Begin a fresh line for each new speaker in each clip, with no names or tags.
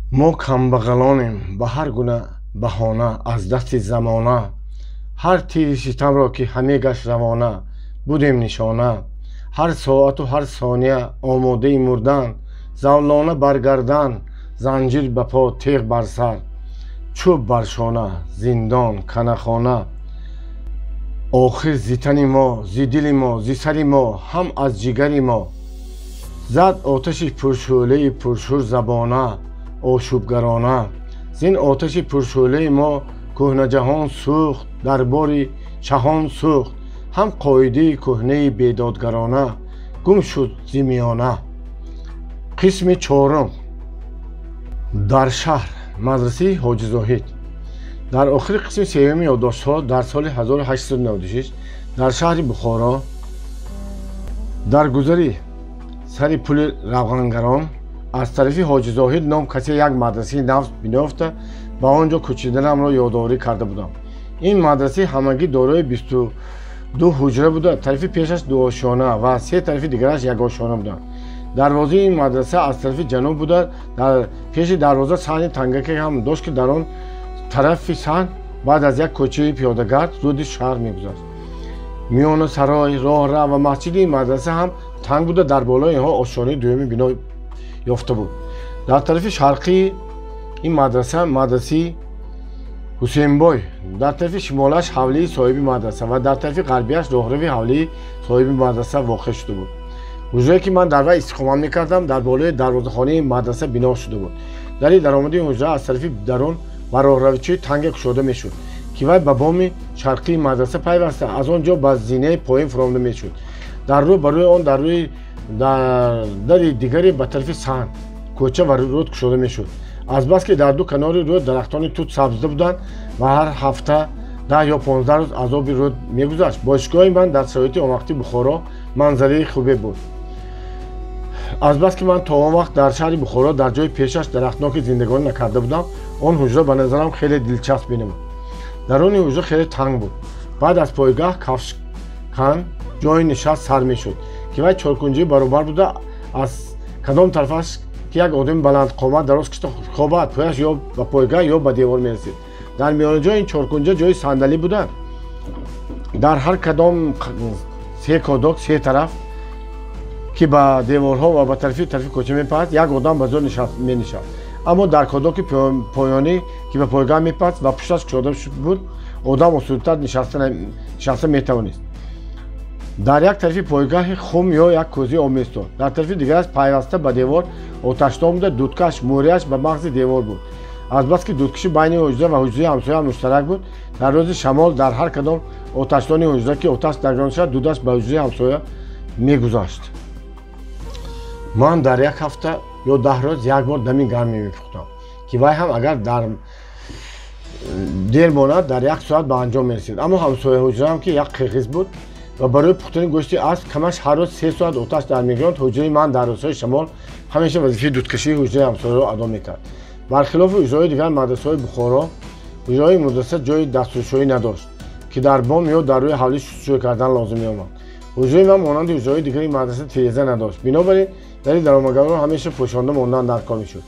Мо камбағалонем ба ҳар гуна баҳона аз дасти замона, ҳар тири ситамро ки ҳамегашт равона, будем нишона. Ҳар соату ҳар сония омодаи мурдан, завлона баргардан, занҷир ба по, теғ бар сар, чӯб бар шона, зиндон, канахона. Охир зи тани мо, зи дили мо, зи сари мо, ҳам аз ҷигари мо. Зад оташи пуршӯълаи пуршӯр забона, ошӯбгарона. Зин оташи пуршӯълаи мо кӯҳнаҷаҳон сӯхт, дарбори шаҳон сӯхт, ҳам қоидаи кӯҳнаи бедодгарона гум шуд зи миёна. Қисми чорум. Дар шаҳр, мадрасаи Ҳоҷи Зоҳид. Дар охири қисми сеюми ёддоштҳо дар соли 1896 дар шаҳри Бухоро дар гузари сари пули равғангарон аз тарафи Ҳоҷи Зоҳид ном касе як мадрасаи нав бино ёфта ба он ҷо кӯчиданамро ёдоварӣ карда будам. Ин мадраса ҳамагӣ дорои 22 ҳуҷра буда, тарафи пешаш дуошёна ва се тарафи дигараш ягошёна буданд. Дарвозаи ин мадраса аз тарафи ҷануб буда, дар пеши дарвоза саҳни тангаке ҳам дошт, ки дар он тарафи саҳн баъд аз як кӯчаи пиёдагард руди шаҳр мегузашт. Миёнасарой, роҳрав ва масҷиди ин мадраса ҳам танг буда, дар болои инҳо ошёнаи дуюми бино ёфта буд. Дар тарафи шарқии ин мадраса мадрасаи Ҳусейнбой, дар тарафи шимолаш ҳавлии соҳиби мадраса ва дар тарафи ғарбияш роҳрави ҳавлии соҳиби мадраса воқеъ шуда буд. Ҳуҷрае ки ман дар вай истиқомат мекардам, дар болои дарвозахонаи мадраса бино шуда буд. Дари даромади ҳуҷра аз тарафи дарун ва роҳравчии танге кушода мешуд, ки вай ба боми шарқии мадраса пайваста, аз он ҷо ба зинаи поин фуромда мешуд. Дар рӯ ба рӯи он дар рӯи дари дигаре ба тарафи саҳн, кӯча ва руд кушода мешуд. Азбаски дар ду канори рӯд дарахтони тут сабзида буданд ва ҳар ҳафта 10 ё 15 рӯз аз оби рӯд мегузашт, бошгоҳи ман дар шароити онвақти Бухоро манзараи хубе буд. Азбаски ман то он вақт дар шаҳри Бухоро дар ҷои пешаш дарахтноки зиндагонӣ накарда будам, он ҳуҷра ба назарам хеле дилчасп менамуд. Даруни ҳуҷра хеле танг буд. Баъд аз пойгаҳ кафшкан ҷои нишаст сар мешуд, ки вай чоркунҷии баробар буда, аз кадом тарафаш ки як одами баландқомат дароз кишта хобад, пояш ё ба пойгаҳ ё ба девор мерасид. Дар миёнаҷои ин чоркунҷа ҷои сандалӣ буда, дар ҳар кадом се кодок се тараф ки ба деворҳо ва ба тарафи кӯча мепаст, як одам ба зӯр менишаст. Аммо дар кодоки поёнӣ ки ба пойгаҳ мепаст ва пушташ кушода буд, одам осудтар нишаста метавонист. Дар як тарафи пойгаҳи хум ё як кӯзаи об меистод, дар тарафи дигараш пайваста ба девор оташдон буда, дудкаш мӯрияш ба мағзи девор буд. Азбаски дудкаши байни ҳуҷра ва ҳуҷраи ҳамсоя муштарак буд, дар рӯзи шамол дар ҳар кадом оташдони ҳуҷра ки оташ даргирон шавад, дудаш ба ҳуҷраи ҳамсоя мегузашт. Ман дар як ҳафта ё 10 рӯз як бор дами гарме мепухтам, ки вай ҳам агар дар дер монад, дар як соат ба анҷом мерасид. Аммо ҳамсоя ҳуҷраам ки як қирғиз буд ва барои пухтани гӯшти асп камаш ҳар рӯз 3 соат оташ дар мегиронд, ҳуҷраи ман дар рӯзҳои шамол ҳамеша вазифаи дудкашии ҳуҷраи ҳамсояро адо мекард. Бархилофи ҳуҷраҳои дигар мадрасаҳои Бухоро, ҳуҷраҳои мадраса ҷои дастшӯӣ надошт, ки дар бом ё дар рӯи ҳавлӣ шустушӯй кардан лозим меомад. Ҳуҷраи ман монанди ҳуҷраҳои дигари мадраса тиреза надошт, бинобар ин дари даромагарро ҳамеша пӯшонда мондан дар кор мешуд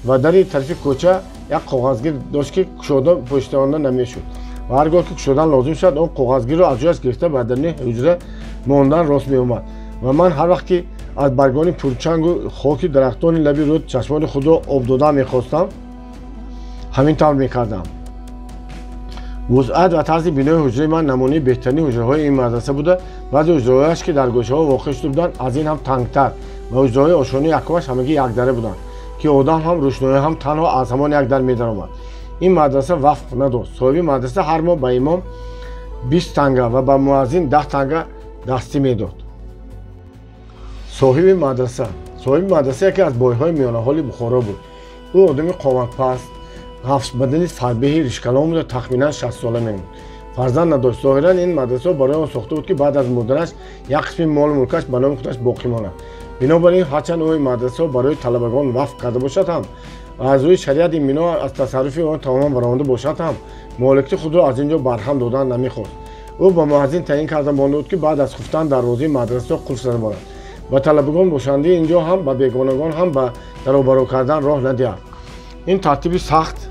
ва дари тарафи кӯча як коғазгир дошт, ки кушода пӯшонда намешуд ва ҳар гоҳ ки кушодан лозим шуд, он коғазгирро аз ҷояш гирифта ба даруни ҳуҷра мондан рост меомад. Ва ман ҳар вақт ки аз баргони пурчангу хоки дарахтони лаби рӯд чашмони худро об дода мехостам, ҳамин тавр мекардам. Вусъат ва тарзи бинои ҳуҷраи ман намунаи беҳтарини ҳуҷраҳои ин мадраса буда, баъзе ҳуҷраҳояш ки дар гӯшаҳо воқеъ шуда буданд, аз ин ҳам тангтар ва ҳуҷраҳои ошёнаи якумаш ҳамагӣ якдара буданд, ки одам ҳам рӯшноӣ ҳам танҳо аз ҳамон як дар медаромад. Ин мадраса вафқ надошт. Соҳиби мадраса ҳар моҳ ба имом 20 танга ва ба муаззин 10 танга дастӣ медод. Соҳиби мадраса яке аз бойҳои миёнаҳоли Бухоро буд. Ӯ одами қоматпаст, ғафсбадани фарбеҳи ришкалон буда, тахминан 60 сола мемуд. Фарзанд надошт. Зоҳиран ин мадрасаро барои он сохта буд, ки баъд аз мурданаш як қисми молу мулкаш ба номи худаш боқӣ монад. Бинобар ин ҳарчанд ӯ ин мадрасаро барои талабагон вафқ карда бошад ҳам ва аз рӯи шариат ин бино аз тасарруфи он тамоман баромада бошад ҳам, моликияти худро аз ин ҷо барҳам додан намехост. Ӯ ба муаззин таъин карда монда буд, ки баъд аз хуфтан дарвозаи мадрасаро қулф зада монад. Ба талабагон бошандаи ин ҷо ҳам, ба бегонагон ҳам ба даробаро кардан роҳ надиҳад. Ин тартиби сахт,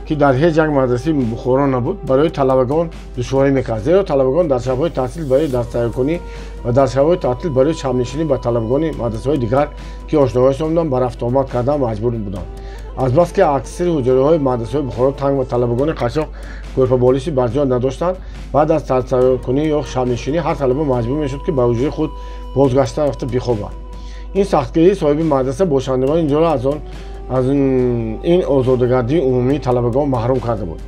ки дар ҳеҷ як мадрасаи Бухоро набуд, барои талабагон душворӣ мекард, зеро талабагон дар шабҳои таҳсил барои дарстайёркунӣ ва дар шабҳои таътил барои шабнишинӣ ба талабагони мадрасаҳои дигар, ки ошноҳояшон буданд, ба рафтуомад кардан маҷбур буданд. Азбаски аксари ҳуҷраҳои мадрасаҳои Бухоро танг ва талабагони қашшоқ кӯрпаболиши барҷо надоштанд, баъд аз дарстайёркунӣ ё шабнишинӣ ҳар талаба маҷбур мешуд, ки ба ҳуҷраи худ бозгашта рафта бихобад. Ин сахтгирии соҳиби мадраса бошандагони инҷоро аз ин озодагардии умумии талабагон маҳрум карда буд.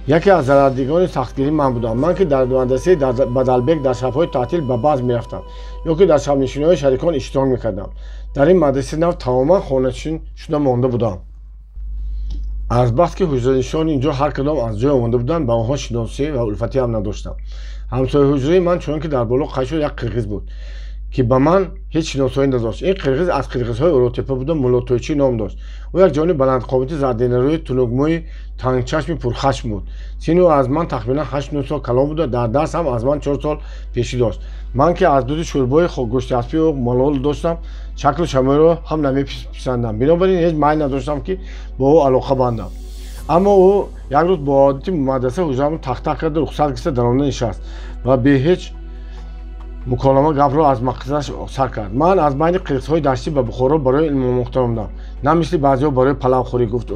Яке аз зарардидагони сахтгирӣ ман будам. Ман ки дар мадрасаи Бадалбек дар шабҳои таътил ба базм мерафтам ё ки дар шабнишиниҳои шарикон иштирок мекардам, дар ин мадрасаи нав тамоман хонанишин шуда монда будам. Азбаски ҳуҷранишинони инҷо ҳар кадом аз ҷое омада буданд, ба онҳо шиносӣ ва улфатӣ ҳам надоштам. Ҳамсояи ҳуҷраи ман, чунон ки дар боло қайд шуд, як қирғиз буд, ки ба ман ҳеҷ шиносоӣ надошт. Ин қирғиз аз қирғизҳои Уротепа буда, Муллотойчӣ ном дошт. Ӯ як ҷавони баландқомати зардинарӯи тунукмӯи тангчашми пурхашм буд. Синни ӯ аз ман тахминан 8-9 сол калон буда, дар дарс ҳам аз ман 4 сол пешӣ дошт. Ман ки аз дуди шӯрбои гӯшти аспи ӯ малол доштам, шаклу шамоилро ҳам намеписандам. Бинобар ин ҳеҷ майл надоштам, ки бо ӯ алоқа бандам. Аммо ӯ як рӯз бо одати мадраса ҳуҷраамро тахтақ карда, рухсат гирифта даромада нишаст ва бе ҳеҷ муколама гапро аз мақсадаш сар кард. Ман аз байни қирғизҳои даштӣ ба Бухоро барои илмомӯхтан омадам, на мисли баъзеҳо барои палавхӯрӣ, гуфт ӯ.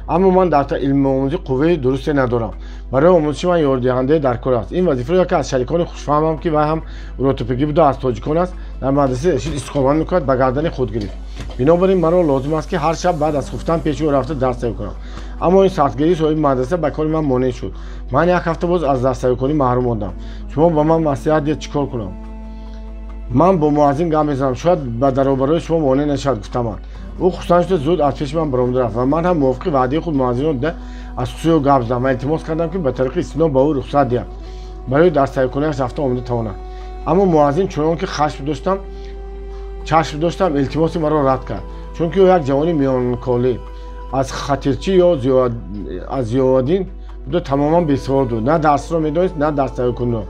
Аммо ман дар илмомӯзӣ қувваи дурусте надорам. Барои омӯзиши ман ёрдиҳандае дар кор аст. Ин вазифаро яке аз шарикони хушфаҳмам, ки вай ҳам уротепагӣ буда, аз тоҷикон аст, дар мадрасаи Рашид истиқомат мекунад, ба гардани худ гирифт. Бинобар ин маро лозим аст, ки ҳар шаб баъд аз хуфтан пеши ӯ рафта дарс тайёр кунам. Аммо ин сахтгирии соҳиби мадраса ба кори ман монеъ шуд. Ман як ҳафта боз аз дарстайёркунӣ маҳрум мондам. Шумо ба ман маслиҳат диҳед, чӣ кор кунам? Ман бо муаззин гап мезанам, шояд ба даробарҳои шумо монеъ нашавад, гуфтам ман. Ӯ хурсанд шуда зуд аз пеши ман баромада рафт ва ман ҳам мувофиқи ваъдаи худ муаззинро дида аз хусуси ӯ гап задам ва илтимос кардам, ки ба тариқи истино ба ӯ рухсат диҳад, барои дарстайёркуниаш рафта омада тавонад. Аммо муаззин чунон ки хашм доштам, чашм доштам, илтимоси маро рад кард, чунки ӯ як ҷавони миёнколӣ аз хатирчӣ ё аз Зиёваддин буда, тамоман бесавод буд, на дарсро медонист, на дарстайёркуниро.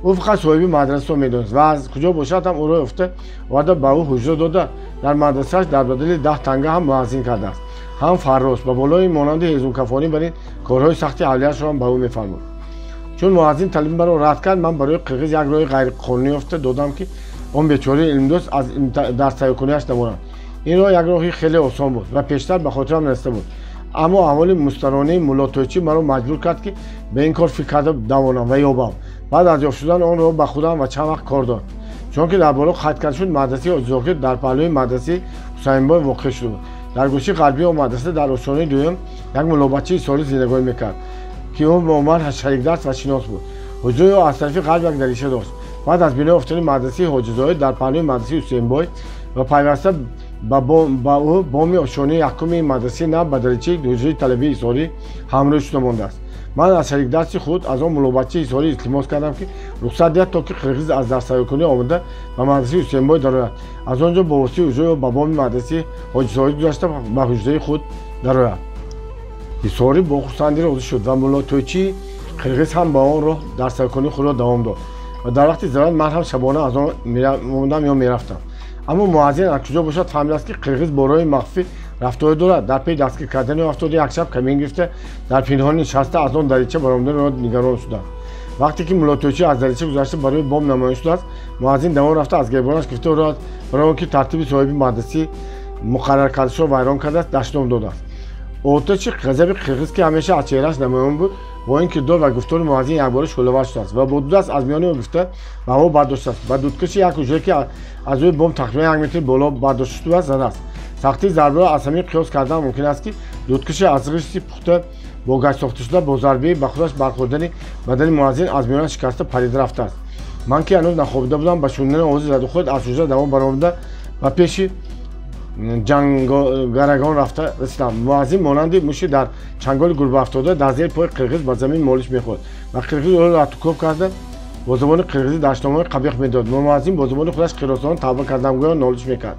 Ӯ фақат соҳиби мадрасаро медонист ва аз куҷо бошад ҳам ӯро ёфта оварда ба ӯ ҳуҷра дода, дар мадрасааш дар бадали 10 танга ҳам муаззин кардааст, ҳам фаррос ба болои монанди ҳезумкафонӣ бар ин корҳои сахти ҳавлияшро ҳам ба ӯ мефармуд. Чун муаззин талаби маро рад кард, ман барои қирғиз як роҳи ғайриқонунӣ ёфта додам, ки он бечораи илмдӯст аз дарстайёркуниаш намонад. Ин роҳ як роҳи хеле осон буд ва пештар ба хотирам нарасида буд. Аммо аҳволи мустаронии Муллотойчӣ маро маҷбур кард, ки ба ин кор фикр карда давонам ва ёбам. Баъд аз ёфт шудан он роҳ ба худам ва чанд вақт кор дод. Чунки дар боло қайд карда шуд, мадрасаи Ҳоҷи Зокир дар паҳлӯи мадрасаи Ҳусайнбой воқеъ шуда буд. Дар гӯшаи ғарбии он мадраса дар ошёнаи дуюм як муллобачаи ҳисорӣ зиндагонӣ мекард, ки ӯ бо ман шарикдарс ва шинос буд. Ҳуҷраи ӯ аз тарафи ғарб як дарича дошт. Баъд аз бино ёфтани мадрасаи Ҳоҷи Зоҳир дар паҳлӯи мадрасаи Ҳусейнбой ва пайваста ба ӯ боми ошёнаи якуми мадрасаи нав ба даричаи ҳуҷраи талабии ҳисорӣ ҳамрӯй шуда мондааст. Ман аз шарикдарси худ аз он муллобачаи ҳисорӣ илтимос кардам, ки рухсат диҳад, то ки қирғиз аз дарстайёркунӣ омада ба мадрасаи Ҳусейнбой дарояд, аз он ҷо бо воситаи ҳуҷраи ӯ ба боми мадрасаи Ҳоҷи Зоҳир гузашта ба ҳуҷраи худ дарояд. Ҳисорӣ бо хурсандӣ розӣ шуд ва муллотойчии қирғиз ҳам ба он роҳ дарстайёркунии худро давом дод ва дар вақти зарурат ман ҳам шабона аз он мемондам ё мерафтам. Аммо муаззин аз куҷо бошад фаҳмидааст, ки қирғиз бо роҳи махфӣ рафторе дорад. Дар пей дастгир кардани ӯ афтода як шаб камин гирифта дар пинҳонӣ нишаста аз он дарича баромадани ӯро нигарон шудааст. Вақте ки муллотойчӣ аз дарича гузашта барои бом намоён шудааст, муаззин давон рафта аз гиребонаш гирифта ӯро барои он ки тартиби соҳиби мадрасаи муқаррар кардашро вайрон кардааст, дашном додааст. Отачи ғазаби қирғиз, ки ҳамеша аз чеҳрааш намоён буд, бо ин кирдор ва гуфтори муаззин якбора шӯълавар шудааст ва бо ду даст аз миёни ӯ гирифта ба ҳаво бардоштааст. Ба дудкаши як ҳуҷра, ки аз рӯи бом тақрибан 1 метр боло бардошта шудааст, задааст. Сахтии зарбаро аз ҳамин қиёс кардан мумкин аст, ки дудкаши аз ғишти пухта бо гач сохта шуда бо зарбаи ба худаш бархӯрдани бадани муаззин аз миёнаш шикаста парида рафтааст. Ман ки ҳанӯз нахобида будам, ба шунидани овози задухӯрд аз ҳуҷра давон баромада ба пеши ҷанггарагон рафта расидам. Муаззин монанди муши дар чанголи гурба афтода дар зери пои қирғиз ба замин молиш мехӯрд ва қирғиз ӯро латукӯб карда бо забони қирғизӣ дашномҳои қабеҳ медод. Муаззин бо забони худаш қиросона тавба кардам гӯё нолиш мекард.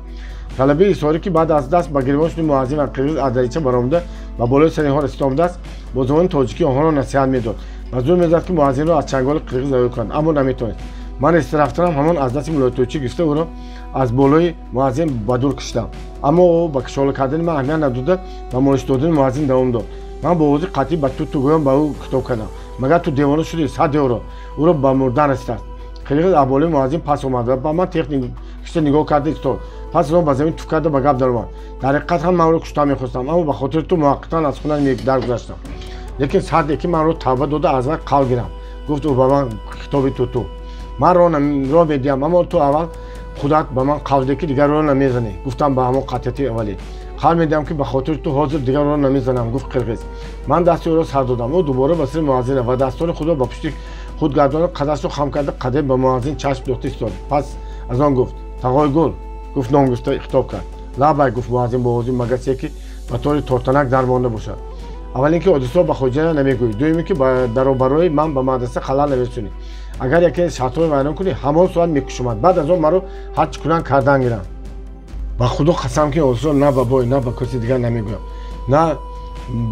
Талабаи ҳисорӣ, ки баъд аз даст ба гиребон шуди муаззин ва қирғиз аз дарича баромада ба болои сари онҳо расида омадааст, бо забони тоҷикӣ онҳоро насиҳат медод ва зур мезад, ки муаззинро аз чанголи қирғиз раҳо кунанд, аммо наметавонист. Ман расида рафтанам ҳамон аз дасти муллотойчӣ гирифта ӯро аз болои муаззин ба дур кашидам. Аммо ӯ ба кашола кардани ман аҳамият надода ба молиш додани муаззин давом дод. Ман бо овози қатъӣ ба туту гӯён ба ӯ хитоб кардам: магар ту девона шудӣ? 100 евро ӯро ба мурдан расидааст. Қирғиз аз болои муаззин пас омад ва ба ман тех кишта нигоҳ карда истод. Пас аз он ба замин туф карда ба гап даромад: дар ҳақиқат ҳам ман ӯро кушта мехостам, аммо ба хотири ту муваққатан аз хона даргузаштам. Лекин сарде ки манро тавба дода аз вай қавл гирам, гуфт ӯ ба ман хитоби туту. Ман роҳ медиҳам, аммо ту аввал худат ба ман қавл деҳ, ки дигар роҳ намезанӣ. Гуфтам ба ҳамон қатъияти аввалӣ: қавл медиҳам, ки ба хотири ту ҳозир дигар роҳ намезанам, гуфт қирғиз. Ман дасти ӯро сар додам. Ӯ дубора ба сари муаззин рафт ва дастони худро ба пушти худ гардонда қадашро хам карда қаде ба муаззин чашм дохта истод. Пас аз он гуфт: тағои гул, гуфт ном гуфта хитоб кард. Лабай, гуфт муаззин бо овози магасе, ки ба тори тортанак дармонда бошад. Аввал ин ки ҳодисаро ба хоҷина намегӯӣ, дуюм ин ки даробарои ман ба мадраса халал намерасонӣ. Агар яке шартҳоро вайрон кунӣ, ҳамон соат мекушумад. Баъд аз он маро ҳарчи кунанд кардан гиранд. Ба худо қасам, ки ҳодисаро на ба бой, на ба каси дигар намегӯям, на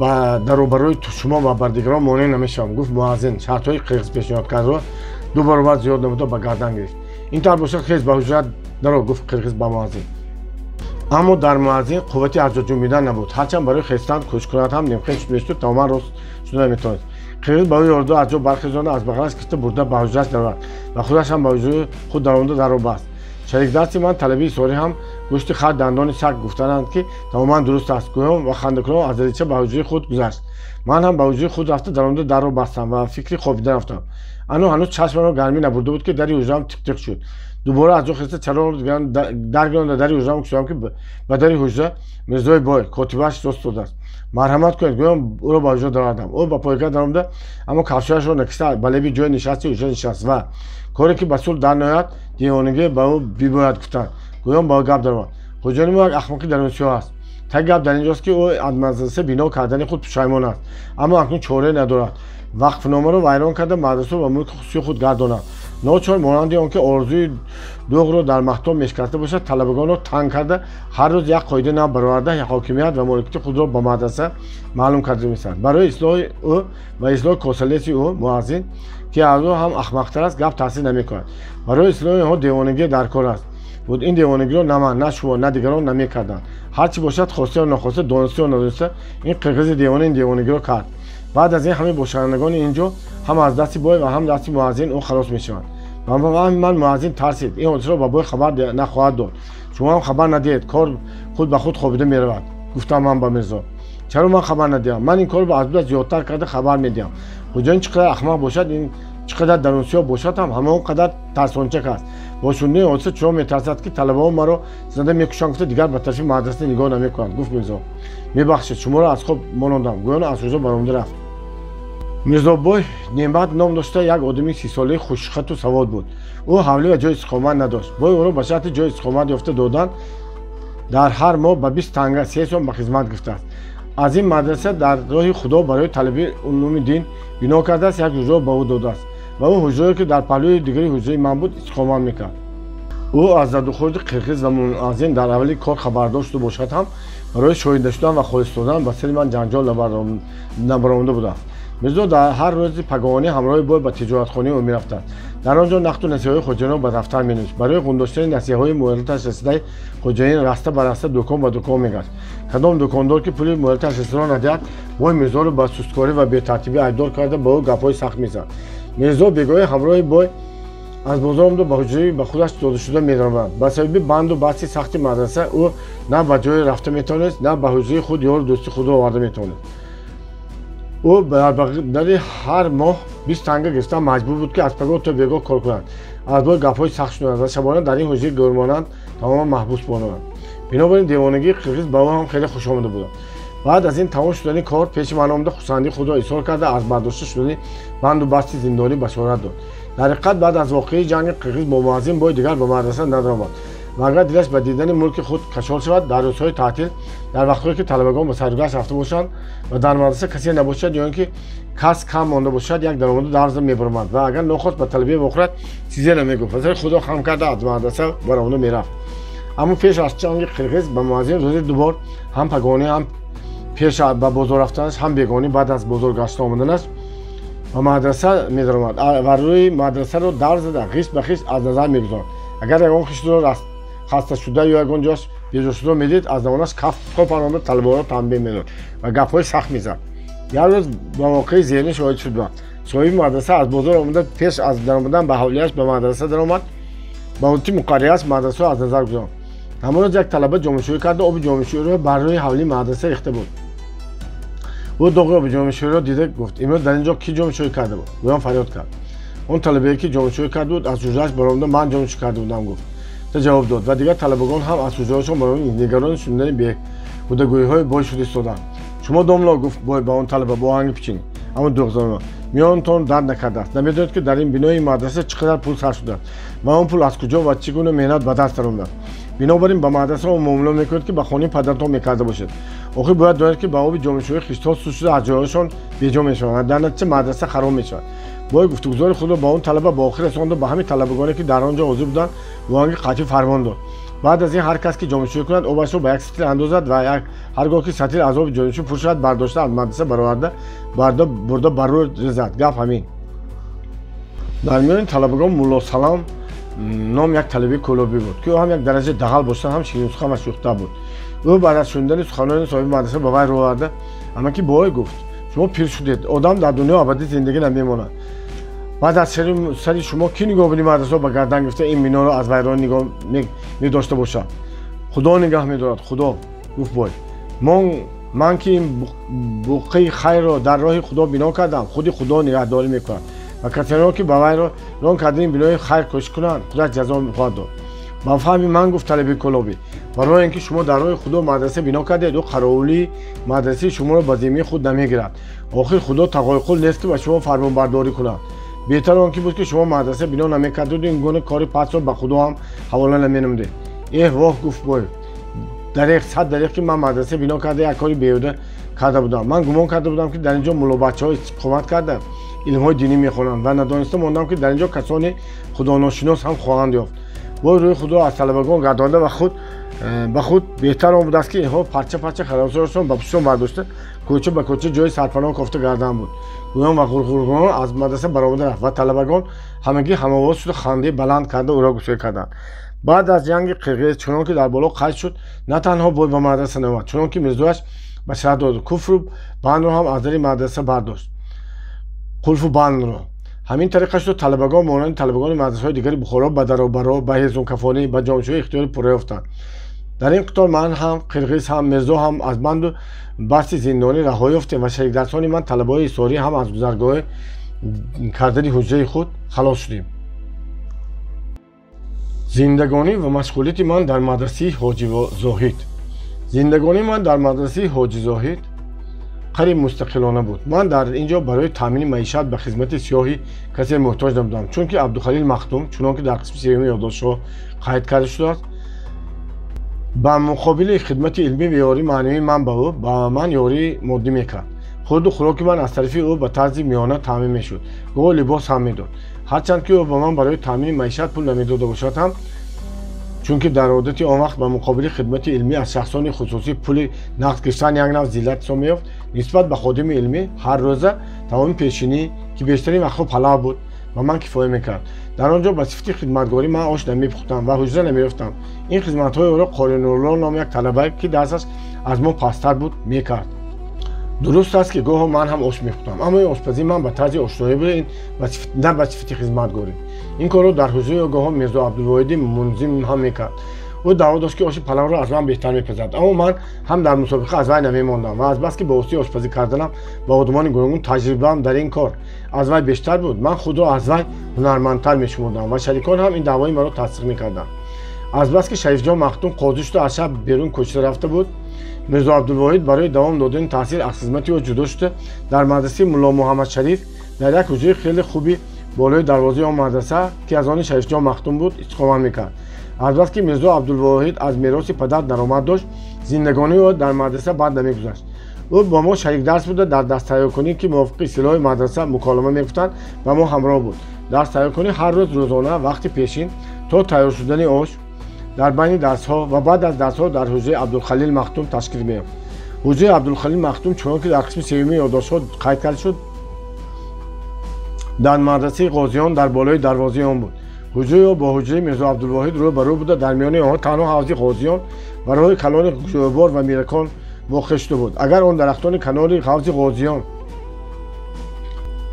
ба даробарои шумо ва бар дигарон монеъ намешавам, гуфт муаззин. Шартҳои қирғиз пешниҳод кардро 2 баробар зиёд намуда ба гардан гирифт. Ин тавр бошад, хез ба ҳуҷра даро, гуфт қирғиз ба муаззин. Аммо дар муаззин қуввати аз ҷо ҷунбидан набуд. Ҳарчанд барои хестан кӯшиш кунад ҳам нимхез мешуд, тамоман рост шуда наметавонист. Қирғиз ба ӯ ёрдо аз ҷо бархезонда аз бағалаш гирифта бурда ба ҳуҷраш даровард ва худаш ҳам ба ҳуҷраи худ даромада дарро баст. Шарикдарси ман талабии сорӣ ҳам гӯшти хар дандони саг гуфтананд, ки тамоман дуруст аст, гӯён ва хандакунон аз дарича ба ҳуҷраи худ гузашт. Ман ҳам ба ҳуҷраи худ рафта даромада дарро бастам ва фикри хобида рафтам. Ҳанӯз чашмамро гармӣ набурда буд, ки дари ҳуҷраам тиқ-тиқ шуд. Дубора аз ҷо хеста чароғро даргиронда дари ҳуҷраам кушодам, ки ба дари ҳуҷра Мирзои бой котибааш рост додааст. Марҳамат кунед, гӯён ӯро ба ҳуҷра даровардам. Ӯ ба пойгоҳ даромада, аммо кафшояшро накиста ба леби ҷои нишасти ҳуҷра нишаст ва коре ки ба сулҳ дар наояд, девонагӣ ба ӯ бибояд гуфтанд. Гӯён ба гап даромад: хоҷаи мо як ахмоқи дарунсиёҳ аст. Так гап дар инҷост, ки ӯ аз мадраса бино кардани худ пушаймон аст, аммо акнун чорае надорад. Вақфномаро вайрон карда мадрасаро ба мулки хусусии худ гардонад. Ночор монанди он ки орзуи дуғро дар маҳтоб мешикаста бошад, талабагонро танг карда ҳар рӯз як қоида нав бароварда ҳокимият ва моликияти худро ба мадраса маълум карда месард. Барои ислоҳи ӯ ва ислоҳи косалеси ӯ муаззин, ки аз ӯ ҳам ахмақтар аст, гап таъсир намекунад. Барои ислоҳи онҳо девонагӣ дар кор аст. Буд ин девонагиро на ман, на шумо, на дигарон намекарданд. Ҳарчи бошад, хоста ё нохоста, дониста ё надониста, ин қирғизи девона ин девонагиро кард. Баъд аз ин ҳамаи бошандагони ин ҷо ҳам аз дасти бой ва ҳам дасти муаззин ӯ халос мешаванд. Ман муаззин тарсид, ин ҳодисаро ба бой хабар нахоҳад дод. Шумо ҳам хабар надиҳед, кор худ ба худ хобида меравад, гуфтам ман ба Мирзо. Чаро ман хабар надиҳам? Ман ин корро аз буда зиёдтар карда хабар медиҳам. Хоҷаин чӣ қадар ахмақ бошад, ин чӣ қадар дарунсиёҳ бошад ҳам ҳамон қадар тарсончак аст. Бо шунидани ҳодиса чунон метарсад, ки талабаҳо маро зада мекушанд, гуфта дигар ба тарафи мадраса нигоҳ намекунанд, гуфт Мирзо. Мебахшед, шуморо аз хоб монондам, гӯён аз ҳуҷра баромада рафт. Мирзобой Неъмат ном дошта як одами 30-солаи хушхату савод буд. Ӯ ҳавлӣ ва ҷои истиқомат надошт. Бой ӯро ба шарти ҷои истиқомат ёфта додан дар ҳар моҳ ба 20 танга 3 сом ба хизмат гирифтааст. Аз ин мадраса дар роҳи худо барои талаби улуми дин бино кардааст, як ҳуҷра ба ӯ додааст ва ӯ ҳуҷрае, ки дар паҳлӯи дигари ҳуҷраи ман буд, истиқомат мекард. Ӯ аз задухӯрди қирғиз ва муаззин дар аввали кор хабардор шуда бошад ҳам барои шоҳид нашудан ва холис додан ба сари ман ҷанҷол набаромада будааст. Мирзо дар ҳар рӯзи пагоҳонӣ ҳамроҳи бой ба тиҷоратхонаи ӯ мерафтад. Дар он ҷо нақту насиҳаҳои хоҷаинро ба дафтар менавишт. Барои ғундоштани насиҳаҳои муҳлаташ расидаи хоҷаин раста ба раста дукон ба дукон мегашт. Кадом дукондор ки пули муҳлаташ расидаро надиҳад, бой Мирзоро ба сусткорӣ ва бетартибӣ айбдор карда ба ӯ гапҳои сахт мезад. Мирзо бегоҳӣ ҳамроҳи бой аз бозор омада ба ҳуҷраи ба худаш додашуда медаромад. Ба сабаби банду басти сахти мадраса ӯ на ба ҷое рафта метавонист, на ба ҳуҷраи худ ёру дӯсти худро оварда метавонист. Ӯ дар баъдари ҳар моҳ 20 танга гирифтан маҷбур буд, ки аз пагоҳ то бегоҳ кор кунад, аз бой гапҳои сахт шунавад ва шабона дар ин ҳуҷраи гӯрмонанд тамоман маҳбус монанд. Бинобар ин девонагии қирғиз ба ӯ ҳам хеле хуш омада буд. Баъд аз ин тамом шудани кор пеши ман омада хурсандии худро изҳор карда аз бардошта шудани банду басти зиндонӣ башорат дод. Дар ҳақиқат баъд аз воқеаи ҷанги қирғиз бо муаззин бой дигар ба мадраса надаромад ва агар дилаш ба дидани мулки худ кашол шавад, дар рӯзҳои таътил, дар вақтҳое ки талабагон ба сайругашт рафта бошанд ва дар мадраса касе набошад ё ин ки кас кам монда бошад, як даромаду дарза мебаромад ва агар нохост ба талабаи вохӯрад, чизе намегуфт ва сари худо хам карда аз мадраса баромада мерафт. Аммо пеш аз ҷанги қирғиз ба муаззин рӯзи дубор ҳам пагоҳонӣ, ҳам пеш ба бозор рафтанаш, ҳам бегоҳонӣ баъд аз бозор гашта омаданаш ба мадраса медаромад ва рӯи мадрасаро дар зада ғишт ба ғишт аз назар мегузорд. Агар ягон хиштро хаста шуда ё ягон ҷояш беҷо шуда медид, аз замонаш каф то паронда талабаро танбеҳ медод ва гапҳои сахт мезад. Як рӯз ба воқеаи зеҳнӣ шоҳид шуд. Соҳиби мадраса аз бозор омада, пеш аз даромадан ба ҳавлияш ба мадраса даромад, ба ҳудуди муқарриаш мадрасаро аз назар гузаронд. Ҳамон рӯз як талаба ҷомишӯӣ карда, оби ҷомишӯиро бар рӯи ҳавлии мадраса рехта буд. Ӯ доғи оби ҷомишӯиро дида гуфт: имрӯз дар ин ҷо кӣ ҷомишӯӣ карда буд? Гӯён фарёд кард. Он талабае ки ҷомишӯӣ карда буд, аз ҳуҷрааш баромада, ман ҷомишӯӣ карда будам гуфт. Та ҷавоб дод ва дигар талабагон ҳам аз ҳуҷраҳошон баромада нигарони шунидани беҳудагӯиҳои бой шуда истоданд. Шумо домло, гуфт бой ба он талаба бо оҳанги пичинӣ, аммо дӯғзанона, миёнтон дард накардааст. Намедонед, ки дар ин бинои мадраса чӣ қадар пул сарф шудааст ва он пул аз куҷо ва чӣ гуна меҳнат ба даст даромадааст. Бинобар ин ба мадраса он муомила мекунед, ки ба хонаи падаратон мекарда бошед. Охир бояд донед, ки ба оби ҷомишӯӣ хиштҳо суст шуда аз ҷойҳошон беҷо мешаванд ва дар натиҷа мадраса хароб мешавад. Бой гуфтугузори худро ба он талаба ба охир расонда, ба ҳамин талабагоне, ки дар он ҷо ҳозир буданд, бо оҳанги қатъӣ фармон дод: баъд аз ин ҳар кас ки ҷомишӯӣ кунад, обашро ба як ситил андозад ва ҳар гоҳ ки сатил аз оби ҷомишӯӣ пур шавад, бардошта аз мадраса бароварда бурда бар рӯй резад. Гап ҳамин. Дар миёни талабагон Мулло Салом ном як талабаи кӯлобӣ буд, ки ӯ ҳам як дараҷа дағал бошад, ҳам ширинсухан ва шӯхтаб буд. Ӯ баъд аз шунидани суханони соҳиби мадраса ба вай рӯ оварда, амаки бой гуфт: шумо пир шудед, одам дар дунё абадӣ зиндагӣ намемонад. Баъд аз сари шумо кӣ нигоҳбини мадрасаро ба гардан гирифта ин биноро аз вайронӣ нигоҳ медошта бошад? Худо нигаҳ медорад, Худо, гуфт бой. Ман ки ин буққаи хайрро дар роҳи Худо бино кардам, худи Худо нигаҳдорӣ мекунад ва касонеро, ки ба вайрон кардани бинои хайр кӯшиш кунанд, худаш ҷазо хоҳад дод. Ба фаҳми ман, гуфт талаби кӯлобӣ, барои ин ки шумо дар роҳи Худо мадраса бино кардед, ӯ қаровулии мадрасаи шуморо ба зиммаи худ намегирад. Охир Худо тағойқул нест, ки ба шумо фармонбардорӣ кунад. Беҳтар он ки буд, ки шумо мадраса бино намекардеду ин гуна кори пасро ба Худо ҳам ҳавола наменамудед. Эҳ воҳ, гуфт бой, дареғ, сад дареғ, ки ман мадраса бино карда як кори беҳуда карда будам. Ман гумон карда будам, ки дар ин ҷо муллобачаҳо истиқомат карда илмҳои динӣ мехонанд ва надониста мондам, ки дар ин ҷо касони худоношинос ҳам хоҳанд ёфт. Бой рӯи худро аз талабагон гардонда ва худ ба худ беҳтар он будааст, ки инҳо парча-парча халосҳояшон ба пуштон бардошта кӯча ба кӯча ҷои сарпаноҳ кофта гардан буд. Гӯён ва ғурғургӯён аз мадраса баромада рафт ва талабагон ҳамагӣ ҳамовоз шуда хандаи баланд карда ӯро гусел карданд. Баъд аз ҷанги қирғиз, чунон ки дар боло қайд шуд, на танҳо бой ба мадраса наомад, чунон ки мирзояш ба шарт дод, куфру бандро ҳам аз дари мадраса бардошт, қулфу бандро. Ҳамин тариқа шуд, талабагон монанди талабагони мадрасаҳои дигари Бухоро ба даробаро, ба ҳезумкафонӣ, ба ҷомшӯӣ ихтиёри пурра ёфтанд. Дар ин қитор ман ҳам, қирғиз ҳам, мирзо ҳам аз банду басти зиндонӣ раҳо ёфтем ва шарикдарсони ман талабаҳои ҳисорӣ ҳам аз гузаргоҳи кардани ҳуҷраи худ халос шудем. Зиндагонӣ ва машғулияти ман дар мадрасаи Ҳоҷи Зоҳид. Зиндагонии ман дар мадрасаи Ҳоҷи Зоҳид қариб мустақилона буд. Ман дар ин ҷо барои таъмини маишат ба хизмати сиёҳи касе муҳтоҷ набудам, чунки Абдухалил Махдум, чунон ки дар қисми сеюми ёддоштҳо қайд карда шудааст, ба муқобили хидмати илмӣ ва ёрии маънавии ман ба ӯ ба ман ёрии моддӣ мекард. Хурду хӯроки ман аз тарафи ӯ ба тарзи миёна таъмин мешуд, гоҳ либос ҳам медод. Ҳарчанд ки ӯ ба ман барои таъмини маишат пул намедода бошад ҳам, чунки дар одати он вақт ба муқобили хидмати илмӣ аз шахсони хусусӣ пули нақд гирифтан як нав зиллат ҳисоб меёфт, нисбат ба ходими илмӣ ҳар рӯза таоми пешинӣ, ки бештарин вақтҳо палав буд, ба ман кифоя мекард. Дар он ҷо ба сифати хидматгорӣ ман ош намепухтам ва ҳуҷра намеёфтам. Ин хизматҳои ӯро Қори Нурулло ном як талаба, ки дарсаш аз мо пасттар буд, мекард. Дуруст аст, ки гоҳо ман ҳам ош мепухтам, аммо ин ошпазии ман ба тарзи ошноӣ буда, на ба сифати хизматгорӣ. Ин корро дар ҳуҷраи ӯ гоҳо Мирзо Абдулвоҳиди Мунзим ҳам мекард. Ӯ даъво дошт, ки оши палавро аз ман беҳтар мепазад, аммо ман ҳам дар мусобиқа аз вай намемондам ва азбаски ба воситаи ошпазӣ карданам ба одамони гуногун таҷрибаам дар ин кор аз вай бештар буд, ман худро аз вай ҳунармандтар мешумурдам ва шарикон ҳам ин даъвои маро тасдиқ мекарданд. Азбаски Шарифҷон Махдум қозӣ шуда аз шаҳр берун кӯчида рафта буд, Мирзо Абдулвоҳид барои давом додани таҳсил аз хизмати ӯ ҷудо шуда дар мадрасаи Мулло Муҳаммад Шариф дар як ҳуҷраи хеле хуби болои дарвозаи он мадраса, ки аз они Шарифҷон Махдум буд, истиқомат мекард. Азбаски Мирзо Абдулвоҳид аз мероси падар даромад дошт, зиндагонии ӯ дар мадраса бад намегузашт. Ӯ бо мо шарикдарс буда, дар дасттайёркунӣ, ки мувофиқи истилоҳи мадраса муколама мегуфтанд, ба мо ҳамроҳ буд. Дарстайёркунӣ ҳар рӯз рӯзона вақти пешин то тайёр шудани ош дар байни дарсҳо ва баъд аз дарсҳо дар ҳуҷраи Абдулхалил Махдум ташкил меёфт. Ҳуҷраи Абдулхалил Махдум, чунон ки дар қисми сеюми ёддоштҳо қайд карда шуд, дар мадрасаи Ғозиён дар болои дарвозаи он буд. Ҳуҷраи ӯ бо ҳуҷраи Мирзо Абдулвоҳид рӯ ба рӯ буда, дар миёни онҳо танҳо ҳавзи ғозиён ва роҳи калони ҷӯйбор ва миракон воқеъ шуда буд. Агар он дарахтони канори ҳавзи ғозиён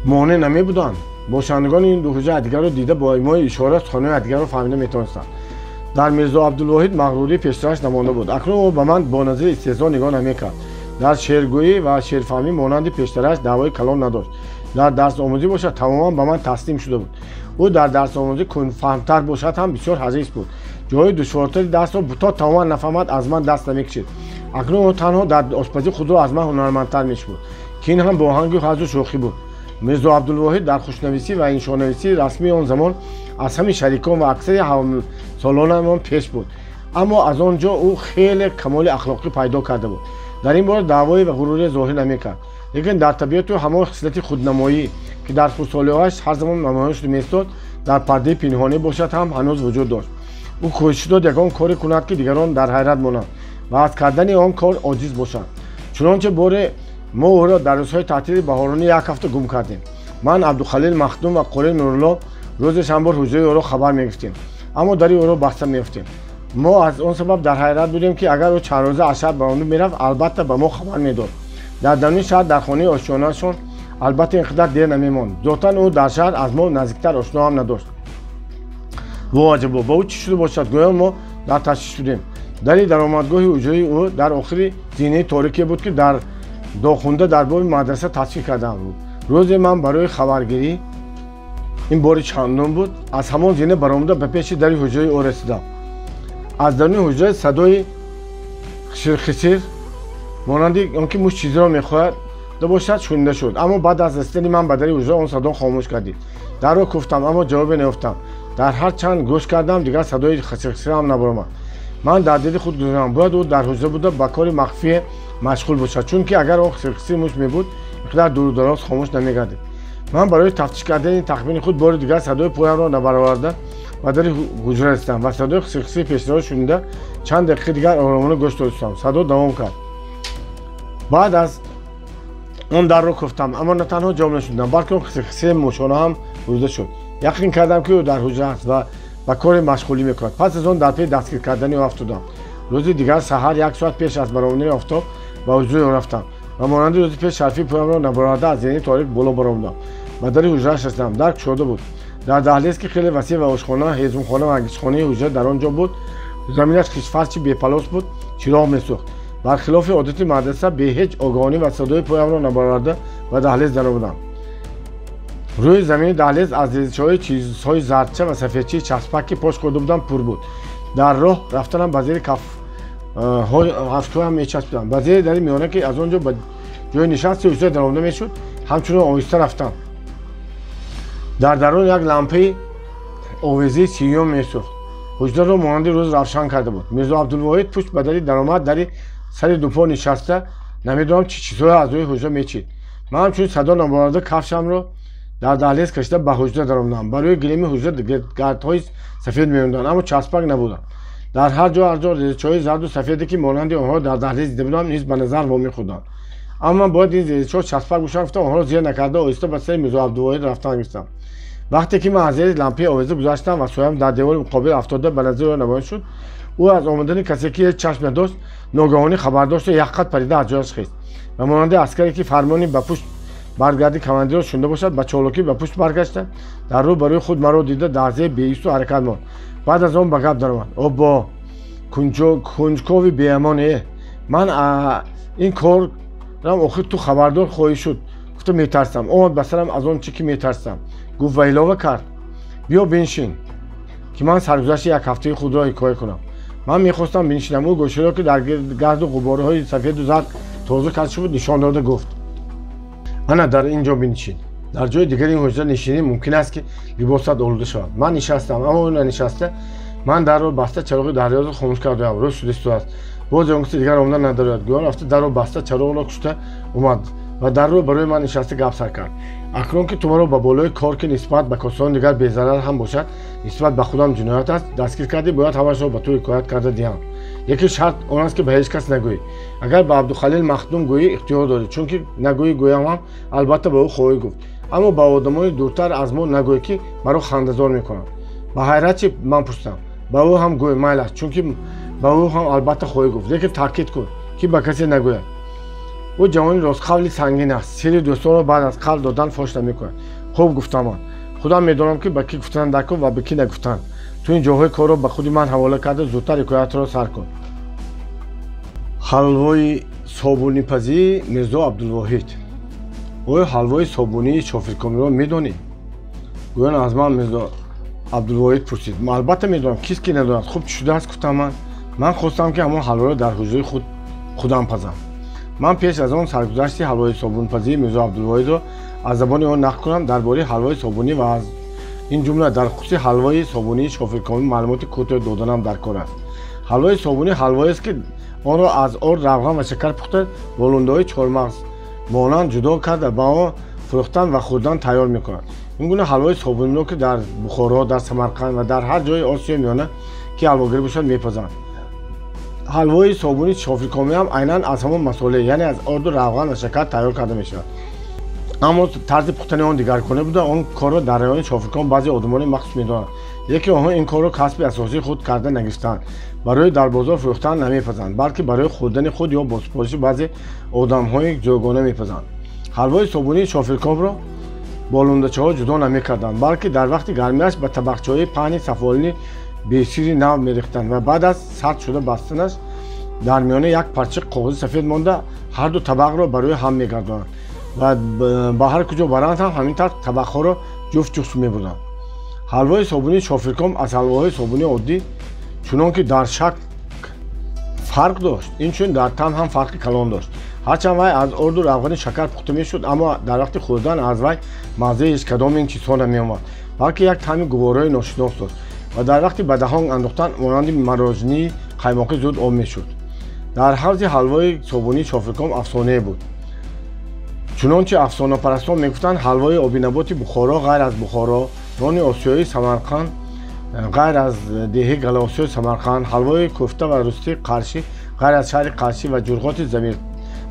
монеъ намебуданд, бошандагони ин ду ҳуҷра якдигарро дида бо имои ишора суханои якдигарро фаҳмида метавонистанд. Дар Мирзо Абдулвоҳид мағрурии пештараш намонда буд. Акнун ӯ ба ман бо назари истеҳзо нигоҳ намекард. Дар шеъргӯӣ ва шеърфаҳмӣ монанди пештараш даъвои калон надошт. Дар дарсомӯзӣ бошад тамоман ба ман таслим шуда буд. Ӯ дар дарсомӯзӣ кунфаҳмтар бошад ҳам бисёр ҳарис буд. Ҷои душвортари дарсро то тамоман нафаҳмад аз ман даст намекашид. Акнун ӯ танҳо дар ошпазӣ худро аз ман ҳунармандтар мешумурд, ки ин ҳам бо оҳанги ҳазу шӯхӣ буд. Мирзо Абдулвоҳид дар хушнависӣ ва иншонависии расмии он замон аз ҳамин шарикон ва аксари ҳамсолонамон пеш буд. Аммо аз он ҷо ӯ хеле камоли ахлоқӣ пайдо карда буд. Дар ин бора даъвои ва ғуруре зоҳир намекард, лекин дар табиату ҳамон хислати худнамоӣ, ки дар хурдсолиҳояш ҳар замон намоён шуда меистод, дар пардаи пинҳонӣ бошад ҳам ҳанӯз вуҷуд дошт. Ӯ кӯшиш дод ягон коре кунад, ки дигарон дар ҳайрат монанд ва аз кардани он кор оҷиз бошанд. Чунонче боре мо ӯро дар рӯзҳои таътили баҳоронӣ як ҳафта гум кардем. Ман, Абдухалил Махдум ва Қори Нурулло рӯзи чанд бор ҳуҷраи ӯро хабар мегирифтем, аммо дари ӯро баста меёфтем. Мо аз он сабаб дар ҳайрат будем, ки агар ӯ чанд рӯза аз шаҳр баромада мерафт, албатта ба мо хабар медод. Дар даруни шаҳр дар хонаи ошёнаашон албатта ин қадар дер намемонд. Зотан ӯ дар шаҳр аз мо наздиктар ошно ҳам надошт. Во аҷабо, ба ӯ чӣ шуда бошад? Гӯё мо дар ташвиш будем. Дари даромадгоҳи ҳуҷраи ӯ дар охири зинаи торике буд, ки дар дохунда дар боби мадраса тасвир кардаам буд. Рӯзе ман барои хабаргирӣ, ин бори чандум буд, аз ҳамон зина баромада ба пеши дари ҳуҷраи ӯ расидам. Аз даруни ҳуҷра садои хиширхисир монанди он ки муш чизеро мехоҳад бошад шунида шуд. Аммо баъд аз расидани ман ба дари ҳуҷра он садо хомӯш гардид. Дарро куфтам, аммо ҷавобе наёфтам. Дар ҳар чанд гӯш кардам, дигар садои хисирхисирам набаромад. Ман дар дили худ гузорам, бояд ӯ дар ҳуҷра буда ба кори махфие машғул бошад, чунки агар он хисирхисири муш мебуд, ин қадар дуру дароз хомӯш намегардид. Ман барои тафтиш кардани тахмини худ бори дигар садои поямро набароварда ба дари ҳуҷра расидам ва садои хисирхисири пешраро шунида чанд дақиқаи дигар оромона гӯш додистам. Садо давом кард. Баъд аз он дарро куфтам, аммо на танҳо ҷавоб нашунидам, балки он хисирхисири мушона ҳам бурида шуд. Яқин кардам, ки ӯ дар ҳуҷра аст ва ба кори машғулӣ мекунад. Пас аз он дар пей дастгир кардани ӯ афтодам. Рӯзи дигар саҳар як соат пеш аз баромадани офтоб ба ҳуҷраи ӯ рафтам ва монанди рӯзи пеш шарфи поямро набароварда аз зинаи торик боло баромадам. Ба дари ҳуҷрааш расидам. Дар кушода буд. Дар даҳлез, ки хеле васеъ ва ошхона, ҳезумхона ва ангишхонаи ҳуҷра дар он ҷо буд, заминаш хишфарши бепалос буд, чироғ месӯхт. Бархилофи одати мадраса бе ҳеҷ огоҳонӣ ва садои поямро набароварда ба даҳлез даромадам. Рӯи замини даҳлез аз резичаҳои чизҳои зардча ва сафедчии часпак, ки пош хӯрда будам, пур буд. Дар роҳ рафтанам ба зери кафҳоям мечаспидам. Ба зери дари миёна, ки аз он ҷо ба ҷои нишасти ҳуҷра даромада мешуд, ҳамчунон оҳиста рафтам. Дар дарун як лампаи овезии сиём месӯхт. Ҳуҷраро монанди рӯз равшан карда буд. Мирзо Абдулвоҳид пушт ба дари даромад дари сари дупо нишаста, намедонам чӣ чизҳое аз рӯи ҳуҷра мечид. Ман ҳамчунин садо набароварда кафшамро дар даҳлез кашида ба ҳуҷра даромадам. Ба рӯи гилеми ҳуҷра гардҳои сафед мемонданд, аммо часпак набуданд. Дар ҳар ҷо ҳар ҷо резичаҳои зарду сафеде, ки монанди онҳо дар даҳлез дида будам, низ ба назар вомехӯрданд. Аммо ман бояд ин резичаҳо часпак бошанд гуфта, онҳоро зер накарда оҳиста ба сари Мирзо Абдулвоҳид рафтан гирифтам. Вақте ки ман аз зери лампаи овеза гузаштам ва соям дар девори муқобил афтода ба назари ӯ намоён шуд, ӯ аз омадани касе, ки ҳеҷ чашм надошт, ногаҳонӣ хабар дошта якқат парида аз ҷояш хест ва монанди аскаре, ки фармони ба пушт баргарди командирро шунида бошад, ба чолокӣ ба пушт баргашта дар рӯ барои худ маро дида лаҳзаи беисту ҳаракат монд. Баъд аз он ба гап даромад: оббо, кунҷкови беамон, э ман ин корам охир ту хабардор хоҳӣ шуд гуфта метарсам. Омад ба сарам аз он чӣ ки метарсам, гуфт ва илова кард: биё биншин, ки ман саргузашти як ҳафтаи худро ҳикоя кунам. Ман мехостам биншинам. Ӯ гӯшаро, ки дар гарду ғубораҳои сафеду зард тоза карда шуда буд, нишон дода гуфт: ана дар ин ҷо биншин. Дар ҷои дигари ин ҳуҷра нишинӣ мумкин аст, ки либосат олуда шавад. Ман нишастам, аммо ӯ нанишаста. Ман дарро баста чароғи дарёзро хомӯш кардаам. Рӯз шуда истодааст, боз он каси дигар омада надорад. Гӯён рафта дарро баста чароғро кушта омад ва дарро барои ман нишаста гап сар кард. Акнун ки ту маро ба болои кор, ки нисбат ба касони дигар безарар ҳам бошад, нисбат ба худам ҷиноят аст, дастгир кардӣ, бояд ҳамашро ба ту ҳикоят карда диҳам. Лекин шарт он аст, ки ба ҳеҷ кас нагӯӣ. Агар ба Абдухалил Махдум гӯӣ, ихтиёр дорӣ, чунки нагӯӣ гӯям ҳам албатта ба ӯ хоҳӣ гуфт. Аммо ба одамони дуртар аз мо нагӯӣ, ки маро хандазор мекунанд. Ба ҳайрат чи ман пурсидам. Ба ӯ ҳам гӯй, майл аст, чунки ба ӯ ҳам албатта хоҳӣ гуфт, лекин таъкид кун, ки ба касе нагӯяд. Ӯ ҷавони ростқавли сангин аст, сирри дӯстонро баъд аз қавл додан фош намекунад. Хуб, гуфтам ман. Худам медонам, ки ба кӣ гуфтан даркор ва ба кӣ нагуфтан. Ту ин ҷоҳои корро ба худи ман ҳавола карда, зудтар ҳикоятро сар кун. Ҳалвои собунипазии Мирзо Абдулвоҳид. Оё ҳалвои собунии Шофиркомиро медонӣ? Гӯён аз ман Мирзо Абдулвоҳид пурсид. Албатта медонам, кист ки надонад. Хуб, чӣ шудааст, гуфтам ман. Ман хостам, ки ҳамон ҳалворо дар ҳуҷраи худ худам пазам. Ман пеш аз он саргузашти ҳалвои собунпазии Мирзо Абдулвоҳидро аз забони он нақл кунам, дар бораи ҳалвои собунӣ ва аз ин ҷумла дар хусуси ҳалвои собунии Шофиркомӣ маълумоти кӯтоҳ доданам дар кор аст. Ҳалвои собунӣ ҳалвоест, ки онро аз орд, равған ва шакар пухта, бо лундаҳои чормағз монанд ҷудо карда, ба он фурӯхтан ва хӯрдан тайёр мекунад. Ин гуна ҳалвои собуниро, ки дар Бухоро, дар Самарқанд ва дар ҳар ҷои Осиёи Миёна ки ҳалвогирӣ бошад, мепазанд. Ҳалвои собуни Шофиркомӣ ҳам айнан аз ҳамон масолеҳ, яъне аз орду равған ва шакар тайёр карда мешавад. Аммо тарзи пухтани он дигаргуна буда, он корро дар райони Шофирком баъзе одамони махсус медонанд, лекин онҳо ин корро касби асосии худ карда нагирифтаанд. Барои дар бозор фурӯхтан намепазанд, балки барои хӯрдани худ ё бо супориши баъзе одамҳои ҷойгона мепазанд. Ҳалвои собунии Шофиркомро бо лундачаҳо ҷудо намекарданд, балки дар вақти гармиаш ба табақчаҳои паҳни сафолини бесири нав мерехтанд ва баъд аз сард шуда бастанаш дар миёна як парча коғази сафед монда, ҳарду табақро барои ҳам мегардонанд ва ба ҳар куҷо баранд ҳам ҳамин тавр табақҳоро ҷуфт ҷуфт мебурданд. Ҳалвои собунии Шофирком аз ҳалвоҳои собунии оддӣ чунон ки дар шакл фарқ дошт, инчунин дар таъм ҳам фарқи калон дошт. Ҳарчанд вай аз орду равғани шакар пухта мешуд, аммо дар вақти хӯрдан аз вай маззаи ҳеҷ кадоми ин чизҳо намеомад, балки як таъми гуворои ношинос дошт ва дар вақти ба даҳон андохтан монанди марожнии қаймоқӣ зуд об мешуд. Дар ҳавзи ҳалвои собунии Шофирком афсонае буд. Чунончи афсонапарастон мегуфтанд, ҳалвои обинаботи Бухоро ғайр аз Бухоро, нони осиёии Самарқанд ғайр аз деҳи Галаосиёи Самарқанд, ҳалвои кӯфта ва русти Қаршӣ ғайр аз шаҳри Қаршӣ ва ҷурғоти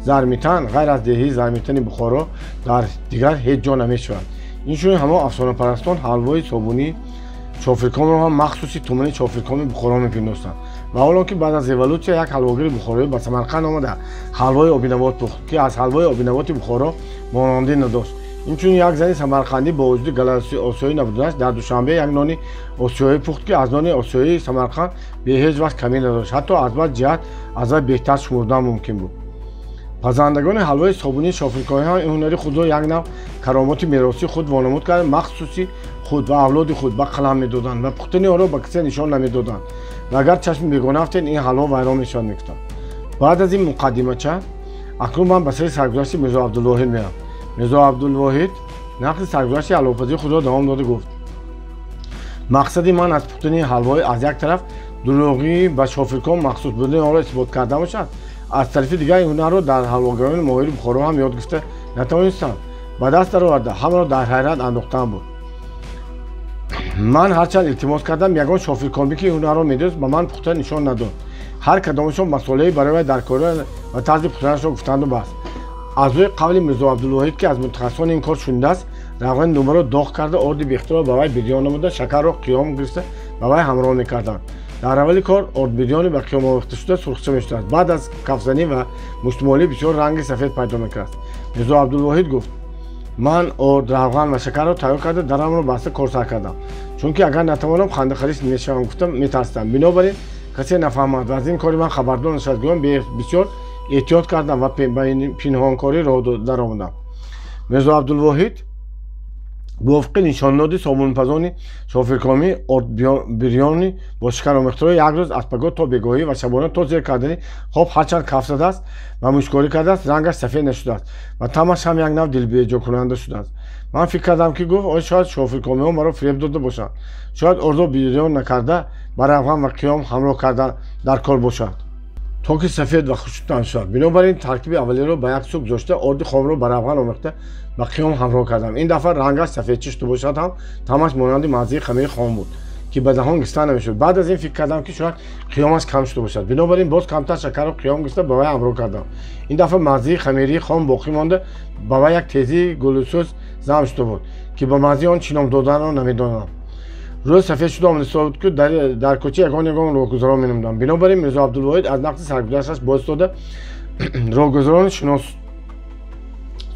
Зармитан ғайр аз деҳи Зармитани Бухоро дар дигар ҳеҷ ҷо намешавад. Инчунин ҳамон афсонапарастон ҳалвои собунии Шофиркомро ҳам махсуси тумани Шофиркоми Бухоро мепиндостанд. Ва ҳолон ки баъд аз революсия як ҳалвогири бухороӣ ба Самарқанд омада, ҳалвои обинабот пухт, ки аз ҳалвои обинаботи Бухоро монандӣ надошт. Инчунин як зани самарқандӣ бо вуҷуди галаосиёӣ набуданаш дар Душанбе як нони осиёӣ пухт, ки аз нони осиёии Самарқанд бе ҳеҷ вақт камӣ надошт, ҳатто аз баъд ҷиҳат аз вай беҳтар шумурдан мумкин буд. Пазандагони ҳалвои собунии Шофиркомӣ ҳам ин ҳунари худро як нав каромоти меросии худ вонамуд карда, махсуси худ ва авлоди худ ба қалам медоданд ва пухтани онро ба касе нишон намедоданд ва агар чашми бегона афтед, ин ҳалво вайрон мешавад, мегуфтанд. Баъд аз ин муқаддимача акнун ман ба сари саргузашти Мирзо Абдулвоҳид мерам. Мирзо Абдулвоҳид нақли саргузашти ҳалвопазии худро давом дода гуфт: мақсади ман аз пухтани ҳалвои аз як тараф дурӯғӣ ба Шофирком махсус будани онро исбот карда бошад, аз тарафи дигар ин ҳунарро дар ҳалвогарони моҳири Бухоро ҳам ёд гирифта натавонистам, ба даст дароварда ҳамаро дар ҳайрат андохтаам буд. Ман ҳарчанд илтимос кардам, ягон шофиркомӣ ки ҳунарро медонист, ба ман пухта нишон надод. Ҳар кадомашон масолеҳи барои вай даркорӣ ва тарзи пухтанашро гуфтанду бас. Аз рӯи қавли Мирзо Абдулвоҳид, ки аз мутахассисони ин кор шунидааст, равғани думбаро доғ карда, орди бехтиро ба вай бирён намуда, шакарро қиём гирифта ба вай ҳамроҳ мекарданд. Дар аввали кор орд бирёни ба қиём овехта шуда сурхча мешудааст. Баъд аз кафзанӣ ва муштмолӣ бисёр ранги сафед пайдо мекард. Мирзо Абдулвоҳид гуфт: ман орд, равған ва шакарро тайёр карда, дарамро баста кор сар кардам, чунки агар натавонам, хандахарис мешавам гуфтам метарсидам. Бинобар ин касе нафаҳмад ва аз ин кори ман хабардор нашавад гӯям, бисёр эҳтиёт кардам ва ба пинҳонкорӣ роҳ даромадам. Мирзо Абдулвоҳид мувофиқи нишондоди собунпазони Шофиркомӣ орд бирёни бо шакар омехтаро як рӯз аз пагоҳ то бегоҳӣ ва шабона то зер кардани хоб ҳарчанд каф задааст ва мушкорӣ кардааст, рангаш сафед нашудааст ва таъмаш ҳам як нав дилбеҷокунанда шудааст. Ман фикр кардам, ки гуфт, оё шояд шофиркомиҳо маро фиреб дода бошанд, шояд ордо бирён накарда, ба равған ва қиём ҳамроҳ карда дар кор бошад, то ки сафед ва хушрӯтан шавад. Бинобар ин таркиби аввалиро ба як сӯ гузошта, орди хомро ба равған омехта ба қиём ҳамроҳ кардам. Ин дафъа рангаш сафедчӣ шуда бошад ҳам, таъмаш монанди маззаи хамири хом буд, ки ба даҳон гирифта намешуд. Баъд аз ин фикр кардам, ки шояд қиёмаш кам шуда бошад. Бинобар ин боз камтар шакарро қиём гирифта ба вай ҳамроҳ кардам. Ин дафъа маззаи хамирии хом боқӣ монда, ба вай як тезии гулусӯз зам шуда буд, ки ба маззаи он чӣ ном доданро намедонам. Рӯз сафед шуда омада буд, ки дар кӯча ягон ягон роҳгузарон менамудам. Бинобар ин Мирзо Абдулвоҳид аз нақли саргузашташ боистода роҳгузарони шинос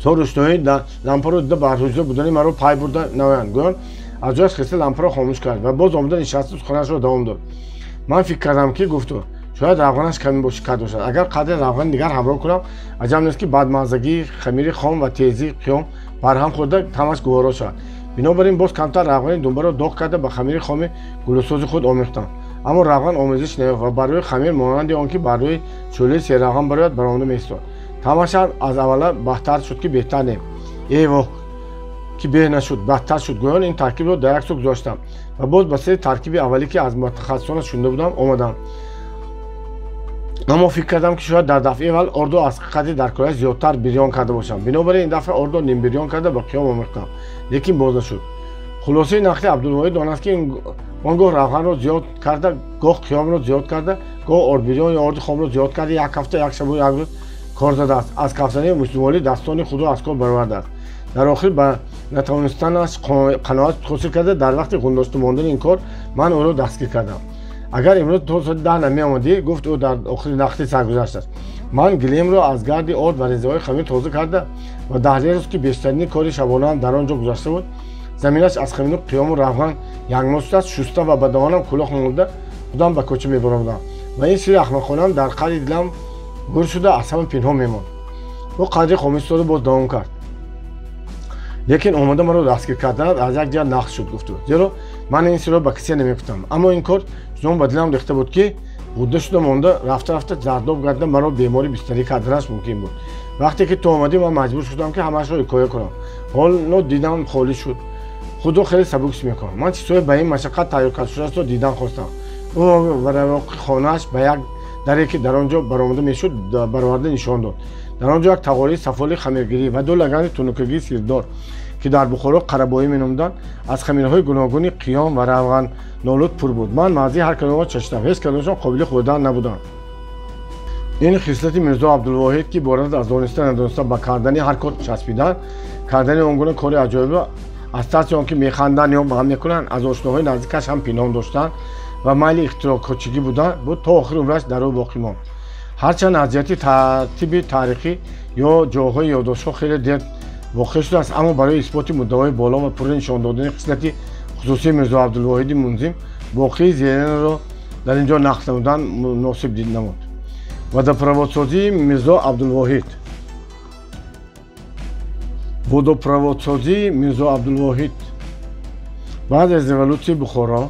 то рӯшноии лампаро дида ба ҳуҷра будани маро пай бурда наоянд. Гӯён аз ҷояш хеста лампаро хомӯш кард ва боз омада нишаста суханашро давом дод. Ман фикр кардам, ки гуфту, шояд равғанаш ками карда бошад. Агар қадре равғани дигар ҳамроҳ кунам, аҷаб нест, ки бадмаззагии хамири хом ва тезии қиём барҳам хӯрда таъмаш гуворо шавад. Бинобар ин боз камтар равғани думбаро доғ карда ба хамири хоми гулусози худ омехтам. Аммо равған омезиш наёфт ва бар рӯи хамир монанди он ки бар рӯи шӯълаи серравған барояд баромада меистод. Таъмаш ҳам аз аввала бадтар шуд, ки беҳтар не. Эй воҳ, ки беҳ нашуд, бадтар шуд. Гӯён ин таркибро дар як сӯ гузоштам ва боз ба сари таркиби аввалӣ, ки аз мутахассисонаш шунида будам, омадам. Аммо фикр кардам, ки шояд дар дафъаи аввал ордо аз қадри даркорияш зиёдтар бирён карда бошам. Бинобар ин дафъа ордо нимбирён карда ба қиём омехтам, лекин боз нашуд. Хулосаи нақли Абдулвоҳид он аст, ки он гоҳ равғанро зиёд карда, гоҳ қиёмро зиёд карда, гоҳ ордбирён ё орди хомро зиёд карда як ҳафта, як шабу як рӯз кор задааст. Аз кафзании муштумолӣ дастони худро аз кор баровардааст. Дар охир ба натавонистанаш қаноат ҳосил карда, дар вақти ғундошта мондани ин кор ман ӯро дастгир кардам. Агар имрӯз то соати 10 намеомадӣ, гуфт ӯ дар охири нақли саргузашташ, ман гилемро аз гарди орд ва резаҳои хамир тоза карда ва даҳлерост, ки бештарини кори шабонаам дар он ҷо гузашта буд, заминаш аз хамиру қиёму равған янгмо шудааст, шуста ва ба даҳонам кӯлоҳ молда худам ба кӯча мебаромадам ва ин сири ахмақонаам дар қаъри дилам гур шуда аз ҳама пинҳон мемонд. Ӯ қадри хомӯш истода боз давом кард. Лекин омода маро дастгир карданат аз як ҷиҳат нақс шуд, гуфт ӯ, зеро ман ин сирро ба касе намегуфтам. Аммо ин кор чунон ба дилам рехта буд, ки ғудда шуда монда, рафта рафта зардоб гардида маро бемори бистарӣ карданаш мумкин буд. Вақте ки ту омадӣ, ман маҷбур шудам, ки ҳамаашро ҳикоя кунам. Ҳоло дидам холӣ шуд. Худро хеле сабук ҳис мекунам. Ман чизҳое ба ин машаққат тайёр карда шудаастро дидан хостам. Ӯ ва равоқи хонааш ба як даре, ки дар он ҷо баромада мешуд, бароварда нишон дод. Дар он ҷо як тағории сафоли хамиргирӣ ва ду лагани тунукагии сирдор, ки дар Бухоро қарабоӣ меномуданд, аз хамирҳои гуногуни қиём ва равғаннолуд пур буд. Ман маззаи ҳар кадомро чашидам, ҳеҷ кадомашон қобили хӯрдан набуданд. Ин хислати Мирзо Абдулвоҳид, ки иборат аз дониста надониста ба кардани ҳар кор часпидан, кардани он гуна кори аҷоибро аз тарси он ки механданд ё маҳам мекунанд, аз ошноҳои наздикаш ҳам пинҳон доштанд ва майли ихтироъкочигӣ будан буд, то охири умраш дар ӯ боқӣ монд. Ҳарчанд аз ҷиҳати тартиби таърихӣ ё ҷойҳои ёддоштҳо хеле дер воқеъ шудааст, аммо барои исботи муддаои боло ва пурра нишон додани хислати хусусии Мирзо Абдулвоҳиди Мунзим воқеи зеринро дар ин ҷо нақл намудан муносиб дид намуд. Водопроводсозии Мирзо Абдулвоҳид. Водопроводсозии Мирзо Абдулвоҳид. Баъд аз революсияи Бухоро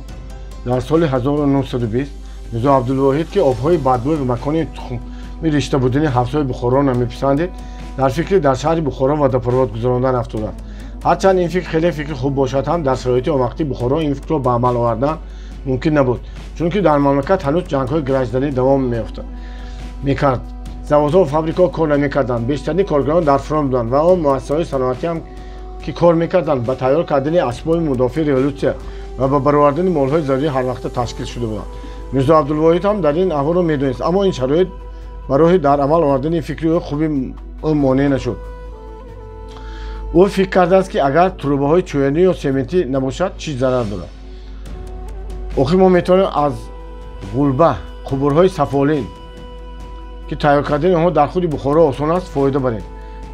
дар соли 1920 Мирзо Абдулвоҳид, ки обҳои бадбӯй ва макони тухми ришта будани ҳавзҳои Бухоро намеписандид, дар фикри дар шаҳри Бухоро водопровод гузарондан афтодааст. Ҳарчанд ин фикр хеле фикри хуб бошад ҳам, дар шароити он вақти Бухоро ин фикрро ба амал овардан мумкин набуд, чунки дар мамлакат ҳанӯз ҷангҳои гражданӣ давом мекард, заводҳо ва фабрикаҳо кор намекарданд, бештарини коргарон дар фронт буданд ва он муассисаҳои саноатиам, ки кор мекарданд, ба тайёр кардани асбоби мудофии революсия ва ба баровардани молҳои зарурӣ ҳарвақта ташкил шуда буданд. Мирзо Абдулвоҳид ҳам дар ин аҳволро медонист, аммо ин шароит ба роҳи дар амал овардани фикри ӯ хуби ӯ монеъ нашуд. Ӯ фикр кардааст, ки агар трубаҳои чӯянӣ ё сементӣ набошад, чӣ зарар дорад? Охир мо метавонем аз ғулба, қубурҳои сафолин, ки тайёр кардани онҳо дар худи Бухоро осон аст, фоида барем.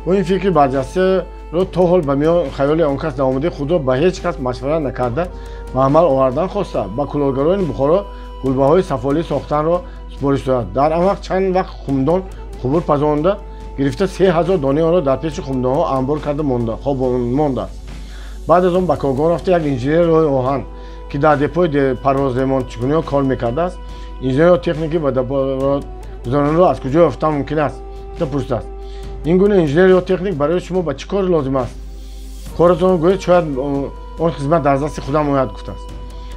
Ӯ ин фикри барҷастаро то ҳол ба миён хаёли он кас наомадаи худро ба ҳеҷ кас машварат накарда ба амал овардан хоста, ба кулолгарони Бухоро гулбаҳои сафолӣ сохтанро супориш додад. Дар он вақт чанд вақт хумдон қубур пазонда гирифта 3000 донаи онро дар пеши хумдонҳо анбор карда мондааст. Баъд аз он ба Когон рафта, як инженери роҳи оҳан, ки дар депои парвозремонтчикуниҳо кор мекардааст, инженер ё техники водопроводгузарониро аз куҷо ёфтан мумкин аст, гуфта пурсидааст. Ин гуна инженер ё техник барои шумо ба чӣ кор лозим аст? Коратонро гӯед, шояд он хизмат дар дасти худам ояд, гуфтааст.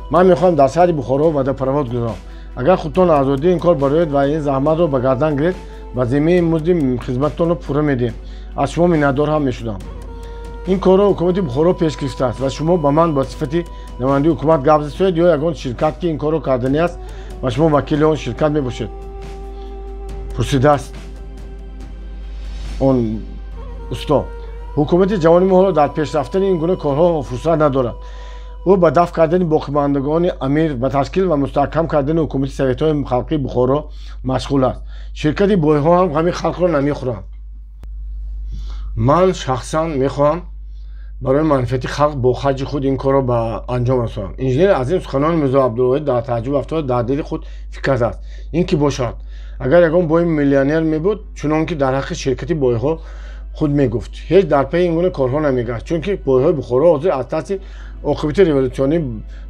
Ман мехоҳам дар шаҳри Бухоро водопровод гузаронам. Агар худтон аз уҳдаи ин кор бароед ва ин заҳматро ба гардан гиред, ба зиммаи музди хизматтонро пурра медиҳем, аз шумо миннатдор ҳам мешудам. Ин корро ҳукумати Бухоро пеш гирифтааст ва шумо ба ман ба сифати намояндаи ҳукумат гап засоед ё ягон ширкат, ки ин корро карданӣ аст ва шумо вакили он ширкат мебошед, пурсидааст он усто. Ҳукумати ҷавони мо ҳоло дар пешрафтани ин гуна корҳо фурсат надорад. Ӯ ба дафт кардани боқимондагони амир ва ташкил ва мустаҳкам кардани ҳукумати советҳои халқии Бухоро машғул аст. Ширкати бойҳо ҳам ғами халқро намехӯранд. Ман шахсан мехоҳам барои манфиати халқ бо харҷи худ ин корро ба анҷом расонам. Инженер аз ин суханони Мирзо Абдулвоҳид дар тааҷҷуб афтода, дар дили худ фикр кардааст: ин ки бошад? Агар ягон бои миллионер мебуд, чунон ки дар ҳаққи ширкати бойҳо худ мегуфт, ҳеҷ дар пайи ин гуна корҳо намегашт, чунки бойҳои Бухоро ҳозир аз тарси оқибати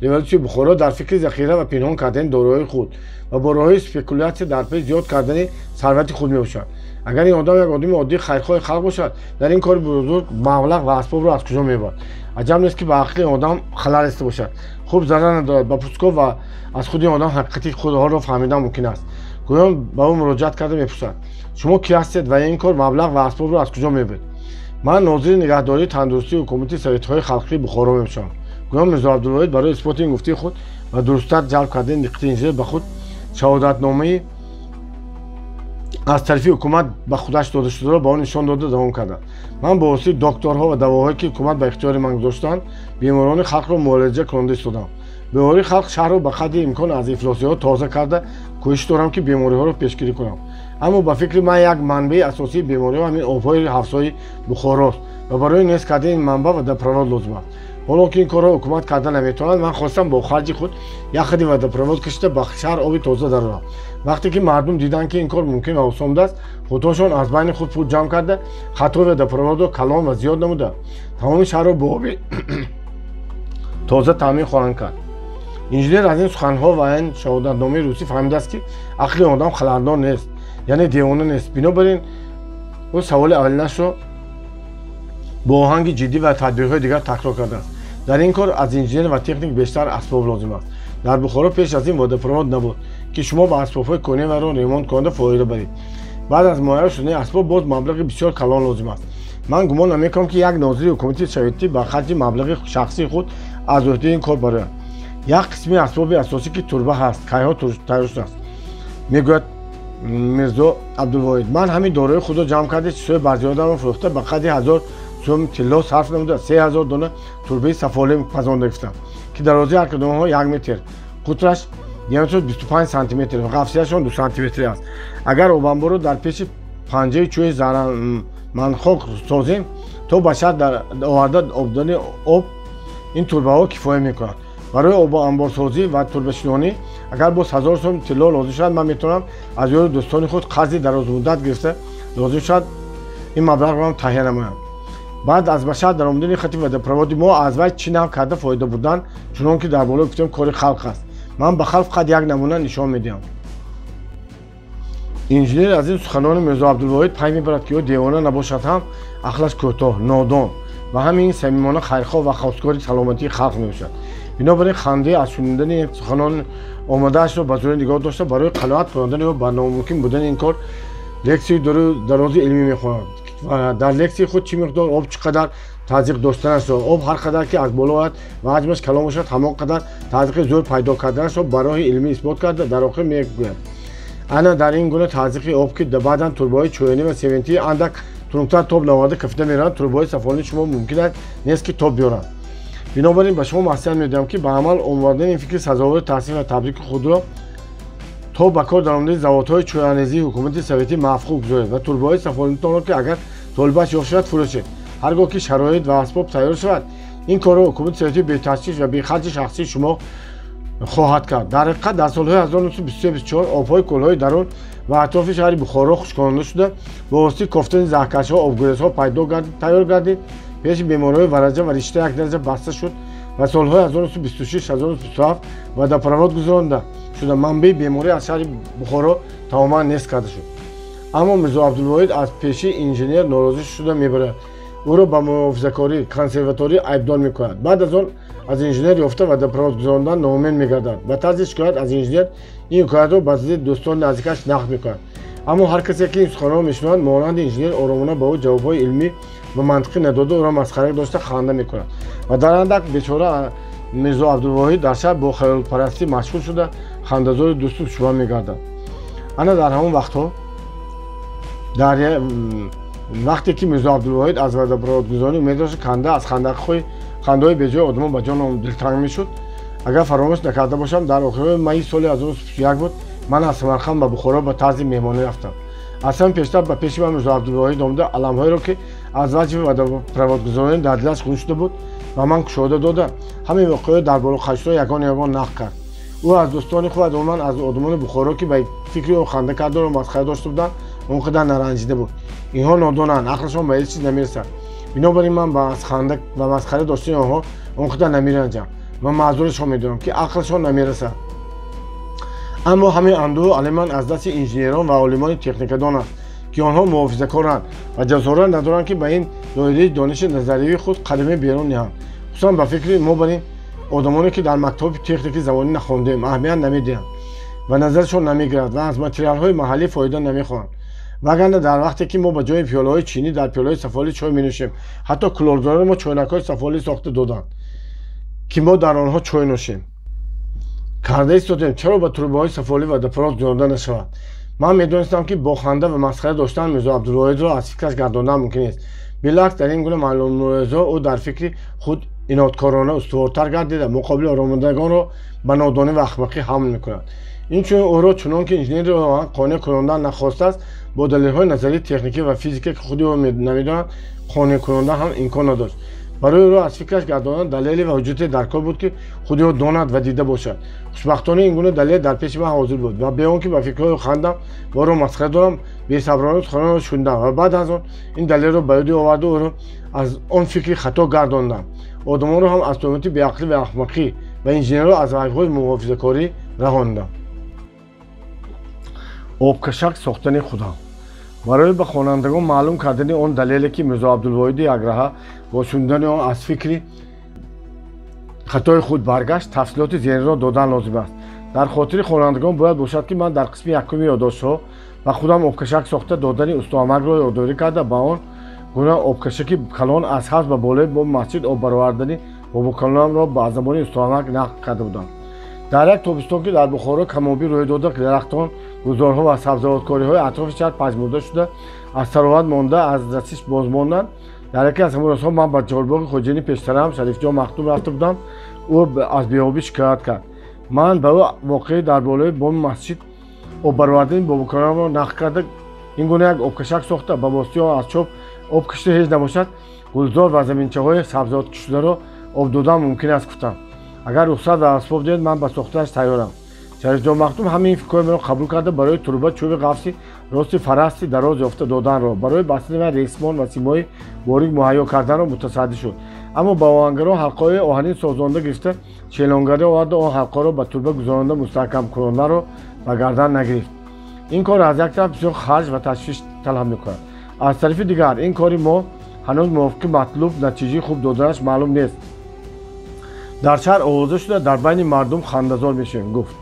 революсияи Бухоро дар фикри захира ва пинҳон кардани дороии худ ва бо роҳҳои спекулятсия дар пай зиёд кардани сарвати худ мебошад. Агар ин одам як одами оддии хайрхоҳи халқ бошад, дар ин кори бузург маблағ ва асбобро аз куҷо меёбад? Аҷаб нест, ки ба ақли одам халал расида бошад. Хуб, зарар надорад, ба пурсгоҳ ва аз худи одам ҳақиқати худҳоро фаҳмидан мумкин аст. Гӯён ба ӯ муроҷиат карда мепурсад: шумо кӣ ҳастед ва ин кор маблағ ва асбобро аз куҷо меёбед? Ман нозири нигаҳдории тандурустии ҳукумати советҳои халқии Бухоро мебошам. Гӯён Мирзо Абдулвоҳид барои исботи ин гуфтаи худ ва дурусттар ҷалб кардани диққати инженер ба худ шаҳодатномаи аз тарафи ҳукумат ба худаш дода шударо ба он нишон дода давом карданд. Ман бо воситаи докторҳо ва давоҳое, ки ҳукумат ба ихтиёри ман гузоштанд, беморони халқро муолиҷа кунонда истодам. Бемории халқ шаҳрро ба қадри имкон аз ифлосиҳо тоза карда кӯшиш дорам, ки бемориҳоро пешгирӣ кунам. Аммо ба фикри ман як манбаи асосии бемориҳо ҳамин обҳои ҳавзҳои Бухорост ва барои нест кардани ин манбаъ водопровод лозим аст. Ҳоло ки ин корро ҳукумат карда наметавонад, ман хостам бо харҷи худ як хати водопровод кашида ба шаҳр оби тоза дарорам. Вақте ки мардум диданд, ки ин кор мумкин ва осон будааст, худошон аз байни худ пул ҷамъ карда хатҳои водопроводро калон ва зиёд намуда тамоми шаҳрро бо оби тоза таъмин хоҳанд кард. Инженер аз ин суханҳо ва ин шаҳодатномаи русӣ фаҳмидааст, ки ақли одам халалдор нест, яъне девона нест. Бинобар ин ӯ саволи аввалинашро бо оҳанги ҷиддӣ ва тадбирҳои дигар такрор кардааст. Дар ин кор аз инженер ва техник бештар асбоб лозим аст. Дар Бухоро пеш аз ин водопровод набуд, ки шумо ба асбобҳои кӯҳнаваро ремонт кунда фоида баред. Баъд аз муайян шудани асбоб боз маблағи бисёр калон лозим аст. Ман гумон намекунам, ки як нозири ҳукумати советӣ ба харҷи маблағи шахсии худ аз ӯҳдаи ин кор барояд. Як қисми асбоби асосӣ, ки турба ҳаст, кайҳо тайёр шудааст, мегӯяд Мирзо Абдулвоҳид. Ман ҳамин дорои худро ҷамъ карда, чизҳои барзиёдаро фурӯхта, ба қадри 1000 сӯм тилло сарф намуда 3000 дона турбаи сафолӣ пазонда гирифтам, ки дарозии ҳар кадомҳо 1 метр, қутраш диаметраш 25 сантиметр ва қафсияшон 2 сантиметр аст. Агар обанборро дар пеши панҷаи чӯҳи Зараманхок созем, то ба шаҳр оварда обдани об ин турбаҳо кифоя мекунад. Барои обанборсозӣ ва турбашинонӣ агар боз 1000 сӯм тилло лозим шавад, ман метавонам аз ёри дӯстони худ қарзи дарозмуддат гирифта, лозим шавад ин маблағро ҳам таҳия намоям. Баъд аз ба шаҳр даромадани хати водопроводи мо аз вай чӣ нав карда фоида бурдан, чунон ки дар боло гуфтем, кори халқ аст. Ман ба халқ фақат як намуна нишон медиҳам. Инженер аз ин суханони Мирзо Абдулвоҳид пай мебарад, ки ӯ девона набошад ҳам ақлаш кӯтоҳ, нодон ва ҳамин самимона хайрхоҳ ва хостгори саломатии халқ мебошад. Бинобар ин хандаи аз шунидани суханон омодаашро ба зӯрӣ нигоҳ дошта, барои қаноат кунандани ӯ ба номумкин будани ин кор лексияи дарози илмӣ мехонад. Ва дар лексияи худ чӣ миқдор об чӣ қадар тазйиқ доштанашро, об ҳар қадар ки аз боло ояд ва ҳаҷмаш калон бошад, ҳамон қадар тазйиқи зӯр пайдо карданашро ба роҳи илмӣ исбот карда, дар охир мегӯяд: ана дар ин гуна тазйиқи об, ки баъдан турбаҳои чӯянӣ ва сементии андак тунуктар тоб наоварда кафида мераванд, турбаҳои сафолини шумо мумкин аст нест, ки тоб биёранд. Бинобар ин ба шумо маслиҳат медиҳам, ки ба амал овардани ин фикри сазовори таҳсин ва табрики худро то ба кор даромадани заводҳои чӯянрезии ҳукумати советӣ мафқуд гузоред ва турбаҳои сафолинитонро, ки агар толибаш ёфт шавад, фурӯшед. Ҳар гоҳ ки шароит ва асбоб тайёр шавад, ин корро ҳукумати советӣ беташвиш ва бехарҷи шахсии шумо хоҳад кард. Дар ҳақиқат дар солҳои 1923-24 обҳои кӯлҳои дарун ва атрофи шаҳри Бухоро хушконда шуда, бо воситаи кофтани заҳкашҳо обгурезҳо пайдо тайёр гардид. Пеши бемориҳои вараҷа ва ришта як дараҷа баста шуд ва солҳои 1926-1927 водопровод гузаронда шуда, манбаи беморӣ аз шаҳри Бухоро тамоман нест карда шуд. Аммо Мирзо Абдулвоҳид аз пеши инженер норозӣ шуда мебарад, ӯро ба муҳофизакорӣ, консерваторӣ айбдор мекунад. Баъд аз он аз инженер ёфта водопровод гузарондан ноумед мегардад. Ба тарзи шикоят аз инженер ин ҳикоятро ба зидди дӯстони наздикаш нақл мекунад. Аммо ҳар касе ки ин суханонро мешунавад, монанди инженер оромона ба ӯ ҷавобҳои илмӣ ва мантиқӣ надода, ӯро масхара дошта ханда мекунад. Ва дар андак бечора Мирзо Абдулвоҳид дар шаҳр бо хаёлпарастӣ машғул шуда, хандазори дӯсту душман мегардад. Ана дар ҳамон вақтҳо, дар вақте ки Мирзо Абдулвоҳид аз водопроводгузорӣ умед дошт, канда аз хандақҳои Хандаҳои беҷои одамон ба ҷоном дилтанг мешуд. Агар фаромӯш накарда бошам, дар охирҳои майи соли 1921 буд, ман аз Самарқанд ба Бухоро ба тарзи меҳмонӣ рафтам. Аз ҳама пештар ба пеши ман Мирзо Абдулвоҳид омада, аламҳоеро, ки аз ваҷҳи водопроводгузаронӣ дар дилаш хун шуда буд, ба ман кушода дода, ҳамин воқеаҳо дар болоқашҳо ягон ягон нақл кард. Ӯ аз дӯстони худ, умуман аз одамони Бухоро, ки ба фикри ӯ ханда кардаро масхара дошта буданд, он қадар наранҷида буд. Инҳо нодонанд, ақлашон ба ҳеҷ чиз намерасад. Бинобар ин ман аз ханда ва масхара доштани онҳо он қадар намеранҷам ва маъзурашон медонам, ки ақлашон намерасад. Аммо ҳамин андӯҳу алами аз дасти инженерон ва олимони техникадон аст, ки онҳо муҳофизакоранд ва ҷасорат надоранд, ки ба ин доираи дониши назариявии худ қадаме берун ниҳанд. Хусусан ба фикри мо бар ин одамоне, ки дар мактаби техники забонӣ нахондаем, аҳамият намедиҳанд ва назарашон намегирад ва аз материалҳои маҳаллӣ фоида намехоҳанд. Вагарна дар вақте ки мо ба ҷои пиёлаҳои чинӣ дар пиёлаҳои сафолӣ чой менӯшем, ҳатто кулолзорони мо чойнакҳои сафолӣ сохта доданд, ки мо дар онҳо чой нӯшем. Карда истодем, чаро ба трубаҳои сафолӣ водопровод гузаронда нашавад? Ман медонистам, ки бо ханда ва масхара доштан Мирзо Абдулвоҳидро аз фикраш гардондан мумкин нест. Билакс, дар ин гуна мулоҳизаҳо ӯ дар фикри худ иноткорона устувортар гардида, муқобили оромондагонро ба нодонӣ ва ахмоқӣ ҳамл мекунад. Инчунин ӯро, чунон ки инженерро қонеъ кунондан нахостааст, бо далелҳои назарии техникӣ ва физика, ки худи ӯ намедонад, қонеъ кунондан ҳам имкон надошт. Барои ӯро аз фикраш гардондан далеле ва ҳуҷҷате дар кор буд, ки худи ӯ донад ва дида бошад. Хушбахтона ин гуна далел дар пеши ман ҳозир буд ва бе он ки ба фикрҳои хандам ва ӯро масхара дорам, бесаброна суханонро шунидам ва баъд аз он ин далелро ба ёди оварду ӯро аз он фикри хато гардондам. Одамонро ҳам аз туҳмати беақлӣ ва ахмоқӣ ва инженерро аз айбҳои муҳофизакорӣ раҳондам. Обкашак сохтани худам. Барои ба хонандагон маълум кардани он далеле, ки Мирзо Абдулвоҳиди якраҳа бо шунидани он аз фикри хатои худ баргашт, тафсилоти зеринро додан лозим аст. Дар хотири хонандагон бояд бошад, ки ман дар қисми якуми ёддоштҳо ба худам обкашак сохта додани устоамакро ёддорӣ карда, ба он гуна обкашаки калон аз ҳавз ба болои боми масҷид об баровардани бобокалонамро ба забони устоамак нақл карда будам. Дар як тобистон, ки дар Бухоро камобӣ рӯй дода, дарахтон, гулзорҳо ва сабзавоткориҳои атрофи шаҳр пажмурда шуда, аз тароват монда, аз расиш боз монданд. Дар яке аз ҳамон рӯзҳо ман ба чорбоғи хоҷини пештараам Шарифҷон Махтум рафта будам. Ӯ аз беобӣ шикоят кард. Ман ба ӯ воқеи дар болои боми масҷид об баровардани бобокалонамро нақл карда, ин гуна як обкашак сохта, ба воситаи он аз чоп об кашида ҳеҷ набошад, гулзор ва заминчаҳои сабзавоткишшударо об додан мумкин аст, гуфтам. Агар рухсат ва асбоб диҳед, ман ба сохтанаш тайёрам. Шарифҷон Махтум ҳамин фикрҳои маро қабул карда, барои труба чӯби қафси рости фарасти дароз ёфта доданро, барои бастани вай ресмон ва симҳои борик муҳайё карданро мутасаддӣ шуд. Аммо ба оҳангарон ҳалқаҳои оҳанин созонда гирифта, челонгарӣ оварда, он ҳалқаҳоро ба труба гузаронда мустаҳкам кунонданро ба гардан нагирифт. Ин кор аз як тараф бисёр харҷ ва ташвиш талаб мекунад. Аз тарафи дигар, ин кори мо ҳанӯз мувофиқи матлуб натиҷаи хуб доданаш маълум нест. Дар шаҳр овоза шуда, дар байни мардум хандазор мешавем, гуфт.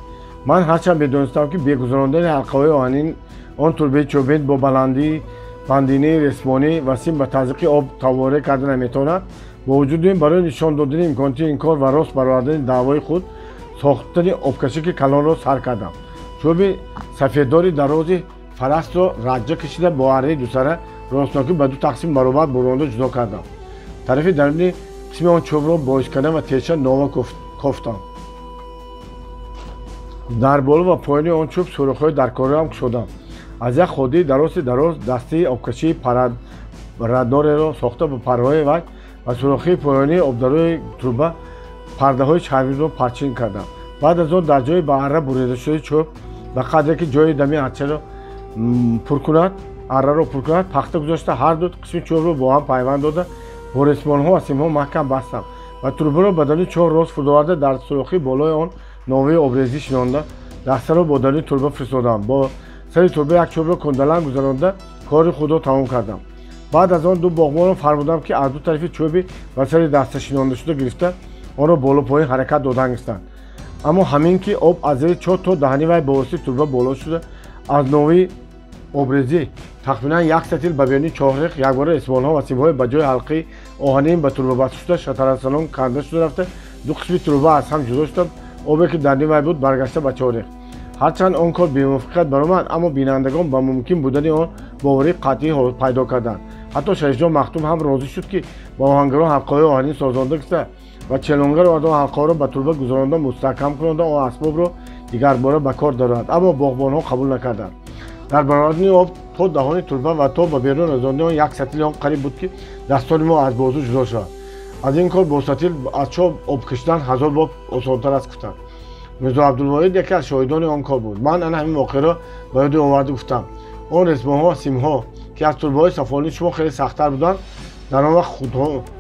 Ман ҳарчанд медонистам, ки бегузарондани ҳалқаҳои оҳанин он турбаи чӯбин бо баландии бандинаи ресмонӣ ва сим ба тазриқи об тавора карда наметавонад, бо вуҷуди ин барои нишон додани имконияти ин кор ва рост баровардани даъвои худ сохтани обкашаки калонро сар кардам. Чӯби сафеддори дарози фарастро раҷҷа кашида, бо арраи дусара ростнокӣ ба ду тақсим баробар буронда ҷудо кардам. Тарафи даруни қисми он чӯбро бо искана ва теша нова кофтам. Дар боло ва поёни он чӯб сӯрохҳои даркориам кушодам. Аз як ходии дарози дароз дастаи обкашии парраднореро сохта, ба парҳои вай ва сӯрохии поёнии обдарои труба пардаҳои чарбиро парчин кардам. Баъд аз он дар ҷои ба арра буридашудаи чӯб ба қадре ки ҷои дами арчаро пур кунад, арраро пур кунад, пахта гузошта, ҳар ду қисми чӯбро бо ҳам пайванд дода, бо ресмонҳо ва симҳо маҳкам бастам ва трубаро ба даруни чоҳ рост фурдоварда, дар сӯрохи болои он новии обрезӣ шинонда, дастаро бо даруни труба фиристодам. Бо сари труба як чӯбро кундаланг гузаронда, кори худро тамом кардам. Баъд аз он ду боғбонро фармудам, ки аз ду тарафи чӯби ба сари даста шинондашуда гирифта, онро боло поён ҳаракат додан гирифтанд. Аммо ҳамин ки об аз зери чоҳ то даҳани вай бо воситаи труба боло шуда, аз новии обрезӣ тахминан як сатил ба беруни чоҳ рехт, якбора ресмонҳо ва симҳои ба ҷои ҳалқаи оҳанин ба труба баста шуда, шатарасанон канда шуда рафта, ду қисми труба аз ҳам ҷудо шуда, обе ки дар ним вай буд баргашта ба чоҳ рехт. Ҳарчанд он кор бемувофиқият баромад, аммо бинандагон ба мумкин будани он боварии қатъӣ пайдо карданд. Ҳатто Шарифҷон Махдум ҳам розӣ шуд, ки ба оҳангарон ҳалқаҳои оҳанин созонда гирифта ва челонгаро он ҳалқаҳоро ба турба гузаронда мустаҳкам кунонда он асбобро дигарбора ба кор дарорад. Аммо боғбонҳо қабул накарданд. Дар баровардани об то даҳони турба ва то ба берун расондани он як сатили он қариб буд, ки дастони мо аз бозу ҷудо шавад. Аз ин кор бо сатил аз чоҳ об кашидан 1000 бор осонтар аст, гуфтанд. Мирзо Абдулвоҳид яке аз шоҳидони он кор буд. Ман ана ҳамин воқеаро ба ёди оварда гуфтам. Он ресмонҳо, симҳо, ки аз турбаҳои сафолини шумо хеле сахттар буданд, дар он вақт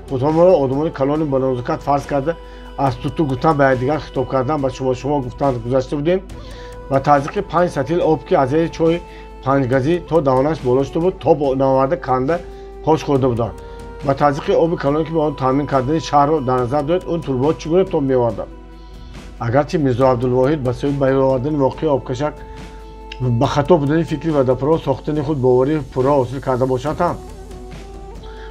худҳо моро одамони калони ба нозукат фарз карда аз туту гуфтан ба якдигар хитоб кардан ба шумо гуфтан гузашта будем. Ба тазиқи 5 сатил об, ки аз зери чоҳи панҷгазӣ то даҳонаш боло шуда буд, тоб наоварда канда пош хӯрда буданд. Ба тазиқи оби калоне, ки ба он таъмин кардани шаҳрро дар назар доред, он турбаҳо чӣ гуна тоб меоварданд? Агарчи Мирзо Абдулвоҳид ба сабаби ба ёд овардани воқеаи обкашак ба хато будани фикри водопровод сохтани худ боварии пурра ҳосил карда бошад ҳам,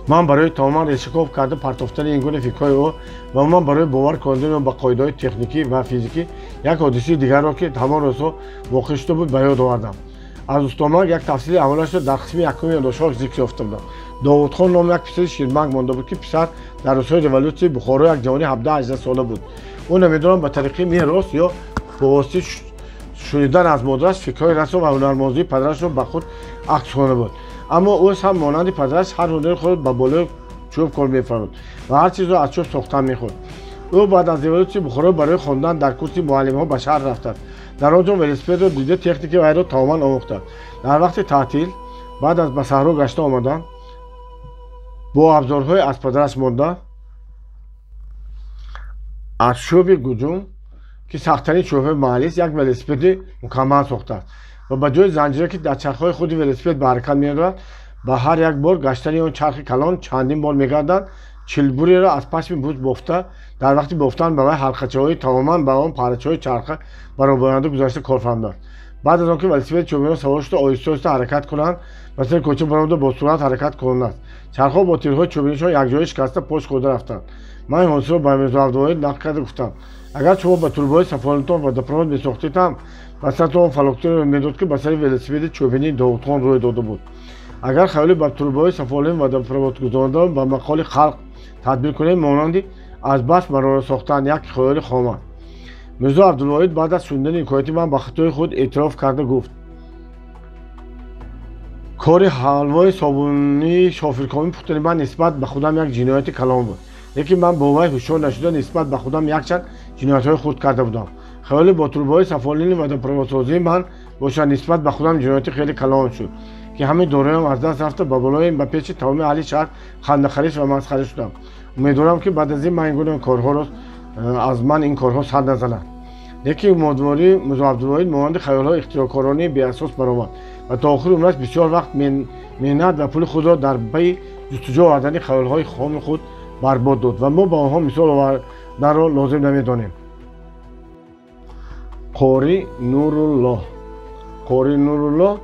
ман барои тамоман решаков карда партофтани ин гуна фикрҳои ӯ ва умуман барои бовар кардани ӯ ба қоидаҳои техникӣ ва физикӣ як ҳодисаи дигарро, ки ҳамон рӯзҳо воқеъ шуда буд, ба ёд овардам. Аз устоманг як тафсили аҳволашро дар қисми якуми ёддоштҳо зикр ёфта будам. Довудхон номи як писари ширманг монда буд, ки писар дар рӯзҳои револютсияи Бухоро як ҷавони 17-18 сола буд. Ӯ намедонам ба тариқи мерос ё бо воситаи шунидан аз модараш фикрҳои расо ва ҳунармозии падарашро ба худ акс хонда буд. Аммо ӯ ҳам монанди падараш ҳар ҳунари худро ба болои чӯб кор мефармуд ва ҳар чизро аз чӯб сохтан мехӯрд. Ӯ баъд аз револютсияи Бухоро барои хондан дар курси муаллимҳо ба шаҳр рафтааст. Дар он ҷо велосипедро дида техникаи вайро тамоман омӯхтааст. Дар вақти таътил баъд аз ба саҳро гашта омадан бо абзорҳои аз падараш монда аз чӯби гуҷум, ки сахттарин чӯбҳои маҳаллист, як велосипеди мукаммал сохтааст ва ба ҷои занҷира, ки дар чархҳои худи велосипед ба ҳаракат меорад, ба ҳар як бор гаштани он чархи калон чандин бор мегарданд, чилбуреро аз пашми буз бофта, дар вақти бофтан ба вай ҳалқачаҳои тамоман ба он парачаҳои чарха баробаранда гузашта кор фармудааст. Баъд аз он ки велосипеди чӯбино савор шуда оҳиста-оҳиста ҳаракат кунанд, ба сари кӯча баромада бо суръат ҳаракат кунанд. Чархҳо бо тирҳои чӯбинишон якҷоя шикаста пош хӯрда рафтанд. Ман ин ҳодисаро ба Мирзо Абдулвоҳид нақл карда гуфтам: агар шумо ба турбаҳои сафолинтон водопровод месохтед ҳам, ба саратон фалокатеро медод, ки ба сари велосипеди чӯбинии Довудхон рӯй дода буд. Агар хаёли ба турбаҳои сафолин водопровод гузарондан ба мақоли халқ тадбир кунем, монанди аз барф марора сохтан як хаёли хом аст. Мирзо Абдулвоҳид баъд аз шунидани ҳикояти ман ба хатои худ эътироф карда гуфт: кори ҳалвои собунии шофиркомӣ пухтани ман нисбат ба худам як ҷинояти калон буд, лекин ман бо вай ҳушёр нашуда нисбат ба худам якчанд ҷиноятҳои хурд карда будам. Хаёли бо турбаҳои сафолини водопроводсозии ман бошад нисбат ба худам ҷинояти хеле калон шуд, ки ҳамин дороям аз даст рафта ба болои ба пеши тамоми аҳли шаҳр хандахариш ва масхара шудам. Умедворам, ки баъд аз ин ман ин гуна корҳоро аз ман ин корҳо сар назанад. Лекин умедвории Мирзо Абдулвоҳид монанди хаёлҳои ихтироъкоронии беасос баромад ва то охири умраш бисёр вақт меҳнат ва пули худро дар пайи ҷустуҷӯ овардани хаёлҳои хоми худ барбод дод ва мо ба онҳо мисол оварданро лозим намедонем. Қори Нуруллоҳ. Қори Нуруллоҳ,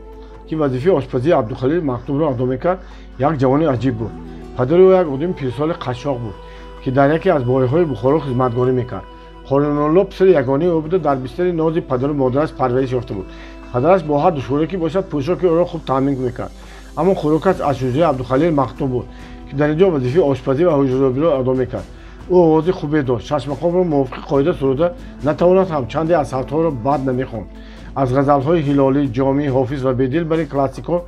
ки вазифаи ошпазии Абдухалил Махдумро адо мекард, як ҷавони аҷиб буд. Падари ӯ як одами пирсоли қашшоқ буд, ки дар яке аз бойҳои Бухоро хизматгорӣ мекард. Қори Нуруллоҳ писари ягонаи ӯ буда, дар бистари нози падару модараш парвариш ёфта буд. Падараш бо ҳар душворие ки бошад, пӯшоки ӯро хуб таъмин мекард. Аммо хӯрокаш аз ҳуҷраи Абдухалил Махдум буд, ки дар ин ҷо вазифаи ошпазӣ ва ҳуҷраёбиро адо мекард. Ӯ овози хубе дошт, шашмақомро мувофиқи қоида суруда натавонад ҳам чанде аз сатрҳоро бад намехонд. Аз ғазалҳои Ҳилолӣ, Ҷомӣ, Ҳофиз ва Бедил бари классикон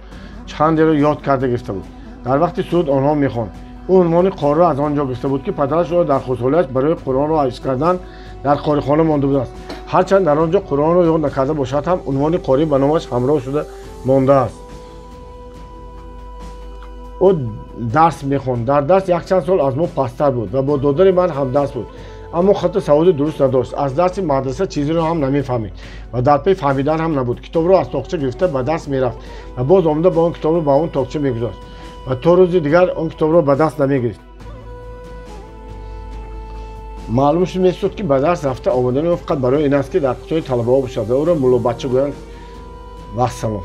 чандеро ёд карда гирифта буд. Дар вақти суруд онҳо мехонд. Ӯ унвони қорро аз он ҷо гирифта буд, ки падараш ӯро дар хурдсолиаш барои Қуръонро ҳифз кардан дар қорихона монда будааст. Ҳарчанд дар он ҷо Қуръонро ёд накарда бошад ҳам, унвони қорӣ ба номаш ҳамроҳ шуда мондааст. Ӯ дарс мехонд. Дар дарс якчанд сол аз мо пасттар буд ва бо додари ман ҳамдарс буд, аммо хату саводи дуруст надошт. Аз дарси мадраса чизеро ҳам намефаҳмид ва дар пай фаҳмидан ҳам набуд. Китобро аз тоқча гирифта ба дарс мерафт ва боз омада ба он китобро ба он тоқча мегузошт ва то рӯзи дигар он китобро ба даст намегирифт. Маълум шуд месуд, ки ба дарс рафта омадани ӯ фақат барои ин аст, ки дар қатори талабаҳо бошад ва ӯро муллобача гӯянд. Вассалом.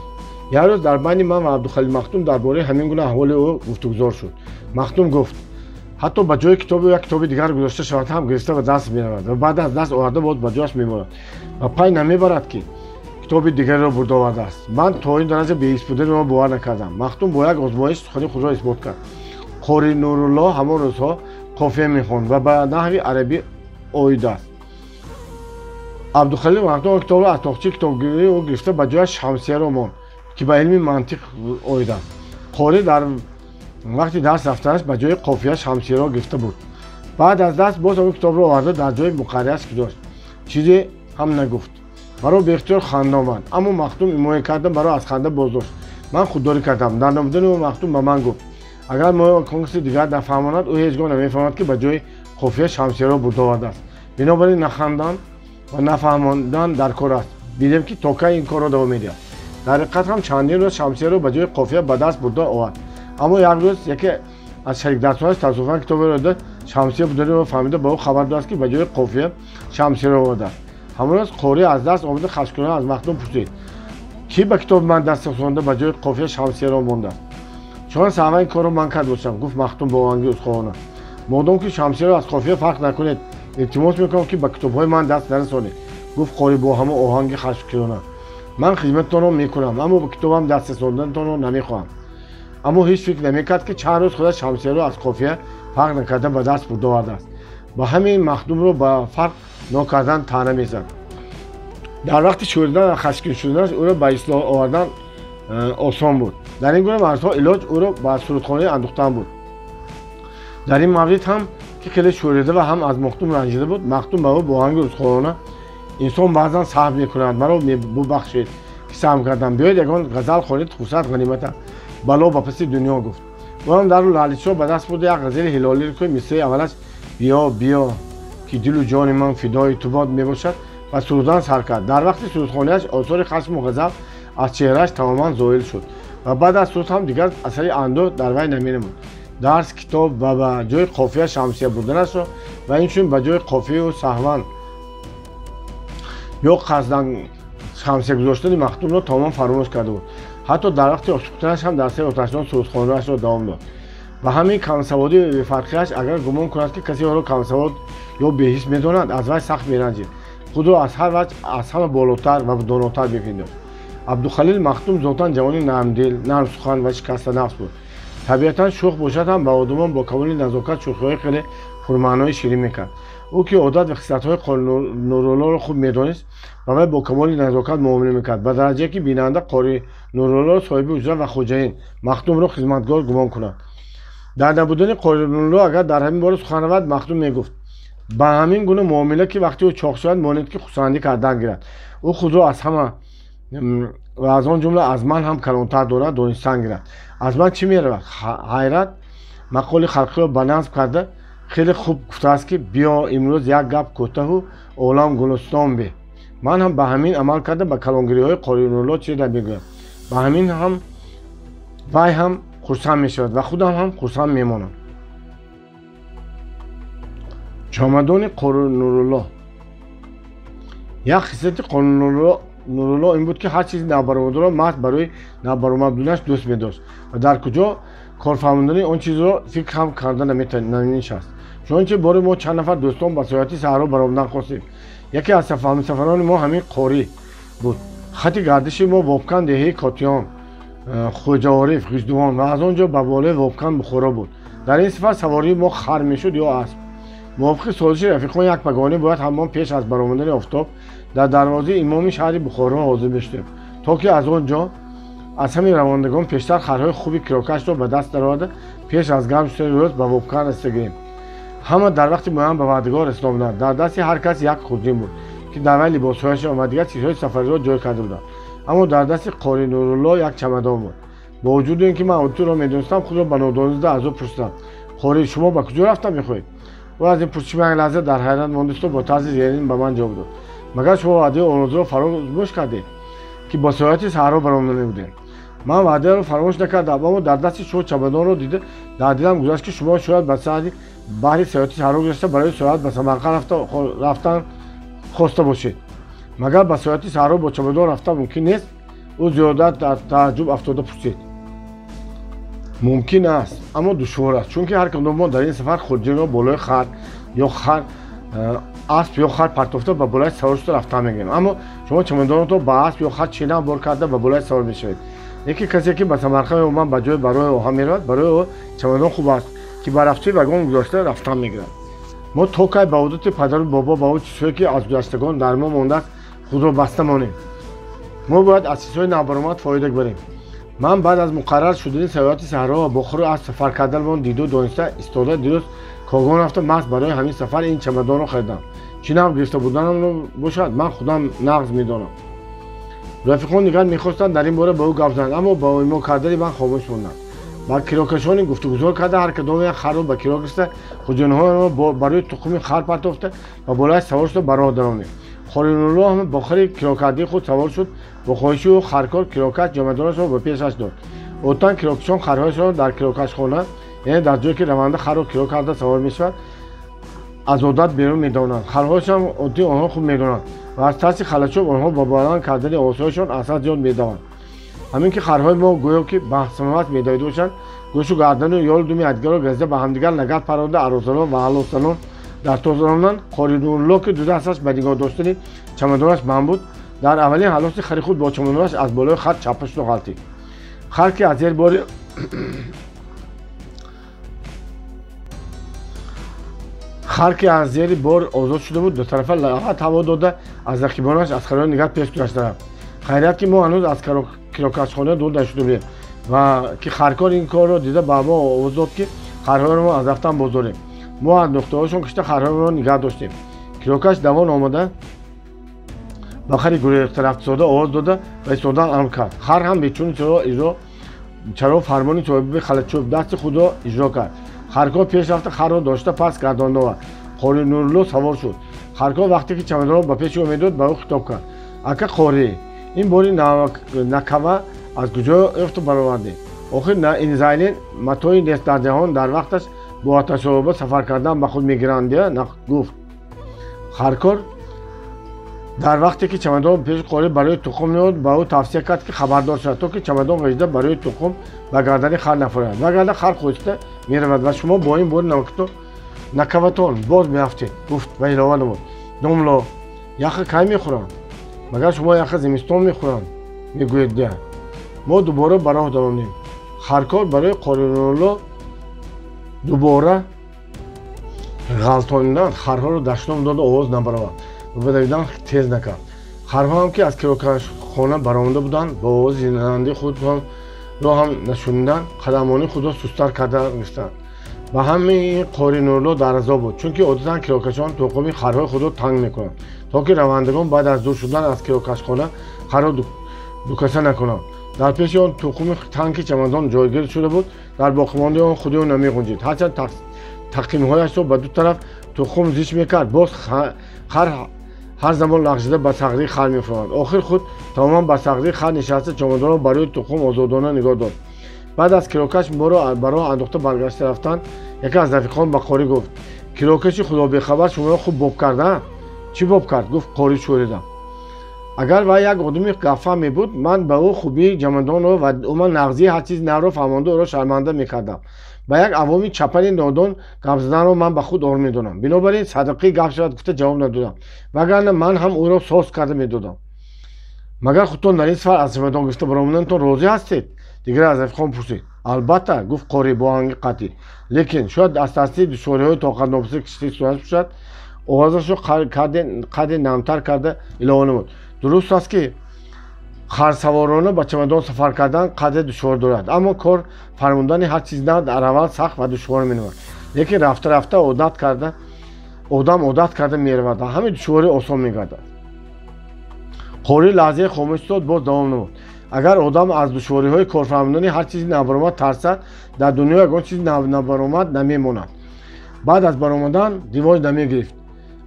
Як рӯз дар байни ман ва Абдухалил Махдум дар бораи ҳамин гуна аҳволи ӯ гуфтугузор шуд. Махдум гуфт: ҳатто ба ҷои китоби як китоби дигар гузошта шавад ҳам гирифта ба дарс меравад ва баъд аз дарс оварда боз ба ҷояш мемонад ва пай намебарад, ки китоби дигареро бурда овардааст. Ман то ин дараҷа беҳис будани ӯро бовар накардам. Махдум бо як озмоиш сухани худро исбот кард. Қори Нурулло ҳамон рӯзҳо қофия мехонд ва ба наҳви арабӣ оид аст. Абдухалил Махдум он китобро аз тоқчаи китобгирии ӯ гирифта ба ҷояш Шамсияро монд, ки ба илми мантиқ оид аст. Қорӣ дар вақти дарс рафтанаш ба ҷои қофия Шамсияро гирифта буд. Баъд аз дарс боз он китобро оварда дар ҷои муқарриаш гузошт. Чизе ҳам нагуфт. Маро беихтиёр ханда омад, аммо Махдум ҳимоя карда маро аз ханда боздошт. Ман худдорӣ кардам. Дар набудани ӯ Махдум ба ман гуфт: агар моро касе дигар нафаҳмонад, ӯ ҳеҷ гоҳ намефаҳмад, ки ба ҷои қофия Шамсияро бурда овардааст. Бинобар ин нахандан ва нафаҳмондан дар кор аст. Бидем, ки то кай ин корро давом медиҳад. Дар ҳақиқат ҳам чандин рӯз Шамсияро ба ҷои қофия ба даст бурда овард. Аммо як рӯз яке аз шарикдарсонаш тасодуфан китоберо дода Шамсия буданиро фаҳмида ба ӯ хабар додааст, ки ба ҷои қофия Шамсияро овардааст. Ҳамон рӯз қорӣ аз дарс омада хашкунона аз Махдум пурсид: кӣ ба китоби ман даст расонда ба ҷои қофия Шамсияро мондааст? Чунон саҳва ин корро ман кард бошам, гуфт Махдум бо оҳанги узрхоҳона. Модом ки Шамсияро аз қофия фарқ накунед, илтимос мекунам, ки ба китобҳои ман даст нарасонед, гуфт қорӣ бо ҳамон оҳанги хашкунона. Ман хизмататонро мекунам, аммо ба китобам даст расонданатонро намехоҳам. Аммо ҳеҷ фикр намекард, ки чанд рӯз худаш Шамсияро аз қофия фарқ накарда ба даст бурда овардааст. Ба ҳамин Махдумро ба фарқ нокардан таъна мезад. Дар вақти шӯридан ва хашкин шуданаш ӯро ба ислоҳ овардан осон буд. Дар ин гуна мавридҳо илоҷ ӯро ба сурудхона андохтан буд. Дар ин маврид ҳам ки хеле шӯрида ва ҳам аз Махдум ранҷида буд, Махдум ба ӯ бо оҳанги узрхоҳона: инсон баъзан саҳв мекунад, маро бубахшед, ки саҳв кардам. Биёед ягон ғазал хонед, фурсат ғанимат аст. Бало ба паси дунё, гуфт. Ӯам дару лаъличо ба даст бурда як ғазали ҳилолиро, ки мисраи аввалаш биё биё ки дилу ҷони ман фидои ту бод мебошад, ва сурудан сар кард. Дар вақти сурудхониаш осори хашму ғазаб аз чеҳрааш тамоман зоил шуд ва баъд аз суруд ҳам дигар асари андӯҳ дар вай наменамуд. Дарс, китоб ва ба ҷои қофия Шамсия бурданашро ва инчунин ба ҷои қофияю саҳван ё қасдан Шамсия гузоштани Махдумро тамоман фаромӯш карда буд. Ҳатто дар вақти ошуфтанаш ҳам дар сари оташдон сурудхонаашро давом дод. Ба ҳамин камсаводию бефарқиаш агар гумон кунад, ки касе ӯро камсавод ё беҳис медонад, аз вай сахт меранҷид. Худро аз ҳар ваҷ аз ҳама болотар ва донотар мепиндошт. Абдухалил Махдум зотан ҷавони нармдил, нармсухан ва шикастанафс буд. Табиатан шӯх бошад ҳам ба одамон бо камоли назокат шӯхиҳои хеле пурмаънои ширин мекард. Ӯ ки одат ва хислатҳои Қори Нуруллоро хуб медонист, ба вай бо камоли назокат муомила мекард, ба дараҷае ки бинанда Қори Нуруллоро соҳиби ҳуҷра ва хоҷаин, Махдумро хизматгор гумон кунад. Дар набудани Қори Нурулло агар дар ҳамин бора сухан равад, Махдум мегуфт: ба ҳамин гуна муомила, ки вақте ӯ чоқ шавад, монед ки хусандӣ кардан гирад. Ӯ худро аз ҳама ва аз он ҷумла аз ман ҳам калонтар дорад, донистан гирад. Аз ман чӣ меравад? Ҳайрат мақоли халқиро ба назм карда хеле хуб гуфтааст, ки биё имрӯз як гап кӯтаҳу олам гулистон бе. Ман ҳам ба ҳамин амал карда ба калонгириҳои Қори Нурулло чизе мегӯям. Ба ҳамин ҳам вай ҳам хурсанд мешавад ва худам ҳам хурсанд мемонам. Чомадони Қори Нурулло. Як хислати Қори Нурулло ин буд, ки ҳар чизи навбаромадаро маҳз барои навбаромад буданаш дӯст медошт ва дар куҷо корфармудани он чизро фикр ҳам карда наменишаст. Чунончи бори мо чанд нафар дӯстон ба сиёҳати саҳро баромадан хостем. Яке аз ҳамсафарони мо ҳамин қорӣ буд. Хати гардиши мо Вобкан, деҳаи Котиён, Хоҷаориф, Ғиждувон ва аз он ҷо ба болои Вобкан, Бухоро буд. Дар ин сафар савории мо хар мешуд ё асп. Мувофиқи созиши рафиқон як пагонӣ бояд ҳамон пеш аз баромадани офтоб дар дарвозаи имоми шаҳри Бухоро ҳозир мешудем, то ки аз он ҷо аз ҳамин равондагон пештар харҳои хуби кирокашро ба даст дароварда пеш аз гарм шудани рӯз ба Вобкан расида гирем. Ҳама дар вақти муайян ба ваъдагоҳ расида омаданд. Дар дасти ҳар кас як хурҷин буд, ки дар вай либосҳояшон ва дигар чизҳои сафариро ҷой карда буданд. Аммо дар дасти Қори Нурулло як чамадон буд. Бо вуҷуди ин ки ман одатиро медонистам, худро ба нодониста аз ӯ пурсидам: қорӣ, шумо ба куҷо рафта мехоҳед? Ӯ аз ин пурсиши ман як лаҳза дар ҳайрат мондисту бо тарзи зерин ба ман ҷавоб дод: магар шумо ваъдаи орозуро фаромӯш кардед, ки бо сиёҳати саҳро баромада мебудем? Ман ваъдаро фаромӯш накардам, аммо дар дасти шумо чамадонро дида дар дилам гузашт, ки шумо шояд ба саъди баҳри сиёҳати саҳро гузашта барои сиёҳат ба Самарқанд рафтан хоста бошед. Магар ба сиёҳати саҳро бо чамадон рафтан мумкин нест? Ӯ зиёда дар тааҷҷуб афтода пурсид. Мумкин аст, аммо душвор аст, чунки ҳар кадом мо дар ин сафар хурҷинро болои хар ё хар асп ё хар партофта ба болои савор шуда рафтан мегирем. Аммо шумо чамадонатон ба асп ё хар чина бор карда ба болои савор мешавед. Яке касе ки ба Самарқанд ё ман ба ҷои барои оҳан меравад, барои ӯ чамадон хуб аст ки ба рафтуи вагон гузошта рафтан мегирад. Мо то кай ба одати падару бобо ба ӯ чизҳое ки аз гузаштагон дар мо мондааст худро баста монем. Мо бояд аз чизҳои набаромад фоида барем. Ман баъд аз муқаррар шудани саёҳати саҳро ва Бухоро аз сафар карданамон диду дониста истода дирӯз Когон рафта маҳз барои ҳамин сафар ин чамадонро харидам. Чӣ нав гирифта буданамро бошад, ман худам нағз медонам. Рафиқон дигар мехостанд дар ин бора ба ӯ гап зананд, аммо ба имо кардани ман хомӯш монданд. Ба кирокашони гуфтугузор карда ҳар кадоме як харро ба киро гирифта хуҷонҳоро барои тухми хар партофта ва болояш савор шуда ба роҳ даромем. Қори Нурулло ҳам бо хари кирокардии худ савор шуд. Бо хоҳиши ӯ харкор кирокаш ҷамадонашро ба пешаш дод. Одатан кирокашон харҳояшонро дар кирокашхона, яъне дар ҷое ки раванда харро киро карда савор мешавад, аз одат берун медонанд. Харҳояшам оддӣ онҳо хуб медонанд ва аз тарси халачоб онҳо ба баланд кардани овозҳояшон аз ҳад зиёд медаванд. Ҳамин ки харҳои мо гӯё ки баҳсамават медавида бошанд, гӯшу гардану ёлу думи якдигарро газида ба ҳамдигар лагад паронда арозанон ва ҳалосанон дар тозаронанд. Қори Нурулло ки ду дасташ ба нигоҳ доштани чамадонаш банд буд, дар аввалин ҳалоси хари худ бо чамадонаш аз болои хар чапа шуду ғалтид. Хар ки аз зери бори бор озод шуда буд, дутарафа лағат ҳаво дода аз рақибонаш аз харони дигар пеш гузашта рафт. Хайрият ки мо ҳанӯз аз кирокашхона дур нашуда будем ва ки харкор ин корро дида ба мо овоз дод ки харҳоро мо аз рафтан боздорем. Мо аз нуқтаҳошон кишта харҳоро нигаҳ доштем. Кирокаш давон омада ба хари гурехтарафтзода овоз дода ва истодан амр кард. Хар ҳам бечуну чаро фармони соҳиби халачӯб дасти худро иҷро кард. Харкор пеш рафта харро дошта пас гардонда овард. Қори Нурулло савор шуд. Харкор вақте ки чамадонро ба пеши ӯ медод, ба ӯ хитоб кард: ака қорӣ, ин бори накава аз куҷо ёфту баровардем? Охир ин зайлин матои нест дар ҷаҳон дар вақташ бо оташоба сафар кардан ба худ мегиранд, гуфт. Харкор дар вақте ки чамадон пеши қорӣ барои тухм меояд, ба ӯ тавсия кард ки хабардор шавад, то ки чамадон ғижда барои тухм ба гардани хар нафурад, вагарна хар хоиста меравад ва шумо бо ин бори накаватон боз меафтед, гуфт ва илова намуд: домло, яха кай мехӯранд? Магар шумо яха зимистон мехӯранд? Мегӯед дия. Мо дубора ба роҳ даромдем. Харкор барои Қори Нурулло дубора ғалтонидан харҳоро дашном дода овоз набаровард ва ба давидан тез накард. Харҳо ҳам ки аз кирокашхона баромада буданд, ба овози зинандаи худро ҳам нашунидан қадамони худро сусттар карда гирифтанд. Ба ҳамаи ин Қори Нурулло дар азоб буд, чунки одатан кирокашон тоқуми харҳои худро танг мекунанд, то ки равандагон баъд аз дур шудан аз кирокашхона харро дукаса накунанд. Дар пеши он тухми танки чамадон ҷойгир шуда буд, дар боқимондаи он худи ӯ намеғунҷид. Ҳарчанд тақимҳояшро ба ду тараф тухм зич мекард, боз хар ҳар замон лағжида ба сағрии хар мефуромад. Охир худ тамоман ба сағрии хар нишаста чамадонро барои тухм озодона нигоҳ дод. Баъд аз кирокаш моро ба роҳ андохта баргашта рафтанд, яке аз рафиқон ба қорӣ гуфт: кирокаши худобехабар шуморо хуб боб карда? Чӣ боб кард? Гуфт қорӣ шӯрида. Агар вай як одами гаффаҳм мебуд, ман ба ӯ хубии ҷамадонро ва умуман нағзии ҳар чизи навро фаҳмонда ӯро шарманда мекардам. Ба як авоми чапари нодон гап заданро ман ба худ ор медонам. Бинобар ин садақӣ гап шавад гуфта ҷавоб надодам, вагарна ман ҳам ӯро соз карда медодам. Магар худтон дар ин сафар аз чамадон гирифта баромаданатон розӣ ҳастед? Дигар аз рафиқон пурсид. Албатта, гуфт қорӣ бо оҳанги қатъӣ, лекин шояд аз таъсири душвориҳои тоқатнопазир кишти сурат бошад. Овозашро қадре намтар карда илова намуд: дуруст аст ки харсаворона ба чамадон сафар кардан қадре душвор дорад, аммо кор фармудани ҳар чиз нав дар аввал сахт ва душвор менамояд, лекин рафта рафта одам одат карда меравад ва ҳамин душворӣ осон мегардад. Қорӣ лаҳзаи хомӯш истод, боз давом намуд: агар одам аз душвориҳои корфармудани ҳар чизи набаромад тарсад, дар дунё ягон чизи набаромад намемонад. Баъд аз баромадан ривоҷ намегирифт.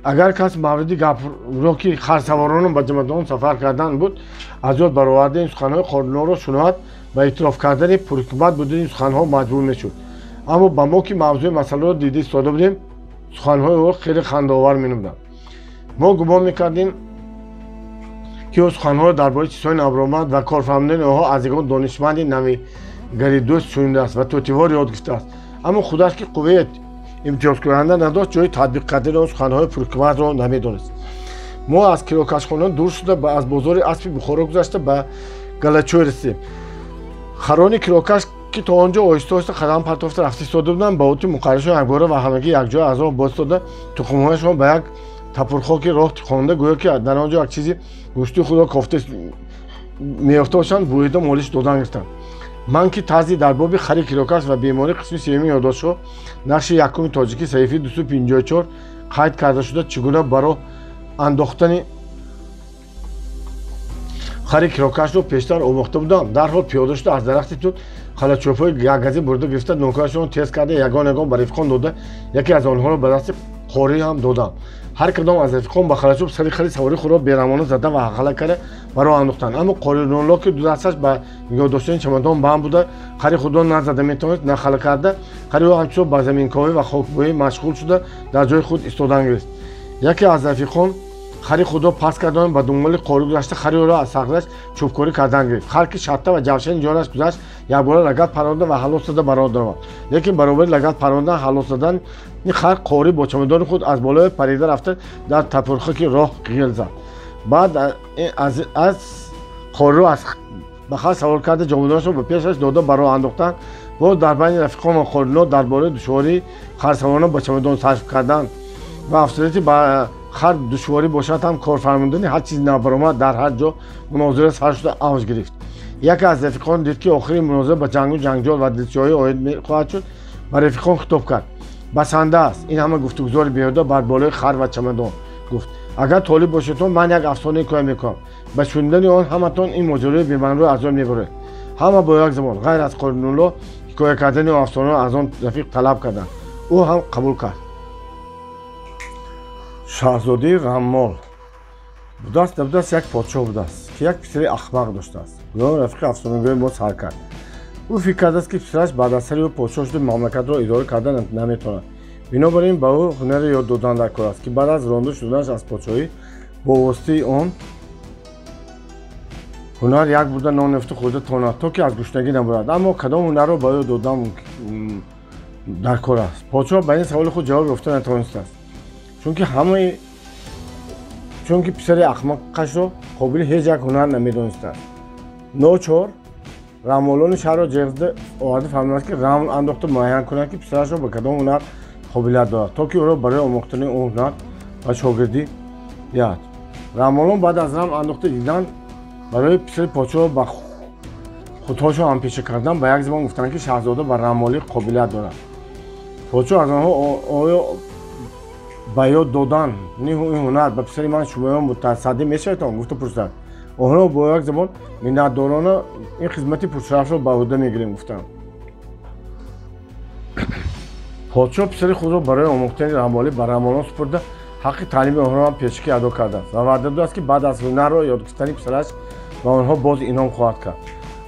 Агар кас мавриди гапро ки харсаворона ба ҷамадон сафар кардан буд, аз ёд баровардани суханҳои Қори шунавад, ба эътироф кардани пурҳикмат будани суханҳо маҷбур мешуд. Аммо ба мо ки мавзӯи масъаларо дида истода будем, суханҳои ӯ хеле хандаовар менамуданд. Мо гумон мекардем ки ӯ суханҳоро дар бораи чизҳои набаромад ва корфармудани онҳо аз ягон донишманди навигаридӯст шунидааст ва тӯтивор ёд гирифтааст. Аммо худаш ки қувваи Имтиёзкунанда надошт, ҷои татбиқ кардани он суханҳои пурҳикматро намедонист. Мо аз кирокашхона дур шуда, аз бозори аспи Бухоро гузашта ба Галачой расидем. Харони кирокаш, ки то он ҷо оҳиста оҳиста қадам партофта рафта истода буданд, ба оти муқарраршон якбора ва ҳамагӣ якҷоя аз роҳ боз истода, тухмҳояшон ба як тапурхоки роҳ тиқонда, гӯё ки дар он ҷо як чизи гӯшти худро кофта меёфта бошанд, бурида молиш додан гирифтанд. Ман ки тарзи дар боби хари кирокаш ва бемории қисми сеюми ёддоштҳо нашри якуми тоҷикӣ саҳифаи 254 қайд карда шуда, чӣ гуна ба роҳ андохтани хари кирокашро пештар омӯхта будам, дарҳол пиёда шуда аз дарахти тут халачӯбҳои якгазӣ бурда гирифта, нокояшонро тез карда, ягон ягон ба рафиқон дода, яке аз онҳоро ба дасти қорӣ ҳам додам. Ҳар кадом аз рафиқон ба халачӯб сари хари савори худро бераҳмона зада ва ҳақала карда ба роҳ андохтанд. Аммо Қоринулло, ки ду дасташ ба нигоҳ доштани чамадон банд буда, хари худро на зада метавонист, на хала карда. Хари ӯ ҳамчунон ба заминковӣ ва хокбӯӣ машғул шуда, дар ҷои худ истодан гирифт. Яке аз рафиқон хари худро паст кардон, ба дунболи қорӣ гузашта, хари ӯро аз сағраш чӯбкорӣ кардан гирифт. Хар ки шатта ва ҷавшани ҷонаш гузашт, якбора лагат паронда ва ҳалос зада ба роҳ даромад. Лекин баробари лагат парондан, ҳалос задан хар қорӣ бо чамадони худ аз болои парида рафта дар тапурхоки роҳ ғел зад. Баъд аз қориро аз ба хар савор карда, ҷомадонашро ба пешаш дода ба роҳ андохтанд. Боз дар байни рафиқон ва Қорино дар бораи душвории харсаворона ба чамадон сарф кардан ва афзалияти ба хар душворӣ бошад ҳам кор фармудани ҳар чизи набаромад дар ҳар ҷо мунозира сар шуда авҷ гирифт. Яке аз рафиқон дид, ки охири мунозира ба ҷангу ҷанҷол ва дилсиёҳӣ оид хоҳад шуд, ба рафиқон хитоб кард. Басанда аст ин ҳама гуфтугузори беҳуда бар болои хар ва чамадон, гуфт. Агар толиб бошедтон, ман як афсонаи ҳикоя мекунам. Ба шунидани он ҳаматон ин моҷарои бемаъноро аз он мебаред. Ҳама бо як забон, ғайр аз Қоринулло, ҳикоя кардани он афсонаро аз он рафиқ талаб карданд. Ӯ ҳам қабул кард. Шаҳзодии Раммол. Будааст набудааст як подшоҳ будааст, ки як писари ахмақ доштааст. Гӯё рафиқи афсонагӯи мо сар кард. Ӯ фикр кардааст, ки писараш баъд аз сари ӯ подшоҳ шуда мамлакатро идора карда наметавонад. Бинобар ин ба ӯ ҳунаре ёд додан дар кор аст, ки баъд аз ронда шуданаш аз подшоҳӣ бо воситаи он ҳунар як бурда нон ёфта хӯрда тавонад, то ки аз гушнагӣ набурад. Аммо кадом ҳунарро ба ӯ додан дар кор аст? Подшоҳ ба ин саволи худ ҷавоб ёфта натавонистааст, чунки писари ахмақашро қобили ҳеҷ як ҳунар намедонистааст. Ночор раммолони шаҳрро ҷеғ зада оварда фармудааст, ки рамл андохта муайян кунад, ки писарашро ба кадом ҳунар қобилият дорад, то ки ӯро барои омӯхтани он ҳунар ба шогирдӣ диҳад. Раммолон баъд аз рамл андохта дидан барои писари подшоҳ ба худҳошон ҳампеша кардан ба як забон гуфтанд, ки шаҳзода ба раммолӣ қобилият дорад. Подшоҳ аз онҳо оё ба ёд додан ин ҳунар ба писари ман шумоён мутасаддӣ мешаведтон, гуфта пурсиданд. Онҳо бо як забон миннатдорона ин хизмати пуршарафро ба ӯҳда мегирем, гуфтанд. Подшоҳ писари худро барои омӯхтани раммолӣ ба раммолон супурда, ҳаққи таълими онҳоро ҳам пешакӣ адо кардааст ва ваъда додааст, ки баъд аз ҳунарро ёд гирифтани писараш ба онҳо боз инъом хоҳад кард.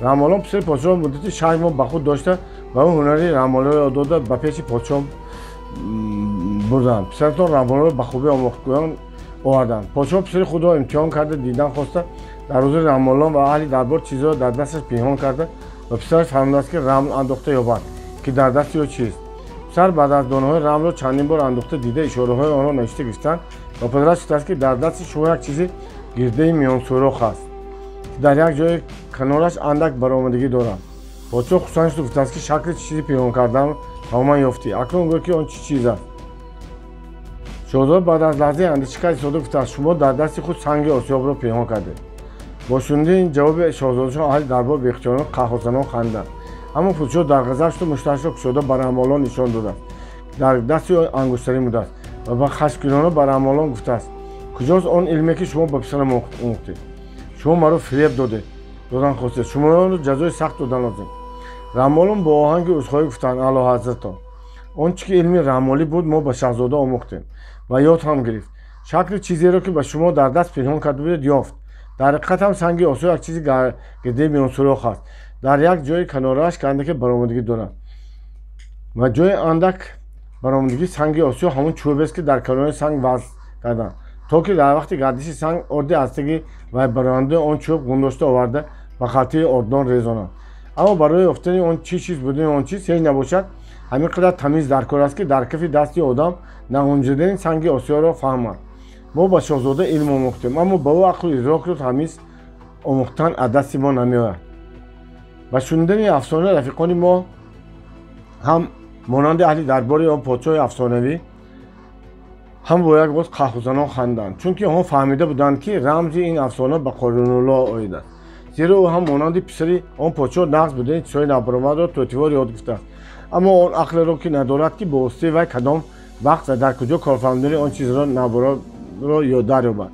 Раммолон писари подшоҳро муддати 6 моҳ ба худ дошта, ба ӯ ҳунари раммолиро ёд дода, ба пеши подшоҳ бурданд. Писаратон раммолиро ба хубӣ омӯхтгӯён оварданд. Подшоҳ писари худро имтиҳон карда дидан хоста, дар ҳузури раммолон ва аҳли дарбор чизеро дар дасташ пинҳон карда ва писараш фармудааст, ки рамл андохта ёбад, ки дар дасти ӯ чист. Писар баъд аз донаҳои рамлро чандин бор андохта дида, ишораҳои онро навишта гирифтанд ва падараш гуфтааст, ки дар дасти шумо як чизи гирдаи миёнсӯрох аст, ки дар як ҷои канораш андак баромадагӣ дорад. Подшоҳ хурсанд шуд, гуфтааст, ки шакли чизи пинҳон карданро тамоман ёфтӣ, акнун гӯ, ки он чӣ чиз аст. Шоҳзода баъд аз лаҳзаи андеша кард истода гуфтааст, шумо дар дасти худ санги осиёбро пинҳон кардед. Бо шунидани ин ҷавоби шоҳзодашон аҳли дарбор беихтиёрона қаҳрзанон хандиданд. Аммо подшоҳ дар ғазаб шуд, мушташро кушода ба раммолон нишон додааст, дар дасти ӯ ангуштарӣ будааст ва ба хашмгинона ба раммолон гуфтааст, куҷост он илме, ки шумо ба писарам омӯхтед? Шумо маро фиреб додед, додан хостед, шуморо ҷазои сахт додан лозим. Раммолон бо оҳанги узрхоҳӣ гуфтанд, аълоҳазратон, он чӣ ки илми раммолӣ буд, мо ба шаҳзода омӯхтем ва ёд ҳам гирифт. Шакли чизеро, ки ба шумо дар даст пинҳон карда будед, ёфт. Дар ҳақиқат ҳам санги осиё як чизи гирдаи миёнсӯрох аст. Дар як ҷои канорааш андаке баромадагӣ дорад ва ҷои андак баромадагии санги осиё ҳамон чӯбест, ки дар канораи санг вазн карданд, то ки дар вақти гардиши санг орди аз теги вай барояндаи он чӯб ғундошта оварда ба халтаи ордон резонанд. Аммо барои ёфтани он чӣ чиз будани он чиз ҳеҷ набошад, Ҳамин қадар тамиз дар кор аст, ки дар кафи дасти одам нағунҷидани санги осиёро фаҳмад. Мо ба шоҳзода илм омӯхтем, аммо ба ӯ ақлу идрокро тамиз омӯхтан аз дасти мо намеояд. Ба шунидани афсона рафиқони мо ҳам монанди аҳли дарбори он подшоҳи афсонавӣ ҳам бо як боз қаҳрзанон ханданд, чунки онҳо фаҳмида буданд, ки рамзи ин афсона ба Қори Нурулло оид аст. Зеро ӯ ҳам монанди писари он подшоҳ нағз будани чизҳои набаромадро тӯтивор ёд гирифтааст, аммо он ақлеро ки надорад, ки бо воситаи вай кадом вақт ва дар куҷо корфаҳмидани он чизро набароро дарёбад.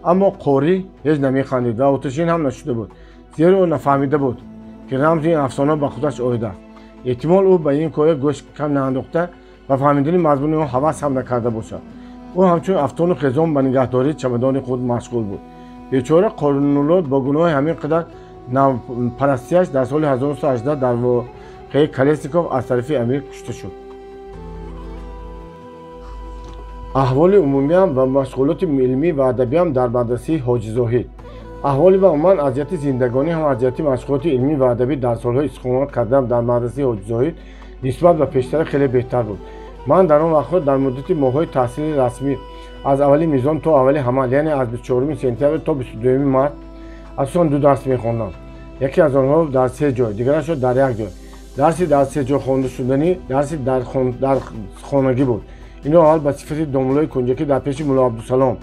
Аммо қорӣ ҳеҷ намехандид ва оташин ҳам нашуда буд, зеро ӯ нафаҳмида буд, ки рамзи ин афсона ба худаш оид аст. Эҳтимол, ӯ ба ин ҳикоя гӯш кам наандохта ва фаҳмидани мазмуни он ҳавас ҳам накарда бошад. Ӯ ҳамчун афтону хезон ба нигаҳдории чамадони худ машғул буд. Бечора Қори Нурулло бо гуноҳи ҳамин қадар навпарастияш дар соли 1918 дар воқеаи Колесников аз тарафи амир кушта шуд. Аҳволи умумиам ва машғулоти илмӣ ва адабиам дар мадрасаи Ҳоҷи Зоҳид. Аҳволи ва умуман аз ҷиҳати зиндагонӣ, ҳам аз ҷиҳати машғулоти илмӣ ва адабӣ дар солҳои истиқомат кардаам дар мадрасаи Ҳоҷи Зоҳид нисбат ба пештара хеле беҳтар буд. Ман дар он вақтҳо дар муддати моҳҳои таҳсили расмӣ аз аввали мизон то аввали ҳамал, яъне аз 24 сентябр то 22 март, асосан ду дарс мехондам. Яке аз онҳо дар се ҷой, дигарашро дар як ҷой. Дарси дар се ҷой хонда шуданӣ дарси дар хонагӣ буд. Инро аввал ба сифати домлои кунҷакӣ дар пеши Мулло Абдусалом,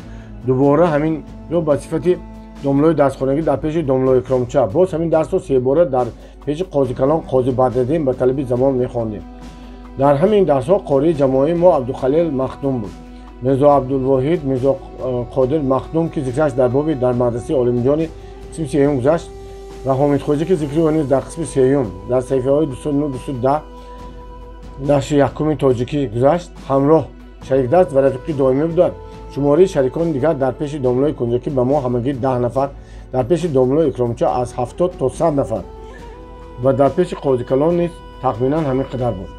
дубора ҳаминро ба сифати домлои дарсхонагӣ дар пеши домлои Икромча, боз ҳамин дарсро себора дар пеши қозикалон Қози Бадриддин ба талаби замон мехондем. Дар ҳамин дарсҳо қории ҷамоаи мо Абдухалил Махдум буд. Мирзо Абдулвоҳид, Мирзо Қодир Махдум, ки зикраш дар боби дар мадрасаи Олимҷони қисми сеюм гузашт, ва Ҳомидхоҷа, ки зикри ӯ низ дар қисми сеюм дар саҳифаҳои 209-210 нашри якуми тоҷикӣ гузашт, ҳамроҳ шарикдаст ва рафиқи доимӣ буданд. Шумораи шарикони дигар дар пеши домлои кунҷакӣ ба мо ҳамагӣ 10 нафар, дар пеши домлои Икромча аз 70 то 100 нафар ва дар пеши қозикалон низ тахминан ҳамин қадар буд.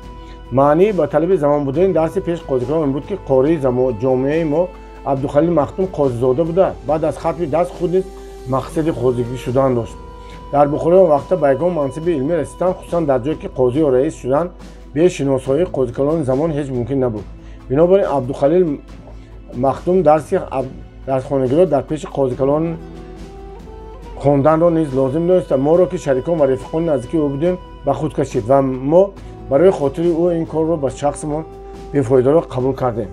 Маънии ба талаби замон будани дарси пеши қозикалон ин буд, ки қории ҷомеаи мо Абдухалил Махдум қозизода буда, баъд аз хатми дарс худ низ мақсади қозигӣ шудан дошт. Дар Бухорои он вақта ба ягон мансиби илмӣ расидан, хусусан дар ҷое ки қозӣ ё раис шудан бе шиносоии қозикалони замон ҳеҷ мумкин набуд. Бинобар ин Абдухалил Махдум дарси дарсхонагиро дар пеши қозикалон хонданро низ лозим дониста, моро, ки шарикон ва рафиқони наздики ӯ будем, ба худ кашид ва мо барои хотири ӯ ин корро ба шахсимон бефоидаро қабул кардем.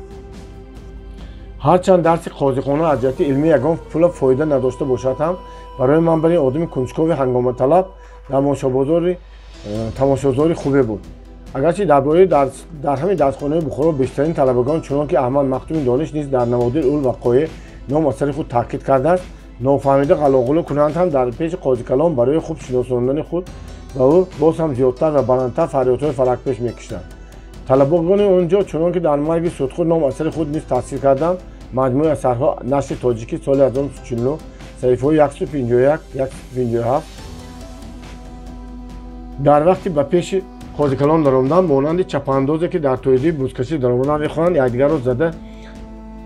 Ҳарчанд дарси қозихона аз ҷиҳати илмӣ ягон пула фоида надошта бошад ҳам, барои ман барои одами кунҷкови ҳангоматалаб тамошозори хубе буд. Агарчи дар бораи дар ҳамин дарсхонаи Бухоро бештарин талабагон, чунон ки Аҳмад Махдуми Дониш низ дар Наводир ул вақоеъ ном асари худ таъкид кардааст, нофаҳмида ғалоғулу кунанд ҳам, дар пеши қозикалон барои хуб шиносондани худ ва ӯ боз ҳам зиёдтар ва баландтар фарёдҳои фалакпеш мекашиданд. Талабагони он ҷо, чунон ки дар Марги судхӯр ном асари худ низ таҳсил карданд, маҷмӯи асарҳо нашри тоҷикӣ соли 1949, саҳифаҳои 151, 157, дар вақти ба пеши қозикалон даромадан монанди чапандозе, ки дар тоидии бузкашӣ даромадан мехоҳанд, якдигарро зада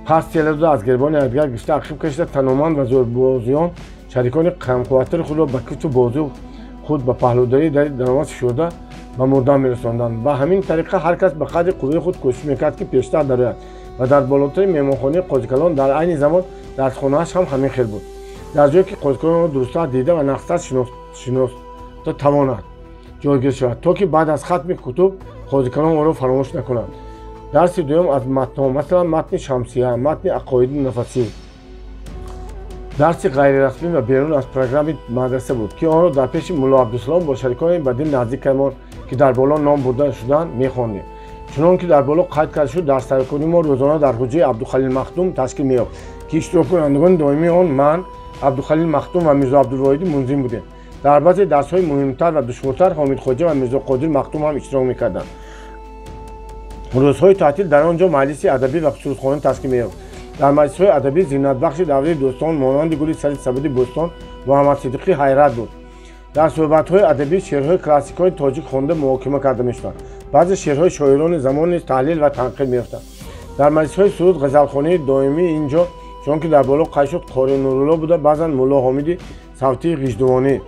пас телада аз гиребони якдигар гирифта ақиб кашида, таноманд ва зӯрбозиён шарикони камқувваттари худро ба китфу бозу худ ба паҳлударии дари даромад фишурда ба мурдан мерасонданд. Ба ҳамин тариқа ҳар кас ба қадри қувваи худ кӯшиш мекард, ки пештар дарояд ва дар болотари меҳмонхонаи қозикалон дар айни замон дарсхонааш ҳам ҳамин хел буд, дар ҷое ки қозикалонро дурусттар дида ва нағзтар шиноста тавонад ҷойгир шавад, то ки баъд аз хатми кутуб қозикалон ӯро фаромӯш накунанд. Дарси дуюм аз матнҳо, масалан матни Шамсия, матни Ақоиди нафасӣ, дарси ғайрирасмӣ ва берун аз программи мадраса буд, ки онро дар пеши Мулло Абдусалом бо шарикони ба дил наздикамон, ки дар боло ном бурда шуданд, мехондем. Чунон ки дар боло қайд карда шуд, дарстайёркунии мо рӯзона дар ҳуҷраи Абдухалил Махдум ташкил меёфт, ки иштироккунандагони доимии он ман, Абдухалил Махдум ва Мирзо Абдулвоҳиди Мунзим будем. Дар баъзе дарсҳои муҳимтар ва душвортар Ҳомидхоҷа ва Мирзо Қодир Махдум ҳам иштирок мекарданд. Рӯзҳои таътил дар он ҷо маҷлиси адабӣ ва сурудхонӣ ташкил меёфт. Дар маҷлисҳои адабӣ зинатбахши давраи дӯстон монанди гули сари сабади бӯстон Муҳаммадсидиқӣ Ҳайрат буд. Дар суҳбатҳои адабӣ шеърҳои классикҳои тоҷик хонда муҳокима карда мешуданд. Баъзе шеърҳои шоирони замон низ таҳлил ва танқид меёфтанд. Дар маҷлисҳои суруд ғазалхонии доимии ин ҷо, чунон ки дар боло қайд шуд, Қори Нурулло буда, баъзан Мулло Ҳомиди Савтии Ғиждувонӣ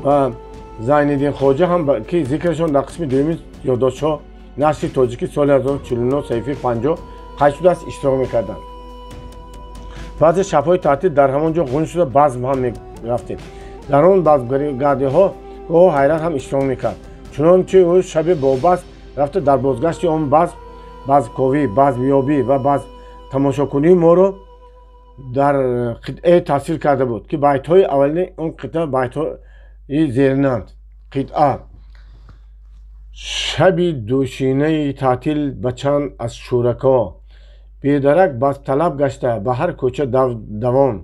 ва Зайниддин Хоҷа ҳам, ки зикрашон дар қисми дуюми ёддоштҳо нашри тоҷикӣ соли 1949 саҳифаи 50 қайд шудааст иштирок мекарданд. Баъзе шабҳои таътил дар ҳамон ҷо ғун шуда базм ҳам мерафтем. Дар он базмгардиҳо гоҳо Ҳайрат ҳам иштирок мекард. Чунончи ӯ шаби бо базм рафта дар бозгашти он базм, базмковӣ, базмёбӣ ва базм тамошокунии моро дар қитъае тасвир карда буд, ки байтҳои аввалини он қитъа байтҳои зеринанд. Қитъа: шаби дӯшинаи таътил ба чанд аз шурако, бедарак базмталаб гашта ба ҳар кӯча давон,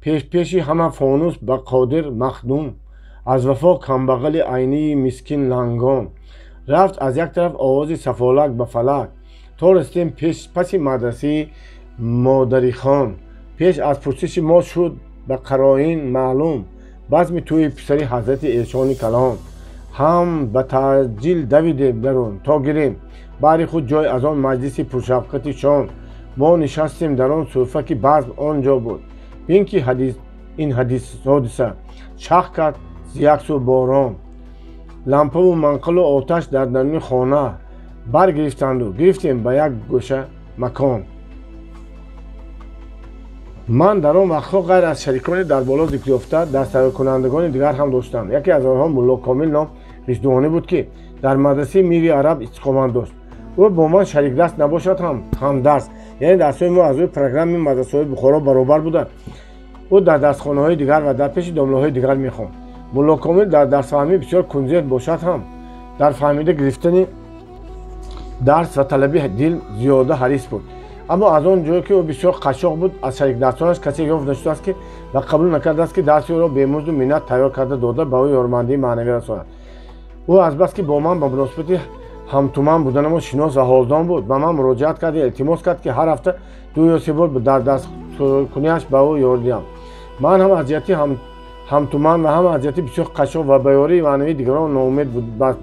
пешпеши ҳама фонус ба Қодир Махдум, аз вафо камбағали айнии мискин лангон. Рафт аз як тараф овози сафолак ба фалак, то расидем паси мадрасаи Модарихон. Пеш аз пурсиши мо шуд ба қароин маълум, базми тӯи писари ҳазрати Эшони калон. Ҳам ба таъҷил давидем дарун то гирем баҳри худ ҷой аз он маҷлиси пуршафқати шон. Мо нишастем дар он суфа, ки базм он ҷо буд. Бин ки ин ҳодиса чах кард як сӯ борон. Лампаву манқалу оташ дар даруни хона баргирифтанду гирифтем ба як гӯша макон. Ман дар он вақтҳо ғайр аз шарикони дар боло зикрёфта дастайёркунандагони дигар ҳам доштам. Яке аз онҳо Мулло Комил ном Ғиждувонӣ буд, ки дар мадрасаи Мири Араб истиқомат дошт. Ӯ бо ман шарикдаст набошад ҳам ҳамдарс, яъне дарсҳои мо аз рӯи программаи мадрасаҳои Бухоро баробар буданд. Ӯ дар дарсхонаҳои дигар ва дар пеши домлаҳои дигар мехонд. Мулло Комил дар дарсфаҳмӣ бисёр кунзият бошад ҳам дар фаҳмида гирифтани дарс ва талаби дил зиёда ҳарис буд. Аммо аз он ҷое ки ӯ бисёр қашшоқ буд, аз шарикдарсонаш касе ёфт нашудааст, ки ва қабул накардааст, ки дарси ӯро бемузду миннат тайёр карда дода ба ӯ ёрмандии маънавӣ расонад. Ӯ азбаски бо ман ба муносибати ҳамтуман буданамон шинос ва ҳолдон буд, ба ман муроҷиат кард, илтимос кард, ки ҳар ҳафта ду ё се бор дар дарскуниаш ба ӯ ёр диҳам. Ман ҳам аз ҷиҳати ҳамтуман ва ҳам аз ҷиҳати бисёр қашшоқ ва ба ёрии маънавии дигарон ноумед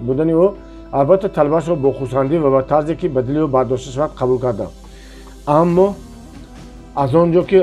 будани ӯ албатта талабашро бо хурсандӣ ва ба тарзе ки ба дили ӯ бардошта шавад қабул кардам. Аммо аз он ҷо ки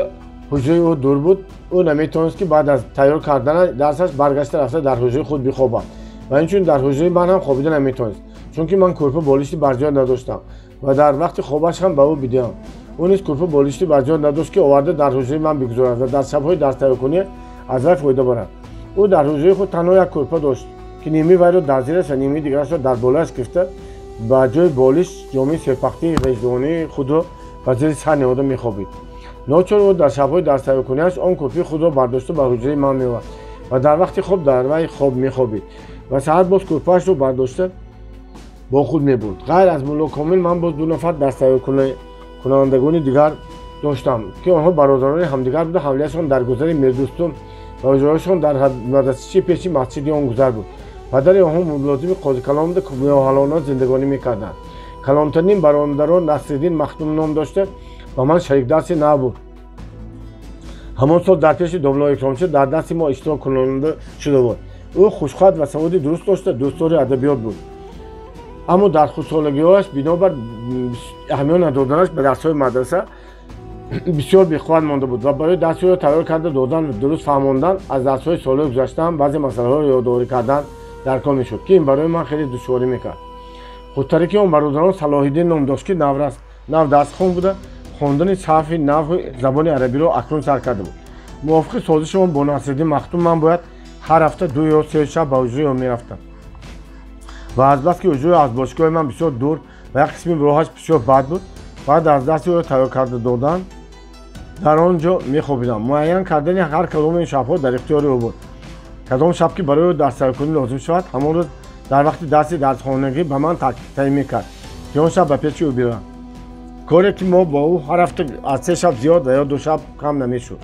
ҳуҷраи ӯ дур буд, ӯ наметавонист, ки баъд аз тайёр кардани дарсаш баргашта рафта дар ҳуҷраи худ бихобад ва инчунин дар ҳуҷраи ман ҳам хобида наметавонист, чунки ман кӯрпа болишти барҷой надоштам ва дар вақти хобаш ҳам ба ӯ бидиҳам. Ӯ низ кӯрпа болишти барҷой надошт, ки оварда дар ҳуҷраи ман бигузорад ва дар шабҳои дарстайёркунӣ аз вай фоида барад. Ӯ дар ҳуҷраи худ танҳо як кӯрпа дошт, ки нимаи вайро дар зираш ва нимаи дигарашро дар болояш гирифта ба ҷои болиш ҷомаи серпахтии ғиждувонии худро ба зери сар ниҳода мехобид. Ночор ӯ дар шабҳои дарстайёркуниаш он кӯрпаи худро бардошта ба ҳуҷраи ман меовард ва дар вақти хоб дар вай хоб мехобид ва саҳар боз кӯрпаашро бардошта бо худ мебурд. Ғайр аз Мулло Комил ман боз ду нафар дастайёркунандагони дигар доштам, ки онҳо бародарони ҳамдигар буда, ҳавлияшон дар гузари Мирдӯстум ва ҳуҷраҳояшон дар мадрасачии пеши масҷиди он гузар буд. Падари онҳо мулозими Қозикалон буда, миёҳалона зиндагонӣ мекарданд. Калонтарин бародарон Насриддин Махдум ном дошта ба ман шарикдарси нав буд. Ҳамон сол дар пеши домлаи Икромча дар дарси мо иштирок кунонда шуда буд. Ӯ хушхат ва саводи дуруст дошта, дӯстдори адабиёт буд. Аммо дар хурдсолагиҳояш бинобар аҳамият надоданаш ба дарсҳои мадраса бисёр беқувват монда буд ва барои дарсиро тайёр карда додан ва дуруст фаҳмондан аз дарсҳои солҳои гузашта ҳам баъзе масъалаҳоро ёдоварӣ кардан дар кор мешуд, ки ин барои ман хеле душворӣ мекард. Худтаре ки он бародарон Салоҳиддин ном дошт, ки нав дарсхон буда, хондани сарфи навҳи забони арабиро акнун сар карда буд. Мувофиқи созиши он бо Насриддин Махдум ман бояд ҳар ҳафта ду ё се шаб ба ҳуҷраи он мерафтам ва азбаски ҳуҷраи аз бошгоҳи ман бисёр дур ва як қисми роҳаш бисёр бад буд, баъд аз дарси ӯро тайёр карда додан дар он ҷо мехобидам. Муайян кардани ҳар кадоми ин шабҳо дар ихтиёри ӯ буд. Кадом шаб ки барои ӯ дарстайёркунӣ лозим шавад, ҳамон рӯз дар вақти дарси дарсхонагӣ ба ман таъин мекард, ки он шаб ба пеши ӯ бирам. Коре ки мо бо ӯ ҳар ҳафта аз се шаб зиёд ва ё ду шаб кам намешуд.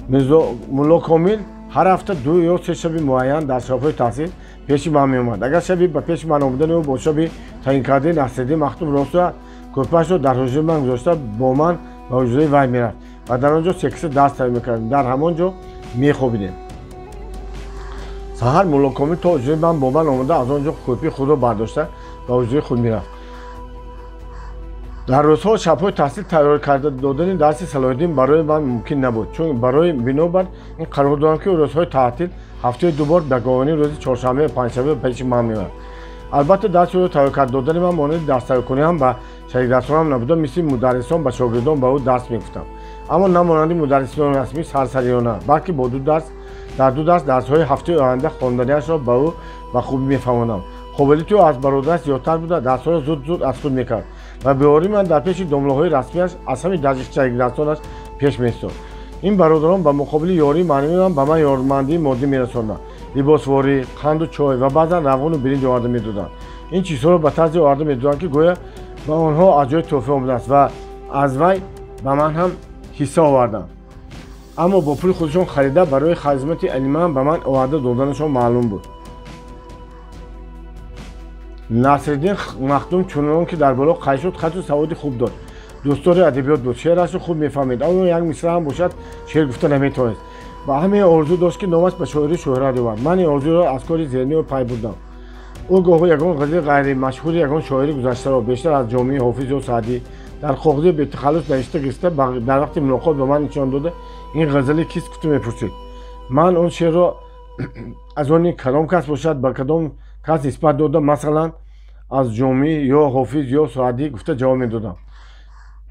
Мулло Комил ҳар ҳафта ду ё се шаби муайян дар шабҳои таҳсил пеши ман меомад. Агар шаби ба пеши ман омадани ӯ бо шаби таъин кардаи Насриддин Махдум рост ояд, кӯрпаашро дар ҳуҷраи ман гузошта бо ман ба ҳуҷраи вай мерафт ва дар он ҷо секиса дарс тайёр мекардем. Дар ҳамон ҷо мехобидем. Саҳар Мулло Комил то ҳуҷраи ман бо ман омада аз он ҷо кӯрпаи худро бардошта ба ҳуҷраи худ мерафт. Дар рӯзҳо шабҳои таҳсил тайёр карда додани дарси Салоҳиддин барои ман мумкин набуд, чун барои бинобар ин қарор додам, ки рӯзҳои таътил ҳафтаи ду бор ба говонии рӯзи чоршанбе ва панҷшанбе пеши ман меояд. Албатта дарси ӯро тайёр кард додани ман монанди дарстайёркунӣ ҳам ба шарикдарсонам набуда, мисли мударрисон ба шогирдон ба ӯ дарс мегуфтам. Аммо на монанди мударрисони расмӣ сарсариёна, балки бо ду дарс дар ду дарс дарсҳои ҳафтаи оянда хонданиашро ба ӯ ба хубӣ мефаҳмонам. Қобилияти ӯ аз бародараш зиёдтар буда, дарсҳоро зуд-зуд аз худ мекард ва беории ман дар пеши домлаҳои расмиаш аз ҳамин дарҷи шарикдарсонаш пеш меистод. Ин бародарон ба муқобили ёрии маънавии ман ба ман ёрмандии моддӣ мерасонданд. Либосворӣ, қанду чой ва баъзан равғану биринҷ оварда медоданд. Ин чизҳоро ба тарзе оварда медоданд, ки гӯё ба онҳо аз ҷои тӯҳфа омадааст ва аз вай ба ман ҳам ҳисса оварданд. Аммо бо пули худашон харида барои хизмати илмиам ба ман оварда доданашон маълум буд. Насриддин Махдум чунон ки дар боло қайд шуд, хату саводи хуб дошт. Дӯстдори адабиёт буд, шеърашро хуб мефаҳмид, аммо як мисра ҳам бошад шеър гуфта наметавонист. Ба ҳамин орзу дошт, ки номаш ба шоирӣ шӯҳрат ёбад. Ман ин орзуро аз кори зеҳнии ӯ пай бурдам. Ӯ гоҳо ягон ғазали ғайримашҳури ягон шоири гузаштаро, бештар аз Ҷомии, Ҳофиз ё Саъдӣ, дар коғази бетахаллус навишта гирифта, дар вақти мулоқот ба ман нишон дода, ин ғазали кист гуфта мепурсид. Ман он шеърро аз они кадом кас бошад ба кадом кас нисбат дода, масалан аз Ҷомӣ ё Ҳофиз ё Саъдӣ гуфта ҷавоб медодам.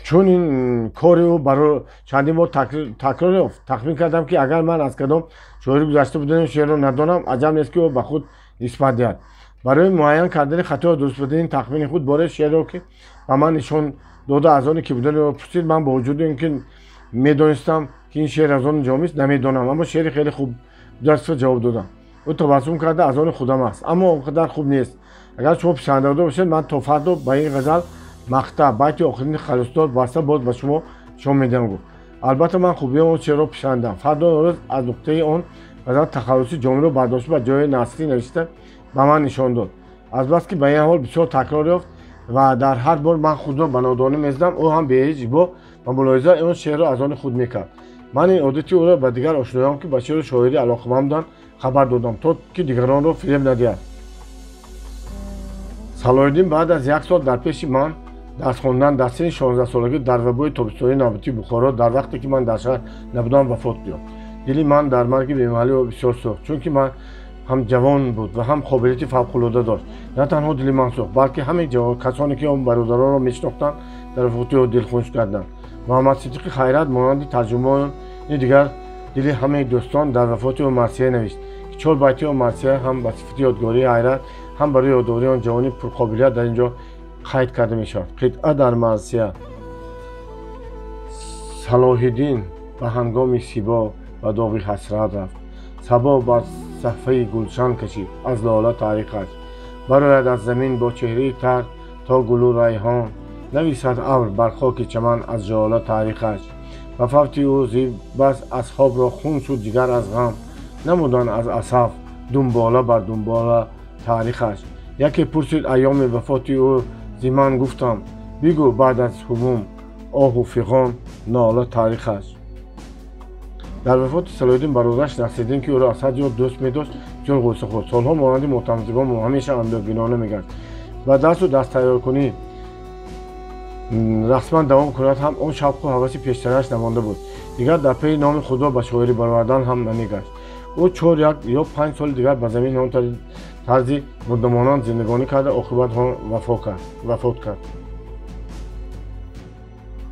Чун ин кори ӯ барои чандин бор такрор ёфт, тахмин кардам, ки агар ман аз кадом шоири гузашта будани шеърро надонам, аҷаб нест, ки ӯ ба худ нисбат диҳад. Барои муайян кардани хатои дуруст будани тахмини худ бораи шеърро, ки ба ман нишон дода, аз оне ки будани ӯро пурсид. Ман бо вуҷуди ин ки медонистам, ки ин шеър аз они Ҷомист, намедонам, аммо шеъри хеле хуб будааст ҷавоб додам. Ӯ табассум карда, аз они худам аст, аммо он қадар хуб нест. Агар шумо писанда бошед, ман то фардо ба ин ғазал мақтаъ, байти охирини халосдор баста боз ба шумо нишон медиҳам, гуфт. Албатта ман хубии он шеърро писандам. Фардо он рӯз аз нуқтаи он ғазал тахаллуси Ҷомиро бардошта ба ҷои Насрӣ навишта ба ман нишон дод. Азбаски ба ин ҳол бисёр такрор ёфт ва дар ҳар бор ман худро ба нодонӣ мезадам, ӯ ҳам беҳеҷ ибо ва мулоҳиза он шеърро аз они худ мекард. Ман ин одати ӯро ба дигар ошноён, ки ба шеъру шоирӣ алоқаманд буданд, хабар додам, то ки дигаронро фиреб надиҳад. Салоҳиддин баъд аз як сол дар пеши ман дарс хондан дар синни 16-солагӣ дар вабои тобистони навбатии Бухоро, дар вақте ки ман дар шаҳр набудам, вафот ёфт. Дили ман дар марги бемаҳалли ӯ бисёр сӯхт, чунки ман ҳам ҷавон буд ва ҳам қобилияти фавқулода дошт. На танҳо дили ман сӯхт, балки ҳамаи касоне, ки он бародаронро мешинохтанд, дар вафоти ӯ дилхунш карданд. Муҳаммад Сиддиқи Хайрат монанди тарҷумони дигар дили ҳамаи дӯстон дар вафоти ӯ марсия навишт, ки чор байти он марсия ҳам ба сифати ёдгории Ҳайрат, ҳам барои ёдоварии он ҷавони пурқобилият дар ин ҷо қайд карда мешавад. Қитъа дар марсия. Салоҳиддин ба ҳангоми сибо ба доғи ҳасрат рафт. Сабо бар саҳфаи гулшан кашид аз лола таърихаш. Барояд аз замин бо чеҳраи тар то гулу райҳон. Нависад абр бар хоки чаман аз жола таърихаш. Ба фавти ӯ зибас асҳобро хун шуд ҷигар аз ғам. Намуданд аз асаф дунбола бар дунбола таърихаш. Яке пурсид айёми вафоти ӯ зи ман, гуфтам: бигӯ, баъд аз ҳумум, оҳу фиғон, нола таърихаш. Дар вафоти Салоҳиддин бародараш Насриддин, ки ӯро аз ҳад зиёд дӯст медошт, бисёр ғусса хӯрд. Солҳо монанди мотамзигон ҳамеша андӯҳгинона мегашт. Ба дарсу дасттайёркунӣ расман давом кунад ҳам, он шавқу ҳаваси пештараш намонда буд. Дигар дар паи номи худро ба шоирӣ баровардан ҳам намегашт. Ӯ чор як ё 5 соли дигар ба замин он тарзи мурдамонанд зиндагонӣ карда, оқибат вафот кард.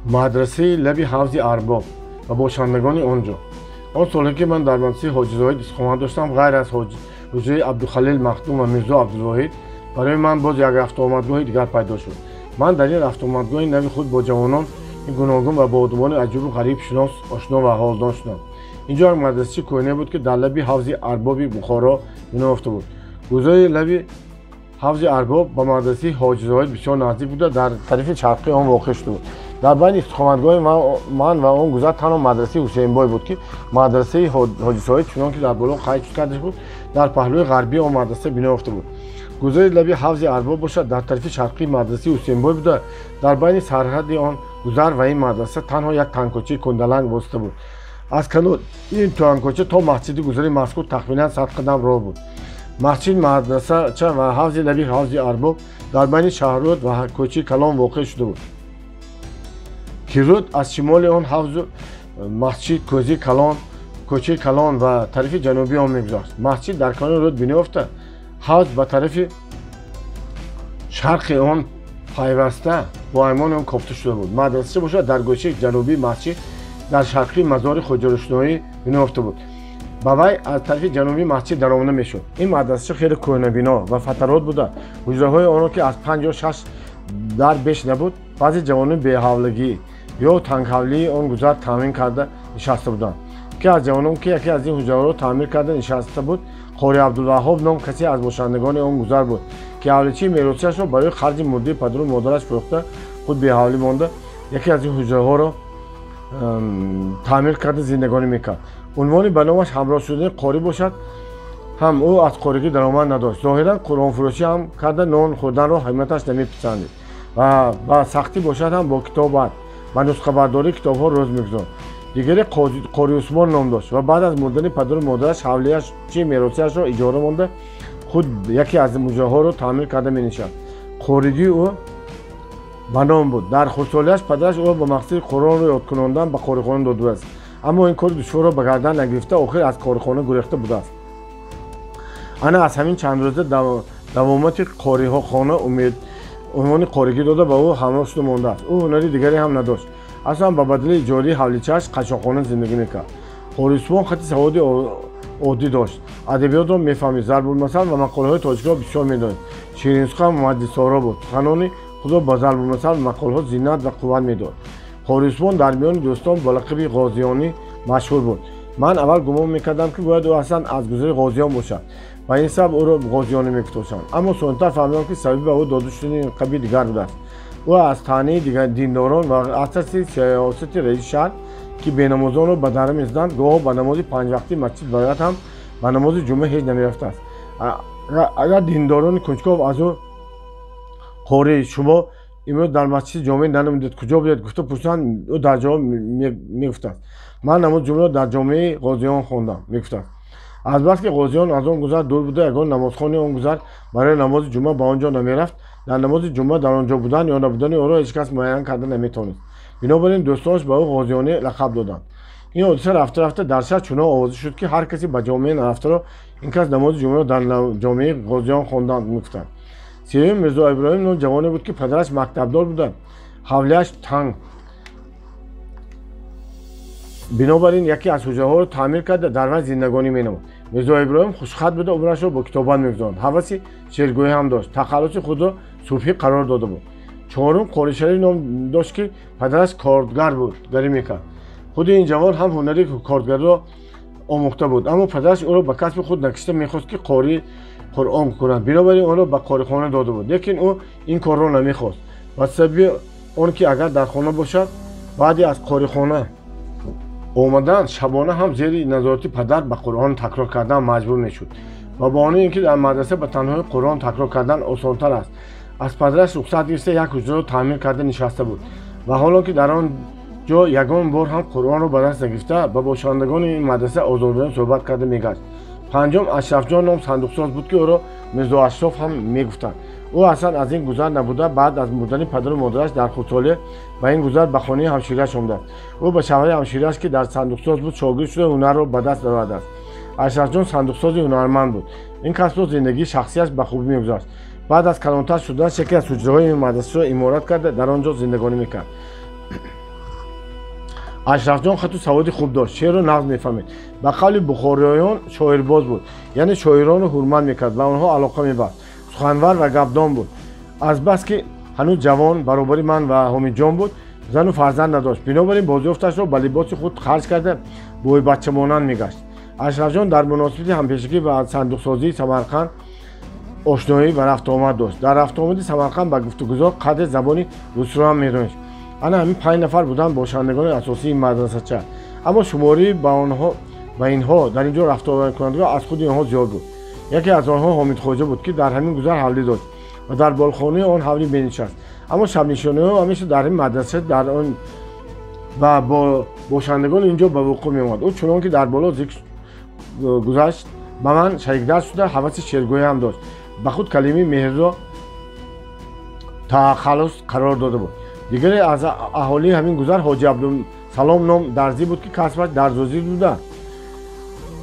Мадрасаи лаби ҳавзи Арбоб ва бошандагони он ҷо. Он соле ки ман дар мадрасаи Ҳоҷи Зоҳид истиқомат доштам, ғайр аз ҳуҷраи Абдухалил Махдум ва Мирзо Абдулвоҳид, барои ман боз як рафтуомадгоҳи дигар пайдо шуд. Ман дар ин рафтуомадгоҳи нави худ бо ҷавонон гуногун ва бо одамони аҷибу ғариб шинос, ошно ва ҳолдон шудам. Инҷо як мадрасаи кӯҳне буд, ки дар лаби ҳавзи Арбоби Бухоро бино ёфта буд. Гузари лаби ҳавзи Арбоб ба мадрасаи Ҳоҷи Зоҳид бисёр наздик буда, дар тарафи шарқии он воқеъ шуда буд. Дар байни истиқоматгоҳи ман ва он гузар танҳо мадрасаи Ҳусейнбой буд, ки мадрасаи Ҳоҷи Зоҳид, чунон ки дар боло қайд карда буд, дар паҳлӯи ғарбии он мадраса бино ёфта буд. Гузари лаби ҳавзи Арбоб бошад, дар тарафи шарқии мадрасаи Ҳусейнбой буда, дар байни сарҳади он гузар ва ин мадраса танҳо як танкочаи кундаланг восита буд. Аз канори ин танкоча то масҷиди гузари мазкур тахминан 100 қадам роҳ буд. Масҷид, мадрасача ва ҳавзи лаби ҳавзи Арбоб дар байни шаҳррӯд ва кӯчаи калон воқеъ шуда буд, ки рӯд аз шимоли он ҳавзу масҷид, кӯчаи калон ва тарафи ҷанубии он мегузашт. Масҷид дар канори рӯд бино ёфта, ҳавз ба тарафи Шарқи он пайваста бо аймони он кофта шуда буд. Мадрасача бошад дар гӯшаи ҷанубии масҷид дар шарқии мазори Хоҷарушноӣ бино ёфта буд. Ба вай аз тарафи ҷанубии масҷид даромада мешуд. Ин мадрасача хеле кӯҳнабино ва фатарот буда, ҳуҷраҳои онро ки аз 5 ё 6 дар беш набуд, баъзе ҷавонони беҳавлагӣ ё тангҳавлии он гузар таъмин карда нишаста буданд. Яке аз ҷавонон ки яке аз ин ҳуҷраҳоро таъмир карда нишаста буд, Қори Абдулваҳҳоб ном касе аз бошандагони он гузар буд, ки ҳавличии меросияшро барои харҷи мурдаи падару модараш фурӯхта худ беҳавлӣ монда, яке аз ин ҳуҷраҳоро таъмир карда зиндагонӣ мекард. Унвони ба номаш ҳамроҳ шудани қорӣ бошад ҳам ӯ аз қоригӣ даромад надошт. Зоҳиран қуръонфурӯшӣ ҳам карда нон хӯрданро ҳимматаш намеписандид ва ба сахтӣ бошад ҳам бо китобат ба нусхабардории китобҳо рӯз мегузошт. Дигаре Қори Усмон ном дошт ва баъд аз мурдани падару модараш ҳавлияш чи меросияшро иҷора монда худ яке аз ҳуҷраҳоро таъмир карда менишаст. Қоригии ӯ ба ном буд. Дар хурдсолиаш падараш ӯро ба мақсади қуръонро ёдкунондан ба қорихона додааст, аммо ин кори душворро ба гардан нагирифта охир аз корихона гурехта будааст. Ана аз ҳамин чанд рӯза давомати қорихона унвони қоригӣ дода ба ӯ ҳамроҳ шуда мондааст. Ӯ ҳунари дигаре ҳам надошт. Аслан ба бадали иҷораи ҳавличааш қашшоқхона зиндагӣ мекард. Қори Усмон хати саводи оддӣ дошт, адабиётро мефаҳмид, зарбулмасал ва мақолаҳои тоҷикиро бисёр медонист. Ширинсухан ва маҷлисоро буд. Суханони худро ба зарбулмасал ва мақолҳо зинат ва қувват медод. Қори Усмон дар миёни дӯстон бо лақаби Ғозиёнӣ машҳур буд. Ман аввал гумон мекардам, ки бояд ӯ аслан аз гузари Ғозиён бошад ва ин сабаб ӯро Ғозиёнӣ мекутошанд. Аммо сонтар фаҳмидам, ки сабаби ба ӯ дода шудани лақаби дигар будааст. Ӯ аз таънии диндорон ва аз таси сиёсати раиси шаҳр, ки бенамозонро ба дара мезаданд, гоҳо ба намози панҷвақтии масҷид бояд ҳам ба намози ҷумъа ҳеҷ намерафтааст. Агар диндорони кунҷков аз ӯ «Қорӣ, шумо имрӯз дар масҷиди ҷомеъ нанамудед, куҷо будед?» гуфта пурсанд, ӯ дар ҷавоб мегуфтааст: «Ман намози ҷумъаро дар ҷомеаи Ғозиён хондам», мегуфтааст. Азбаски Ғозиён аз он гузар дур буда, ягон намозхони он гузар барои намози ҷумъа ба он ҷо намерафт, дар намози ҷумъа дар он ҷо будан ё набудани ӯро ҳеҷ кас муайян карда наметавонист. Бинобар ин дӯстонаш ба ӯ Ғозиёнӣ лақаб доданд. Ин ҳодиса рафта-рафта дар шаҳр чунон овозӣ шуд, ки ҳар касе ба ҷомеа нарафтаро ин кас намози ҷумъаро дар ҷомеаи Ғозиён хонданд мегуфтанд. Сеюм Мирзо Иброҳим ном ҷавоне буд, ки падараш мактабдор буда, ҳавлияш танг, бинобар ин яке аз ҳуҷраҳоро таъмир карда дар вай зиндагонӣ менамуд. Мирзо Иброҳим хушхат буда, умрашро бо китобат мегузаронд. Ҳаваси шеъргӯӣ ҳам дошт, тахаллуси худро Субҳӣ қарор дода буд. Чорум Қоришариф ном дошт, ки падараш кордгар буд, гарӣ мекард. Худи ин ҷавон ҳам ҳунари кордгариро омӯхта буд, аммо падараш ӯро ба касби худ накишта мехост, ки қории Қуръон кунад. Бинобар ин ӯро ба қорихона дода буд, лекин ӯ ин корро намехост ба сабаби он ки агар дар хона бошад, баъди аз қорихона омадан шабона ҳам зери назорати падар ба Қуръон такрор кардан маҷбур мешуд ва баҳонаи ин ки дар мадраса ба танҳои Қуръон такрор кардан осонтар аст, аз падараш рухсат гирифта як ҳуҷраро таъмир карда нишаста буд ва ҳоло ки дар он ҷо ягон бор ҳам Қуръонро ба даст нагирифта, ба бошандагони ин мадраса озодона суҳбат карда мегашт. Панҷум Ашрафҷон ном сандуқсоз буд, ки ӯро Мирзо Ашроф ҳам мегуфтанд. Ӯ аслан аз ин гузар набуда, баъд аз мурдани падару модараш дар хурдсолӣ ба ин гузар ба хонаи ҳамширааш омадааст. Ӯ ба шавҳари ҳамширааш, ки дар сандуқсоз буд, шогирд шуда ҳунарро ба даст даровардааст. Ашрафҷон сандуқсози ҳунарманд буд. Ин касбро зиндагии шахсияш ба хубӣ мегузашт. Баъд аз калонтар шуданаш яке аз ҳуҷраҳои ин мадрасаро иморат карда дар он ҷо зиндагонӣ мекард. Ашрафҷон хату саводи хуб дошт, шеъру нағз мефаҳмид. Ба қавли бухороён шоирбоз буд, яъне шоиронро ҳурмат мекард ва онҳо алоқа мебаст. Суханвар ва гапдон буд. Азбаски ҳанӯз ҷавон баробари ман ва Ҳомидҷон буд, зану фарзанд надошт. Бинобар ин бозёфташро ба либоси худ харҷ карда бӯйбачамонанд мегашт. Ашрафҷон дар муносибати ҳампешагӣ ва сандуқсозии Самарқанд ошноӣ ва рафтуомад дошт. Дар рафтуомади Самарқанд ба гуфтугузор қадри забони русиро ҳам медонист. Ана ҳамин 5 нафар буданд бошандагони асосии мадрасача, аммо шумории ба инҳо дар ин ҷо рафтуомадкунандагон аз худи онҳо зиёд буд. Яке аз онҳо Ҳомидхоҷа буд, ки дар ҳамин гузар ҳавлӣ дошт ва дар болхонаи он ҳавлӣ менишаст, аммо шабнишониҳо ҳамеша дар ҳамин мадраса дар он ва бо бошандагони ин ҷо ба вуқӯъ меомад. Ӯ чунон ки дар боло зикр гузашт, ба ман шарикдарс шуда ҳаваси шеъргӯӣ ҳам дошт. Ба худ калимаи меҳрро тахаллус қарор дода буд. Дигаре аз аҳолии ҳамин гузар Ҳоҷи Абдусалом ном дарзӣ буд, ки касбаш дардозӣ буда,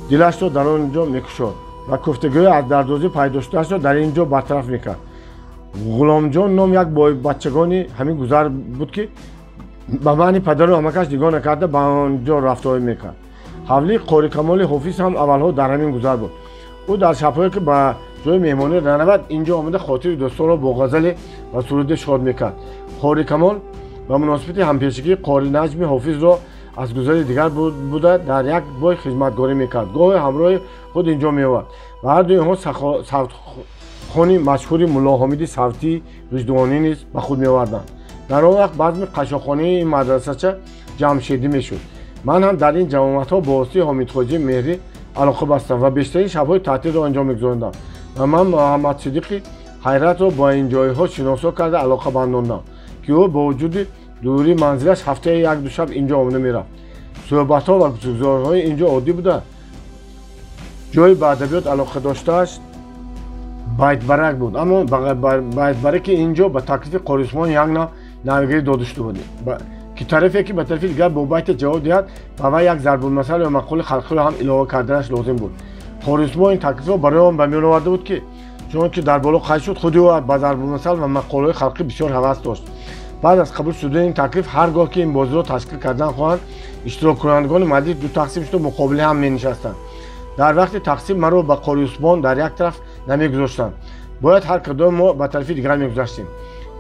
дилашро дар он ҷо мекушод ва куфтагӯи аз дардозӣ пайдо шудаашро дар ин ҷо бартараф мекард. Ғуломҷон ном як бачагони ҳамин гузар буд, ки ба маъни падару амакаш нигоҳ накарда ба он ҷо рафтуомад мекард. Ҳавлии Қори Камоли Ҳофиз ҳам аввалҳо дар ҳамин гузар буд. Ӯ дар шабҳое ки ба ҷои меҳмонӣ наравад, инҷо омада хотири дӯстонро бо ғазале ва суруде шод мекард. Қори Камол ба муносибати ҳампешагии Қори Наҷми Ҳофизро аз гузари дигар буда дар як бой хизматгорӣ мекард. Гоҳе ҳамроҳи худ инҷо меовард ва ҳар дуи онҳо савтхони машҳури Муллоҳомиди Савтии Ғиждувонӣ низ ба худ меоварданд. Дар он вақт базми қашшоқхонаи ин мадрасача ҷамшедӣ мешуд. Ман ҳам дар ин ҷамоатҳо бо воситаи Ҳомидхоҷаи Меҳрӣ алоқа бастам ва бештарин шабҳои таътилро анҷом мегузарондам ва ман Муҳаммадсидиқи Ҳайратро бо ин ҷойҳо шиносо карда алоқа бандондам, ки ӯ бо вуҷуди дурии манзилаш ҳафтаи як-ду шаб инҷо омада мерафт. Суҳбатҳо ва гуфтугузорҳои инҷо оддӣ буда, ҷои ба адабиёт алоқа доштааш байтбарак буд. Аммо байтбараки инҷо ба таклифи Қори Усмон як нав навигирӣ дода шуда буд, ки тарафе ки ба тарафи дигар бо байте ҷавоб диҳад, ба вай як зарбулмасал ё мақоли халқиро ҳам илова карданаш лозим буд. Қори Усмон ин таклифро барои он ба миён оварда буд, ки чунон ки дар боло қайд шуд, худи ӯ ба зарбулмасал ва мақолаҳои халқӣ бисёр ҳавас дошт. Баъд аз қабул шудани ин таклиф, ҳар гоҳ ки ин бозиро ташкил кардан хоҳанд, иштироккунандагони маҷлис ду тақсим шуда муқобили ҳам менишастанд. Дар вақти тақсим маро ба Қори Усмон дар як тараф намегузоштанд, бояд ҳар кадоми мо ба тарафи дигар мегузаштем.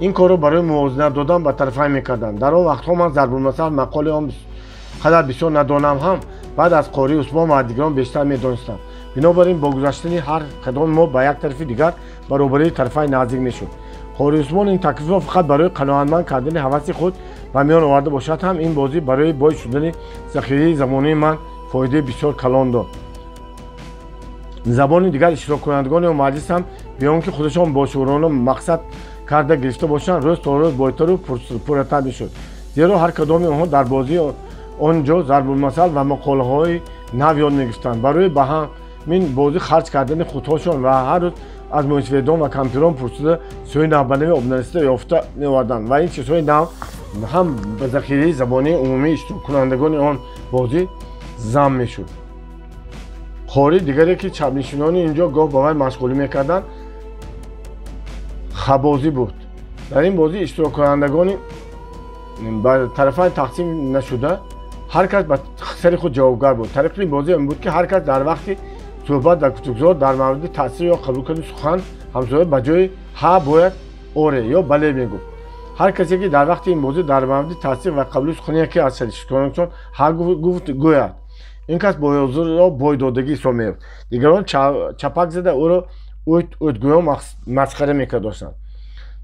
Ин корро барои мувозинат додан ба тарафайн мекарданд. Дар он вақтҳо ман зарбулмасал мақоли он қадар бисёр надонам ҳам баъд аз Қори Усмон ва дигарон бештар медонистам. Бинобар ин бо гузаштани ҳар кадоми мо ба як тарафи дигар баробарии тарафайн наздик мешуд. Қори Усмон ин таклифро фақат барои қаноатманд кардани ҳаваси худ ба миён оварда бошад ҳам, ин бозӣ барои бой шудани захираи забонии ман фоидаи бисёр калон дод. Забони дигар иштироккунандагони маҷлис ҳам бе он ки худашон бошуурона мақсад карда гирифта бошанд, рӯз то рӯз бойтару пурратар мешуд, зеро ҳар кадоми онҳо дар бозии он ҷо зарбулмасал ва мақолаҳои нав ёд мегирифтанд. Барои ба ҳамин бозӣ харҷ кардани худҳошон ва ҳар рӯз аз муинсифедон ва кампирон пурсида сӯи навбанави обнарасида ёфта меоварданд ва ин чизҳои нав ҳам ба захираи забонии умумии иштироккунандагони он бозӣ зам мешуд. Қори дигаре ки чапнишинони инҷо гоҳ ба вай машғулӣ мекарданд, хабозӣ буд. Дар ин бозӣ иштироккунандагони ба тарафайн тақсим нашуда, ҳар кас ба сари худ ҷавобгар буд. Тариқи ин бозӣ ин буд, ки ҳар кас дар вақти суҳбат ва гуфтугузор дар мавриди таъсир ё қабул кардани сухан ҳамсоя ба ҷои ҳа бояд оре ё бале мегуфт. Ҳар касе ки дар вақти ин бозӣ дар мавриди таъсир ва қабули сухани яке аз шариккунандагон ҳа гуфт, гӯяд, ин кас бозиро бойдодагӣ ҳисоб меёфт. Дигарон чапак зада ӯро ӯт ӯтгӯён масхара мекардоштанд.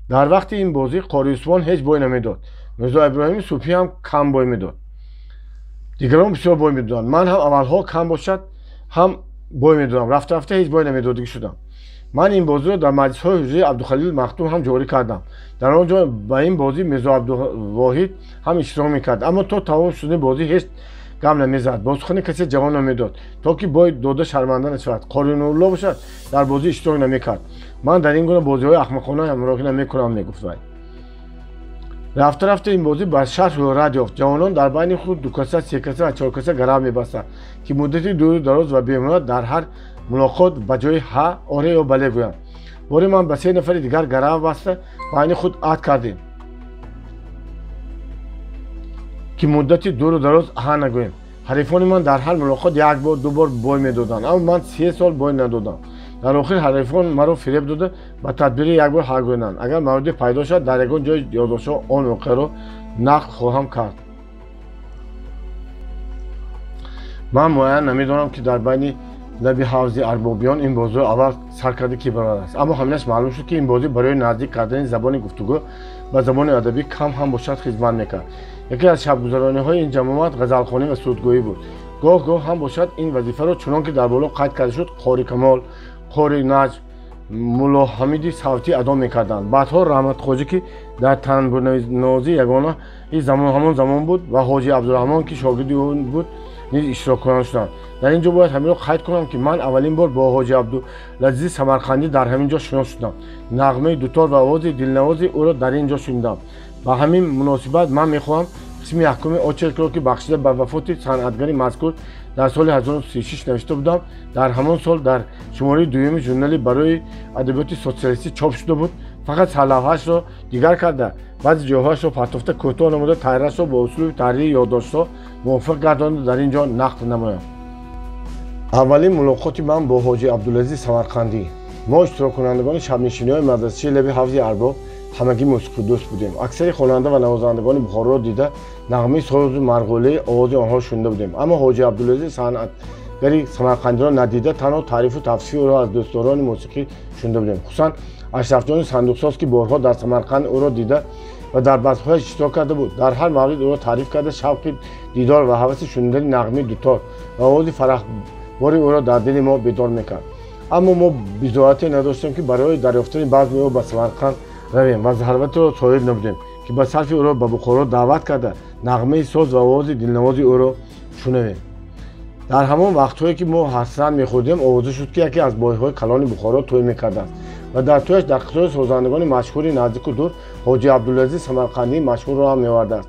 Дар вақти ин бозӣ Қори Усмон ҳеҷ бой намедод. Мирзо Иброҳими Сӯфӣ ҳам кам бой медод, дигарон бисёр бой медоданд. Ман ҳам аввалҳо кам бошад ҳам бой медодам, рафта рафта ҳеҷ бой намедодагӣ шудам. Ман ин бозиро дар маҷлисҳои ҳуҷраи Абдухалил Махдум ҳам ҷорӣ кардам. Дар он ҷо ба ин бозӣ Мирзо Абдувоҳид ҳам иштирок мекард, аммо то тамом шудани бозӣ ҳеҷ гап намезад, бо сухани касе ҷавоб намедод, то ки бой дода шарманда нашавад. Қори Нурулло бошад дар бозӣ иштирок намекард. Ман дар ин гуна бозиҳои аҳмақона ҳамроҳӣ намекунам, мегуфт вай. Рафта рафта ин бозӣ ба шаҳр шӯҳрат ёфт. Ҷавонон дар байни худ дукаса, секаса ва чоркаса гарав мебастанд, ки муддати дуру дароз ва бемуҳлат дар ҳар мулоқот ба ҷои ҳа, оре ё бале гӯянд. Боре ман ба се нафари дигар гарав баста байни худ аҳд кардем, ки муддати дуру дароз ҳа нагӯем. Ҳарифони ман дар ҳар мулоқот як бор, ду бор бой медоданд, аммо ман 3 сол бой надодам. Дар охир ҳарифон маро фиреб дода ба тадбири як бор ҳа гӯянд. Агар мавриде пайдо шавад, дар ягон ҷои ёддоштҳо он воқеаро нақл хоҳам кард. Ман муайян намедонам, ки дар байни лаби ҳавзи арбобиён ин бозиро аввал сар карда ки барад аст, аммо ҳаминаш маълум шуд, ки ин бозӣ барои наздик кардани забони гуфтугӯ ба забони адабӣ кам ҳам бошад хизмат мекард. Яке аз шабгузарониҳои ин ҷамоат ғазалхонӣ ва сурудгӯӣ буд. Гоҳ-гоҳ ҳам бошад ин вазифаро, чунон ки дар боло қайд карда шуд, Қори Камол, Қори Наҷм, Муллоҳамиди Савтӣ адо мекарданд. Баъдҳо Раҳматхоҷӣ, ки дар танбурнозӣ ягонаи ҳамон замон буд, ва Ҳоҷи Абдураҳмон, ки шогирди ӯ буд, низ иштироккунанда шуданд. Дар ин ҷо бояд ҳаминро қайд кунам, ки ман аввалин бор бо Ҳоҷи Абдулазизи Самарқандӣ дар ҳамин ҷо шинос шудам. Нағмаи дутор ва овози дилнавози ӯро дар ин ҷо шунидам. Ба ҳамин муносибат ман мехоҳам қисми якуми очеркро, ки бахшида ба вафоти санъатгари мазкур дар соли 1936 навишта будам, дар ҳамон сол дар шумораи дуюми журнали барои адабиёти социалистӣ чоп шуда буд, Фақат сарлавҳаашро дигар карда, баъзе ҷойҳоашро партофта, кӯтоҳ намуда, таҳрирашро бо услуби таҳрири ёддоштҳо мувофиқ гардонда дар ин ҷо нақл намоям. Аввалин мулоқоти ман бо ҳоҷи Абдулазиз Самарқандӣ. Мо иштироккунандагони шабнишиниҳои мадрасаи лаби ҳавзи Арбоб ҳамагӣ мусиқидӯст будем. Аксари хонанда ва навозандагони Бухороро дида, нағмаи созу марғулаи овози онҳоро шунида будем. Аммо ҳоҷи Абдулазиз санъатгари самарқандиро надида, танҳо таърифу тавсифи ӯро аз дӯстдорони мусиқӣ шунида будем. Хусусан Ашрафҷони сандуқсоз, ки борҳо дар Самарқанд ӯро дида ва дар базмҳояш иштирок карда буд, дар ҳар маврид ӯро таъриф карда, шавқи дидор ва ҳаваси шунидани нағмаи дутор ва овози фараҳбори ӯро дар дили мо бедор мекард. Аммо мо бизоате надоштем, ки барои дарёфтани базми ӯ ба Самарқанд равем ва зарватеро соҳиб набудем, ки ба сарфи ӯро ба Бухоро даъват карда, нағмаи соз ва овози дилнавози ӯро шунавем. Дар ҳамон вақтҳое ки мо ҳасрат мехӯрдем, овоза шуд, ки яке аз бойҳои калони Бухоро тӯй мекардааст ва дар тӯяш дар қатори созандагони машҳури наздику дур ҳоҷи Абдулазиз Самарқандии машҳурро ҳам меовардааст.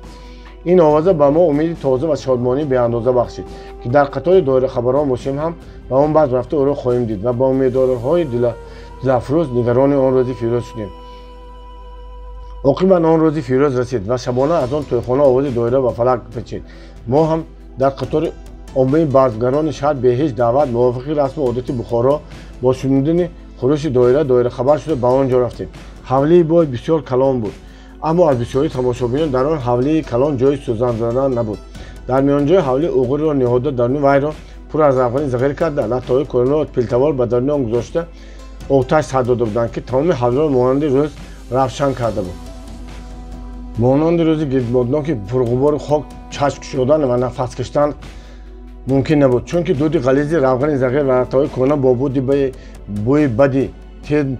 Ин овоза ба мо умеди тоза ва шодмонии беандоза бахшид, ки дар қатори доирахабарон бошем ҳам ба он базм рафта ӯро хоҳем дид ва ба умеддориҳои дилафрӯз нигарони он рӯзи фирӯз шудем. Оқибат он рӯзи фирӯз расид ва шабона аз он тӯйхона овози доира ба фалак печид. Мо ҳам дар қатори оммаи базмгарони шаҳр бе ҳеҷ даъват мувофиқи расму одати Бухоро бо шунидани хурӯши доира доирахабар шуда ба он ҷо рафтем. Ҳавлии бой бисёр калон буд, аммо аз бисёрии тамошобинон дар он ҳавлии калон ҷои сӯзан задан набуд. Дар миёнҷои ҳавлӣ уғуриро ниҳода, даруни вайро пур аз равғани зағир карда, латтаҳои кӯрниро пилтавор ба даруни он гузошта оташ сар дода буданд, ки тамоми ҳавлиро монанди рӯз равшан карда буд. Монанди рӯзи гирдбодноки пурғубори хок чашм кушодан ва нафас кашидан мумкин набуд, чунки дуди ғализи равғани зағир ва латтаҳои кӯҳна бо буди бӯи бади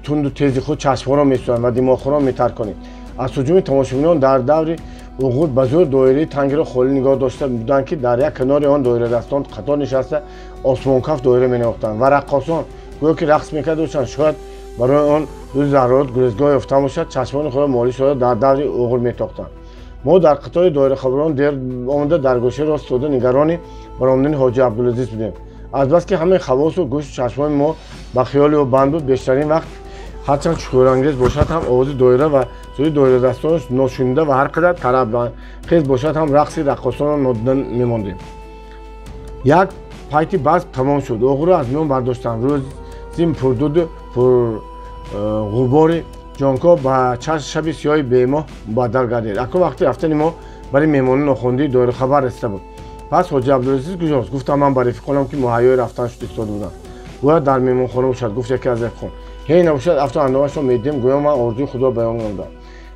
тунду тези худ чашмҳоро месӯзанд ва димоғҳоро метарконид. Аз ҳуҷуми тамошобинон дар даври уғур ба зӯр доираи тангиро холӣ нигоҳ дошта буданд, ки дар як канори он доирадастон қатор нишаста осмонкаф доира менавохтанд ва раққосон гӯё ки рақс мекарда бошанд. Шояд барои он рӯзи заҳролуд гурезгоҳ ёфта бошад, чашмони худро молӣ шуда дар даври уғур метохтанд. Мо дар қатори доирахабарон дер омада дар гӯшаи рост истода нигарони баромадани ҳоҷи Абдулазиз будем. Азбаски ҳамаи хавосу гӯшу чашмони мо ба хиёли ӯ банд буд, бештарин вақт ҳарчанд шукӯҳангез бошад ҳам овози доира ва суди доирадастонаш ношунида ва ҳар қадар тарабхез бошад ҳам рақси раққосонро нодида мемондем. Як пайти базм тамом шуд. Оғурро аз миён бардоштанд. Рӯзи пурдуду пурғубори ҷонко ба чашм шаби сиёҳи бемоҳ мубаддал гардид. Акнун вақти рафтани мо барои меҳмони нохондии доирахабар расида буд. Пас ҳоҷи Абдулазиз куҷост? Гуфтам ман ба рафиқонам, ки муҳайёи рафтан шуд истода будам. Гӯяд дар меҳмонхона бошад, гуфт яке аз рафиқон. Ҳей набошад, афту андомашро медидем, гӯё ман орзуи худро баён намудам.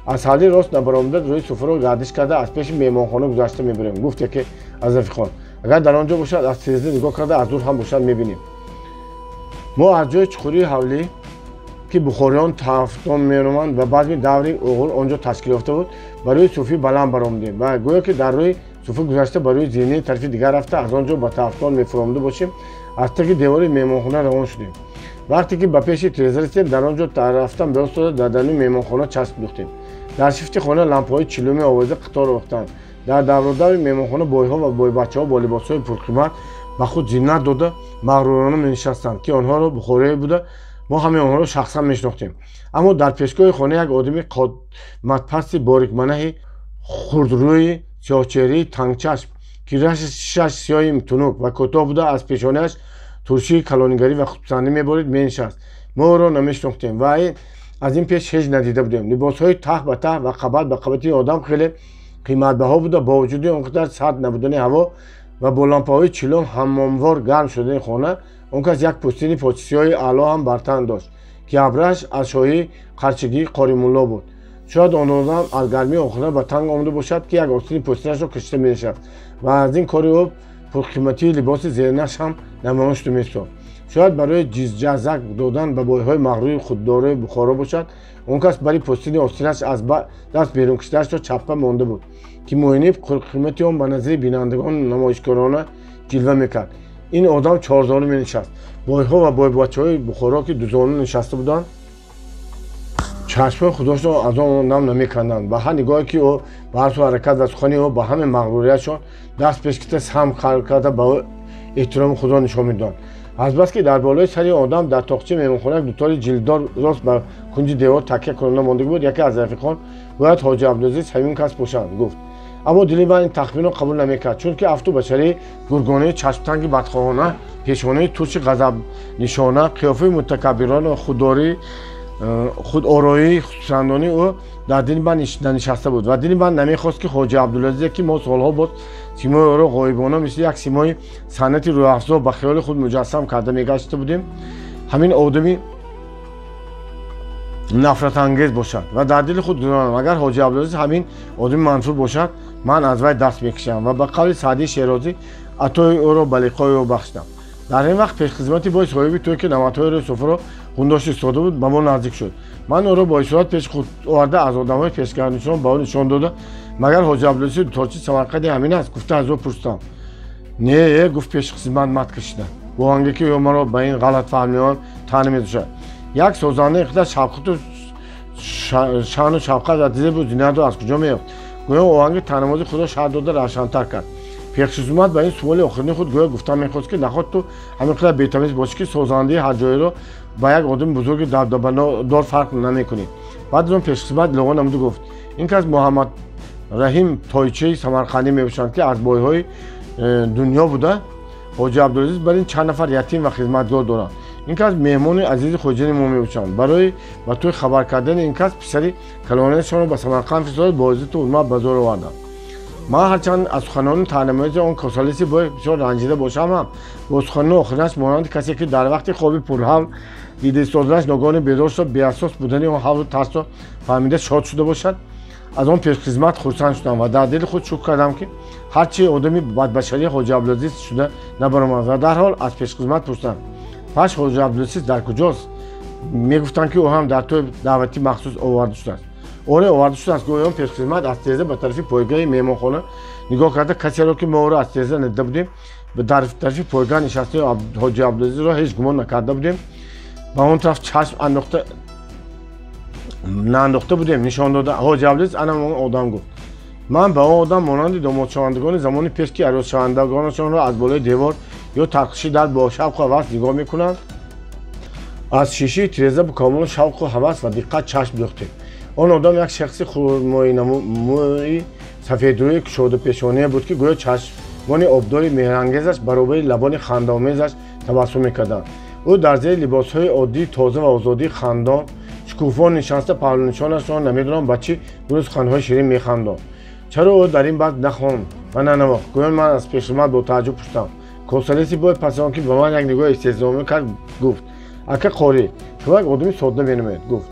Аз ҳавлӣ рост набаромада рӯи суфраро гардиш карда аз пеши меҳмонхона гузашта мебарем, гуфт яке аз рафиқон. Агар дар он ҷо бошад, аз тиреза нигоҳ карда аз дур ҳам бошад мебинем. Мо аз ҷои чуқурии ҳавлӣ, ки бухориён тафтон меноманд ва базми даври уғур он ҷо ташкил ёфта буд, ба рӯи суфӣ баланд баромадем ва гӯё ки дар рӯи суфӣ гузашта ба рӯи зинаи тарафи дигар рафта аз он ҷо ба тафтон мефуромада бошем, аз таги девори меҳмонхона равон шудем. Вақте ки ба пеши тиреза расидем, дар он ҷо рафтан биростода дар даруни меҳмонхона чашм духтем. Дар шифти хона лампаҳои чилуми овоза қатор охтанд. Дар даврудаври меҳмонхона бойҳо ва бойбачаҳо бо либосҳои пурқимат ба худ зинат дода мағрурона менишастанд, ки онҳоро бухороӣ буда мо ҳамаи онҳоро шахсан мешинохтем. Аммо дар пешгоҳи хона як одами қоматпасти борикманаҳи хурдрӯи сиёҳчеҳраи тангчашм, ки рашаш сиёҳи тунук ва кӯтоҳ буда аз пешонааш туршии калонигарӣ ва худписандӣ меборид, менишаст. Мо ӯро намешинохтем ва аз ин пеш ҳеҷ надида будем. Либосҳои таҳ ба таҳ ва қабат ба қабати одам хеле қиматбаҳо буда, бо вуҷуди он қадар сард набудани ҳаво ва бо лампаҳои чилон ҳаммомвор гарм шудани хона, он кас як пӯстини почисиёи аъло ҳам бар тан дошт, ки абрааш аз шоҳии қарчигии Қоримулло буд. Шояд он одам аз гармии охира ба танг омада бошад, ки як остини пӯстинашро кашида менишаст ва аз ин кори ӯ пурқиматии либоси зеринаш ҳам намоён шуда месохт. Шояд барои ҷизҷазак додан ба бойҳои мағрури худдорои Бухоро бошад, он кас бари пӯстини остинаш аз даст берун кашидаашро чаппа монда буд, ки муоинаи пурқимати он ба назари бинандагон намоишкорона ҷилва мекард. Ин одам чорзону менишаст. Бойҳо ва бойбачаҳои Бухоро, ки дузону нишаста буданд, чашмҳои худошро аз он одам намеканданд. Ба ҳар нигоҳе ки ӯ ба ҳар су ҳаракат ва сухани ӯ ба ҳамаи мағруриятшон даст пеш кита сам карда ба ӯ эҳтироми худро нишон медоданд. Азбаски дар болои сари одам дар тоқчаи меҳмонхона дутори ҷилддор рост ба кунҷи девор такя кунонда мондагӣ буд, яке аз рафиқон бояд ҳоҷи Абдулазиз ҳамин кас бошанд, гуфт. Аммо дили ман ин тахминро қабул намекард, чунки афту башарии гургонаи чашмтанги бадхоҳона, пешонаи турши ғазабнишона, қиёфаи мутакаббирона, худдорӣ, худороии хусусандонии ӯ дар дили ман нанишаста буд ва дили ман намехост, ки ҳоҷи Абдулазизе, ки мо солҳо боз симои ӯро ғоибона мисли як симои санъати рӯҳафзо ба хиёли худ муҷассам карда мегашта будем, ҳамин одами нафратангез бошад ва дар дили худ гузаронам, агар ҳоҷи Абдулазиз ҳамин одами манфур бошад, ман аз вай даст мекашам ва ба қавли Саъдии Шерозӣ атои ӯро ба лиқои ӯ бахшидам. Дар ин вақт пешхизмати бой соҳиби тӯй, ки навбатҳои рӯи суфраро хундошт истода буд, ба мо наздик шуд. Ман ӯро бо ишорат пеши худ оварда, аз одамҳои пешгарнишон ба ӯ нишон дода, магар ҳоҷи Абдулазизи дуторчи Самарқанди ҳамин аст, гуфта аз ӯ пурсидам. Не, гуфт пешхизмат мат кашида, бо оҳанге ки ӯ маро ба ин ғалатфаҳмиён таъна медошад. Як созандаи худа шавқату шаъну шавқат ва зебу зинатро аз куҷо меёфт? Гӯё оҳанги таънамози худро шарҳ дода равшантар кард. Пешхизмат ба ин суоли охирини худ гӯё гуфта мехост, ки наход ту ҳамин қадар бетамиз бошӣ, ки созандаи ҳарҷоеро ба як одами бузурги дабдабадор фарқ намекунӣ. Баъд аз он пешхизмат илова намуду гуфт: ин кас Муҳаммад Раҳим тойчаи самарқандӣ мебошанд, ки аз бойҳои дунё буда, ҳоҷи Абдулазиз бар ин чанд нафар ятим ва хизматгор доранд. Ин кас меҳмони азизи хоҷаи мо мебошанд. Барои ба тӯй хабар кардани ин кас писари калонаашонро ба Самарқанд фиристода, бо иззату ҳурмат ба зор оварданд. Ман ҳарчанд аз суханони таънамози он косалиси бой бисёр ранҷида бошам ҳам, бо суханони охиринаш монанди касе, ки дар вақти хоби пурҳавл дида истоданаш ногоҳони бедор шуда, беасос будани он ҳавлу тарсро фаҳмида шод шуда бошад, аз он пешхизмат хурсанд шудам ва дар дили худ шукр кардам, ки ҳарчи одами бадбашарии ҳоҷи Абдулазиз шуда набаромад ва дарҳол аз пешхизмат пурсидам: пас ҳоҷи Абдулазиз дар куҷост? Мегуфтанд, ки ӯ ҳам дар тӯй даъвати махсус оварда шудааст. Оре, оварда шудааст, гӯё он пешхизмат аз тиреза ба тарафи пойгоҳи меҳмонхона нигоҳ карда, касеро, ки мо ӯро аз тиреза надида будем, дар тарафи пойгоҳ нишастаи ҳоҷи Абдулазизро ҳеҷ гумон накарда будем, ба он тараф чашм андохта наандохта будем, нишон дода: ҳоҷи Абдулазиз ана он одам, гуфт. Ман ба он одам монанди домодшавандагони замони пеш, ки арӯсшавандагонашонро аз болои девор ё тарқиши дар бо шавқу ҳавас нигоҳ мекунанд, аз шишаи тиреза ба комилу шавқу ҳавас ва диққат чашм дӯхтем. Он одам як шахси хурмоинамӯи сафедрӯи кушодапешоние буд, ки гӯё чашмони обдори меҳрангезаш баробари лабони хандаомезаш табассум мекарданд. Ӯ дар зери либосҳои оддии тоза ва озодии хандон шукуфон нишаста, паҳлунишонашро намедонам ба чӣ гуна суханҳои ширин механдонд. Чаро ӯ дар ин базм нахонд ва нанавохт? Гӯё ман аз пешхизмат бо тааҷҷуб пурсидам. Косалиси бой пас он ки ба ман як нигоҳи истеҳзоомез кард, гуфт: ака қорӣ, шумо як одами содда менамоед, гуфт.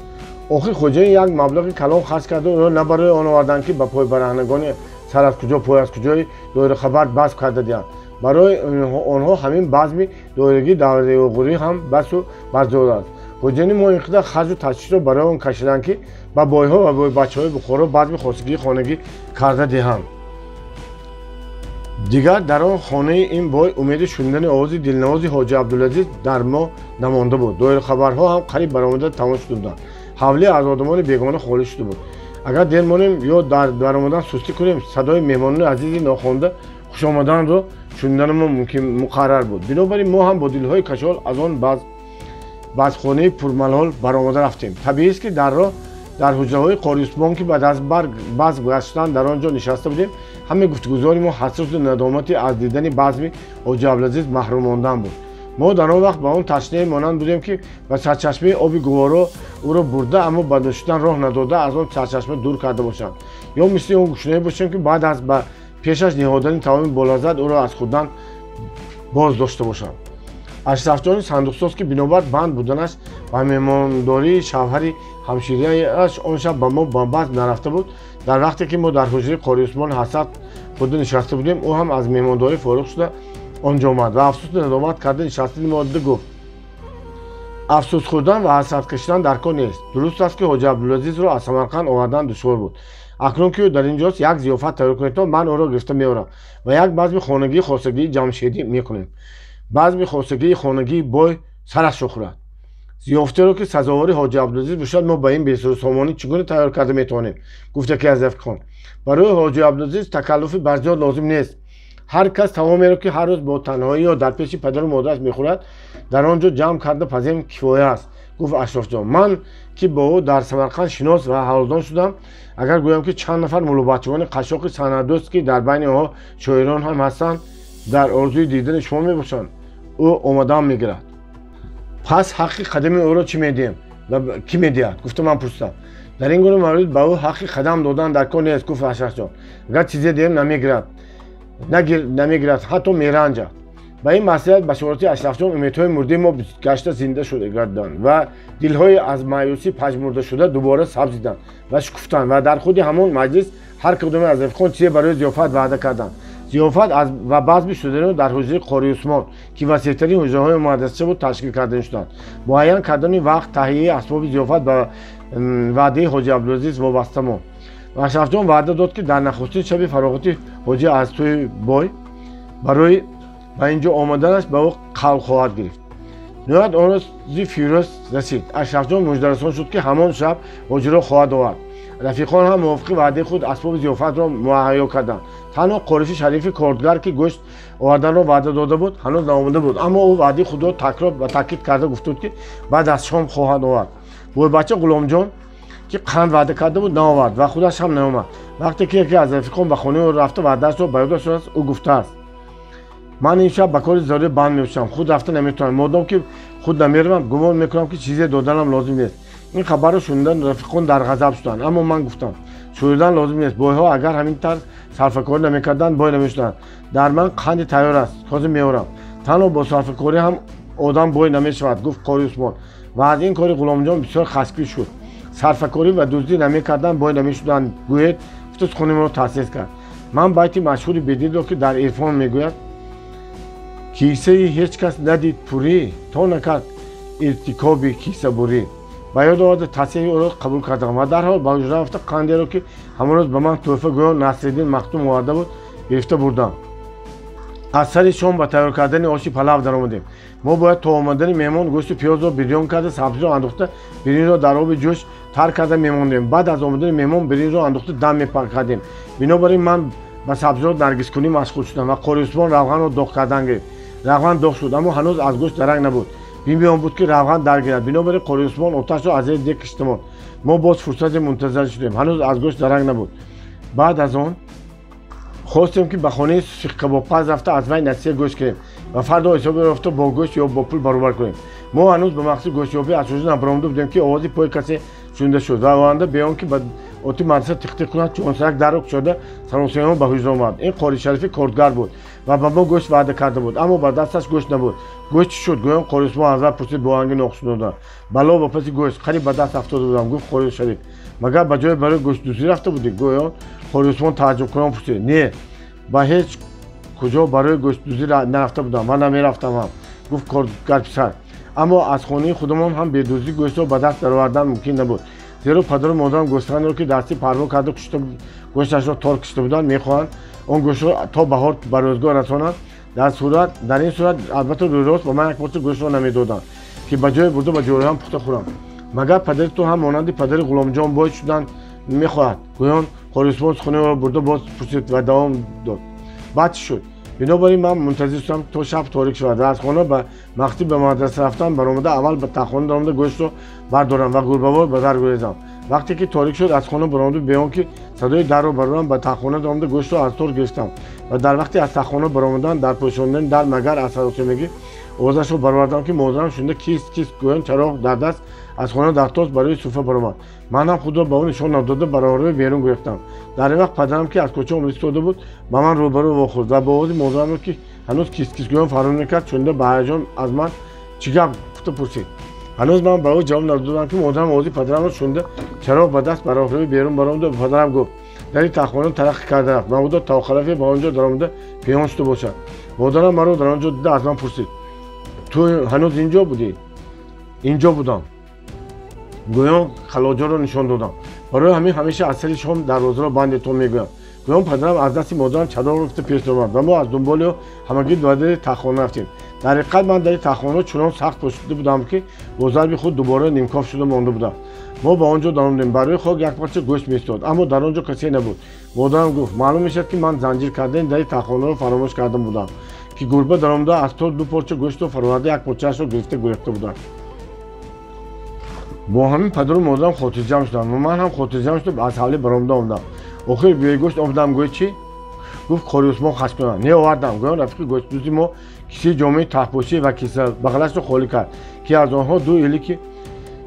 Охир хоҷаин як маблағи калон харҷ карда, ӯро на барои он оварданд, ки ба пойбараҳнагони сар аз куҷо пой аз куҷои доирахабар базм карда диҳанд. Барои онҳо ҳамин базми доирагии давриғурӣ ҳам басу барзиёд аст. Хоҷаини мо ин қадар харҷу ташвишро барои он кашиданд, ки ба бойҳо ва бойбачаҳои Бухоро базми хосигии хонагӣ карда диҳанд. Дигар дар он хонаи ин бой умеди шунидани овози дилнавози ҳоҷи Абдулазиз дар мо намонда буд. Доирахабарҳо ҳам қариб баромада тамом шуда буданд. Ҳавлӣ аз одамони бегона холӣ шуда буд. Агар дер монем ё дар баромадан сустӣ кунем, садои меҳмонони азизи нохонда хушомаданро шуниданамон мумкин муқаррар буд. Бинобар ин мо ҳам бо дилҳои кашол аз он базхонаи пурмалол баромада рафтем. Табиист, ки дар роҳ дар ҳуҷраҳои Қори Усмон, ки баъд аз базм гаштан дар он ҷо нишаста будем, ҳамаи гуфтугузори мо ҳасрату надомати аз дидани базми ҳоҷи Абдулазиз маҳрум мондан буд. Мо дар он вақт ба он ташнае монанд будем, ки ба сарчашмаи оби гуворо ӯро бурда, аммо ба нӯшидан роҳ надода, аз он сарчашма дур карда бошанд, ё мисли он гушнае бошем, ки баъд аз ба пешаш ниҳодани таоми болаззат ӯро аз хӯрдан боз дошта бошанд. Ашрафҷони сандуқсоз, ки бинобар банд буданаш ба меҳмондории шавҳари ҳамширияаш он шаб ба мо ба базм нарафта буд, дар вақте ки мо дар ҳуҷраи Қори Усмон ҳасрат хӯрда нишаста будем, ӯ ҳам аз меҳмондорӣ фориғ шуда он ҷо омад ва афсусу надомат карда нишастани мо дида гуфт: афсӯс хӯрдан ва ҳасрат кашидан дар кор нест. Дуруст аст, ки ҳоҷи Абдулазизро аз Самарқанд овардан душвор буд. Акнун ки ӯ дар ин ҷост, як зиёфат тайёр кунед, то ман ӯро гирифта меорам ва як базми хонагии хосагии ҷамшедӣ мекунем. Базми хосагии хонагии бой сарашро хӯрад. Зиёфатеро, ки сазовори ҳоҷи Абдулазиз бошад, мо ба ин бесурусомонӣ чӣ гуна тайёр карда метавонем? Гуфт яке аз рафиқон. Барои ҳоҷи Абдулазиз такаллуфи барзиёд лозим нест. Ҳар кас таомеро ки ҳар рӯз бо танҳоӣ ё дар пеши падару модараш мехӯрад, дар он ҷо ҷамъ карда пазем кифоя аст, гуфт Ашрафҷон. Ман ки бо ӯ дар Самарқанд шинос ва ҳавлдон шудам, агар гӯям ки чанд нафар муллобачагони қашшоқи санъатдӯст, ки дар байни онҳо шоирон ҳам ҳастанд, дар орзуи дидани шумо мебошанд, ӯ омадаам мегирад. Пас ҳаққи қадами ӯро чӣ медиҳем ва кӣ медиҳад? Гуфта ман пурсидам. Дар ин гуна маврид ба ӯ ҳаққи қадам додан дар кор нест, гуфт Ашрафҷон. Агар чизе диҳем намегирад, намегирад, ҳатто меранҷад. Ба ин маслиҳат башорати Ашрафҷон умедҳои мурдаи мо гашта зинда шуда гарданд ва дилҳои аз маъюсӣ пажмурдашуда дубора сабзиданд ва шукуфтанд ва дар худи ҳамон маҷлис ҳар кадоме аз рафиқон чизе барои зиёфат ваъда карданд. Зиёфат ва базми шуданиро дар ҳуҷраи Қори Усмон, ки васеътарин ҳуҷраҳои мадраса буд, ташкил карда шуданд. Муайян кардани вақт, таҳияи асбоби зиёфат ба ваъдаи ҳоҷи Абдулазиз вобаста монд. Ашрафҷон ваъда дод, ки дар нахустин шаби фароғати ҳоҷи аз тӯи бой барои ба ин ҷо омаданаш ба ӯ қавл хоҳад гирифт. Ниҳоят он рӯзи фирӯз расид. Ашрафҷон муждарасон шуд, ки ҳамон шаб ҳоҷиро хоҳад овард. Рафиқон ҳам мувофиқи ваъдаи худ асбоби зиёфатро муҳайё карданд. Танҳо Қорифи Шарифи кордгар, ки гӯшт оварданро ваъда дода буд, ҳанӯз наомада буд, аммо ӯ ваъдаи худро такрор ва таъкид карда гуфта буд, ки баъд аз шом хоҳад овард. Бойбача Ғуломҷон, ки қанд ваъда карда буд, наовард ва худаш ҳам наомад. Вақте ки яке аз рафиқон ба хонаи ӯ рафта ваъдаашро ба ёдаш шудааст, ӯ гуфтааст: ман ин шаб ба кори зарурӣ банд мешавам, худ рафта наметавонам. Модом ки худ намеравам, гумон мекунам, ки чизе доданам лозим нест. Ин хабарро шунидан рафиқон дар ғазаб шуданд, аммо ман гуфтам: шунидан лозим нест. Бойҳо агар ҳамин тарз сарфакорӣ намекарданд, бой намешуданд. Дар ман қанди тайёр аст, ҳозир меорам. Танҳо бо сарфакорӣ ҳам одам бой намешавад, гуфт Қори Усмон. Ва аз ин кори Ғуломҷон бисёр хашмгин шуд. Сарфакорӣ ва дуздӣ намекарданд, бой намешуданд, гӯед, гуфта сухани таъсис кард. Ман байти машҳури Бедилро, ки дар Ирфон мегӯяд: кисаи ҳеҷ кас надид пурӣ, то накард иртикоби кисабурӣ, ба ёд оварда тасҳиҳи ӯро қабул кардам ва дарҳол ба ҳуҷра рафта қандеро, ки ҳамон рӯз ба ман тӯҳфа гӯё Насриддин Махтум оварда буд, гирифта бурдам. Аз сари шом ба тайёр кардани оши палав даромадем. Мо бояд то омадани меҳмон гӯшту пиёзро бирён карда, сабзиро андохта, биринҷро дар оби ҷӯш тар карда мемондем. Баъд аз омадани меҳмон биринҷро андохта дам мепакардем. Бинобар ин ман ба сабзиро наргискунӣ машғул шудам ва Қори Усмон равғанро доғ кардан гирифт. Равған доғ шуд, аммо ҳанӯз аз гӯшт дарак набуд. Бими он буд, ки равған даргирад. Бинобар ин Қори Усмон оташро аз зери дег кишта монд. Мо боз фурсате мунтазир шудем. Ҳанӯз аз гӯшт дарак набуд. Баъд аз он хостем, ки ба хонаи сихкабобпаз рафта аз вай насия гӯшт кунем ва фардо ҳисоби рафта бо гӯшт ё бо пул баробар кунем. Мо ҳанӯз ба мақсади гӯштёбӣ аз ҳуҷра набаромада будем, ки овози пои касе шунида шуд ва оянда бе он ки ба оти мадраса тиқ-тиқ кунад, чунсарак дарро кушода саросемон ба ҳуҷра омад. Ин Қори Шарифи кордгар буд ва ба мо гӯшт ваъда карда буд, аммо ба дасташ гӯшт набуд. Гӯшт чӣ шуд? Гӯён Қори Усмон аз вай пурсид бо оҳанги нохушнуда. Бало ба паси гӯшт, қариб ба даст афтода будам, гуфт Қори Шариф. Магар ба ҷое барои гӯштдӯзӣ рафта будӣ? Гӯён Қори Усмон тааҷҷубкунон пурсид. Не, ба ҳеҷ куҷо барои гӯштдӯзӣ нарафта будам ва намерафтам ҳам, гуфт кордгар писар. Аммо аз хонаи худамон ҳам бедуздӣ гӯштро ба даст даровардан мумкин набуд, зеро падару модарам гӯсфандро, ки дастӣ парво карда кушта, гӯшташро тор кишта буданд, мехоҳанд он гӯштро то баҳор ба рӯзгор расонанд. Дар ин сурат албатта рӯйрост ба ман як порча гӯштро намедоданд, ки ба ҷое бурда ба ҷораам пухта хӯрам. Магар падари ту ҳам монанди падари Ғуломҷон бой шудан мехоҳад? Гӯён Қори Усмон сухани ӯро бурда боз пурсид ва давом дод: баъд чӣ шуд? Бинобар ин ман мунтазир шудам, то шаб торик шавад ва аз хона ба мақсади ба мадраса рафтан баромада, аввал ба таххона даромада гӯштро бардорам ва гурбавор ба дар гурезам. Вақте ки торик шуд, аз хона баромада бе он ки садои дарро барорам, ба таххона даромада гӯштро аз тор гирифтам ва дар вақти аз таххона баромадан дар пӯшондани дар магар аз саросемагӣ овозашро баровардам, ки модарам шунида кист кист гӯён чароғ дар даст аз хона дар тоз барои суфра баромад. Ман ҳам худро ба ӯ нишон надода ба роҳрӯи берун гирифтам. Дар ин вақт падарам, ки аз кӯча омада истода буд, ба ман рӯбарӯ вохӯрд ва бо овози модарамро, ки ҳанӯз кист кист гӯён фарёд мекард, шунида ба ҳаяҷон аз ман чӣ гап гуфта пурсид. Ҳанӯз ман ба ӯ ҷавоб надодам, ки модарам овози падарамро шунида чароғ ба даст ба роҳрӯи берун баромада ба падарам гуфт: дари таххона тараққӣ карда рафт, мабодо тоқарафе ба он ҷо даромада пинҳон шуда бошад. Модарам маро дар он ҷо дида аз ман пурсид: ту ҳанӯз инҷо будӣ? Инҷо будам, гӯён халоҷоро нишон додам. Барои ҳамин ҳамеша аз сари шом дарвозаро бандетон мегӯям. Гӯён падарам аз дасти модарам чароғ гирифта пеш омад ва мо аз дунболи ӯ ҳамагӣ ба дари таххона рафтем. Дар ҳақиқат ман дари таххонаро чунон сахт пӯшида будам, ки бо зарби худ дубора нимкоф шуда монда будам. Мо ба он ҷо даромадем. Бар рӯи хок як парча гӯшт меистод, аммо дар он ҷо касе набуд. Модарам гуфт: маълум мешавад, ки ман занҷир кардани дари тахонаро фаромӯш карда будам, ки гурба даромада аз тор 2 порча гӯштро фароварда 1 порчаашро гирифта гурехта будам. Бо ҳамин падару модарам хотирҷамъ шуданд ва ман ҳам хотирҷамъ шудам, аз ҳавлӣ баромада омадам. Охир бегӯшт омадам, гӯй чӣ? Гуфт қори Усмон хашм кунад. Неовардам. Гӯям рафиқи гӯштдӯзи мо кисаи ҷомеи таҳпошӣ ва киса бағалашро холӣ кард, ки аз онҳо 2 илики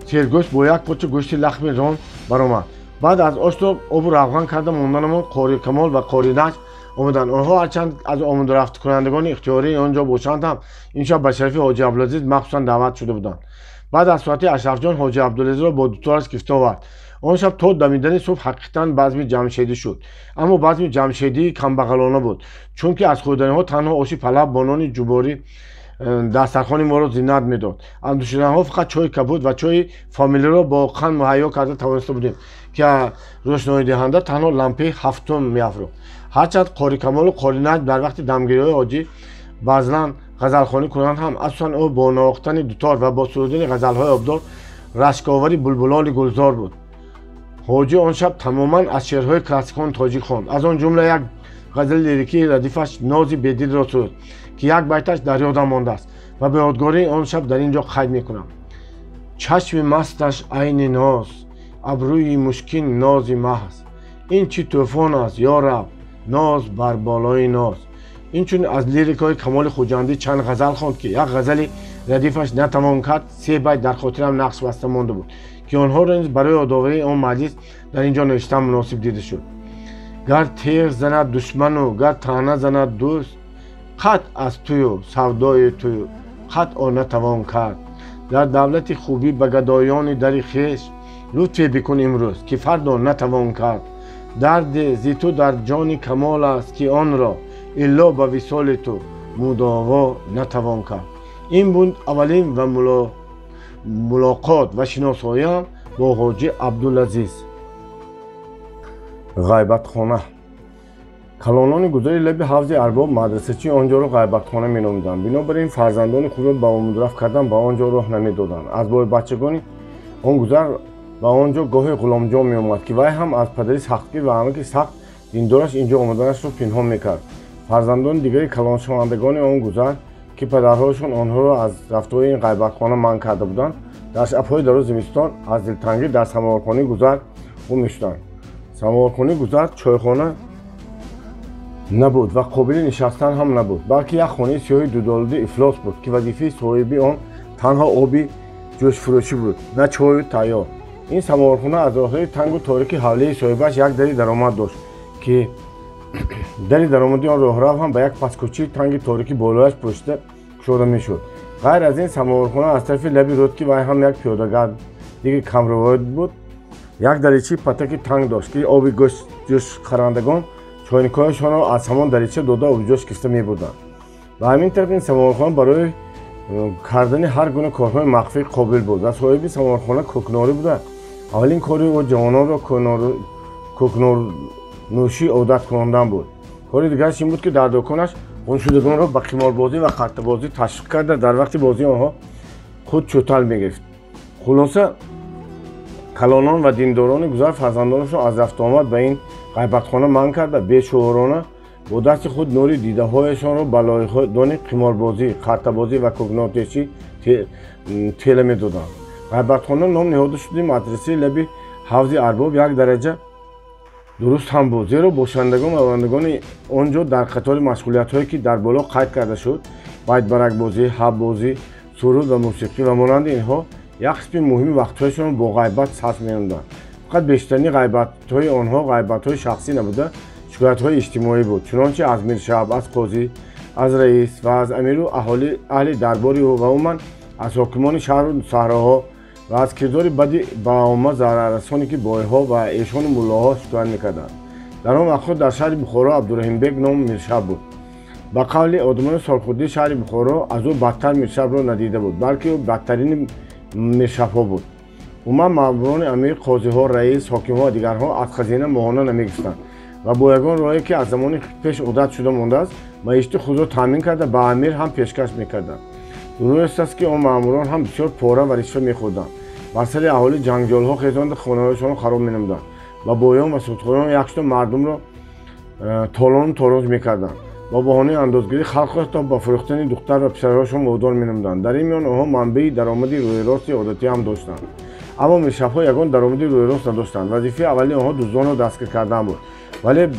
сергӯшт бо 1 порча гӯшти лахми рон баромад. Баъд аз ошро обу равған карда монданамон қори Камол ва қори Наҷм омаданд. Онҳо ҳарчанд аз омадарафткунандагони ихтиёрии он ҷо бошанд ҳам ин шаб ба шарафи ҳоҷи Абдулазиз махсусан даъват шуда буданд. Баъд аз соати Ашрафҷон ҳоҷи Абдулазизро бо дутораш гирифта овард. Он шаб то дамидани субҳ ҳақиқатан базми ҷамшедӣ шуд, аммо базми ҷамшедии камбағалона буд, чунки аз хӯрданиҳо танҳо оши палав бо нони ҷуборӣ дастархони моро зинат медод. Аз нӯшиданиҳо фақат чойи кабуд ва чойи фомилиро бо қанд муҳайё карда тавониста будем, ки рӯшноидиҳанда танҳо лампаи ҳафтум меафрӯхт. Ҳарчанд қори Камолу қори Наҷм дар вақти дамгириҳои ҳоҷӣ баъзан ғазалхонӣ кунанд ҳам, асосан ӯ бо навохтани дутор ва бо сурудани ғазалҳои обдор рашковари булбулони гулзор буд. Ҳоҷӣ он шаб тамоман аз шеърҳои классикони тоҷик хонд. Аз он ҷумла як ғазали лирикии радифаш нози бедилро суруд, ки як байташ дар ёдам мондааст ва ба ёдгории он шаб дар ин ҷо қайд мекунам. Чашми масташ айни ноз, абрӯи мушкин нози маҳз, ин чӣ тӯфон аст, ё раб, ноз бар болои ноз. Инчунин аз лирикҳои Камоли Хуҷандӣ чанд ғазал хонд, ки як ғазали радифаш натавон кард, 3 байт дар хотирам нақш баста монда буд, ки онҳоро низ барои ёдоварии он маҷлис дар ин ҷо навиштан муносиб дида шуд. Гар теғ занад душману гар таъна занад дӯст, қатъ аз тую савдои тую қатъо натавон кард. Дар давлати хубӣ ба гадоёни дари хеш лутфе бикун имрӯз, ки фардо натавон кард. Дарде зи ту дар ҷони камол аст, ки онро илло ба висоли ту мудово натавон кард. Ин буд аввалин ва мулоқот ва шиносоиам бо ҳоҷи Абдулазиз. Ғайбатхона. Калонони гузари лаби ҳавзи арбоб мадрасачии он ҷоро ғайбатхона меномиданд. Бинобар ин фарзандони худро ба омудрафт кардан ба он ҷо роҳ намедоданд. Аз бойбачагони он гузар ба он ҷо гоҳе Ғуломҷон меомад, ки вай ҳам аз падари сахтгир ва амаки сахт диндораш ин ҷо омаданашро пинҳон мекард. Фарзандони дигари калоншавандагони он гузар, ки падарҳояшон онҳоро аз рафтҳои ин ғайбатхона манъ карда буданд, дар шабҳои дароз зимистон аз дилтангӣ дар самовархонаи гузар гум мешуданд. Самовархонаи гузар чойхона набуд ва қобили нишастан ҳам набуд, балки як хонаи сиёҳи дудолуди ифлос буд, ки вазифаи соҳиби он танҳо оби ҷӯшфурӯшӣ буд, на чою тайёр. Ин самовархона аз роҳҳои тангу торики ҳавлии соҳибаш як дари даромад дошт, ки дари даромади он роҳрав ҳам ба як пасткӯчии танги торики болояш пӯшида кушода мешуд. Ғайр аз ин самовархона аз тарафи лаби рӯд, ки вай ҳам як пиёдагард диги камровоид буд, як даричаи патаки танг дошт, ки оби ҷӯшхарандагон чойникҳояшонро аз ҳамон дарича дода обиҷӯш гирифта мебурданд. Ба ҳамин тариқ ин самовархона барои кардани ҳар гуна корҳои махфӣ қобил буд ва соҳиби самовархона кӯкнорӣ буда. Аввалин кори ӯ ҷавононро кӯкнорнӯшӣ одат кунондан буд. Кори дигараш ин буд, ки дар дуконаш хуншудагонро ба қиморбозӣ ва қартабозӣ ташвиқ карда, дар вақти бозии онҳо худ чӯтал мегирифт. Хулоса, калонон ва диндорони гузар фарзандонашон аз рафтуомад ба ин ғайбатхона манъ карда, бешуурона бо дасти худ нури дидаҳояшонро ба лоиҳдони қиморбозӣ, қартабозӣ ва кӯкнортешӣ тела медоданд. Ғайбатхона ном ниҳода шуди мадрасаи лаби ҳавзи арбоб як дараҷа дуруст ҳам буд, зеро бошандагон ва ояндагони он ҷо дар қатори машғулиятҳое, ки дар боло қайд карда шуд, байтбаракбозӣ, ҳаббозӣ, суруд ва мусиқӣ ва монанди инҳо як қисми муҳими вақтҳояшонро бо ғайбат сарф менамуданд. Фақат бештарини ғайбатҳои онҳо ғайбатҳои шахсӣ набуда, шикоятҳои иҷтимоӣ буд, чунончи аз миршаб, аз қозӣ, аз раис ва аз амиру аҳли дарбори ӯ ва умуман аз ҳокимони шаҳру саҳроҳо ва аз кирдори бади ба омма зараррасоне, ки бойҳо ва эшону муллоҳо шикоят мекарданд. Дар он вақтҳо дар шаҳри Бухоро Абдураҳимбек ном миршаб буд. Ба қавли одамони солхӯрдии шаҳри Бухоро аз ӯ бадтар миршабро надида буд, балки ӯ бадтарини миршабҳо буд. Умуман маъмурони амир, қозиҳо, раис, ҳокимҳо ва дигарҳо аз хазина моҳона намегирифтанд ва бо ягон роҳе, ки аз замони пеш одат шуда мондааст, маишати худро таъмин карда ба амир ҳам пешкаш мекарданд. Дуруст аст, ки он маъмурон ҳам бисёр пора ва ришва мехӯрданд. Бар сари аҳолӣ ҷанҷолҳо хезонда хонаҳояшонро хароб менамуданд. Ба боён ва судхӯрон як шуда мардумро Толону тороз мекарданд. Бо баҳонаи андозгирӣ халқро то ба фурӯхтани духтар ва писарҳояшон водор менамуданд. Дар ин миён онҳо манбаи даромади рӯйрости одатӣ ҳам доштанд. Аммо миршабҳо ягон даромади рӯйрост надоштанд. Вазифаи аввалии онҳо дуздонро дастгир кардан буд, вале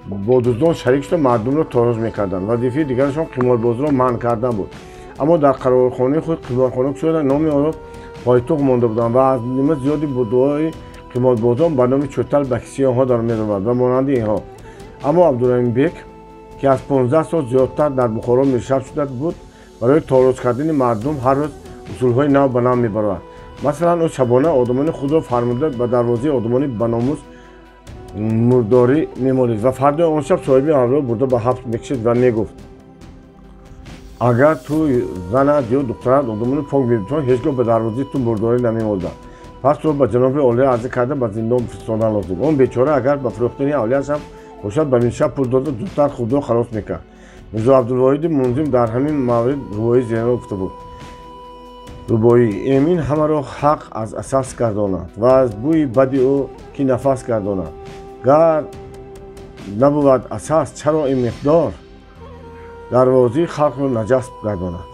бо дуздон шарик шуда мардумро тороз мекарданд. Вазифаи дигарашон қиморбозиро манъ кардан буд, аммо дар қарорхонаи худ қиморхона кушода номи онро пойтуғ монда буданд ва аз нима зиёди бурдуҳои қиморбозон ба номи чӯтал ба кисаи онҳо дар меравад ва монанди инҳо. Аммо Абдураҳимбек, ки аз 15 сол зиёдтар дар Бухоро миршаб шуда буд, барои тороз кардани мардум ҳар рӯз усулҳои нав ба нав мебаровард. Масалан, ӯ шабона одамони худро фармуда ба дарвозаи одамони ба номус мурдорӣ мемолид ва фардои он шаб соҳиби ҳамроҳ бурда ба ҳабс мекашид ва мегуфт: агар ту занат ё духтарат одамони пок мебутон, ҳеҷ гоҳ ба дарвозаи ту мурдорӣ намемолданд. Пас туро ба ҷаноби олия арза карда ба зиндон фиристодан лозим. Он бечора агар ба фурӯхтани авлияш ҳам бошад, ба миршаб пул дода зудтар худро халос мекард. Мирзо Абдулвоҳиди Мунзим дар ҳамин маврид рубоии зеринро гуфта буд: рубоӣ: эмин ҳамаро ҳақ аз асас гардонад ва аз бӯи бади ӯ ки нафас гардонад. Гар набувад асас, чаро ин миқдор дарвозаи халқро наҷас гардонад.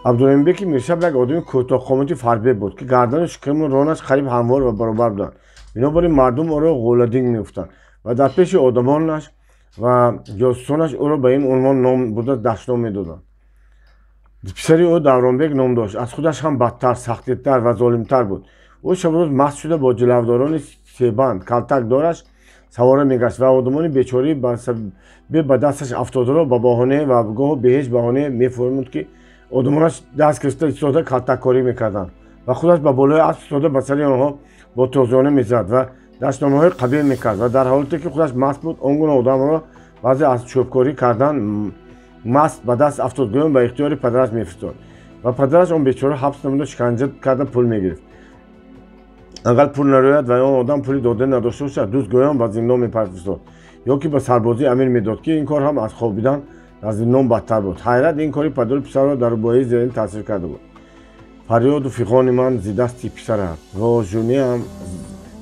Абдураҳимбеки миршаб як одами кӯтоҳқомати фарбе буд, ки гардану шикаму ронаш қариб ҳамвор ва баробар буданд. Бинобар ин мардум ӯро ғӯладинг мегуфтанд ва дар пеши одамонаш ва ҷосусонаш ӯро ба ин унвон ном бурда дашном медоданд. Писари ӯ Давронбек ном дошт, аз худаш ҳам бадтар, сахтдилтар ва золимтар буд. Ӯ шабурӯз маст шуда бо ҷилавдорони себанд калтакдораш савора мегашт ва одамони бечорӣ ба дасташ афтодаро ба баҳонае ва гоҳо бе ҳеҷ баҳонае мефурмуд, ки одамонаш даст гирифта истода калтаккорӣ мекарданд ва худаш ба болои асп истода ба сари онҳо бо тозиёна мезад ва дашномаҳои қабеҳ мекард ва дар ҳолате ки худаш маст буд, он гуна одамро баъзе аз чӯбкорӣ кардан маст ба даст афтодгӯён ба ихтиёри падараш мефиристод ва падараш он бечора ҳабс намуда шиканҷа карда пул мегирифт. Агар пул нарояд ва он одам пули дода надошта бошад, дӯстгӯён ба зиндон мепарфиристод ё ки ба сарбозии амир медод, ки ин кор ҳам аз хобидан аз зиндон бадтар буд. Ҳайрат, ин кори падару писарро дар рубоии зерин таъсир карда буд: фарёду фиғони ман зи дасти писарат, вожуниам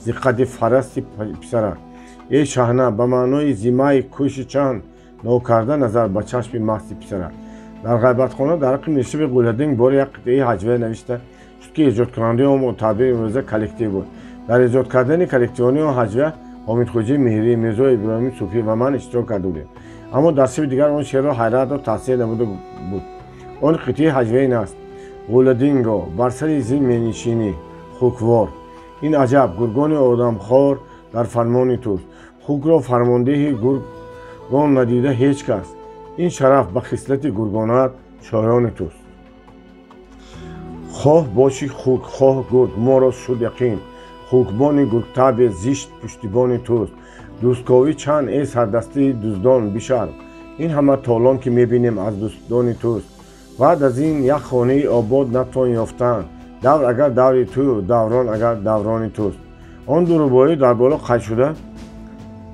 зи қади фарасти писарат. Эй шаҳна, ба маънои зимаи кӯши чанд нокарда назар ба чашми масти писарат. Дар ғайбатхона дар ҳаққи миршаби ғӯладинг бори як қитъаи ҳаҷвия навишта шуд, ки эҷодкунандаи он таъбири имрӯза коллектив буд. Дар эҷод кардани коллективони он ҳаҷвия Ҳомидхоҷаи Меҳрӣ, Мирзо Иброҳими Суфӣ ва ман иштирок карда будем. Аммо дар шаби дигар он шеърро ҳайратро таъсир намуда буд. Он қитъаи ҳаҷвия ин аст: ғӯладинго бар сари зин менишинӣ хуквор, ин аҷаб гургони одамхор дар фармони туст. Хукро фармондеҳи гургон надида ҳеҷ кас, ин шараф ба хислати гургонат шоёни туст. Хоҳ боши хук, хоҳ гург, моро шуд яқин, хукбони гургтабе зишт пуштибони туст. Дӯстковӣ чанд, эй сардастаи дуздон бишарм, ин ҳама толон ки мебинем аз дӯстони туст. Баъд аз ин як хонаи обод натвон ёфтан, давр агар даври ту, даврон агар даврони туст. Он ду рубоӣ дар боло қайд шуда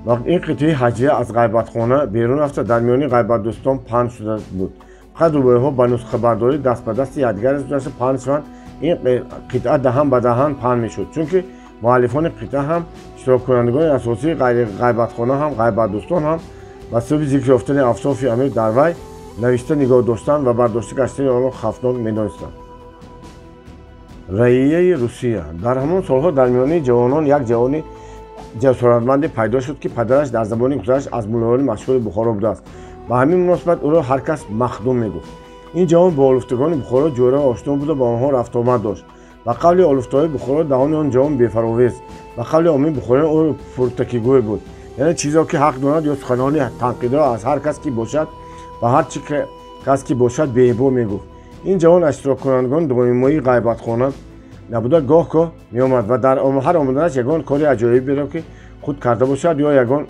ва ин қитъаи ҳаҷвия аз ғайбатхона берун рафта дар миёни ғайбатдӯстон паҳн шуда буд. Фақат рубоиҳо ба нусхабардорӣ даст ба дасти якдигар гузашта паҳн шаванд, ин қитъа даҳан ба даҳан паҳн мешуд, чунки муаллифони қитъа ҳам иштироккунандагони асосии ғайбатхона ҳам ғайбатдӯстон ҳам ба сабаби зикр ёфтани авсофи амир дар вай навишта нигоҳ доштан ва бардошта гаштани онро хавфнок медонистанд. Раияи Русия. Дар ҳамон солҳо дар миёни ҷавонон як ҷавони ҷасоратманде пайдо шуд, ки падараш дар замони гузашт аз муллоёни машҳури Бухоро будааст. Ба ҳамин муносибат ӯро ҳар кас махдум мегуфт. Ин ҷавон бо олуфтагони Бухоро ҷӯра ошно буда ба онҳо рафтуомад дошт. Ба қавли олуфтаҳои Бухоро даҳони он ҷавон бефаровез, ба қавли оммаи бухороён ӯ пуртакигӯй буд. Яъне чизеро ки ҳақ донад ё суханони танқидро аз ҳар кас ки бошад ба ҳар чӣ кас ки бошад беҳбо мегуфт. Ин ҷавон аз иштироккунандагони доимоии ғайбатхона набуда гоҳ-гоҳ меомад ва дар ҳар омаданаш ягон кори аҷоиберо ки худ карда бошад ё ягон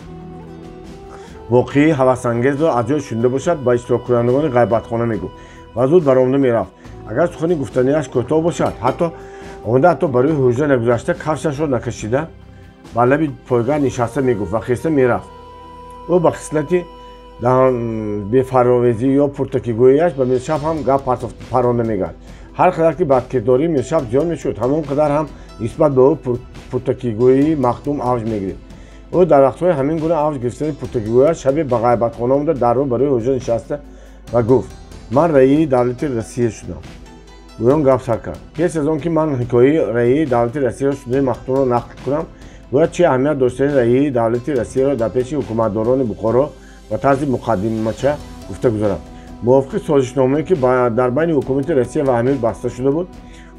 воқеаи ҳавасангезро аз ҷой шунида бошад ба иштироккунандагони ғайбатхона мегуфт ва зуд баромада мерафт. Агар сухани гуфтаниаш кӯтоҳ бошад, ҳатто омада ҳатто барои ҳуҷра нагузашта кафшашро накашида ба лаби пойгоҳ нишаста мегуфт ва хеста мерафт. Ӯ ба хислати бефаровезӣ ё пуртакигӯияш ба миршаб ҳам гап паронда мегашт. Ҳар қадар ки бадкирдории миршаб зиёд мешуд, ҳамон қадар ҳам нисбат ба ӯ пуртакигӯии махдум авҷ мегирифт. Ӯ дар вақтҳои ҳамин гуна авҷ гирифтани пуртакигӯяш шабе ба ғайбатхона омада дар рӯ барои ҳуҷра нишаста ва гуфт: ман раии давлати Россия шудам. Гӯён гап сар кард. Пеш аз он ки ман ҳикояи раии давлати Россияро шудани Махдумро нақл кунам, бояд чи аҳамият доштани раии давлати Россияро дар пеши ҳукуматдорони Бухоро ба тарзи муқаддимача гуфта гузарам. Мувофиқи созишномае ки дар байни ҳукумати Россия ва амир баста шуда буд,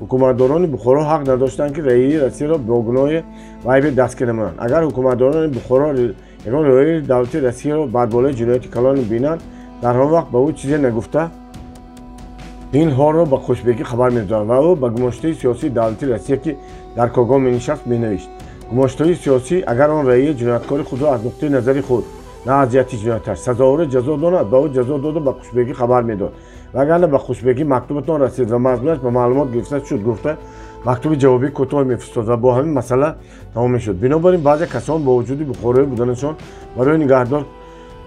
ҳукуматдорони Бухоро ҳақ надоштанд, ки раии Россияро бо гуноҳи вайбе дастгир намоянд. Агар ҳукуматдорони Бухоро ягон раии давлати Россияро бар болои ҷинояти калоне бинанд, дар ҳамон вақт ба ӯ чизе нагуфта ин ҳолро ба Қушбекӣ хабар медоданд ва ӯ ба гумоштаи сиёсии давлати Россия, ки дар Когон менишаст, менавишт. Гумоштаи сиёсӣ агар он раии ҷинояткори худро аз нуқтаи назари худ, на аз ҷиҳати ҷинояташ, сазовори ҷазо донад, ба ӯ ҷазо дода ба Қушбекӣ хабар медод. Вагарна ба Қушбекӣ мактубатон расид ва мазмунаш ба маълумот гирифта шуд гуфта мактуби ҷавобии кӯтоҳ мефиристод ва бо ҳамин масъала тамом мешуд. Бинобар ин баъзе касон бо вуҷуди бухороӣ буданашон барои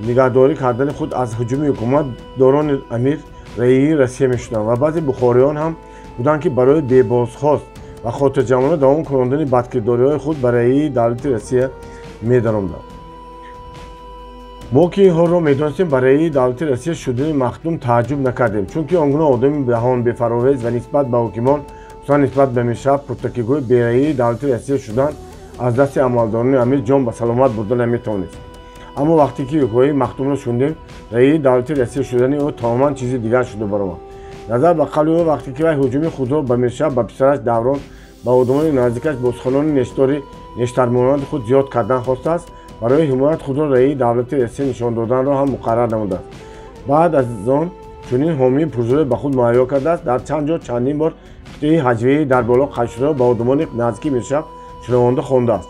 нигаҳдорӣ кардани худ аз ҳуҷуми ҳукумат дорони амир раии Россия мешуданд ва баъзе бухориён ҳам буданд, ки барои бебозхост ва хотирҷамъона давом кунондани бадкирдориҳои худ ба раии давлати Россия медаромданд. Мо ки ин ҳолро медонистем, ба раии давлати Россия шудани Махдум тааҷҷуб накардем, чунки он гуна одами даҳон бефаровез ва нисбат ба ҳокимон, хусусан нисбат ба Миршаб пуртакигӯи бераии давлати Россия шудан аз дасти амалдорони амир ҷон ба саломат бурда наметавонист. Аммо вақте ки ҳикояи Махдумро шунидем, раии давлати Россия шудани ӯ тамоман чизи дигар шуда баромад. Назар ба қавли ӯ, вақте ки вай ҳуҷуми худро ба Миршаб, ба писараш Даврон, ба одамони наздикаш бо суханони нештори нештармонанди худ зиёд кардан хостааст, барои ҳимоят худро раии давлати Россия нишон доданро ҳам муқаррар намудааст. Баъд аз он чунин ҳомии пурзӯре ба худ муҳайё кардааст, дар чанд ҷо чандин бор қитъаи ҳаҷвии дар боло қайдшударо ба одамони наздики Миршаб шунавонда хондааст.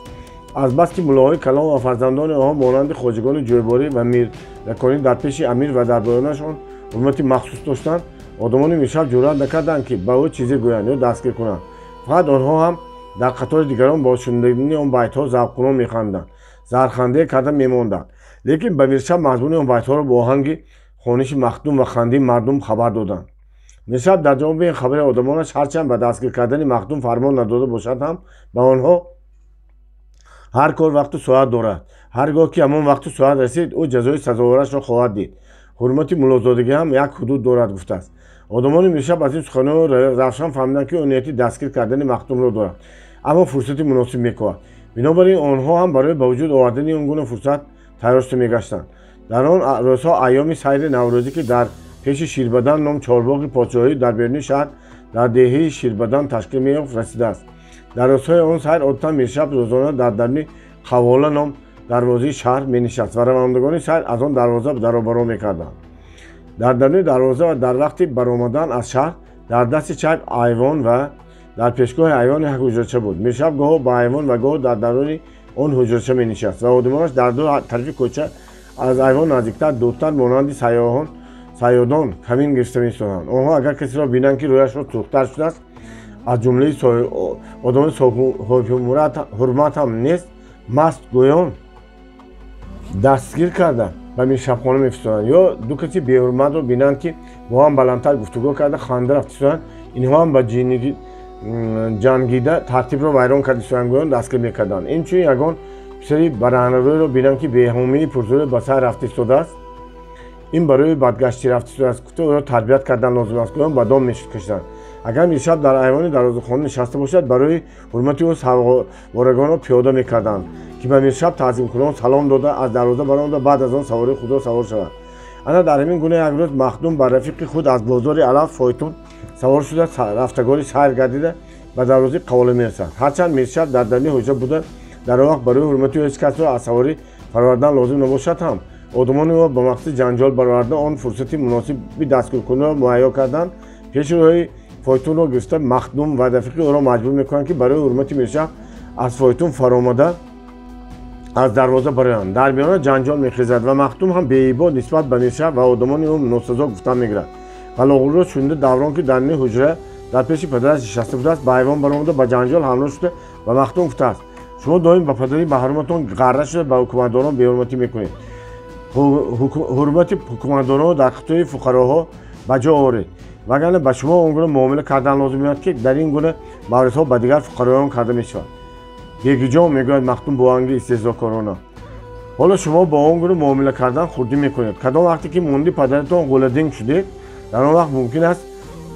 Азбаски муллоҳои калон ва фарзандони онҳо монанди хоҷагони ҷӯйборӣ ва мирраконӣ дар пеши амир ва дарборонашон ҳурмати махсус доштанд, одамони Миршаб ҷуръат накарданд, ки ба ӯ чизе гӯянд ё дастгир кунанд. Фақат онҳо ҳам дар қатори дигарон бо шунидани он байтҳо завқкунон механданд, зархандае карда мемонданд. Лекин ба Миршаб мазмуни он байтҳоро бо оҳанги хониши Махдум ва хандии мардум хабар доданд. Миршаб дар ҷавоби ин хабари одамонаш ҳарчанд ба дастгир кардани Махдум фармон надода бошад ҳам, ба онҳо ҳар кор вақту соат дорад. Ҳар гоҳ ки ҳамон вақту соат расид, ӯ ҷазои сазоворашро хоҳад дид. Ҳурмати муллозодагӣ ҳам як ҳудуд дорад, гуфтааст. Одамони Миршаб аз ин суханои равшан фаҳмиданд, ки ӯ нияти дастгир кардани Махдумро дорад, аммо фурсати муносиб мекоҳад. Бинобар ин онҳо ҳам барои ба вуҷуд овардани он гуна фурсат тайёр шуда мегаштанд. Дар он рӯзҳо айёми сайри наврӯзӣ, ки дар пеши Ширбадан ном чорбоғи подшоҳӣ дар беруни шаҳр дар деҳаи Ширбадан ташкил меёфт, расидааст. Дар рӯзҳои он сайр одатан Миршаб рӯзона дар даруни Қавола ном дарвозаи шаҳр менишаст ва равандагони сайр аз он дарвоза даробаро мекарданд. Дар даруни дарвоза ва дар вақти баромадан аз шаҳр дар дасти чап айвон ва дар пешгоҳи айвон як ҳуҷрача буд. Миршаб гоҳо ба айвон ва гоҳо дар даруни он ҳуҷрача менишаст ва одамонаш дар ду тарафи кӯча аз айвон наздиктар дуртар монанди сайёдон камин гирифта меистоданд. Онҳо агар касеро бинанд, ки рӯяшро сурхтар шудааст, аз ҷумлаи одамони соҳибҳурмат ҳам нест, маст гӯён дастгир карда ба Миршабхона мефиристоданд. Ё ду каси беҳурматро бинанд, ки бо ҳам баландтар гуфтугӯ карда ханда рафта истоданд, инҳо ҳам ба ҷангида тартибро вайрон карда истоданд, гӯён дастгир мекарданд. Инчунин ягон писари бараҳнарӯйро бинанд, ки беҳомии пурзӯре ба сар рафта истодааст, ин барои бадгаштӣ рафта истодааст, гуфта ӯро тарбият кардан лозим аст, гӯён ба дом мекашиданд. Агар Миршаб дар айвони дарвозахона нишаста бошад, барои ҳурмати ӯ саворагонро пиёда мекарданд, ки ба Миршаб таъзимкунон салом дода аз дарвоза баромада баъд аз он савори худро савор шавад. Ана дар ҳамин гуна як рӯз Махдум ба рафиқи худ аз бозори алаф фойтун савор шуда рафтагори сайр гардида ба дарвозаи Қавола мерасад. Ҳарчанд Миршаб дар даруни ҳуҷра буда, дар он вақт барои ҳурмати ӯ ҳеҷ касро аз саворӣ фаровардан лозим набошад ҳам, одамони ӯ ба мақсади ҷанҷол баровардан он фурсати муносиби дастгиркуниро муҳайё карданд. Пеши роҳи фойтунро гирифта Махдум ва рафиқи ӯро маҷбур мекунанд, ки барои ҳурмати Миршаб аз фойтун фаромада аз дарвоза бароянд. Дар миёна ҷанҷол мехезад ва Махдум ҳам беибо нисбат ба Миршаб ва одамони ӯ носазо гуфтан мегирад. Ғалоғулро шунида Даврон, ки дар ҳуҷра дар пеши падараш нишаста будааст, ба айвон баромада ба ҷанҷол ҳамроҳ шуда ба Махдум гуфтааст: шумо доим ба падари маҳруматон ғарра шуда ба ҳукуматдорон беҳурматӣ мекунед. Ҳурмати ҳукуматдоронро дар қитъаи фуқароҳо ба ҷо оред, вагарна ба шумо он гуна муомила кардан лозим меояд, ки дар ин гуна мавридҳо ба дигар фуқароён карда мешавад. Бегиҷон, мегӯяд Махтум бо оҳанги истеҳзокорона, ҳоло шумо бо он гуна муомила кардан хурдӣ мекунед. Кадом вақте ки монди падаратон ғуладинг шудед, дар он вақт мумкин аст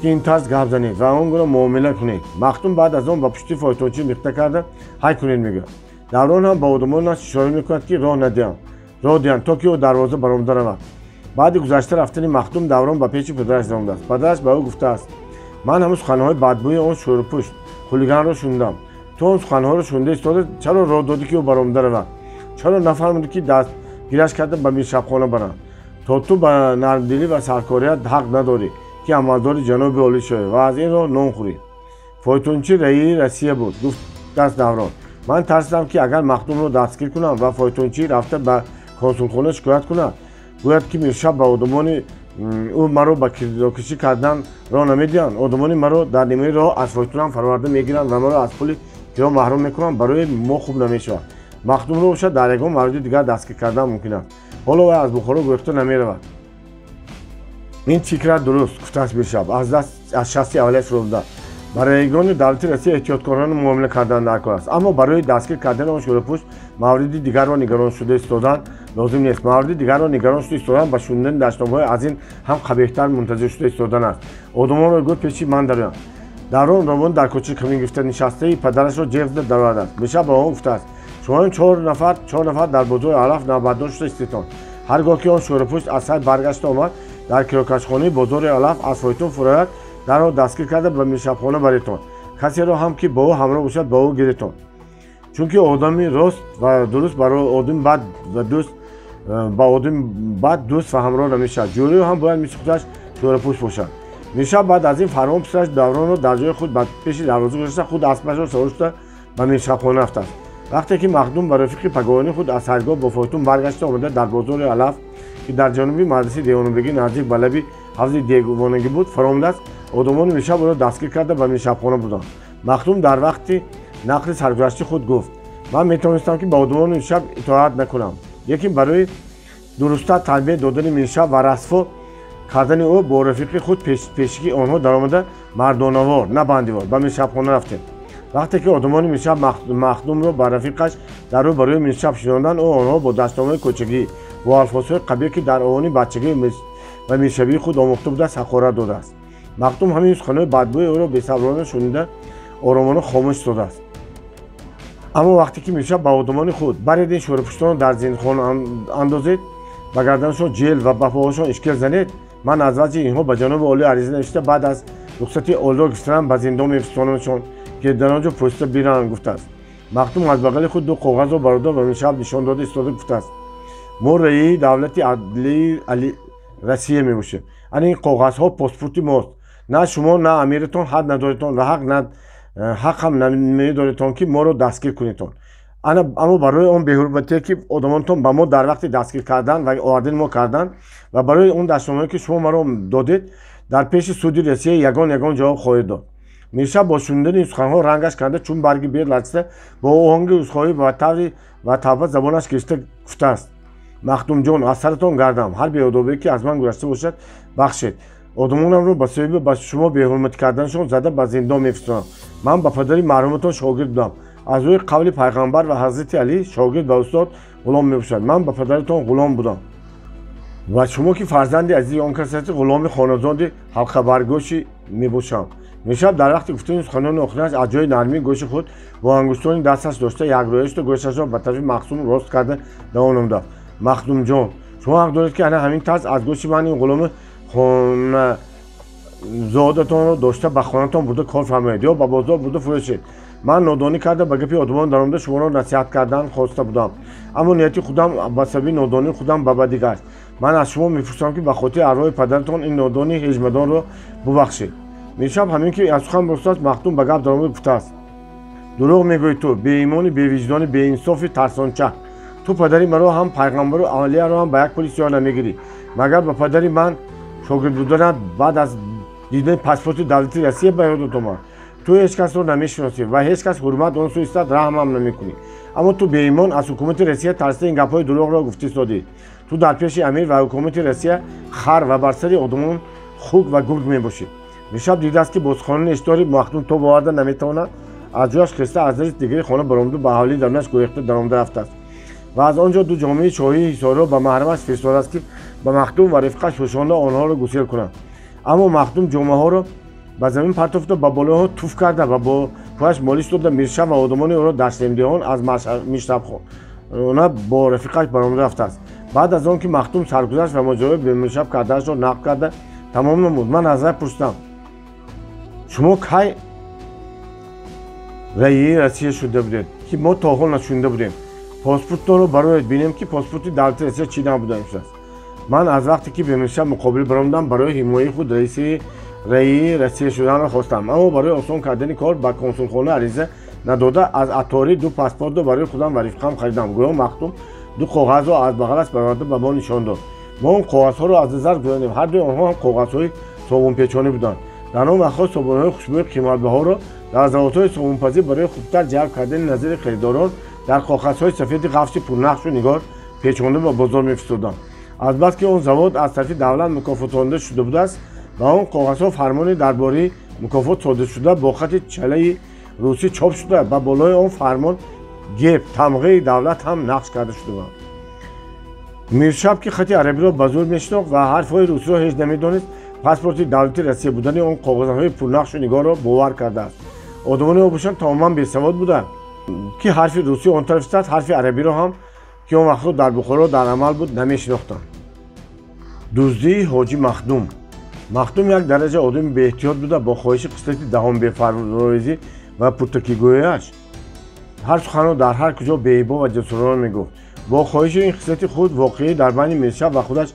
ки ин тарз гап занед ва он гуна муомила кунед. Махтум баъд аз он ба пушти фойтончӣ михта карда ҳай кунед мегӯяд. Даврон ҳам ба одамонаш ишора мекунад, ки роҳ надиҳанд, роҳ диҳанд, то ки ӯ дарвоза баромада равад. Баъди гузашта рафтани Махтум Даврон ба пеши падараш даромадааст. Падараш ба ӯ гуфтааст: ман ҳамун суханҳои бадбӯи он шӯрпушт хулиганро шунидам. Ту он суханҳоро шунида истода чаро роҳ додӣ, ки ӯ баромада равад? Чаро нафармудӣ, ки дастгираш карда ба миршабхона баранд? То ту ба нармдилӣ ва саркорият ҳақ надорӣ, ки амалдори ҷаноби олӣ шавӣ ва аз ин роҳ нон хӯрӣ. Фойтунчи раии Россия буд, гуфтааст Даврон. Ман тарсидам, ки агар Махтумро дастгир кунам ва фойтунчӣ рафта ба консулхона шикоят кунад, гӯяд, ки миршаб ба одамони ӯ маро ба кирдокушӣ кардан роҳ намедиҳанд. Одамони маро дар нимаи роҳ аз фойтунам фароварда мегиранд ва маро аз пули киро маҳрум мекунанд, барои мо хуб намешавад. Махтумро бошад дар ягон мавриди дигар дастгир кардан мумкин аст. Ҳоло вай аз Бухоро гурехта намеравад. Ин фикрат дуруст, гуфтааст Миршаб, аз даст аз шасти аввалияш фуромада. Барои ягони давлати Россия эҳтиёткорона муомила кардан даркор аст, аммо барои дастгир кардани он шӯрпушт мавриди дигарро нигарон шуда истодан лозим нест. Мавриди дигарро нигарон шуда истодан ба шунидани дашномҳои аз ин ҳам қабеҳтар мунтазир шуда истодан аст. Одамонро гӯ пеши ман дароянд. Даврон ромон дар кӯчаи камин гирифта нишастаи падарашро ҷеғ зада даровардааст. Миршаб ба он гуфтааст: шумоён чор нафар дар бозори алаф навбатдор шуда истетон. Ҳар гоҳ ки он шӯрпушт аз сай баргашта омад, дар кирокашхонаи бозори алаф аз фойтун фурояд, дарро дастгир карда ба миршабхона баретон. Касеро ҳам ки бо ӯ ҳамроҳ бошад, ба ӯ гиретон. Чунки одами рост ва дуруст барои одами бад ва дӯст ба одами бад дӯст ва ҳамроҳ намешавад. Ҷӯрӣ ҳам бояд мисли худаш шӯрапӯш бошад. Миршаб баъд аз ин фармон писараш Давронро дар ҷои худ ба пеши дарвоза гузошта, худ аспашро савор шуда ба миршабхона рафтааст. Вақте ки Махтум ба рафиқи пагоҳонии худ аз саргоҳ бо фойтун баргашта омада дар бозори алаф, ки дар ҷануби мадрасаи девонабегӣ наздик ба лаби ҳавзи девонагӣ буд, фаромадааст, одамони Миршаб ӯро дастгир карда ба миршабхона бурданд. Махтум дар вақти нақли саргузашти худ гуфт: ман метавонистам, ки ба одамони Миршаб итоат накунам, лекин барои дурусттар тарбия додани Миршаб ва расво кардани ӯ бо рафиқи худ пешики онҳо даромада мардонавор, на бандивор ба миршабхона рафтем. Вақте ки одамони Миршаб Махтумро ба рафиқаш дар рӯ ба рӯи Миршаб шинонданд, ӯ онҳо бо дастномаи кӯчагӣ бо алфозҳои қабеҳ, ки дар овони бачагӣ ва миршабии худ омӯхта будааст, ҳақорат додааст. Махтум ҳамин суханҳои бадбӯи ӯро бесаброна шунида оромона хомӯш истодааст. Аммо вақте ки Миршаб ба одамони худ баред ин шӯрпуштонро дар зиндхона андозед, ба гарданашон ҷел ва ба поҳошон ишкел занед, ман аз ваҷҳи инҳо ба ҷаноби олӣ ариза навишта баъд аз рухсати олиро гирифтанам ба зиндон мефиристонамшон, ки дар он ҷо пӯста биранд, гуфтааст. Махтум аз бағали худ ду коғазро бародар ба Миршаб нишон дода истода гуфтааст: мо раии давлати адлии Россия мебошем. Ана ин коғазҳо паспорти мост. На шумо, на амиратон ҳад надоретон ва ҳақ ҳам намедоретон, ки моро дастгир кунедтон. Аммо барои он беҳурматие, ки одамонтон ба мо дар вақти дастгир кардан ва овардани мо кардан ва барои он дастномае, ки шумо маро додед, дар пеши суди Россия ягон ягон ҷавоб хоҳед дод. Миршаб бо шунидани ин суханҳо рангаш канда чун барги бед ларзида бо оҳанги узрхоҳӣ ва таври ва тавба забонаш гирифта гуфтааст: Махтумҷон, аз саратон гардам, ҳар беодобие, ки аз ман гузашта бошад, бахшед. Одамонамро ба сабаби ба шумо беҳурматӣ карданашон зада ба зиндон мефиристонам. Ман ба падари марҳуматон шогирд будам. Аз рӯи қавли пайғамбар ва ҳазрати Алӣ шогирд ба устод ғулом мебошад. Ман ба падаратон ғулом будам ва шумо, ки фарзанди азизи он кас ҳастед, ғуломи хонадони ҳалқабаргӯши мебошам. Миршаб дар вақти гуфтани суханони охираш аз ҷои нармии гӯши худ бо ангуштони дасташ дошта якроя шуда гӯшашро ба тарафи Махтум рост карда давом намудааст. Махтумҷон, шумо ҳақ доред, ки ана ҳамин тарз аз гӯши ман ин ғуломи хоназодатонро дошта ба хонатон бурда кор фармоед ё ба бозор бурда фурӯшед. Ман нодонӣ карда ба гапи одамон даромада шуморо насиҳат кардан хоста будам, аммо нияти худам ба сабаби нодонии худам ба бадӣ гашт. Ман аз шумо мепурсам, ки ба хотири арвоҳи падаратон ин нодонии ҳеҷмадонро бубахшед. Миршаб ҳамин ки аз сухан бурсааст, Махтум ба гап даромада гуфтааст: дурӯғ мегӯӣ ту, беимони, бевиҷдони, беинсофи тарсончак. Ту падари маро ҳам пайғамбару алияро ҳам ба як пули сиёҳ намегирӣ. Магар ба падари ман шогирд буданат баъд аз дидани паспорти давлати Россия ба ёдат омад? Ту ҳеҷ касро намешиносӣ ва ҳеҷ кас ҳурмат он сӯ истад раҳмам намекунӣ. Аммо ту беимон аз ҳукумати Россия тарсида ин гапҳои дурӯғро гуфта истодӣ. Ту дар пеши амир ва ҳукумати Россия хар ва бар сари одамон хук ва гург мебошӣ. Миршаб дидааст, ки бо суханони эшитори Махтум тоб оварда наметавонад, Аз ҷояш хеста аз дари дигари хона баромаду ба ҳавлии дарунаш гурехта даромада рафтааст ва аз он ҷо ду ҷомаи шоҳии ҳисориро ба маҳрамаш фиристодааст, ки ба Махдум ва рафиқаш пӯшонда онҳоро гусел кунанд. Аммо Махдум ҷомаҳоро ба замин партофта, ба болои онҳо туф карда ва бо пояш молиш дода Миршаб ва одамони ӯро даштемдиҳон аз мишрабхона бо рафиқаш баромада рафтааст. Баъд аз он ки Махдум саргузашт ва моҷарои бемиршаб кардаашро нақл карда тамом намуд, ман аз вай пурсидам: шумо кай раии Россия шуда будед, ки мо то ҳол нашунида будем? Паспортро барояд бинем, ки паспорти давлати Россия чӣ набуда шудааст. Ман аз вақте ки бемиршаб муқобил баромадам, барои ҳимояи худ раиси раии Россия шуданро хостам, аммо барои осон кардани кор ба консулхона ариза надода аз атторӣ ду паспортро барои худам ва рафиқам харидам. Гӯё Махдум ду коғазро аз бағалаш бароварда ба мо нишон дод. Мо он коғазҳоро аз назар гузаронидем. Ҳар дуи онҳо ҳам коғазҳои собунпечонӣ буданд. Дар он вақтҳо собунҳои хушбӯи қиматбаҳоро дар заводҳои собунпазӣ барои хубтар ҷалб кардани назари харидорон дар коғазҳои сафеди ғафси пурнақшу нигор печонда ба бозор мефиристоданд. Азбаски он завод аз тарафи давлат мукофотонда шуда будааст, ба он коғазҳо фармони дар бораи мукофот содир шуда бо хати чалаи русӣ чоп шуда, ба болои он фармон геб тамғаи давлат ҳам нақш карда шуда буд. Миршаб, ки хати арабиро ба зӯр мешинохт ва ҳарфҳои русиро ҳеҷ намедонист, паспорти давлати Россия будани он коғазҳои пурнақшу нигорро бовар кардааст. Одамони ӯ бошанд тамоман бесавод буданд, ки ҳарфи русӣ он тараф истад, ҳарфи арабиро ҳам, ки он вақтҳо дар Бухоро дар амал буд, намешинохтанд. Дуздии ҳоҷи Махдум. Махдум як дараҷа одами беэҳтиёт буда, бо хоҳиши қислати даҳонбефарроизӣ ва пуртакигӯяш ҳар суханро дар ҳар куҷо беибо ва ҷасурона мегуфт. Бо хоҳиши ин хислати худ воқеӣ дар байни Миршаб ва худаш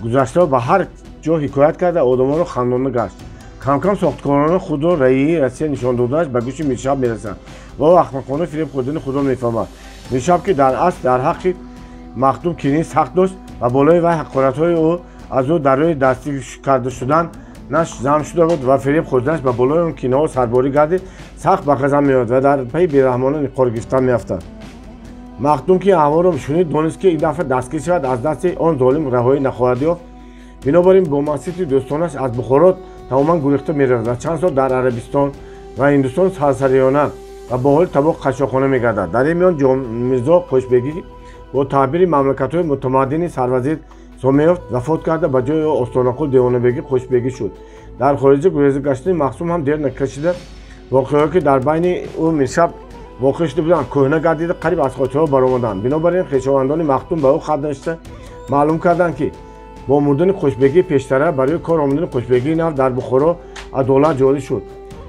гузаштаро ба ҳар ҷо ҳикоят карда одамонро хандонда гашт. Камкам сохткорона худро раии Россия нишон додааш ба гӯши Миршаб мерасад ва ӯ ахмақона фиреб хӯрдани худро мефаҳмад. Миршаб, ки дар асл дар ҳаққи Махдум кинаи сахт дошт ва болои вай ҳақоратҳои ӯ аз ӯ дар рӯи дастӣ карда шудан зам шуда буд ва фиреб хӯрданаш ба болои он кинаҳо сарборӣ гардид, сахт ба ғазаб меояд ва дар пайи бераҳмона қор гирифтан меафтад. Махдум, ки аҳволро шунид, донист, ки ин дафъа дастгир шавад аз дасти он золим раҳоӣ нахоҳад ёфт. Бинобар ин бо масити дӯстонаш аз Бухоро тамоман гурехта меравад ва чанд сол дар Арабистон ва Ҳиндустон сарсариёна ва бо ҳоли табоқ қашшоқхона мегардад. Дар ин миён Мирзо Қӯшбегӣ бо таъбири мамлакатҳои мутамаддини сарвазир Сомеёв вафот карда, ба ҷои ӯ Остонақул Девонабегӣ Қӯшбегӣ шуд. Дар хориҷа гуреза гаштани Махдум ҳам дер накашида, воқеаҳое, ки дар байни ӯ Миршаб воқеъ шуда буданд, кӯҳна гардида қариб аз хотирҳо баромаданд. Бинобар ин хешовандони Махдум ба ӯ хат навишта маълум карданд, ки бо мурдани Қӯшбегӣ пештара барои кор омадани Қӯшбегии нав дар Бухоро адолат ҷорӣ шуд.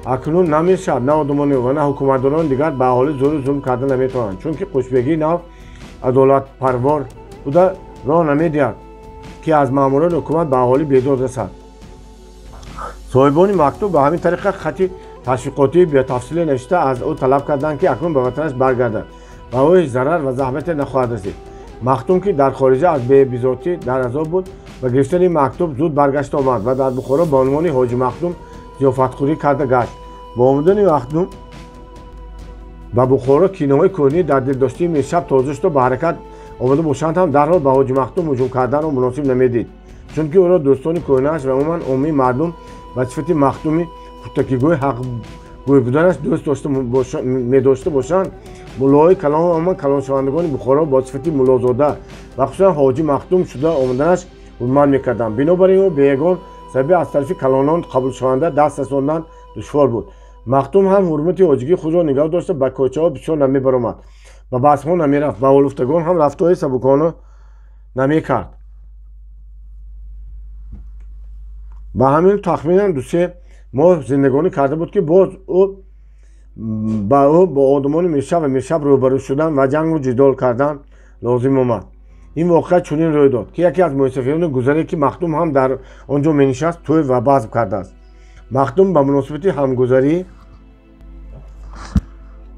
Акнун на Миршаб, на одамони ва на ҳукуматдорони дигар ба аҳолӣ зӯру зулм карда наметавонанд, чунки Қӯшбегии нав адолатпарвор буда роҳ намедиҳад, ки аз маъмурони ҳукумат ба аҳолӣ бедод расад. Соҳибони мактуб ба ҳамин тариқа хати ташвиқотии бетафсиле навишта аз ӯ талаб карданд, ки акнун ба ватанаш баргардад ва ӯ ҳеҷ зарар ва заҳмате нахоҳад расид. Махдум, ки дар хориҷа аз бебизотӣ дар азоб буд, ба гирифтани мактуб зуд баргашта омад ва дар Бухоро ба унвони ҳоҷи Махдум зиёфатхӯрӣ карда гашт. Бо омадани Махдум ба Бухоро кинаҳои кӯҳнӣ дар дилдоштии Миршаб тоза шуда ба ҳаракат омада бошанд ҳам дарҳол ба ҳоҷи Махдум ҳуҷум карданро муносиб намедид, чунки ӯро дӯстони кӯҳнааш ва умуман оммаи мардум ба сифати махдуми пуртакигӯи ҳақгӯй буданаш дӯст медошта бошанд. Муллоҳои калон ва умуман калоншавандагони Бухоро бо сифати муллозода ва хусусан ҳоҷи Махдум шуда омаданаш ҳурмат мекарданд. Бинобар ин ӯ беягон сабаби аз тарафи калонон қабулшаванда даст расондан душвор буд. Махдум ҳам ҳурмати ҳоҷигии худро нигоҳ дошта ба кӯчаҳо бисёр намебаромад, ба баҳсҳо намерафт, ба олуфтагон ҳам рафторҳои сабукона намекард. Ба ҳамин тахминан 2-3 моҳ зиндагонӣ карда буд, ки боз ӯ ба ӯ бо одамони Миршаб ва Миршаб рӯбарӯ шудан ва ҷангу ҷидол кардан лозим омад. Ин воқеа чунин рӯй дод, ки яке аз мӯйсафедони гузаре, ки Махдум ҳам дар он ҷо менишаст, тӯй ва базм кардааст. Махдум ба муносибати ҳамгузарӣ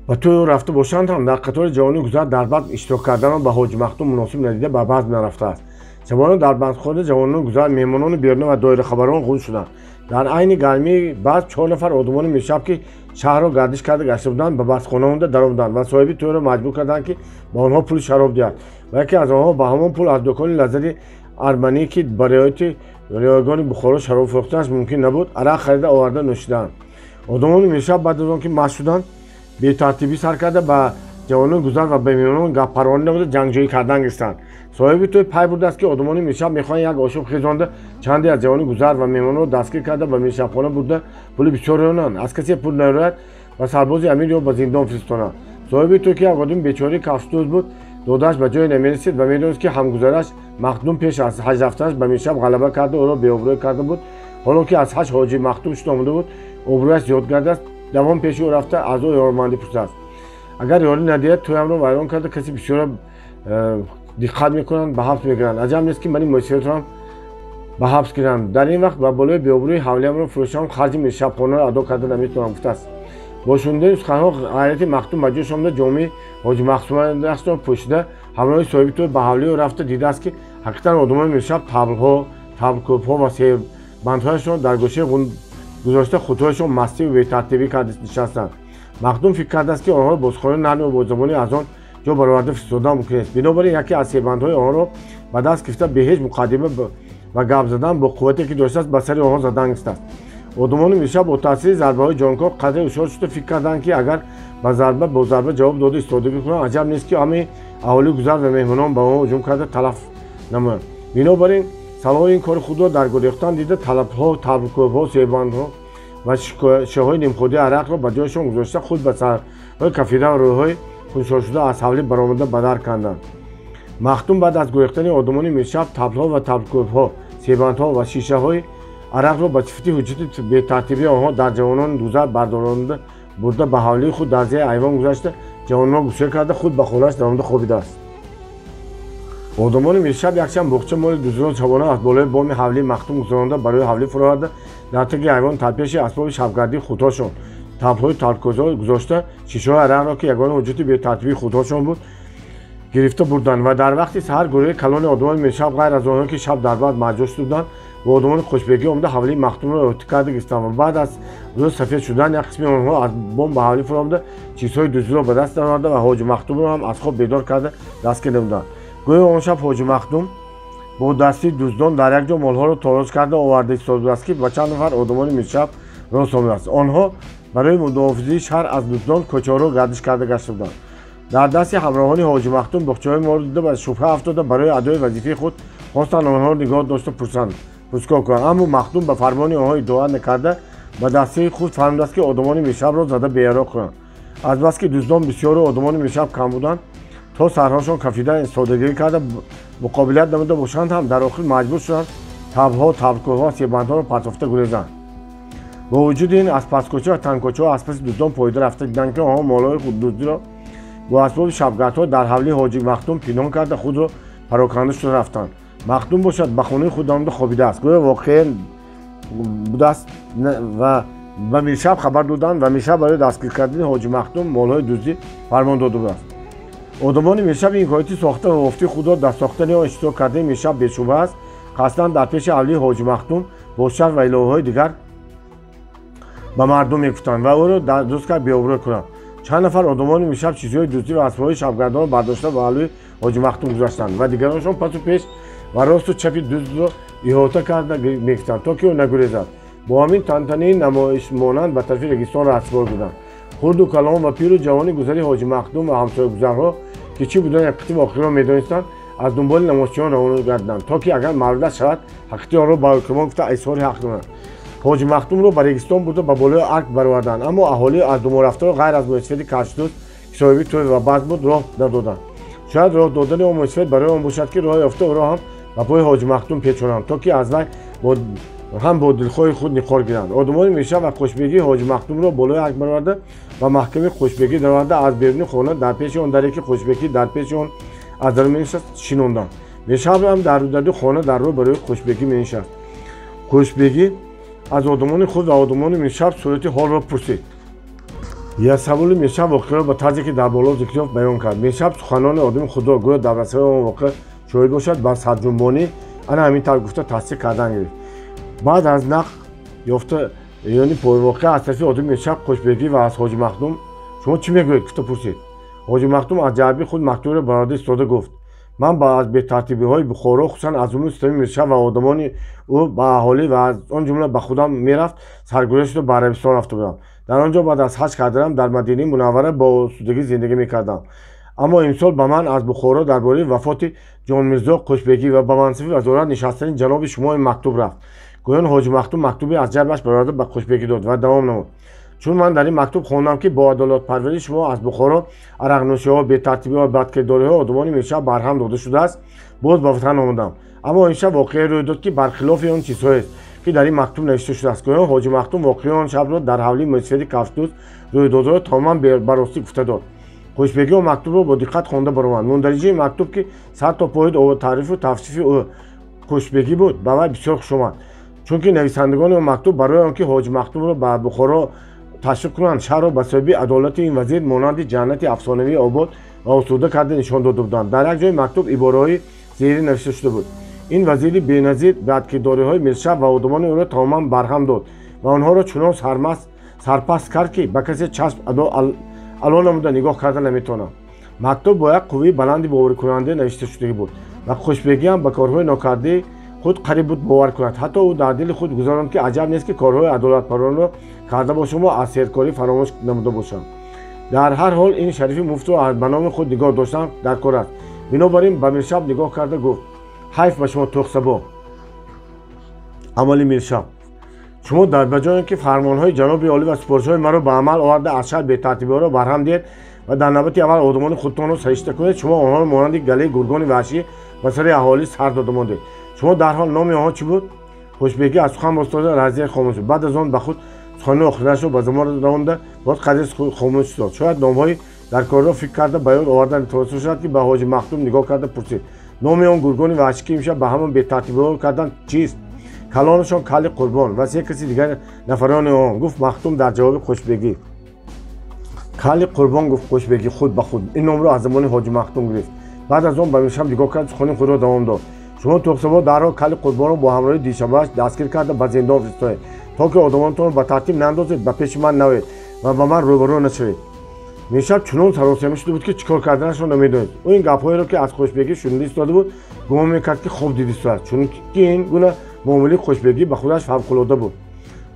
ба тӯй рафта бошанд ҳам дар қатори ҷавони гузар дар базм иштирок карданро ба ҳоҷи Махдум муносиб надида ба базм нарафтааст. Шабона дар базмхона ҷавонони гузар, меҳмонони беруна ва доирахабарон ғун шуданд. Дар айни гармии базм 4 нафар одамони Миршаб, ки шаҳрро гардиш карда гашта буданд, ба базмхона омада даромаданд ва соҳиби тӯйро маҷбур карданд, ки ба онҳо пули шароб диҳад ва яке аз онҳо ба ҳамон пул аз дукони Лазари арманӣ, ки ба риояти риёгони Бухоро шароб фурӯхтанаш мумкин набуд, арақ харида оварда нӯшиданд. Одамони Миршаб баъд аз он ки маст шуданд, Бетартибӣ сар карда ба ҷавонон гузар ва ба меҳмонон гаппарвонӣ намуда ҷангҷӯӣ кардан гирифтанд. Соҳиби тӯй пай бурдааст, ки одамони миршаб мехоҳанд як ошӯб хезонда чанде аз ҷавони гузар ва меҳмононро дастгир карда ба миршабхона бурда пули бисёр ёнанд. Аз касе пул наёрад ва сарбози амир ё ба зиндон фиристонанд. Соҳиби тӯй, ки як одами бечораи кафшдӯз буд, додааш ба ҷое намерасид ва медонист, ки ҳамгузараш Махдум пеш аз ҳаҷ рафтанаш ба миршаб ғалаба карда ӯро беобрӯй карда буд. Ҳоло ки аз ҳаҷ ҳоҷи Махдум шуд омада буд, обрӯяш зиёд гардааст. Давом пеши ӯ рафта аз ӯ ёрмандӣ пурсааст. Агар ёрӣ надиҳад, тӯямро вайрон карда каси бисёра диққат мекунанд, ба ҳабс мегиранд. Аҷаб нест, ки мани мусиятро ба ҳабс гиранд. Дар ин вақт ба болои беобрӯи ҳавлиямро фурӯшам, харҷи миршабхонаро адо карда наметавонам, гуфтааст. Бо шунидани суханҳо ғайрати Махдум ба ҷӯш омада ҷомеи ҳоҷи Махсумашро пӯшида ҳамроҳи соҳиби тӯй ба ҳавлии ӯ рафта дидааст, ки ҳақиқатан одамони миршаб таблҳо, таблкӯбҳо ва себандҳояшро дар гӯшаи гузошта худҳояшон мастиву бетартибӣ карда нишастанд. Махдум фикр кардааст, ки онҳоро бо суханони нарму бо забони аз он ҷо бароварда фиристодан мумкин нест. Бинобар ин яке аз себандҳои онҳоро ба даст гирифта бе ҳеҷ муқаддима ва гап задан бо қуввате ки доштааст ба сари онҳо задан гирифтааст. Одамони миршаб бо таъсири зарбаҳои ҷонкор қадре ҳушёр шуда фикр карданд, ки агар ба зарба бо зарба ҷавоб дода истодагӣ кунанд, аҷаб нест, ки ҳамаи аҳолии гузар ва меҳмонон ба онҳо ҳуҷум карда талаф намоянд. Бинобар ин салоҳи ин кори худро дар гурехтан дида талабҳо, таблкӯбҳо, себандҳо ва шишаҳои нимхӯрдаи арақро ба ҷояшон гузошта худ ба сарҳои кафида ва рӯйҳои хуншоршуда аз ҳавлӣ баромада ба дар канданд. Махдум баъд аз гурехтани одамони миршаб таблҳо ва таблкӯбҳо, себандҳо ва шишаҳои арақро ба сифати ҳуҷҷати бетартибии онҳо дар ҷавонони гузар бардоронда бурда ба ҳавлии худ дар зери айвон гузашта ҷавононро гусел карда худ ба хонааш даромада хобидааст. Одамони миршаб якчанд буғча моли дуздиро шабона аз болои боми ҳавлии Махдум гузаронда барои ҳавлӣ фуроварда дар таги айвон тарпеши асбоби шабгардии худҳошон таблҳои таблкӯзҳо гузошта шишаҳои арақро, ки ягона ҳуҷҷати бетартибии худҳошон буд, гирифта бурданд ва дар вақти саҳар гурӯҳи калони одамони миршаб ғайр аз онҳое ки шаб дар баъд маҷрӯҳ шуда буданд бо одамони хушбегӣ омада ҳавлии Махдумро эҳота карда гирифтанд ва баъд аз рӯз сафед шудан як қисми онҳо аз бом ба ҳавлӣ фуромада чизҳои дуздиро ба даст дароварда ва ҳоҷи Махдумро ҳам аз хоб бедор карда дастгир намуданд. Гӯё он шаб ҳоҷи Махдум бо дасти дуздон дар як ҷо молҳоро тороз карда оварда истода будааст, ки ба чанд нафар одамони миршаб рост омадааст. Онҳо барои мудофизии шаҳр аз дуздон кӯчаҳоро гардиш карда гашта буданд. Дар дасти ҳамроҳони ҳоҷи Махдум буғчаҳои молро дида ба шубҳа афтода барои адои вазифаи худ хостанд онҳоро нигоҳ дошта пурсгоҳ кунанд. Аммо Махдум ба фармони онҳо итоат накарда ба дастаи худ фармудааст, ки одамони миршабро зада беяроқ кунанд. Азбаски дуздон бисёру одамони миршаб кам буданд, то сарҳошон кафида истодагирӣ карда муқобилият намуда бошанд ҳам дар охир маҷбур шуданд таблҳо, таблкӯбҳо, себандҳоро партофта гурезанд. Бо вуҷуди ин аз пасткӯча ва тангкӯчаҳо аз паси дуздон поида рафта диданд, ки онҳо молҳои дуздиро бо асбоби шабгардҳо дар ҳавлии ҳоҷи Махдум пинҳон карда худро пароканда шуда рафтанд. Махдум бошад ба хонаи худ омада хобидааст. Гӯё воқеа будааст ва ба миршаб хабар доданд ва миршаб барои дастгир кардани ҳоҷи Махдум молҳои дуздӣ фармон дода будааст. Одамони миршаб ин ҳикояти сохта ва вофтии худро дар сохтани он иштирок кардани миршаб бешубҳа аст, қасдан дар пеши ҳавлии ҳоҷи Махдум бо шарт ва иловаҳои дигар ба мардум мегуфтанд ва ӯро дуруст кард беобрӯ кунанд. Чанд нафар одамони миршаб чизҳои дуздӣ ва асбобҳои шабгардонро бардошта ба ҳавлии ҳоҷи Махдум гузаштанд ва дигароншон пасу пеш ва росту чапи дуздро иҳота карда мегуфтанд, то ки ӯ нагурезад. Бо ҳамин тантанаи намоишмонанд ба тарафи регистон раҳсипор буданд. Хурду калон ва пиру ҷавони гузари ҳоҷи Махдум ва ҳамсоягузарҳо, ки чӣ будани ҳақиқати воқеаро медонистанд, аз дунболи намозчиён равона гардиданд, то ки агар маврида шавад ҳақиқати онро ба ҳокимон гуфта изҳори ҳақ кунанд. Ҳоҷи Махдумро ба регистон бурда ба болои арк бароварданд, аммо аҳолии аз думорафтаро ғайр аз муҳисфеди кашдӯз, ки соҳиби тӯй ва базм буд, роҳ надоданд. Шояд роҳ додани он муҳисфед барои он бошад, ки роҳ ёфта ӯро ҳам ба пои ҳоҷи Махдум печонанд, то ки аз вай ҳам бо дилхоҳи худ никор гиранд. Одамони миршаб ва хушбегии ҳоҷи Махдумро болои арк бароварда ба маҳками хушбегӣ дароварда аз беруни хона дар пеши он даре ки хушбегӣ дар пеши он аз дарун менишаст шинонданд. Миршаб ҳам дар рӯдади хона дар рӯ барои хушбегӣ менишаст. Хушбегӣ аз одамони худ ва одамони миршаб сурати ҳолро пурсид. Ясавули миршаб воқеаро ба тарзе ки дар боло зикр ёфт баён кард. Миршаб суханони одами худро гӯё дар расаи он воқеа шоҳид бошад, ба сарҷунбонӣ ана ҳамин тавр гуфта тасдиқ кардан гирифт. Баъд аз нақл ёфта ёни воқеа аз тарафи одами миршаб хушбегӣ ва аз ҳоҷи Махдум шумо чӣ мегӯед гуфта пурсид. Ҳоҷи Махдум аз ҷаъби худ мактубро бароварда истода гуфт: ман ба аз бетартибиҳои Бухоро, хусусан аз зулму ситами миршаб ва одамони ӯ ба аҳолӣ ва аз он ҷумла ба худам мерафт, саргурез шуда ба Арабистон рафта будам. Дар он ҷо баъд аз ҳаҷ карданам дар Мадинаи Мунаввара бо осудагӣ зиндагӣ мекардам. Аммо имсол ба ман аз Бухоро дар бораи вафоти Ҷонмирзо Қӯшбегӣ ва ба мансаби вазорат нишастани ҷаноби шумо мактуб рафт. Гӯён Ҳоҷи Махдум мактубе аз ҷайбаш бароварда ба Қӯшбегӣ дод ва давом намуд. Чун ман дар ин мактуб хондам, ки бо адолатпарварии шумо аз Бухоро арақнӯшиҳо, бетартибиҳо ва бадкирдориҳо одамони миршаб барҳам дода шудааст, боз ба ватан омадам. Аммо имшаб воқеае рӯй дод, ки бархилофи он чизҳоест, ки дар ин мактуб навишта шудааст. Гӯён Ҳоҷи Махдум воқеаи он шабро дар ҳавлии мӯйсафеди кафшдӯз рӯй додаро тамоман ба ростӣ гуфта дод. Қӯшбегӣ он мактубро бо диққат хонда баромад. Мундариҷаи мактуб, ки сар то пои таърифу тавсифи ӯ Қӯшбегӣ буд, ба вай бисёр хуш омад, чунки нависандагони он мактуб барои он ки Ҳоҷи Махдумро ба Бухоро ташвиқ кунанд, шаҳрро ба сабаби адолати ин вазир монанди ҷаннати афсонавии обод ва осуда карда нишон дода буданд. Дар як ҷои мактуб ибораҳои зерин навишта шуда буд: ин вазири беназир бадкирдориҳои миршаб ва одамони ӯро тамоман барҳам дод ва онҳоро чунон сарпаст кард, ки ба касе чашм ало намуда нигоҳ карда наметавонад. Мактуб бо як қувваи баланди боварикунанда навишта шудагӣ буд ва Қӯшбегиам ба корҳои нокардаи худ қариб буд бовар кунад. Ҳатто ӯ дар дили худ гузаронд, ки аҷаб нест, ки корҳои адолатпарваронро карда бошам ва аз серкорӣ фаромӯш намуда бошам. Дар ҳар ҳол ин шарифи муфтро ба номи худ нигоҳ доштан дар кор аст. Бинобар ин ба миршаб нигоҳ карда гуфт: ҳайф ба шумо, Тӯхсабо, амали миршаб! Шумо дар ба ҷое ки фармонҳои ҷаноби олӣ ва супоришҳои маро ба амал оварда, аз шаҳр бетартибиҳоро барҳам диҳед ва дар навбати аввал одамони худтонро саришта кунед, шумо онҳоро монанди галаи гургони ваҳшӣ ба сари аҳолӣ сар дода мондед. Шумо дарҳол номи онҳо чӣ буд? Хушбегӣ аз сухан бостода лаҳзае хомӯш шуд. Баъд аз он ба худ сухани охиринашро ба забон равонда, боз қадре хомӯш истод. Шояд номҳои дар корро фикр карда ба ёд оварда натавониста бошад, ки ба Ҳоҷи Махдум нигоҳ карда пурсид: номи он гургони ваҳшӣ, ки имшаб ба ҳамон бетартибиҳо карданд, чист? Калонашон Кали Қурбон ва се каси дигар нафарони он, гуфт Махдум дар ҷавоби Хушбегӣ. Кали Қурбон, гуфт Хушбегӣ худ ба худ, ин номро аз забони Ҳоҷи Махдум гирифт. Баъд аз он ба миршаб нигоҳ кард, сухани худро давом дод: шумо, Тӯхсабо, дарҳол Кали Қурбонро бо ҳамроҳи дишабааш дастгир карда ба зиндон фиристоед. То ки одамонатонро ба тартиб наандозед, ба пеши ман наоед ва ба ман рӯбарӯ нашавед. Миршаб чунон саросема шуда буд, ки чӣ кор карданашро намедонист. Ӯ ин гапҳоеро, ки аз Хушбегӣ шунида истода буд, гумон мекард, ки хоб дида истодааст, чунки ин гуна муомилаи Хушбегӣ ба худаш фавқулода буд.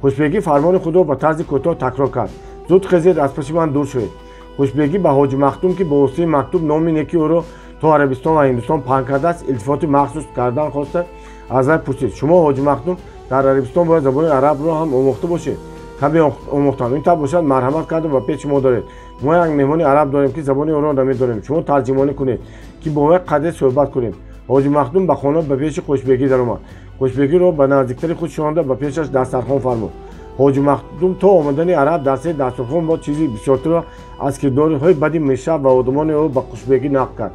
Хушбегӣ фармони худро ба тарзи кӯтоҳ такрор кард: зуд хезед, аз паши ман дур шавед. Хушбегӣ ба Ҳоҷи Махдум, ки бо воситаи мактуб номи неки ӯро то Арабистон ва Ҳиндустон паҳн кардааст, илтифоти махсус кардан хоста, аз вай пурсид: шумо, Ҳоҷи Махдум, дар Арабистон бояд забони арабро ҳам омӯхта бошед. Каме омӯхтам. Ин тавр бошад, марҳамат карда ба пеши мо доред. Мо як меҳмони араб дорем, ки забони ӯро намедонем. Шумо тарҷимонӣ кунед, ки бо вай қадре суҳбат кунем. Ҳоҷи Махдум ба хона ба пеши Хушбегӣ даромад. Хушбегиро ба наздиктари худ шонда, ба пешаш дастархон фармуд. Ҳоҷи Махдум то омадани араб дар сари дастархон бо чизи бисёртарро аз кирдорҳои бади миршаб ва одамони ӯ ба Хушбегӣ нақл кард.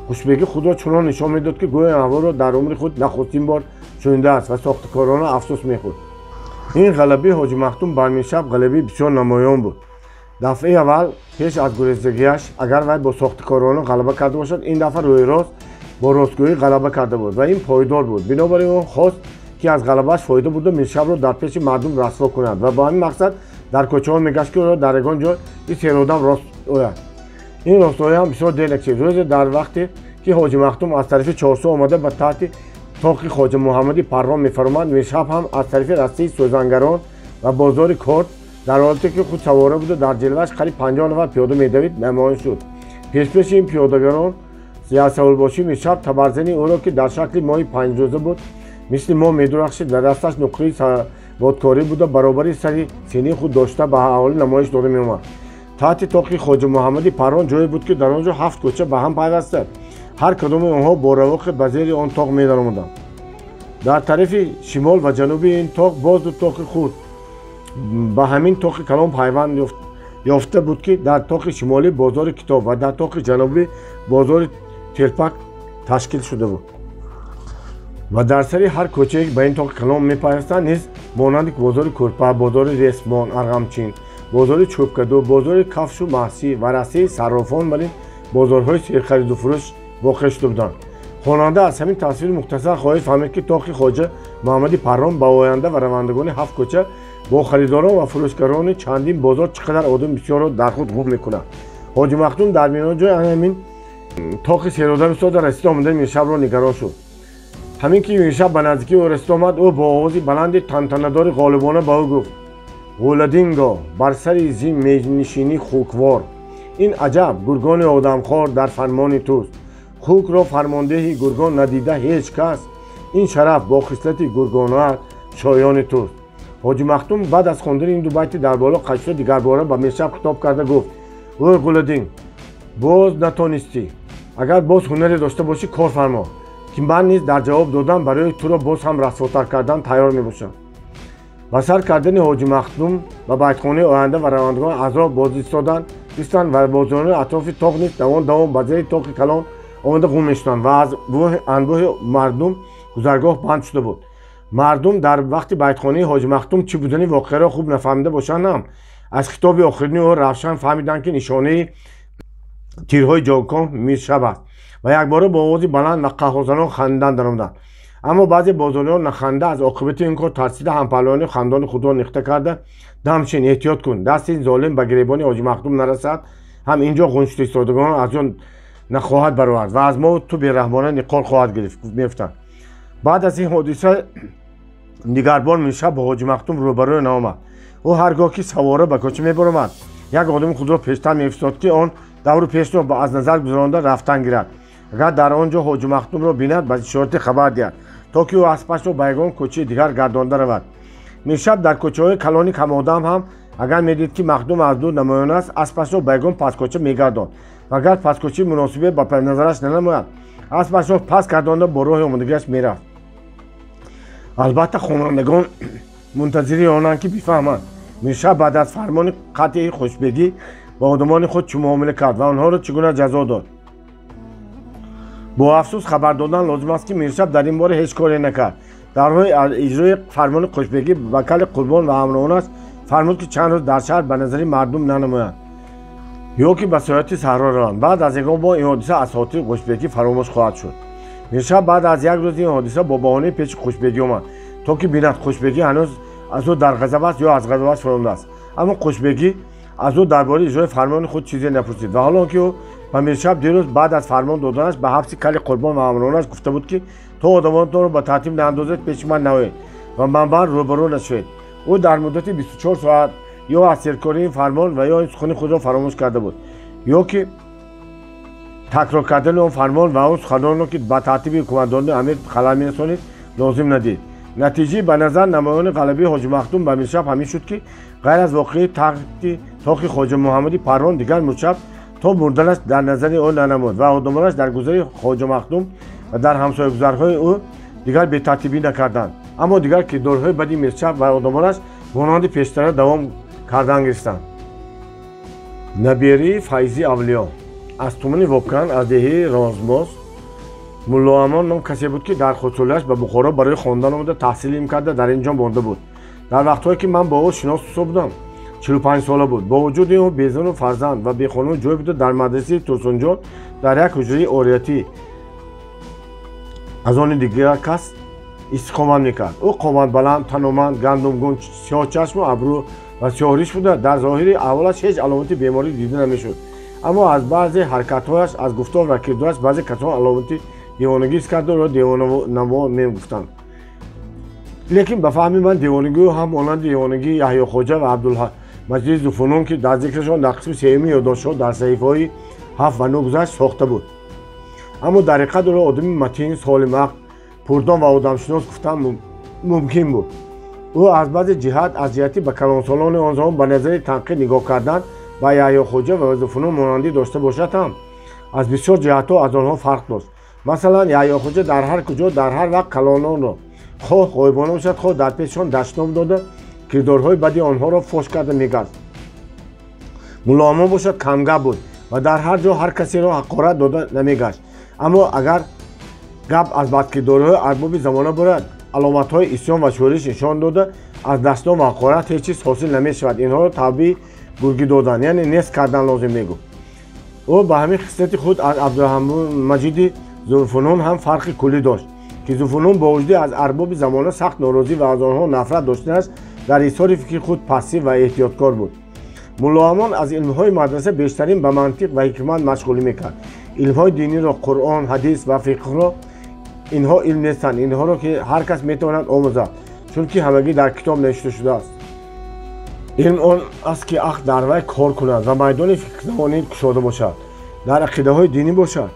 Хушбегӣ худро чунон нишон медод, ки гӯё аҳволро дар умри худ нахустин бор шунидааст ва сохтакорона афсӯс мехӯрд. Ин ғалабаи Ҳоҷи Махдум бар миршаб ғалабаи бисёр намоён буд. Дафъаи аввал пеш аз гурезагиаш агар вай бо сохтакорона ғалаба карда бошад, ин дафъа рӯи рост бо ростгӯӣ ғалаба карда буд ва ин пойдор буд. Бинобар ин ӯ хост, ки аз ғалабааш фоида бурда, миршабро дар пеши мардум расво кунад ва ба ҳамин мақсад дар кӯчаҳо мегашт, ки ӯро дар ягон ҷой ин серодам рост ояд. Ин ростоиам бисёр дер накашид. Рӯзе дар вақте ки Ҳоҷи Махдум аз тарафи Чорсу омада, ба таҳти тоқи Хоҷа Муҳаммади Паррон мефаромад, миршаб ҳам аз тарафи растаи сӯзангарон ва бозори корд, дар ҳолате ки худ савора буда, дар ҷилвааш қариб 50 нафар пиёда медавид, намоён шуд. Пешпеши ин пиёдагарон ясавулбошии миршаб табарзани ӯро, ки дар шакли моҳи панҷрӯза буд, мисли моҳ медурахшид ва дасташ нуқраи саводкорӣ буда, баробари сари синии худ дошта, ба аҳолӣ намоиш дода меомад. Таҳти тоқи Хоҷа Муҳаммади Паррон ҷое буд, ки дар он ҷо ҳафт кӯча ба ҳам пайваста, ҳар кадоми онҳо бо равоқе ба зери он тоқ медаромаданд. Дар тарафи шимол ва ҷануби ин тоқ боз ду тоқи хурд ба ҳамин тоқи калон пайванд ёфта буд, ки дар тоқи шимолӣ бозори китоб ва дар тоқи ҷанубӣ бозори телпак ташкил шуда буд. Ва дар сари ҳар кӯчае, ба ин тоқи калон мепайвастанд, низ монанди бозори кӯрпа, бозори ресмон, арғамчин, бозори чӯбкаду, бозори кафшу маҳсӣ ва растаи саррофон бар ин бозорҳои серхариду фурӯш воқеъ шуда буданд. Хонанда аз ҳамин тасвири мухтасар хоҳед фаҳмид, ки тоқи Хоҷа Муҳаммади Паррон ба оянда ва равандагони ҳафт кӯча бо харидорон ва фурӯшгарони чандин бозор чӣ қадар одами бисёрро дар худ гум мекунад. Ҳоҷи Махдум дар миёни ҷои ҳамин тоқи серодам истода, расида омадани миршабро нигарон шуд. Ҳамин ки миршаб ба наздикии ӯ расида омад, ӯ бо овози баланди тантанадори ғолибона ба ӯ гуфт: Ғуладинго, бар сари зин менишинӣ хуквор. Ин аҷаб гургони одамхор дар фармони туст. Хукро фармондеҳи гургон надида ҳеҷ кас. Ин шараф бо хислати гургонаат шоёни туст. Ҳоҷи Махдум баъд аз хондани ин ду байти дар боло қайд шуда дигарбора ба Миршаб хитоб карда гуфт: ой Ғуладин, боз натонистӣ. Агар боз ҳунаре дошта бошӣ, кор фармо, ки ман низ дар ҷавоб додан барои туро боз ҳам расвотар кардан тайёр мебошам. Ба сар кардани Ҳоҷи Махдум ба байтхонаи оянда ва равандагон аз роҳ боз истоданд, истанд ва бозиёнони атрофи тоқ низ давон давон ба зери тоқи калон омада ғум мешуданд ва аз анбӯҳи мардум гузаргоҳ банд шуда буд. Мардум дар вақти байтхонаи Ҳоҷи Махдум чӣ будани воқеаро хуб нафаҳмида бошанд ҳам, аз хитоби охирини ӯ равшан фаҳмиданд, ки нишонаи тирҳои ҷокон Миршаб аст ва якбора бо овози баланд ва қаҳқаҳзанон хандан даромаданд. Аммо баъзе бозориён наханда аз оқибати ин кор тарсида ҳампаҳлавони хандони худро нихта карда: дамшин, эҳтиёт кун, дасти ин золим ба гиребони Ҳоҷи Махдум нарасад, ҳам инҷо ғуншуда истодагон аз ҷон нахоҳад баровард ва аз мо ту бераҳмона ниқол хоҳад гирифт, мегуфтанд. Баъд аз ин ҳодиса дигарбор Миршаб бо Ҳоҷи Махдум рӯбарӯ наомад. Ӯ ҳар гоҳ ки савора ба кӯча мебаромад, як одами худро пештар мефистод, ки он давру пешро аз назар гузаронда рафтан гирад. Агар дар он ҷо Ҳоҷи Махдумро бинад, ба ишорати хабар диҳад, то ки ӯ аспашро ба ягон кӯчаи дигар гардонда равад. Миршаб дар кӯчаҳои калони камодам ҳам агар медид, ки Махдум аз дур намоён аст, аспашро ба ягон пасткӯча мегардонд ва агар пасткӯчаи муносибе ба назараш нанамояд, аспашро пас гардонда бо роҳи омодагиаш мерафт. Албатта, хонандагон мунтазири онанд, ки бифаҳманд, Миршаб баъд аз фармони қатъи Хушбегӣ ба одамони худ чӣ муомила кард ва онҳоро чӣ гуна ҷазо дод. Бо афсӯс хабар додан лозим аст, ки Миршаб дар ин бора ҳеҷ коре накард. Дар роҳи иҷрои фармони Хушбегӣ ба Кали Қурбон ва ҳамроҳонаш фармуд, ки чанд рӯз дар шаҳр ба назари мардум нанамоянд ё ки ба сиёҳати саҳро раванд. Баъд аз ягон моҳ ин ҳодиса аз хотири Хушбегӣ фаромӯш хоҳад шуд. Миршаб баъд аз як рӯз ин ҳодиса бо баҳонаи пеши Хушбегӣ омад, то ки бинад, Хушбегӣ ҳанӯз аз ӯ дар ғазаб аст ё аз ғазабаш фаромадааст. Аммо Хушбегӣ аз ӯ дар бораи иҷрои фармони худ чизе напурсид ва ҳолон ки ӯ ба Миршаб дирӯз баъд аз фармон доданаш ба ҳабси Кали Қурбон ва ҳамроҳонаш гуфта буд, ки то одамонатонро ба тартиб наандозед, пеши ман наоед ва бо ман рӯбарӯ нашавед. Ӯ дар муддати 24 соат ё аз серкории ин фармон ва ё ин сухани худро фаромӯш карда буд, ё ки такрор кардани он фармон ва он суханонро, ки ба тартиби ҳукуматдории амир халал мерасонид, лозим надид. Натиҷаи ба назар намоёни ғалабаи Ҳоҷи Махдум ба Миршаб ҳамин шуд, ки ғайр аз воқеаи тахти тоқи Хоҷа Муҳаммади Парвон дигар Миршаб то мурданаш дар назари ӯ нанамуд ва одамонаш дар гузари Хоҷа Махдум ва дар ҳамсоягузарҳои ӯ дигар бетартибӣ накарданд. Аммо дигар кирдорҳои бади Миршаб ва одамонаш монанди пештара давом кардан гирифтанд. Наберии Файзи Авлиё. Аз тумани Вобкан, аз деҳаи Розмоз, Муллоамон ном касе буд, ки дар хурдсолиаш ба Бухоро барои хондан омада, таҳсил илм карда, дар ин ҷо монда буд. Дар вақтҳое ки ман бо ӯ шинос будам, 45 сола буд. Бо вуҷуди ӯ безану фарзанд ва бехону ҷой буда, дар мадрасаи Турсунҷон дар як ҳуҷраи ориятӣ аз они дигар кас истиқомат мекард. Ӯ қоматбаланд, таноманд, гандумгун, сиёҳчашму абрӯ ва сиёҳриш буда, дар зоҳири аҳволаш ҳеҷ аломати беморӣ дида намешуд. Аммо аз баъзе ҳаракатҳояш, аз гуфтор ва кирдораш баъзе касон аломати девонагӣ ҳис карда, ӯро девонанамо мегуфтанд. Лекин ба фаҳми ман девонагиӯ ҳам монанди девонагии Яҳёхоҷа ва Абдулмаҷиди Зуфунун, ки дар зикрашон дар қисми сеюми ёддоштҳо дар саҳифаҳои 7 ва 9 гузашт, сохта буд. Аммо дар ҳақиқат ӯро одами матин, солимақл, пурдон ва одамшинос гуфтан мумкин буд. Ӯ аз баъзе ҷиҳат, аз ҷиҳати ба калонсолони он замон ба назари танқид нигоҳ кардан, ба Яҳёхоҷа ва Зуфунун монандӣ дошта бошад ҳам, аз бисёр ҷиҳатҳо аз онҳо фарқ дошт. Масалан, Яҳёхоҷа дар ҳар куҷо, дар ҳар вақт калононро, хоҳ ғоибона бошад, хоҳ дар пешшон, дашном дода, кирдорҳои бади онҳоро фош карда мегашт. Муллоамон бошад камгап буд ва дар ҳар ҷо ҳар касеро ҳақорат дода намегашт. Аммо агар гап аз бадкирдориҳои арбоби замона бурад, аломатҳои исён ва шӯриш нишон дода, аз дашном ва ҳақорат ҳеҷ чиз ҳосил намешавад, инҳоро тавбаи гургӣ додан, яъне нест кардан лозим, мегуфт. Ӯ ба ҳамин хислати худ аз Абдулмаҷиди Зуфунун ҳам фарқи куллӣ дошт, ки Зуфунун бо вуҷуди аз арбоби замона сахт норозӣ ва аз онҳо нафрат доштанаш, дар изҳори фикри худ пассив ва эҳтиёткор буд. Муллоамон аз илмҳои мадраса бештарин ба мантиқ ва ҳикмат машғулӣ мекард. Илмҳои диниро, Қуръон, ҳадис ва фиқҳро, инҳо илм нестанд, инҳоро ки ҳар кас метавонад омӯзад, чунки ҳамагӣ дар китоб навишта шудааст. Илм он аст, ки ақл дар вай кор кунад ва майдони фикрнавонӣ кушода бошад. Дар ақидаҳои динӣ бошад,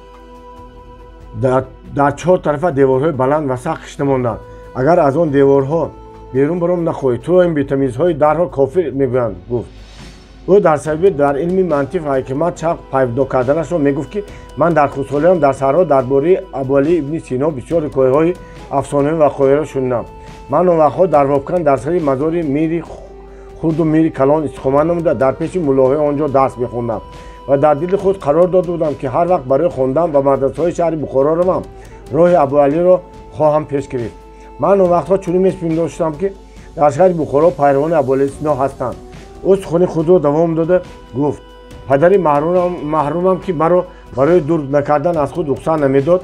дар чор тарафа деворҳои баланд ва сахт кишида монданд. Агар аз он деворҳо берун баром нахоҳӣ, туро ин бетамизҳои дарҳол кофир мегӯянд, гуфт. Ӯ дар сабаби дар илми мантиқ ва ҳикмат шавқ пайдо карданашро мегуфт, ки ман дар хурдсолиам дар саҳро дар бораи Абуалӣ ибни Сино бисёр ҳикояҳои афсонавӣ ва воқеаҳоро шунидам. Ман он вақтҳо дар Вобканд дар сари мазори мири хурду мири калон истиқомат намуда, дар пеши муллоҳои он ҷо дарс мехондам ва дар дили худ қарор дода будам, ки ҳар вақт барои хондан ба мадрасаҳои шаҳри Бухоро равам, роҳи Абуалиро хоҳам пеш гирифт. Ман он вақтҳо чунин мепиндоштам, ки дар шаҳри Бухоро пайравони Абуалӣ Сино ҳастанд. Ӯ сухани худро давом дода гуфт: падари маҳрумам, ки маро барои дур накардан аз худ рухсат намедод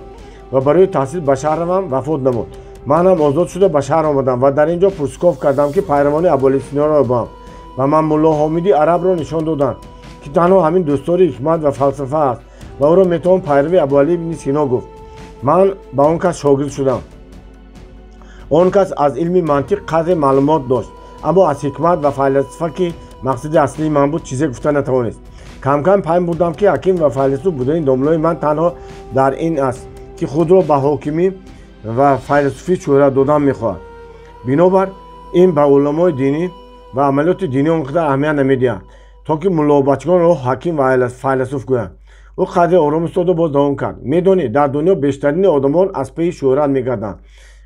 ва барои таҳсил ба шаҳр равам, вафот намуд. Ман ҳам озод шуда ба шаҳр омадам ва дар ин ҷо пурсуков кардам, ки пайравони Абуалӣ Синоро ёбам ва ман Мулло Ҳомиди арабро нишон доданд, ки танҳо ҳамин дӯстдори ҳикмат ва фалсафа аст ва ӯро метавон пайрави Абуалӣ ибни Сино гуфт. Ман ба он кас шогирд шудам. Он кас аз илми мантиқ қадре маълумот дошт, аммо аз ҳикмат ва фалсафа, ки мақсади аслии ман буд, чизе гуфта натавонист. Камкам пай бурдам, ки ҳаким ва файласуф будани домлои ман танҳо дар ин аст, ки худро ба ҳокимӣ ва файласуфӣ шӯҳрат додан мехоҳад. Бинобар ин ба уламои динӣ ва амалиёти динӣ он қадар аҳамият намедиҳад, то ки муллобачагонро ҳаким ва файласуф гӯянд. Ӯ қадре ором истоду боз давом кард: медонӣ, дар дунё бештарини одамон аз паи шӯҳрат мегарданд.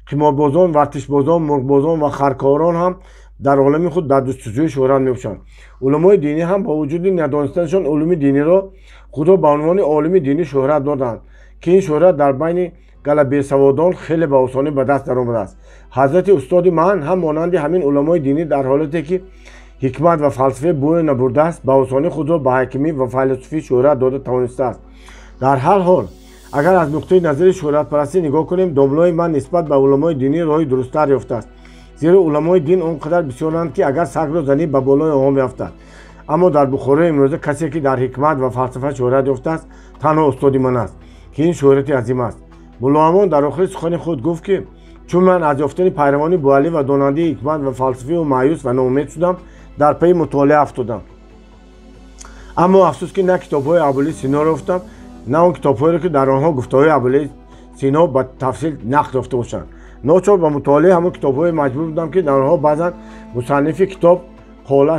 Қиморбозон, вартишбозон, мурғбозон ва харкорон ҳам дар олами худ дар ҷустуҷӯи шӯҳрат мебошанд. Уламои динӣ ҳам бо вуҷуди надонистанашон улуми диниро худро ба унвони олими динӣ шӯҳрат доданд, ки ин шӯҳрат дар байни галабесаводон хеле ба осонӣ ба даст даромадааст. Ҳазрати устоди ман ҳам монанди ҳамин уламои динӣ дар ҳолате ки ҳикмат ва фалсафа бӯй набурдааст, ба осонӣ худро ба ҳакимӣ ва файласуфӣ шӯҳрат дода тавонистааст. Дар ҳар ҳол, агар аз нуқтаи назари шӯҳратпарастӣ нигоҳ кунем, домлои ман нисбат ба уламои динӣ роҳи дурусттар ёфтааст, зеро уламои дин он қадар бисёранд, ки агар сагро занӣ, ба болои онҳо меафтад. Аммо дар Бухорои имрӯза касе, ки дар ҳикмат ва фалсафа шӯҳрат ёфтааст, танҳо устоди ман аст, ки ин шӯҳрати азим аст. Мулло Амон дар охири сухани худ гуфт, ки чун ман аз ёфтани пайравони Буалӣ ва донандаи ҳикмат ва фалсафаи ӯ маъюс ва ноумед шудам, дар пайи мутолиа афтодам. Аммо афсӯс, ки на китобҳои Абуалӣ Синоро ёфтам, на он китобҳоеро, ки дар онҳо гуфтаҳои Абуалӣ Сино ба тафсил нақл ёфта бошанд. Ночор ба мутолиаи ҳамон китобҳое маҷбур будам, ки дар онҳо баъзан мусаннифи китоб қола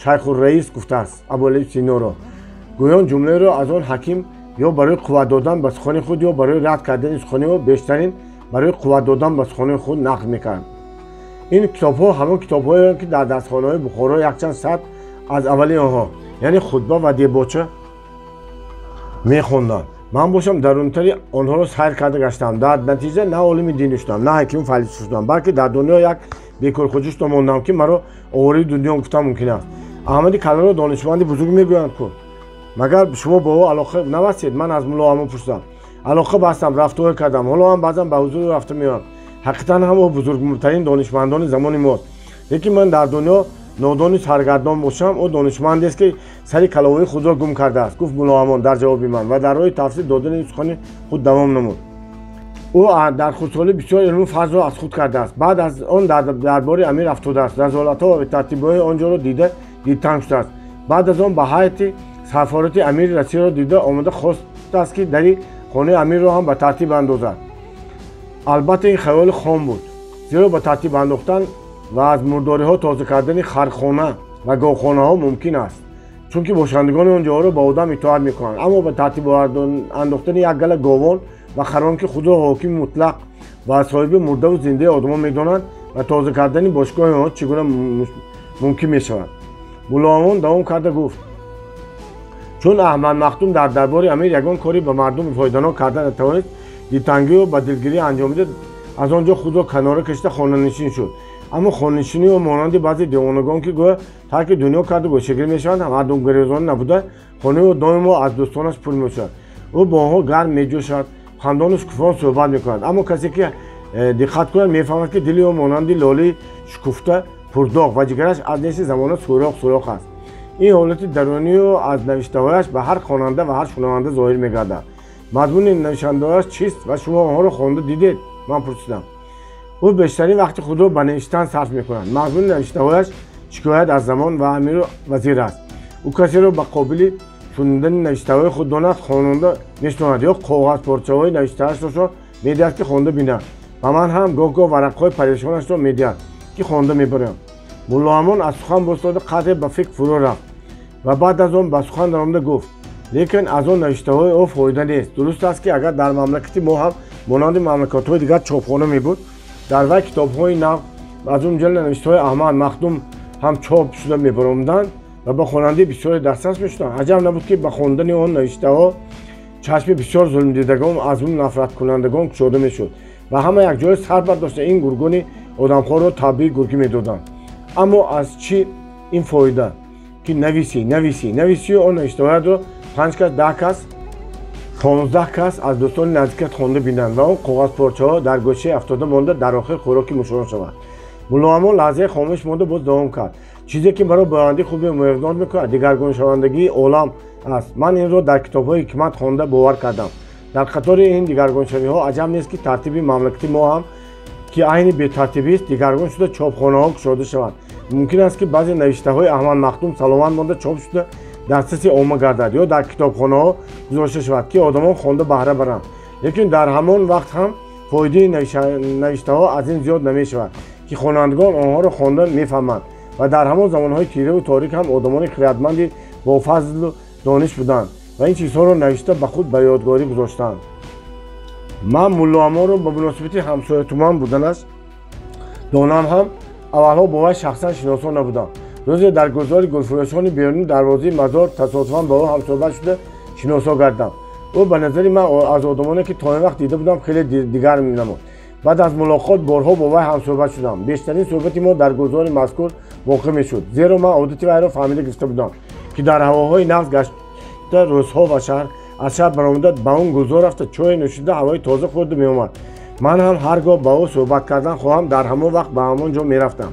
шайхурраис гуфтааст Абуалӣ Синоро. Гӯён ҷумлаеро аз он ҳаким ё барои қувват додан ба сухани худ, ё барои рад кардани сухани ӯ, бештарин барои қувват додан ба сухани худ нақл мекард. Ин китобҳо ҳамон китобҳоеанд, ки дар дастхонаҳои Бухоро якчанд сад аз аввали онҳо, яъне хутба ва дебоча, мехонданд. Ман бошам дарунтари онҳоро сайр карда гаштам. Дар натиҷа на олими динӣ шудам, на ҳакиму файласуф шудам, балки дар дунё як бекорхуҷӣ шуда мондам, ки маро овораи дунё гуфтан мумкин аст. Аҳмади Калонро донишманди бузург мегӯянд ку, магар шумо бо ӯ алоқа набастед? Ман аз Мулло Амон пурсидам. Алоқа бастам, рафтуҳо кардам, ҳоло ҳам баъзан ба ҳузури рафта меоям. Ҳақиқатан ҳам ӯ бузургтарин донишмандони замони мост, лекин ман дар дунё нодони саргардон бошам, ӯ донишмандест, ки сари каловои худро гум кардааст, гуфт Мулло Амон дар ҷавоби ман ва дар роҳи тафсил додани сухани худ давом намуд. Ӯ дар хурдсолӣ бисёр илму фазлро аз худ кардааст. Баъд аз он дар дарбори амир афтодааст, разолатҳо ва тартибҳои он ҷоро дида дидтанг шудааст. Баъд аз он ба ҳайати сарфорати амири Россияро дида омада хостааст, ки дари хонаи амирро ҳам ба тартиб андозад. Албатта, ин хаёли хом буд, зеро ба тартиб андохтан ва аз мурдориҳо тоза кардани хархона ва говхонаҳо мумкин аст, чунки бошандагони он ҷоҳоро ба одам итоат мекунанд, аммо ба тартиб андохтани як гала говон ва харон, ки худро ҳокими мутлақ ва соҳиби мурдаву зиндаи одамон медонанд, ва тоза кардани бошгоҳи онҳо чӣ гуна мумкин мешавад? Мулло Амон давом карда гуфт: чун Аҳмад Махтум дар дарбори амир ягон кори ба мардум фоиданок карда натавонист, дилтангию ба дилгирӣ анҷомида, аз он ҷо худро канора кашида хонанишин шуд. Аммо хонанишинии ӯ монанди баъзе девонагон, ки гӯё тарки дунё карду гӯшагирӣ мешаванд, мардумгурезона набуда, хонаи ӯ доимо аз дӯстонаш пур мешавад. Ӯ бо онҳо гарм меҷӯшад, хандону шукуфон суҳбат мекунад, аммо касе ки диққат кунад, мефаҳмад, ки дили ӯ монанди лолии шукуфта пурдоғ ва ҷигараш аз неси замона сӯроқ сӯроқ аст. Ин ҳолати дарунии ӯ аз навиштаҳояш ба ҳар хонанда ва ҳар шунаванда зоҳир мегардад. Мазмуни навишандаҳояш чист ва шумо онҳоро хонда дидед? Ман пурсидам. Ӯ бештарин вақти худро ба навиштан сарф мекунад. Мазмуни навиштаҳояш шикоят аз замон ва амиру вазир аст. Ӯ касеро ба қобили шунидани навиштаҳои худ донад, хонанда мешунавад ё коғазпорчаҳои навиштаашро медиҳад, ки хонда бинад. Ба ман ҳам гоҳ-гоҳ варақҳои парешонашро медиҳад, ки хонда мебарам. Муллоамон аз сухан бостода қадре ба фикр фурӯ рафт ва баъд аз он ба сухан даромада гуфт: лекин аз он навиштаҳои ӯ фоида нест. Дуруст аст, ки агар дар мамлакати мо ҳам монанди мамлакатҳои дигар чопхона мебуд, дар вай китобҳои нав аз он ҷумла навиштаҳои Аҳмад Махдум ҳам чоп шуда мебаромаданд ва ба хонандаи бисёре дастрас мешуданд. Аҷаб набуд, ки ба хондани он навиштаҳо чашми бисёр зулмдидагон, аз он нафраткунандагон кушода мешуд ва ҳама якҷоя сар бардошта ин гургони одамхорро табии гургӣ медоданд. Аммо аз чӣ ин фоида, ки нависӣ, нависӣ, нависию он навиштаҳоятро 5 кас, 10 кас, 15 кас аз дӯстони наздикат хонда бинанд ва он коғазпорчаҳо дар гӯшаи афтода монда дар охир хӯроки мушорон шавад. Муллоамон лаҳзаи хомӯш монда боз давом кард: чизе ки маро ба ояндаи хубе меғнод мекунад, дигаргуншавандагии олам аст. Ман инро дар китобҳои ҳикмат хонда бовар кардам. Дар қатори ин дигаргуншавиҳо аҷаб нест, ки тартиби мамлакати мо ҳам, ки айни бетартибист, дигаргун шуда чопхонаҳо кушода шаванд. Мумкин аст, ки баъзе навиштаҳои Аҳмад Махдум саломат монда чоп шуда дастраси омма гардад ё дар китобхонаҳо гузошта шавад, ки одамон хонда баҳра баранд. Лекин дар ҳамон вақт ҳам фоидаи навиштаҳо аз ин зиёд намешавад, ки хонандагон онҳоро хонда мефаҳманд ва дар ҳамон замонҳои тираву торик ҳам одамони хиратманди бофазлу дониш буданд ва ин чизҳоро навишта ба худ ба ёдгорӣ гузоштанд. Ман Муллоамонро ба муносибати ҳамсоятуман буданаш донам ҳам аввалҳо бо вай шахсан шиносо набудам. Рӯзе дар гулзори гулфурӯшони берунии дарвозаи мазор тасодуфан ба ӯ ҳамсӯҳбат шуда шиносо гардам. Ӯ ба назари ман аз одамоне, ки то ин вақт дида будам, хеле дигар менамуд. Баъд аз мулоқот борҳо бо вай ҳамсӯҳбат шудам. Бештарин суҳбати мо дар гулзори мазкур воқеъ мешуд, зеро ман одати вайро фаҳмида гирифта будам, ки дар ҳавоҳои нағз гашта рӯзҳо ва шаҳр аз шаҳр баромада ба он гулзор рафта чой нӯшида ҳавои тоза хӯрда меомад. Ман ҳам ҳар гоҳ ба ӯ суҳбат кардан хоҳам, дар ҳамон вақт ба ҳамон ҷо мерафтам.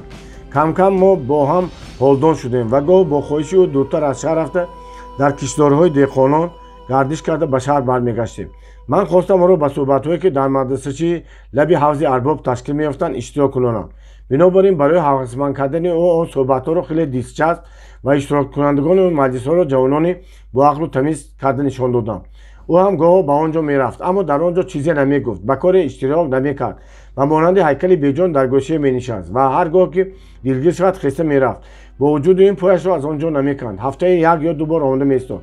Кам-кам мо бо ҳам ҳолдон шудем ва гоҳ бо хоҳиши ӯ дуртар аз шаҳр рафта дар киштдорҳои деҳқонон гардиш карда ба шаҳр бармегаштем. Ман хостам ӯро ба суҳбатҳое, ки дар мадрасачии лаби ҳавзи арбоб ташкил меёфтанд, иштирок кунонам. Бинобар ин барои ҳавасманд кардани ӯ он суҳбатҳоро хеле дилчасп ва иштироккунандагони он маҷлисҳоро ҷавонони бо ақлу тамиз карда нишон додам. Ӯ ҳам гоҳо ба он ҷо мерафт, аммо дар он ҷо чизе намегуфт, ба коре иштирок намекард ва монанди ҳайкали беҷон дар гӯшае менишаст ва ҳар гоҳ ки дилгир шавад хеста мерафт. Бо вуҷуди ин пояшро аз он ҷо намеканд. Ҳафтаи як ё ду бор омода меистод.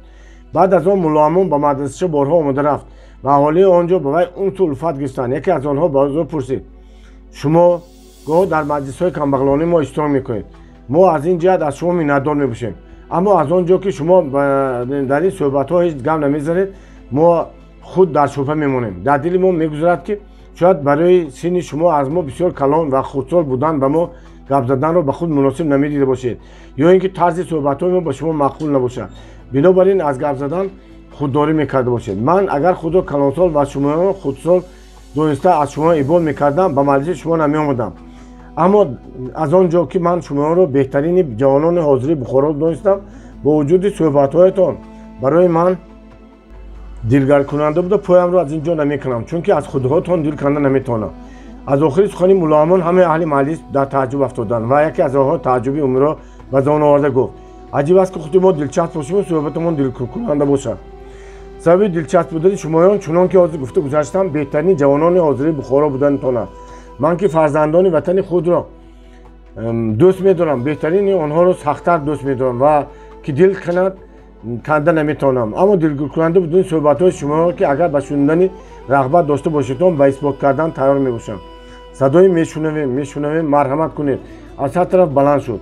Баъд аз он Муллоамон ба мадрасача борҳо омода рафт ва аҳолии он ҷо ба вай унсу улфат гирифтанд. Яке аз онҳо ба ӯ пурсид: шумо гоҳ дар маҷлисҳои камбағалонии мо иштирок мекунед, мо аз ин ҷиҳат аз шумо миннатдор мебошем, аммо аз он ҷо ки шумо дар ин суҳбатҳо ҳеҷ гап намезанед, мо худ дар шубҳа мемонем. Дар дили мо мегузарад, ки шояд барои синни шумо аз мо бисёр калон ва хурдсол будан ба мо гап заданро ба худ муносиб намедида бошед ё ин ки тарзи суҳбатҳои мо ба шумо маъқул набошад. Бинобар ин аз гап задан худдорӣ мекарда бошед. Ман агар худро калонсол ва шуморо худсол дониста аз шумо ибод мекардам, ба маҷлиси шумо намеомадам. Аммо аз он ҷо ки ман шуморо беҳтарини ҷавонони ҳозири Бухоро донистам, бо вуҷуди суҳбатҳоятон барои ман дилгаркунанда буда поямро аз ин ҷо намекунам, чунки аз худҳоятон дил канда наметавонам. Аз охири сухани Муллоамон ҳамаи аҳли маҷлис дар тааҷҷуб афтоданд ва яке аз онҳо тааҷҷуби умриро ба забон оварда гуфт: аҷиб аст, ки худи мо дилчасп бошиму суҳбатамон дилкунанда бошад. Сабаби дилчасп будани шумоён, чунон ки ҳозир гуфта гузаштам, беҳтарини ҷавонони ҳозири Бухоро буданатон аст. Ман ки фарзандони ватани худро дӯст медорам, беҳтарини онҳоро сахттар дӯст медорам ва ки дил канад канда наметавонам. Аммо дилгиркунанда будани суҳбатҳои шуморо, ки агар ба шунидани рағбат дошта бошедон, ба исбот кардан тайёр мебошам. Садои мешунавем, мешунавем, марҳамат кунед аз ҳар тараф баланд шуд.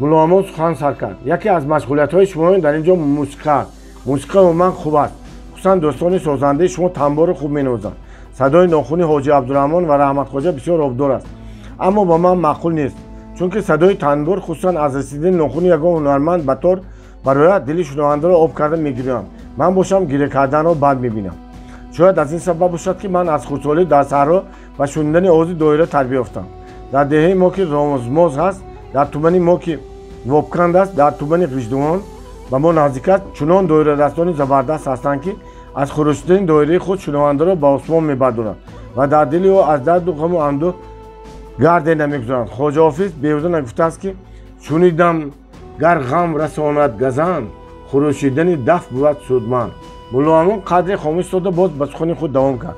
Муллоамон сухан сар кард: яке аз машғулиятҳои шумоён дар ин ҷо мусиқа аст. Мусиқа умуман хуб аст, хусусан дӯстони созандаи шумо тамборро хуб менавозанд. Садои нохуни Ҳоҷи Абдураҳмон ва Раҳматхоҷа бисёр обдор аст, аммо ба ман маъқул нест, чунки садои танбур, хусусан аз расидани нохуни ягон ҳунарманд ба тор барояд, дили шунавандаро об карда мегирёнад. Ман бошам гиря карданро бад мебинам. Шояд аз ин сабаб бошад, ки ман аз хурдсолӣ дар саҳро ба шунидани овози доира тарбия ёфтам. Дар деҳаи мо ки Розмоз ҳаст, дар тумани мо ки Вобканд аст, дар тумани Ғиждувон ба мо наздик аст, чунон доирадастони забардаст ҳастанд, ки аз хурӯшидани доираи худ шунавандаро ба осмон мебардоранд ва дар дили ӯ аз дарду ғаму андӯҳ гарде намегузоранд. Хоҷа Ҳофиз беҳуда нагуфтааст, ки Шунидам гар ғам расонад газанд, хурӯшидани даф бувад судманд. Мулло Амон қадре хомӯш истода боз ба сухани худ давом кард.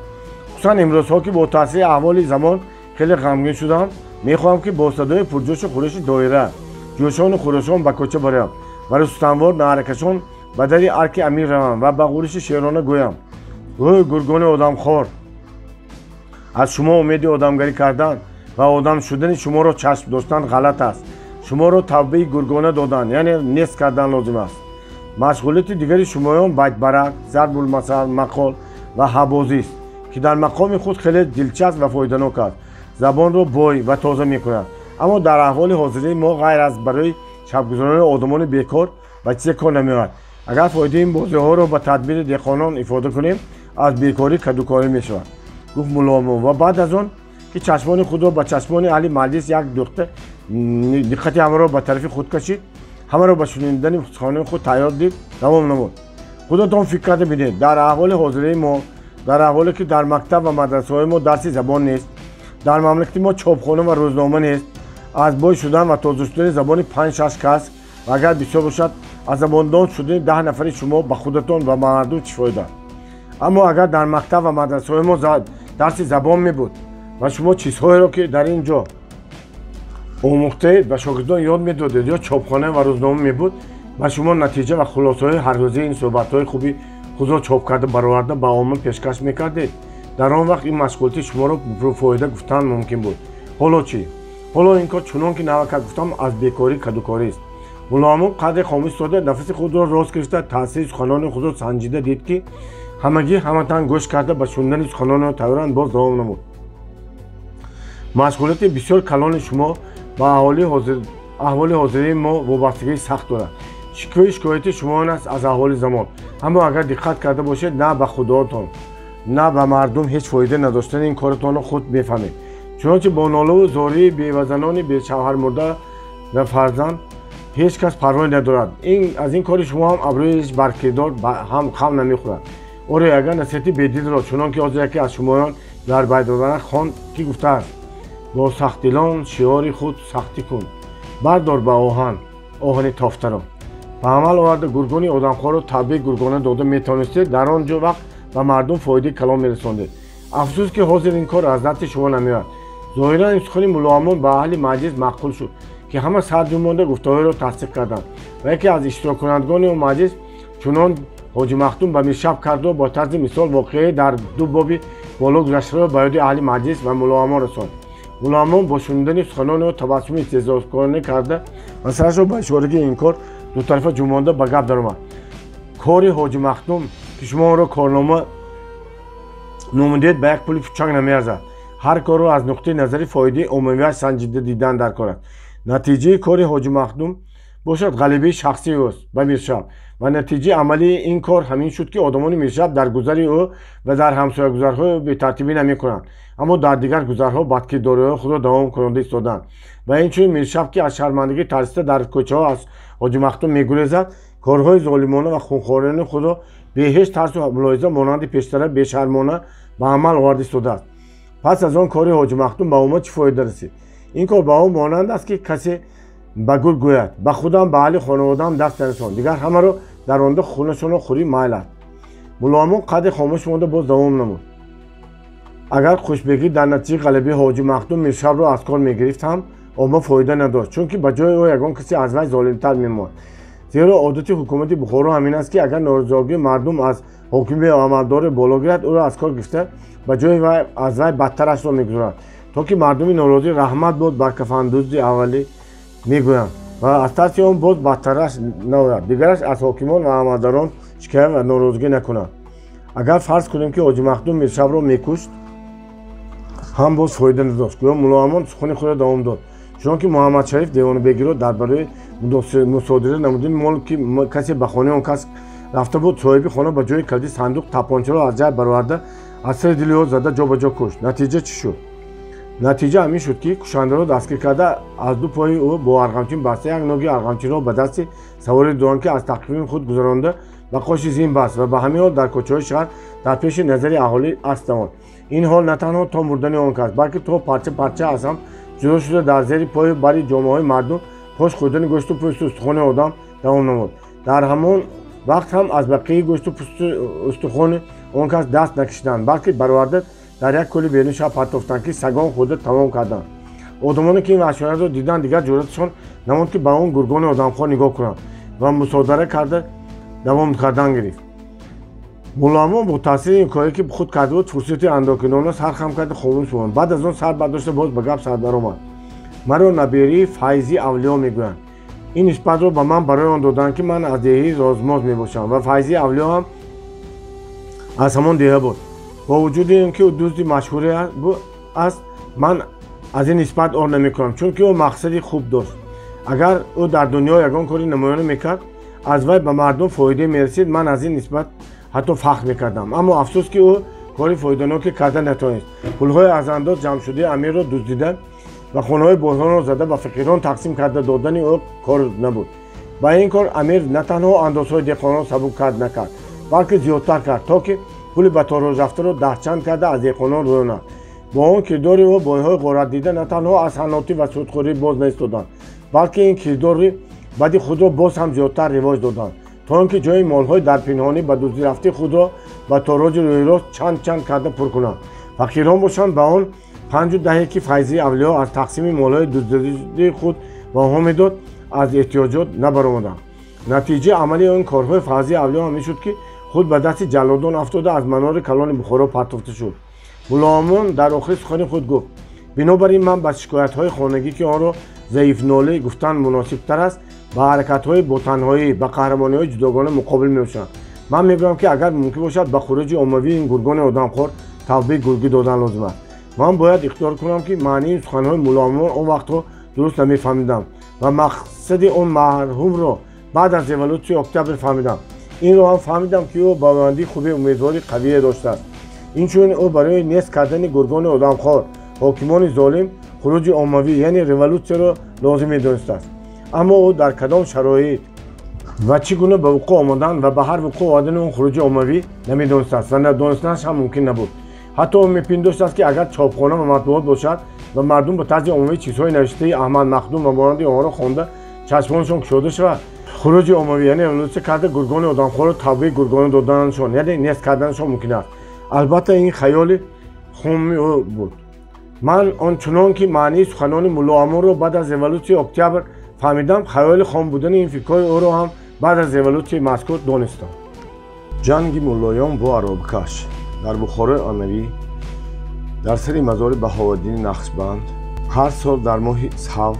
Хусусан имрӯзҳо, ки бо таъсири аҳволи замон хеле ғамгин шудам, мехоҳам, ки бо садои пурҷӯшу хурӯши доира ҷӯшону хурӯшон ба кӯча бароям ва рустамвор наъракашон ба дари арки амир равам ва ба ғуриши шерона гӯям: ӯй гургони одамхор, аз шумо умеди одамгарӣ кардан ва одам шудани шуморо чашм доштан ғалат аст. Шуморо тавбаи гургона додан, яъне нест кардан лозим аст. Машғулияти дигари шумоён байтбарак, зарбулмасал, мақол ва ҳабозист, ки дар мақоми худ хеле дилчасп ва фоиданок аст, забонро бой ва тоза мекунад. Аммо дар аҳволи ҳозирии мо ғайр аз барои шабгузаронии одамони бекор ба чизе кор намеояд. Агар фоидаи ин бозиҳоро ба тадбири деҳқонон ифода кунем, аз бекорӣ кадукорӣ мешавад, гуфт Мулло Амон ва баъд аз он ки чашмони худро ба чашмони аҳли маҷлис як духта диққати ҳамаро ба тарафи худ кашид, ҳамаро ба шунидани суханони худ тайёр дид, давом намуд. Худатон фикр карда бинед, дар аҳволи ҳозираи мо, дар аҳволе ки дар мактаб ва мадрасаҳои мо дарси забон нест, дар мамлакати мо чопхона ва рӯзнома нест, аз бой шудан ва тоза шудани забони 5-6 кас ва агар бисёр бошад, аз забондон шудани 10 нафари шумо ба худатон ва ба мардум чӣ фоида? Аммо агар дар мактаб ва мадрасаҳои мо дарси забон мебуд ва шумо чизҳоеро, ки дар ин ҷо омӯхтаед, ба шогирдон ёд медодед, ё чопхона ва рӯзнома мебуд, ба шумо натиҷа ва хулосаҳои ҳаррӯзаи ин суҳбатҳои хуби худро чоп карда бароварда ба омма пешкаш мекардед, дар он вақт ин машғулияти шуморо пурфоида гуфтан мумкин буд. Ҳоло чӣ? Ҳоло ин кор, чунон ки навакак гуфтам, аз бекорӣ кадукорист. Мулло Амон қадре хомӯш истода, нафаси худро рост гирифта, таъсири суханони худро санҷида дид, ки ҳамагӣ ҳаматан гӯш карда ба шунидани суханони тайёранд, боз давом намуд. Машғулияти бисёр калони шумо ба аҳволи ҳозирии мо вобастагии сахт дорад. Шикои шикояти шумо он аст аз аҳволи замон. Аммо агар диққат карда бошед, на ба худоатон, на ба мардум ҳеҷ фоида надоштани ин коратонро худ мефаҳмед. Чунончи бо нолаву зории бевазанони бешавҳармурда ва фарзанд ҳеҷ кас парвои надорад, аз ин кори шумо ҳам абрӯи ҳеҷ баркирдор ҳам хам намехӯрад. Оре, агар насиҳати бедилро, чунон ки ҳозир яке аз шумоён дар байдодарак хонд, ки гуфтааст: бо сахтдилон шиори худ сахтӣ кун, бардор ба оҳан оҳани тофтаро, ба амал оварда гургони одамхорро тавбаи гургона дода метавонистед, дар он ҷо вақт ба мардум фоидаи калон мерасондед. Афсӯс, ки ҳозир ин кор аз дасти шумо намеояд. Зоҳиран ин сухани Мулло Амон ба аҳли маҷлис маъқул шуд, ки ҳама сар ҷунбонда гуфтаҳоеро тасдиқ карданд ва яке аз иштироккунандагони он маҷлис, чунон Ҳоҷи Махдум ба Миршаб карду, бо тарзи мисол воқеаи дар ду боби боло гузаштаро ба ёди аҳли маҷлис ва Мулло Амон расонд. Мулло Амон бо шунидани суханони ӯ табассуми истеҳзокорона карда ва сарашро ба ишораи инкор дутарафа ҷунбонда ба гап даромад. Кори Ҳоҷи Махдум, ки шумо онро корнома номудед, ба як пули пучак намеарзад. Ҳар корро аз нуқтаи назари фоидаи оммавиаш санҷида дидан дар кор аст. Натиҷаи кори Ҳоҷи Махдум бошад ғалабаи шахсии ӯст ба Миршаб ва натиҷаи амалии ин кор ҳамин шуд, ки одамони Миршаб дар гузари ӯ ва дар ҳамсоягузарҳои ӯ бетартибӣ намекунанд, аммо дар дигар гузарҳо бадкирдориҳои худро давом кунонда истоданд. Ва инчунин Миршаб, ки аз шармандагӣ тарсида дар кӯчаҳо аз Ҳоҷи Махдум мегурезад, корҳои золимона ва хунхоронаи худро бе ҳеҷ тарсу мулоҳиза монанди пештара бешармона ба амал оварда истодааст. Пас аз он кори Ҳоҷи Махдум ба омма чӣ фоида расид? Ин кор ба он монанд аст, ки касе ба гург гӯяд: ба худам, ба аҳли хонаводаам даст нарасон, дигар ҳамаро дар онда хунашонро хӯрӣ майл аст. Мулло Амон қадре хомӯш монда боз давом намуд. Агар хушбегӣ дар натиҷаи ғалабаи Ҳоҷи Махдум Миршабро аз кор мегирифт ҳам, омма фоида надошт, чунки ба ҷои ӯ ягон касе аз вай золимтар мемонд. Зеро одати ҳукумати Бухоро ҳамин аст, ки агар норизогии мардум аз ҳокими амалдоре боло гирад, ӯро аз кор гирифта ба ҷои вай аз вай бадтарашро мегузорад, то ки мардуми норозӣ раҳмат бод бар кафандӯзи аввалӣ мегӯянд ва аз тарси он боз бадтараш наояд, дигараш аз ҳокимон ва амалдорон шикоят ва норозигӣ накунанд. Агар фарз кунем, ки Ҳоҷи Махдум Миршабро мекушт ҳам, боз фоида надошт. Гӯё Мулло Амон сухани худро давом дод. Чунон ки Муҳаммадшариф девонабегиро дар барои мусодира намудани мол, ки касе ба хонаи он кас рафта буд, соҳиби хона ба ҷои калиди сандуқ тапончаро аз ҷай бароварда аз сари дили ӯ зада ҷо ба ҷо кушт. Натиҷа чӣ шуд? Натиҷа ҳамин шуд, ки кушандаро дастгир карда аз ду пои ӯ бо арғамчин баста, як ноги арғамчинро ба дасти саворе доданд, ки аз тақвими худ гузаронда ба қоши зин баст ва ба ҳамин ҳол дар кӯчаҳои шаҳр дар пеши назари аҳолӣ асп давонд. Ин ҳол на танҳо то мурдани он кас, балки то парча парча аз ҳам ҷудо шуда дар зери пои бари ҷомаҳои мардум пош хӯрдани гӯшту пӯсту устухони одам давом намуд. Дар ҳамон вақт ҳам аз бақияи гӯшту пӯсту устухони он кас даст накашиданд, балки бароварда дар як кӯли берун шаҳр партофтанд, ки сагон хӯрда тамом карданд. Одамоне ки ин ваҳшиёнаро диданд, дигар ҷуръатшон намонд, ки ба он гургони одамхор нигоҳ кунанд ва мусодара карда давом кардан гирифт. Мулло бо таъсири ин коре, ки худ карда буд, фурсати андокинона сар хам карда хомӯш монд. Баъд аз он сар бардошта боз ба гап сар даромад. Маро наберии Файзи Авлиё мегӯянд. Ин нисбатро ба ман барои он доданд, ки ман аз деҳаи Розмоз мебошам ва Файзи Авлиё ҳам аз ҳамон деҳа буд. Бо вуҷуди ин ки ӯ дузди машҳуре аст, ман аз ин нисбат ор намекунам, чунки ӯ мақсади хуб дошт. Агар ӯ дар дунё ягон кори намоёна мекард, аз вай ба мардум фоидае мерасид, ман аз ин нисбат ҳатто фахр мекардам. Аммо афсӯс, ки ӯ кори фоиданоке карда натавонист. Пулҳои аз андоз ҷамъшудаи амирро дуздида ва хонаҳои бойҳонро зада ба фақирон тақсим карда додани ӯ кор набуд. Ба ин кор амир на танҳо андозҳои деҳқононро сабук кард накард, балки зиёдтар кард, то ки пули ба тороҷ рафтаро даҳчанд карда аз деҳқонон рӯёнад. Бо он кирдори ӯ бойҳои ғоратдида на танҳо аз ҳаннотӣ ва судхӯрӣ боз наистоданд, балки ин кирдори бади худро боз ҳам зиёдтар ривоҷ доданд, то он ки ҷои молҳои дар пинҳонӣ ба дуздӣ рафтии худро ба тороҷи рӯйрост чанд-чанд карда пур кунанд. Фақирон бошанд, ба он 5 ва 10, ки Файзи Авлиё аз тақсими молҳои дуздидаи худ ба онҳо медод, аз эҳтиёҷот набаромаданд. Натиҷаи амали он корҳои Файзи Авлиё ҳам ин шуд, ки худ ба дасти ҷаллодон афтода аз манори калони Бухоро партофта шуд. Мулло дар охири сухани худ гуфт: бинобар ин ман ба шикоятҳои хонагӣ, ки онро заифнолӣ гуфтан муносибтар аст, ба ҳаракатҳои ботанҳоӣ, ба қаҳрамониҳои ҷудогона муқобил мебошам. Ман мегӯям, ки агар мумкин бошад, ба хуруҷи оммавии ин гургони одамхор тавбаи гургӣ додан лозим аст. Ман бояд иқрор кунам, ки маънии суханҳои Мулло Амон он вақтҳо дуруст намефаҳмидам ва мақсади он марҳумро баъд аз революсияи октябр фаҳмидам. Инро ҳам фаҳмидам, ки ӯ ба ояндаи хуби умедвории қавие доштааст. Инчунин ӯ барои нест кардани гургони одамхор, ҳокимони золим, хуруҷи оммавӣ, яъне революсияро лозим медонистааст. Аммо ӯ дар кадом шароит ва чӣ гуна ба вуқӯъ омадан ва ба ҳар вуқӯъ овардани он хуруҷи оммавӣ намедонист ва надонистанаш ҳам мумкин набуд. Ҳатто ӯ мепиндоштааст, ки агар чопхона ва матбуот бошад ва мардум ба тарзи оммавӣ чизҳои навиштаи Аҳмад Махдум ва монанди онҳоро хонда чашмонашон кушода шавад, хуруҷи оммавӣ, яъне революсия карда гургони одамхорро тавбаи гургона доданашон, яъне нест карданашон мумкин аст. Албатта, ин хаёли хоми ӯ буд. Ман ончунон ки маънии суханони Мулло Амонро баъд аз революсияи октябр фаҳмидам, хаёли хом будани ин фикрҳои ӯро ҳам баъд аз революсияи мазкур донистам. Ҷанги муллоён бо аробакаш. Дар Бухорои амирӣ, дар сари мазори Баҳовуддини Нақшбанд, ҳар сол дар моҳи савр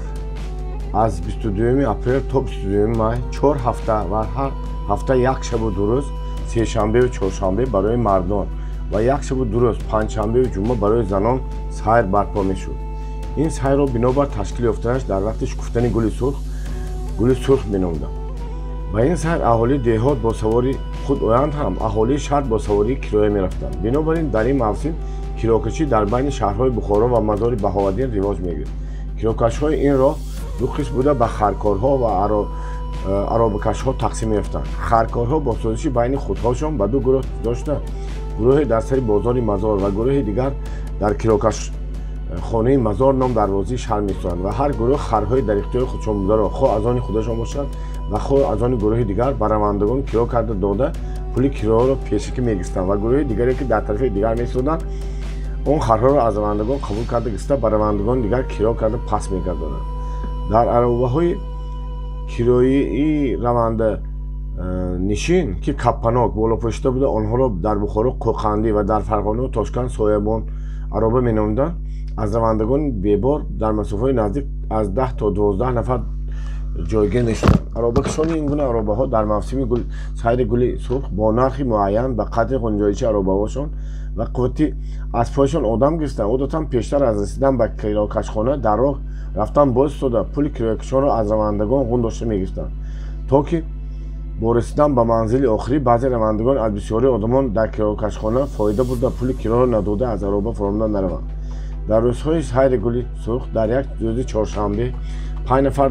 аз 22 апрел то 22 май 4 ҳафта ва ҳар ҳафта як шабу 2 рӯз, сешанбеу чоршанбе барои мардон ва як шабу 2 рӯз, панҷшанбеу ҷумъа барои занон сайр барпо мешуд. Ин сайрро бинобар ташкил ёфтанаш дар вақти шукуфтани гули сурх «Гули сурх» меномиданд. Ба ин сайр аҳолии деҳот бо савори худ оянд ҳам, аҳолии шаҳр бо савории кироя мерафтанд. Бинобар ин дар ин мавсим кирокашӣ дар байни шаҳрҳои Бухоро ва мазори Баҳоваддин ривоҷ мегирифт. Кирокашҳои ин роҳ ду қисм буда, ба харкорҳо ва аробакашҳо тақсим меёфтанд. Харкорҳо бо созиши байни худҳошон ба ду гурӯҳ ҷудо шуда, гурӯҳе дар сари бозори мазор ва гурӯҳи дигар дар кирокашхонаи мазор ном дарвозаи шаҳр меистоданд ва ҳар гурӯҳ харҳои дар ихтиёри худшон бударо, хоҳ аз они худашон бошад ва хоҳ аз они гурӯҳи дигар, ба равандагон киро карда дода, пули кироро пешакӣ мегирифтанд ва гурӯҳи дигаре, ки дар тарафи дигар меистоданд, он харҳоро аз равандагон қабул карда гирифта, ба равандагони дигар киро карда пас мегардонанд. Дар аробаҳои кироии раванда нишин, ки каппанок болопӯшида буда, онҳоро дар Бухоро қӯқандӣ ва дар Фарғонаву Тошканд соябон ароба меномиданд, аз равандагони бебор дар масофаҳои наздик аз 10 то 12 нафар ҷойгир мешуданд. Аробакашони ин гуна аробаҳо дар мавсими сайри Гули сурх бо нархи муайян ба қадри ғунҷоиши аробаҳошон ва қуввати аспҳояшон одам гирифтанд. Одатан пештар аз расидан ба кирокашхона дар роҳ рафтан боз истода, пули кироякашонро аз равандагон ғун дошта мегирифтанд, то ки бо расидан ба манзили охирӣ баъзе равандагон аз бисёрии одамон дар кирокашхона фоида бурда, пули кироро надода аз ароба фуромада нараванд. Дар рӯзҳои сайри Гули сурх дар як рӯзи чоршанбе панҷ нафар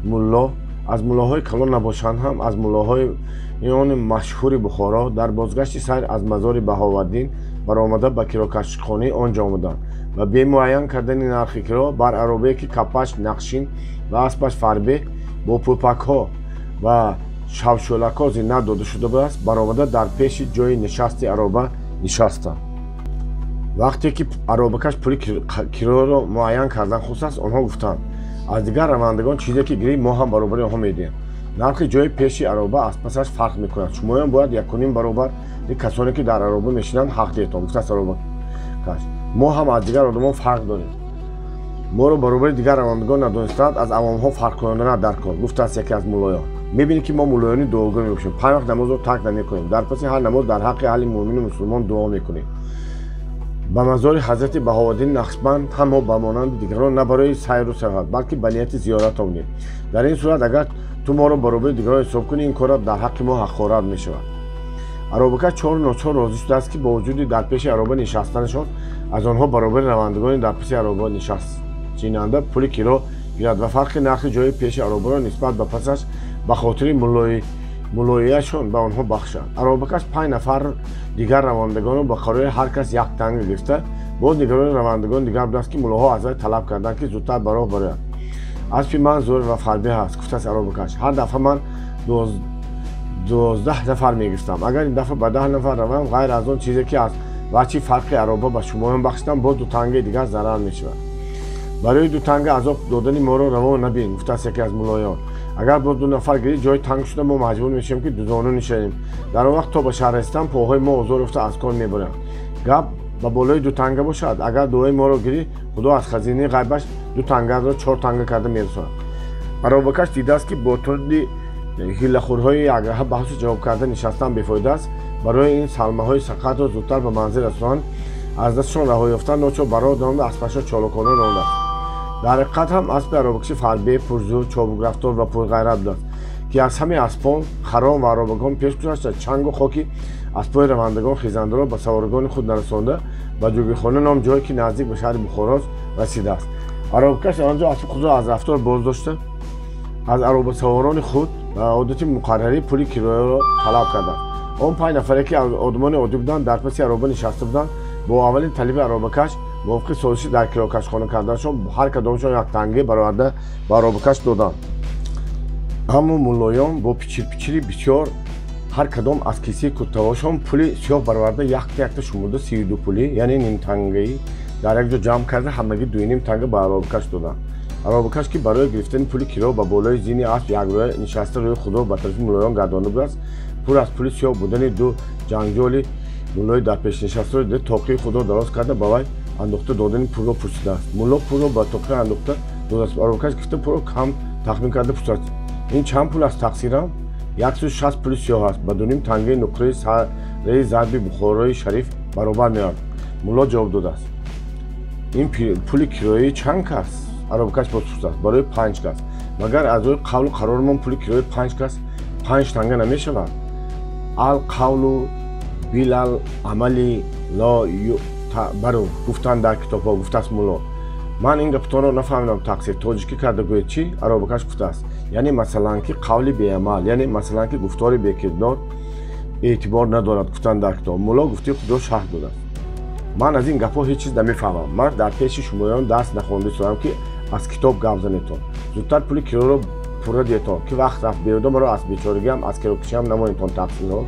мулло, аз муллоҳои калон набошанд ҳам, аз муллоҳои машҳури Бухоро, дар бозгашти сайр аз мазори Баҳоваддин Баромада ба кирокашхонаи он ҷо омаданд ва бемуайян кардани нархи киро бар аробае, ки капаш нақшин ва аспаш фарбеҳ бо пӯпакҳо ва шавшӯлакҳо зинат дода шуда будааст, баромада дар пеши ҷои нишасти ароба нишастанд. Вақте ки аробакаш пули кироро муайян кардан хостааст, онҳо гуфтанд: аз дигар равандагон чизе ки гирӣ, мо ҳам баробари онҳо медиҳем. Нархи ҷои пеши ароба аз пасаш фарқ мекунад. Шумоён бояд якуним баробар касоне ки дар ароба мешинанд ҳақ диҳетон, гуфтааст аробакаш. Мо ҳам аз дигар одамон фарқ дорем. Моро баробари дигар равандагон надонистаанд, аз авомҳо фарқкунанда на дар кор, гуфтааст яке аз муллоён. Мебинӣ ки мо муллоёни дуогӯ мебошем. 5 вақт намозро тарк намекунем. Дар паси ҳар намоз дар ҳаққи аҳли муъмину мусулмон дуо мекунем. Ба мазори ҳазрати Баҳоваддин Нақшбанд ҳам мо ба монанди дигарон на барои сайру саёҳат, балки ба нияти зиёрат омадем. Дар ин сурат агар ту моро баробари дигарон ҳисоб кунӣ, ин корат дар ҳаққи мо ҳақорат мешавад. Аробакаш чору ночор розӣ шудааст, ки бо вуҷуди дар пеши ароба нишастанашон аз онҳо баробари равандагони дар паси ароба нишастчинанда пули киро гирад ва фарқи нархи ҷои пеши аробаро нисбат ба пасаш ба хотири муллоияшон ба онҳо бахшад. Аробакаш 5 нафар дигар равандагонро ба қарори ҳар кас як танга гирифта, боз нигарони равандагон дигар будааст, ки муллоҳо аз вай талаб карданд, ки зудтар ба роҳ барояд. Аспи ман зӯр ва фарбеҳ аст, гуфтааст аробакаш. Ҳар дафъа ман 12 нафар мегирифтам. Агар ин дафъа ба 10 нафар равам, ғайр аз он чизе ки аз вачи фарқи ароба ба шумоён бахшидам, боз 2 тангаи дигар зарар мешавад. Барои 2 танга азоб додани моро раво набин, гуфтааст яке аз муллоён. Агар боз 2 нафар гирӣ, ҷои танг шуда мо маҷбур мешавем, ки дузону нишинем. Дар он вақт то ба шаҳр расидан поҳои мо озор ёфта аз кор мебаранд. Гап ба болои 2 танга бошад. Агар дуои моро гирӣ, худо аз хазинаи ғайбаш 2 тангаро 4 танга карда мерасонад. Аробакаш дидааст, ки бо тунди ҳиллахӯрҳои якраҳа баҳсу ҷавоб карда нишастан бефоида аст. Барои ин салмаҳои сақатро зудтар ба манзил расонанд, аз дастшон раҳо ёфтан ночор ба роҳ даромада аспашро чолокона рондааст. Дар ҳақиқат ҳам аспи аробакаши фарбеҳ, пурзӯр, чобукрафтор ва пурғайрат будааст, ки аз ҳамаи аспон, харон ва аробагон пеш гузашта, чангу хоки аспҳои равандагон хезандаро ба саворагони худ нарасонда, ба ҷугирхона ном ҷое ки наздик ба шаҳри Бухорост расидааст. Аробакаш он ҷо аспи худро аз рафтор боздошта, аз аробасаворони худ ба одати муқаррарӣ пули кирояро талаб карданд. Он 5 нафаре ки одамони оддӣ буданд, дар паси ароба нишаста буданд, бо аввалин талиби аробакаш мувофиқи созиши дар кирокашхона карданашон ҳар кадомашон як танга бароварда ба аробакаш доданд. Аммо муллоён бо пичирпичири бисёр ҳар кадом аз кисаи куртаҳошон пули сиёҳ бароварда якта якта шумурда 32 пулӣ, яъне нимтангаӣ дар як ҷо ҷамъ карда ҳамагӣ 2,5 танга ба аробакаш доданд. Аробакаш ки барои гирифтани пули киро ба болои зини асп якрӯя нишаста рӯи худро ба тарафи муллоён гардонда будааст, пур аз пули сиёҳ будани ду ҷанҷоли муллои дар пешнишастаро дида тоқии худро дароз карда ба вай андохта додани пулро пурсидааст. Мулло пулро ба тоқӣ андохта додааст. Аробакаш гирифта пулро кам тахмин карда пурсидааст: ин чанд пул аст тақсирам? 160 пули сиёҳ аст, ба 2,5 тангаи нуқраи сараи зарби Бухорои шариф баробар меояд. Мулло ҷавоб додааст: ин пули кирояи чанд кас? Аробакаш боз пурсидааст: барои 5 кас. Магар аз рӯи қавлу қарормон пули кирояи 5 кас 5 танга намешавад? Ал қавлу билал амали ло ютабару, гуфтанд дар китобҳо, гуфтааст мулло. Ман ин гаптонро нафаҳмидам тақсир, тоҷикӣ карда гӯед чӣ? Аробакаш гуфтааст: яъне масалан ки қавли беамал, яъне масалан ки гуфтори бекирдор эътибор надорад, гуфтанд дар китоб. Мулло гуфтии худро шарҳ додааст: ман аз ин гапҳо ҳеҷ чиз намефаҳмам. Ман дар пеши шумоён дарс нахонда истодам, ки аз китоб гап занедтон. Зудтар пули кироро пурра диҳедтон, ки вақт рафт. Беҳуда маро аз бечорагиам, аз кирокишиам намонедтон тақсирро.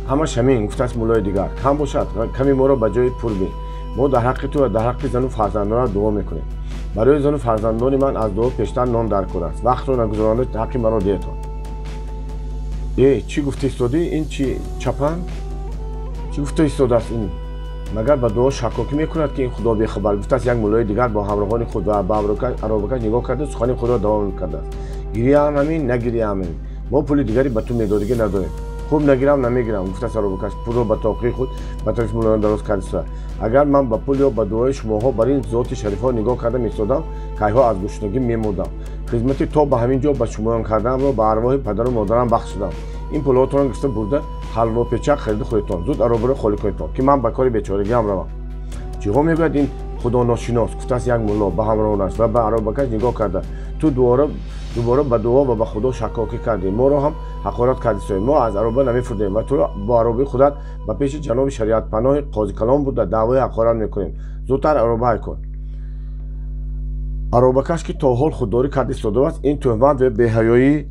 Ҳамаш ҳамин, гуфтааст муллои дигар. Кам бошад, ками моро ба ҷои пур бин. Мо дар ҳаққи ту ва дар ҳаққи зану фарзандонат дуо мекунем. Барои зану фарзандони ман аз дуо пештар нон дар кор аст. Вақтро нагузаронда ҳаққи маро диҳедтон. Э, чӣ гуфта истодӣ? Ин чӣ чапан? Чӣ гуфта истодааст ин? Магар ба дуо шаккокӣ мекунад, ки ин худо бехабар, гуфтааст як муллои дигар бо ҳамроҳони худ ва ба аробакаш нигоҳ карда сухани худро давом кардааст: гирияам ҳамин, нагирияам ҳамин. Мо пули дигаре ба ту медодагӣ надорем. Хуб, нагирам, намегирам, гуфтааст аробакаш пулро ба тоқии худ ба тарафи муллоён дароз карда. Агар ман ба пул ё ба дуои шумоҳо бар ин зоти шарифҳо нигоҳ карда меистодам, кайҳо аз гушнагӣ мемурдам. Хизмати то ба ҳамин ҷо ба шумоён кардаамро ба арвоҳи падару модарам бахшидам. Ин пулҳотонро гирифта бурда ҳалвопечак харида хӯредтон. Зуд аробаро холӣ кунедтон, ки ман ба кори бечорагиам равам. Чиҳо мегӯяд ин худоношинос, гуфтааст як мулло ба ҳамроҳонаш ва ба аробакаш нигоҳ карда: ту дуоро Дубора ба дуо ва ба Худо шакокӣ кардӣ, моро ҳам ҳақорат кардӣ. Мо аз ароба намефурдем ва туро бо аробаи худат ба пеши ҷаноби шариатпаноҳи қозикалон бурда даъвои ҳақорат мекунем. Зудтар ароба ҳай кун. Аробакаш, ки то ҳол худдорӣ карда истодааст, ин тӯҳмат ва беҳаёии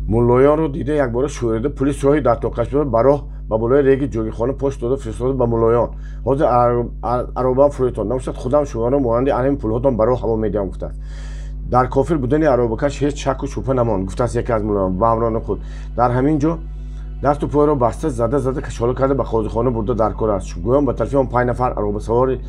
муллоёнро дида якбора шӯрида пули сиёҳи дар тоқаш ба роҳ ба болои реги ҷогирхона пош дода фиристода ба муллоён: ҳозир аробаам фурӯтон, набошад худам шуморо монанди ҳамин пулҳотон ба роҳ ҳаво медиҳам, гуфтааст. Дар кофир будани аробакаш ҳеҷ шакку шубҳа намонд, гуфтааст яке аз муллоён ба ҳамроҳони худ. Дар ҳамин ҷо дасту пойро баста зада зада кашола карда ба қозихона бурда дар кор аст. Гӯён ба тарафи он 5 нафар аробасавори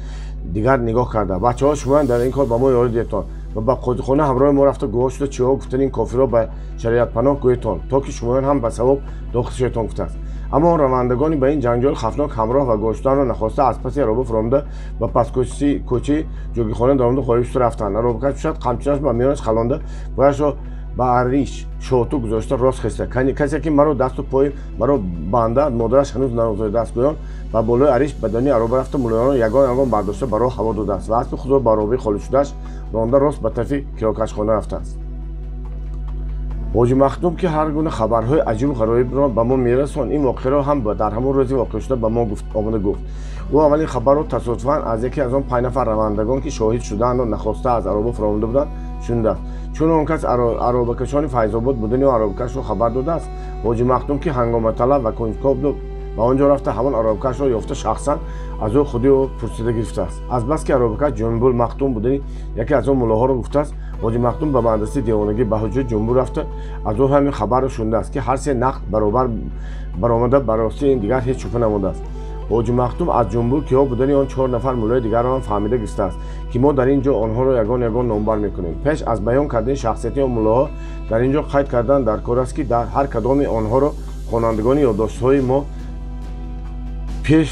дигар нигоҳ карда: бачаҳо, шумоян дар ин кор ба мо ёрӣ диҳетон ва ба қозихона ҳамроҳи мо рафта гувоҳ шуда чиҳо гуфтани ин кофирро ба шариатпаноҳ гӯетон, то ки шумоён ҳам ба савоб дохил шуетон, гуфтааст. Аммо он равандагони ба ин ҷанҷоли хафнок ҳамроҳ ва гувоҳ шуданро нахоста аз паси ароба фуромада ба паскӯчаи ҷогирхона даромада ғоиб шуда рафтанд. Аробакаш бошад қамчинаш ба миёнаш халонда пояшро ба ариш шоту гузошта рост хеста. Касе ки маро дасту пои маро банда, модараш ҳанӯз нанозодааст, гӯён ба болои ариш ба даруни ароба рафта муллоёнро ягон ягон бардошта ба роҳ ҳаво додааст ва аспи худро ба аробаи холӣ шудааш ронда рост ба тарафи кирокашхона рафтааст. Ҳоҷи Махдум, ки ҳар гуна хабарҳои аҷибу ғароибро ба мо мерасон, ин воқеаро ҳам дар ҳамон рӯзи воқеа шуда ба мо омада гуфт. Ӯ аввалин хабарро тасодуфан аз яке аз он 5 нафар равандагон, ки шоҳид шудаанду нахоста аз ароба фуромада буданд, шунидааст. Чун он кас аробакашони Файзобод будани аробакашро хабар додааст, Ҳоҷи Махдум, ки ҳангоматалаб ва кунҷков буд, ба он ҷо рафта ҳамон аробакашро ёфта шахсан аз ӯ худи ӯ пурсида гирифтааст. Азбаски аробакаш Ҷунбул Махдум будани яке аз он муллоҳоро гуфтааст, Ҳоҷи Махдум ба мадрасаи девонагӣ ба ҳуҷраи Ҷунбул рафта аз ӯ ҳамин хабарро шунидааст, ки ҳар се нақд баробар баромада ба ростии ин дигар ҳеҷ шубҳа намондааст. Ҳоҷи Махдум аз Ҷунбул киҳо будани он 4 нафар муллои дигарро ҳам фаҳмида гирифтааст, ки мо дар ин ҷо онҳоро ягон ягон номбар мекунем. Пеш аз баён кардани шахсияти он муллоҳо дар ин ҷо қайд кардан дар кор аст, ки дар ҳар кадоми онҳоро хонандагони ёддоштҳои мо пеш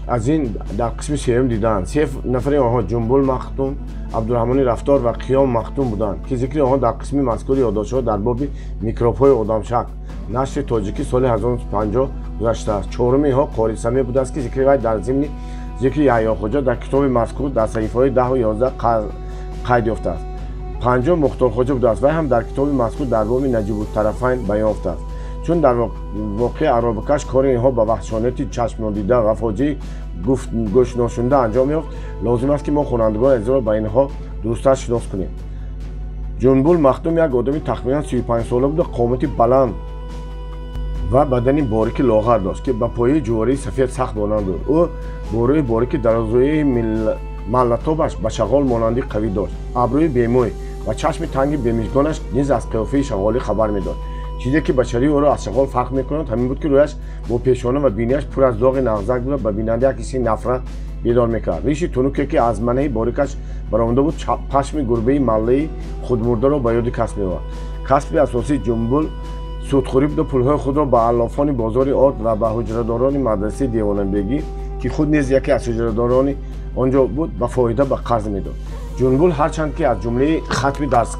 аз ин дар қисми сеюм дидаанд. 3 нафари онҳо Ҷунбул Махдум, Абдураҳмони Рафтор ва Қиём Махдум буданд, ки зикри онҳо дар қисми мазкури ёддоштҳо дар боби микробҳои одамшакл нашри тоҷикӣ соли 1950 гузаштааст. 4-уми инҳо Қори Самеъ будааст, ки зикри вай дар зимни зикри Яҳёхоҷа дар китоби мазкур дар саҳифаҳои 10 11 қайд ёфтааст. 5-ум Мухторхоҷа будааст, вай ҳам дар китоби мазкур дар боби Наҷибуттарафайн баён ёфтааст. Чун дар воқеъ аробакаш кори инҳо ба ваҳшонияти чашмнодида ва фоҷиаи гӯшношунида анҷом ёфт, лозим аст, ки мо хонандагони азизро ба инҳо дурусттар шинос кунем. Ҷунбул Махдум як одами тахминан 35 сола буда, қомати баланд ва бадани борики лоғар дошт, ки ба пояи ҷувории сафед сахт монанд буд. Ӯ бо рӯи борики дарозрӯяи маллатобаш ба шағол монандӣ қавӣ дошт. Абрӯи бемӯй ва чашми танги бемижгонаш низ аз қиёфаи шағолӣ хабар медод. Чизе ки башарии ӯро аз шағол фарқ мекунад ҳамин буд, ки рӯяш бо пешона ва бинияш пур аз доғи нағзак буда, ба бинанда як ҳисси нафрат бедор мекард. Риши тунуке, ки аз манаи борикаш баромада буд, пашми гурбаи маллаи худмурдаро ба ёди кас меовард. Касби асосии Ҷунбул судхӯрӣ буда, пулҳои худро ба аллофони бозори орд ва ба ҳуҷрадорони мадрасаи девонабегӣ, ки худ низ яке аз ҳуҷрадорони он ҷо буд, ба фоида ба қарз медод. Ҷунбул ҳарчанд ки аз ҷумлаи хатми дарс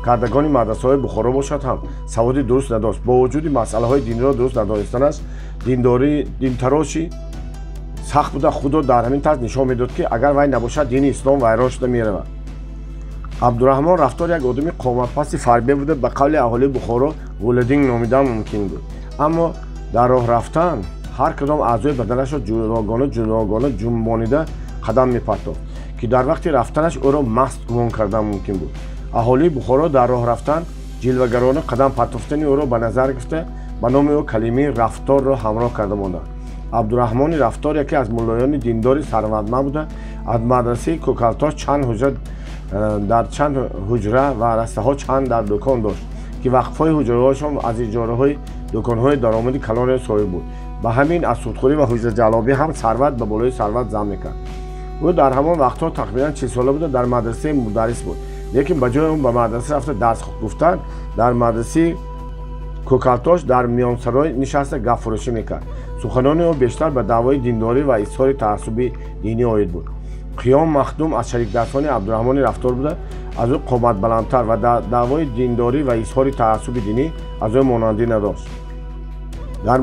кардагони мадрасаҳои Бухоро бошад ҳам саводи дуруст надошт. Бо вуҷуди масъалаҳои диниро дуруст надонистанаш, динтароши сахт буда, худро дар ҳамин тарз нишон медод, ки агар вай набошад, дини ислом вайрон шуда меравад. Абдураҳмон Рафтор як одами қоматпасти фарбе буда, ба қавли аҳолии Бухоро ғуладин номидан мумкин буд. Аммо дар роҳ рафтан ҳар кадом аъзои баданашро ҷудогона ҷудогона ҷунбонида қадам мепартофт, ки дар вақти рафтанаш ӯро маст гумон кардан мумкин буд. Аҳолии Бухоро дар роҳ рафтан ҷилвагарона қадам партофтани ӯро ба назар гирифта, ба номи ӯ калимаи рафторро ҳамроҳ карда монданд. Абдураҳмони Рафтор яке аз муллоёни диндори сарватманд буда, аз мадрасаи Кӯкалтош чанд ҳуҷра дар чанд ҳуҷра ва растаҳо чанд дар дукон дошт, ки вақфҳои ҳуҷраҳояшон аз иҷораҳои дуконҳои даромади калоне соҳиб буд. Ба ҳамин аз судхӯрӣ ва ҳуҷраҷалобӣ ҳам сарват ба болои сарват зам мекард. Ӯ дар ҳамон вақтҳо тахминан 40 сола буда, дар мадрасаи мударрис буд, лекин ба ҷои он ба мадраса рафта дарс гуфтан, дар мадрасаи Кӯкалтош дар миёнсарой нишаста гапфурӯшӣ мекард. Суханони ӯ бештар ба даъвои диндорӣ ва изҳори таассуби динӣ оид буд. Қиём Махдум аз шарикдарсони Абдураҳмони Рафтор буда, аз ӯ қоматбаландтар ва дар даъвои диндорӣ ва изҳори таассуби динӣ аз ӯ монандӣ надошт. Дар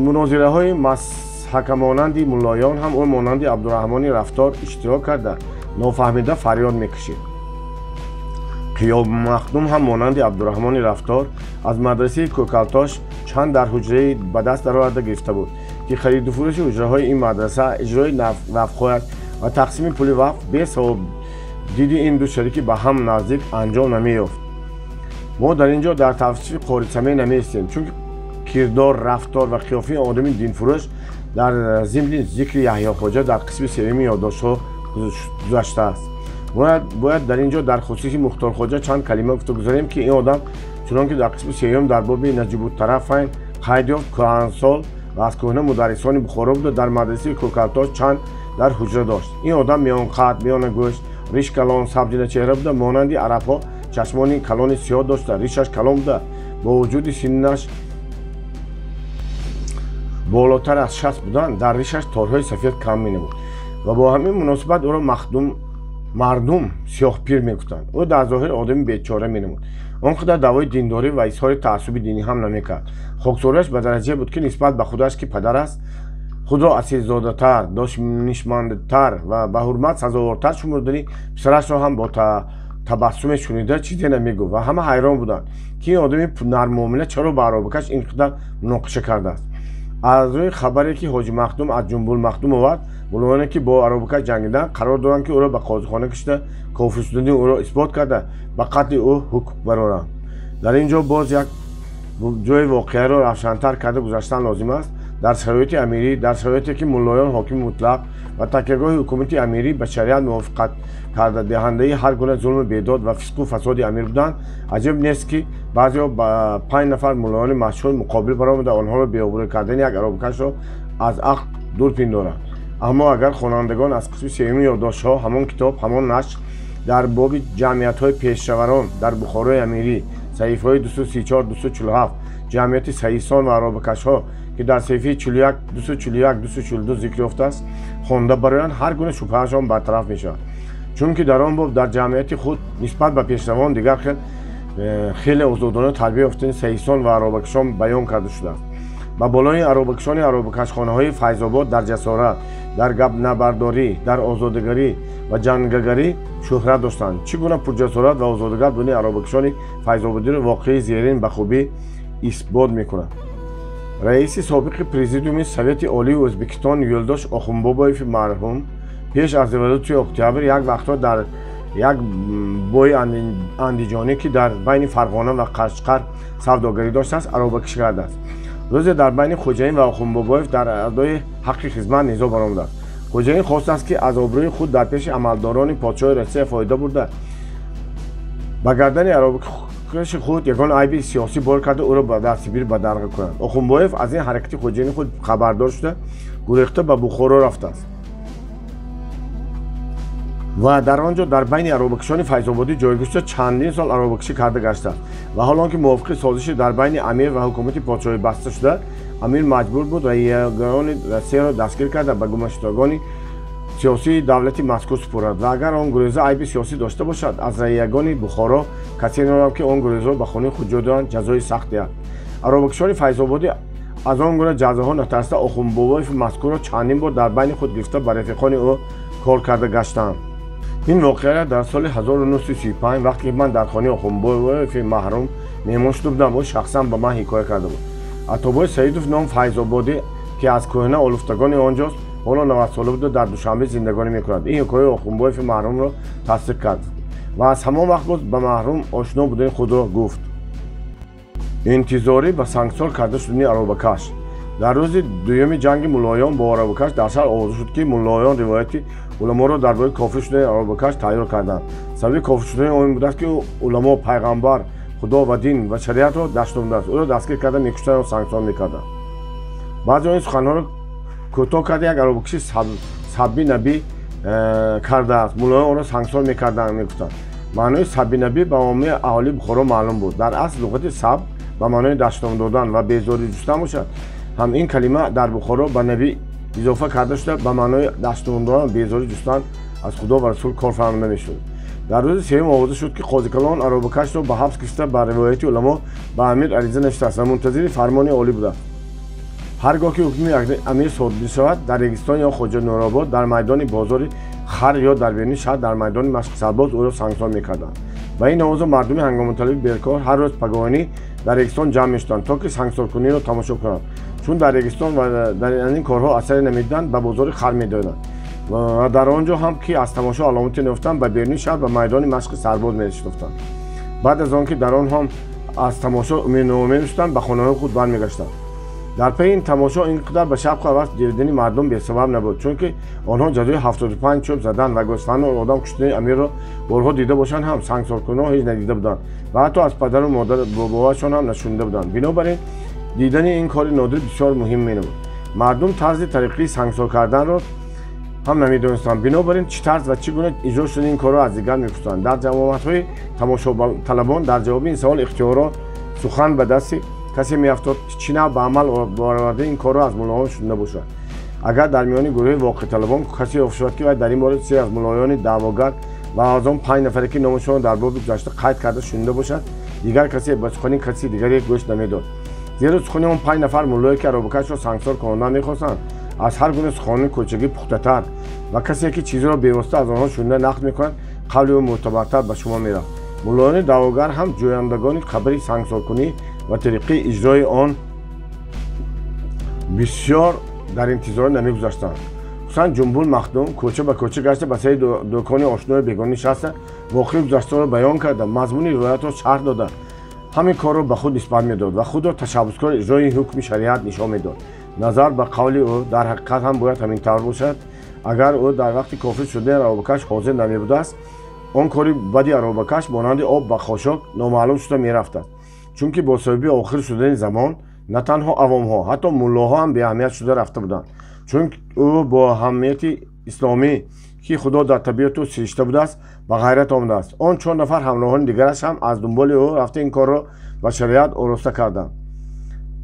мунозираҳои масҳакамонанди муллоён ҳам ӯ монанди Абдураҳмони Рафтор иштирок карда, нофаҳмида фарёд мекашид. Қиём Махдум ҳам монанди Абдураҳмони Рафтор аз мадрасаи Кӯкалтош чанд дар ҳуҷраи ба даст дароварда гирифта буд, ки хариду фурӯши ҳуҷраҳои ин мадраса, иҷрои вафқҳояш ва тақсими пули вақф бесавоб диди ин ду шарики ба ҳам наздик анҷом намеёфт. Мо дар ин ҷо дар тавсифи Қорисаме намеистем, чунки кирдор, рафтор ва қиёфаи одами динфурӯш дар зимни зикри Яҳёхоҷа дар қисми сеюми ёддоштҳо гузаштааст. Бояд дар ин ҷо дар хусуси Мухторхоҷа чанд калима гуфта гузарем, ки ин одам чунон ки дар қисми сеюм дар боби Наҷибуттарафайн қайд ёфт, кӯҳансол ва аз кӯҳна мударрисони Бухоро буда, дар мадрасаи Кӯкалтош чанд дар ҳуҷра дошт. Ин одам миёнқад, миёнагӯшт, риш калон, сабзиначеҳра буда, монанди арабҳо чашмони калони сиёҳ дошта, ришаш калон буда, бо вуҷуди синнаш болотар аз 60 будан, дар ришаш торҳои сафед кам менамуд ва бо ҳамин муносибат ӯро мардум сиёҳпир мегуфтанд. Ӯ дар зоҳир одами бечора менамуд. Он қадар даъвои диндорӣ ва изҳори таассуби динӣ ҳам намекард. Хоксориаш ба дараҷае буд, ки нисбат ба худаш, ки падар аст, худро асилзодатар, донишмандтар ва ба ҳурмат сазовортар шумурдани писарашро ҳам бо табассуме шунида чизе намегуфт ва ҳама ҳайрон буданд, ки ин одами нарммуомила чаро ба аробакаш ин қадар муноқиша кардааст. Аз рӯи хабаре, ки Ҳоҷи Махдум аз Ҷумбул Махдум овард, муллоёне, ки бо аробакаш ҷангиданд, қарор доранд, ки ӯро ба қозихона кашида, кофир шудани ӯро исбот карда, ба қатли ӯ ҳукм бароранд. Дар ин ҷо боз як ҷои воқеаро равшантар карда гузаштан лозим аст. Дар шароити амирӣ, дар шароите ки муллоён ҳокими мутлақ ва такягоҳи ҳукумати амирӣ ба шариат мувофиқат карда диҳандаи ҳар гуна зулму бедод ва фисқу фасоди амир буданд, аҷиб нест, ки баъзеҳо ба 5 нафар муллоёни машҳур муқобил баромада, онҳоро беобрӯ кардани як аробакашро аз ақл дур пиндоранд. Аммо агар хонандагон аз қисми сеюми ёддоштҳо, ҳамон китоб, ҳамон нашр, дар боби ҷамъиятҳои пешраварон дар Бухорои амирӣ, саҳифаҳои 234, 247, ҷамъияти саисон ва аробакашҳо, ки дар саҳифаи 41, 241, 242 зикр ёфтааст, хонда бароянд, ҳар гуна шубҳаашон бартараф мешавад. Чунки дар он боб дар ҷамъияти худ нисбат ба пешравон дигар хеле озодона тарбия ёфтани саисон ва аробакашон баён карда шудааст. Ба болои аробакашони аробакашхонаҳои Файзобод дар ҷасорат, дар гапнабардорӣ, дар озодагарӣ ва ҷангагарӣ шӯҳрат доштанд. Чӣ гуна пурҷасорат ва озодагар будани аробакашони файзободиро воқеаи зерин ба хубӣ исбот мекунад. Раиси собиқи Президиуми Совети Олии Ӯзбекистон Юлдош Охунбобоеви марҳум пеш аз революсияи октябр як вақтҳо дар як бои андиҷонӣ, ки дар байни Фарғона ва Қашқар савдогарӣ доштааст, аробакашӣ кардааст. Рӯзе дар байни Хоҷаин ва Охунбобоев дар адои ҳаққи хизмат низоъ баромадааст. Хоҷаин хостааст, ки аз обрӯи худ дар пеши амалдорони подшоҳи Россия фоида бурда, ба гардани аробакаши худ ягон айби сиёсӣ бор карда, ӯро дар Сибир бадарға кунад. Охунбоев аз ин ҳаракати хоҷаини худ хабардор шуда, гурехта ба Бухоро рафтааст ва дар он ҷо дар байни аробакашони Файзободӣ ҷойгир шуда, чандин сол аробакашӣ карда гаштааст. Ва ҳол он ки мувофиқи созиши дар байни амир ва ҳукумати подшоҳӣ баста шуда, амир маҷбур буд раигарони Россияро дастгир карда, ба гумаштагони сиёсии давлати мазкур супорад ва агар он гуреза айби сиёсӣ дошта бошад, аз раиягони Бухоро касе норам, ки он гурезаро ба хонаи худ ҷой доранд, ҷазои сахт диҳад. Аробакашони Файзободӣ аз он гуна ҷазоҳо натарсида, Охунбобоеви мазкурро чандин бор дар байни худ гирифта, ба рафиқони ӯ кор карда гаштанд. Ин воқеа дар соли 1935, вақте ки ман дар хонаи Охунбобоеви маҳрум меҳмон шуда будам, ӯ шахсан ба ман ҳикоя карда буд. Атобои Саидов ном Файзободӣ, ки аз кӯҳна олуфтагони он ҷост, ҳоло 90 сола буда, дар Душанбе зиндагонӣ мекунад. Ин ҳикояи Охунбоеви маҳрумро тасдиқ кард ва аз ҳамон вақт боз ба маҳрум ошно будани худро гуфт. Интизорӣ ба сангсор карда шудани аробакаш. Дар рӯзи дуюми ҷанги муллоён бо аробакаш дар шаҳр овоза шуд, ки муллоён ривояти уламоро дар бораи кофир шудани аробакаш тайёр карданд. Сабаби кофир шудани он будааст, ки уламо пайғамбар, худо ва дин ва шариатро дашномдааст. Ӯро дастгир карда, мекуштанд ва сангсор мекарданд. Баъзе ин суханҳоро кӯтоҳ карда, як аробакаши сабби набӣ кардааст, муллоён ӯро сангсор мекарданд, мегуфтанд. Маънои сабби набӣ ба оммаи аҳолии Бухоро маълум буд. Дар асл луғати саб ба маънои дашном додан ва безорӣ ҷустан бошад, ҳам ин калима дар Бухоро ба набӣ изофа карда шуда, ба маънои дашном додан, безорӣ ҷустан аз Худо ва Расул кор фаҳмида мешуд. Дар рӯзи сеюм овоза шуд, ки қозикалон аробакашро ба ҳабс гирифта, ба ривояти уламо ба амир ариза навиштааст ва мунтазири фармони олӣ будааст. Ҳар гоҳ ки ҳукми амир содир шавад, дар Регистон ё Хоҷа Нуробод дар майдони бозори хар ё дар беруни шаҳр дар майдони машқи сарбоз ӯро сангсор мекарданд. Ба ин овоза мардуми ҳангоматалаби беркор ҳар рӯз пагоҳонӣ дар регистон ҷамъ мешуданд, то ки сангсоркуниро тамошо кунанд. Чун дар регистон ва дар ин корҳо асаре намедиданд, ба бозори хар медоданд ва дар он ҷо ҳам ки аз тамошо аломате наёфтанд, ба беруни шаҳр ба майдони машқи сарбоз мешитофтанд. Баъд аз он ки дар он ҳам аз тамошо ноумед мешуданд, ба хонаҳои худ бармегаштанд. Дар пайи ин тамошо ин қадар ба шавқу ҳавас дидани мардум бесабаб набуд, чунки онҳо ҷазои 75 чӯб задан ва гӯсфанду одам куштани амирро борҳо дида бошанд ҳам сангсоркунҳо ҳеҷ надида буданд ва ҳатто аз падару модар бобоашон ҳам нашунида буданд. Бинобар ин дидани ин кори нодир бисёр муҳим менамуд. Мардум тарзи тариқии сангсор карданро ҳам намедонистанд. Бинобар ин чӣ тарз ва чӣ гуна иҷро шудани ин корро аз дигар мепурсанд. Дар ҷамоатҳои тамошоталабон дар ҷавоби ин савол ихтиёрро сухан ба дасти касе меафтод, чӣ нав ба амал баровардани ин корро аз муллоҳон шунида бошад. Агар дар миёни гурӯҳи воқеъталабон касе ёфт шавад, ки вай дар ин бора чизе аз муллоёни даъвогар ва аз он 5 нафаре ки номашонро дар боби гузашта қайд карда шунида бошад, дигар касе ба сухани каси дигаре гӯш намедод. Зеро сухани он 5 нафар муллое ки аробакашро сангсор кунонда мехостанд, аз ҳар гуна сухани кӯчагӣ пухтатар ва касе ки чизеро бевосита аз онҳо шунида нақл мекунад, қавли ӯ мӯътабартар ба шумо мерафт. Муллоёни даъвогар ҳам ҷӯяндагони хабари сангсоркунӣ ва тариқи иҷрои он бисёр дар интизорӣ намегузаштанд. Хусусан Ҷумбул Махдум кӯча ба кӯча гашта ба сари дукони ошнои бегона нишаста, воқеи гузаштаро баён карда, мазмуни ривоятро шарҳ дода, ҳамин корро ба худ нисбат медод ва худро ташаббускори иҷрои ҳукми шариат нишон медод. Назар ба қавли ӯ дар ҳақиқат ҳам бояд ҳамин тавр бошад. Агар ӯ дар вақти кофир шудани аробакаш ҳозир намебудааст, он кори бади аробакаш монанди об ба хошок номаълум шуда мерафтааст. Чунки бо сабаби охир шудани замон на танҳо авомҳо, ҳатто муллоҳо ҳам беаҳамият шуда рафта буданд. Чун ӯ бо аҳамияти исломӣ, ки Худо дар табиату сиришта будааст, ба ғайрат омадааст. Он 4 нафар ҳамроҳони дигараш ҳам аз дунболи ӯ рафта ин корро ба шариат ороста карданд.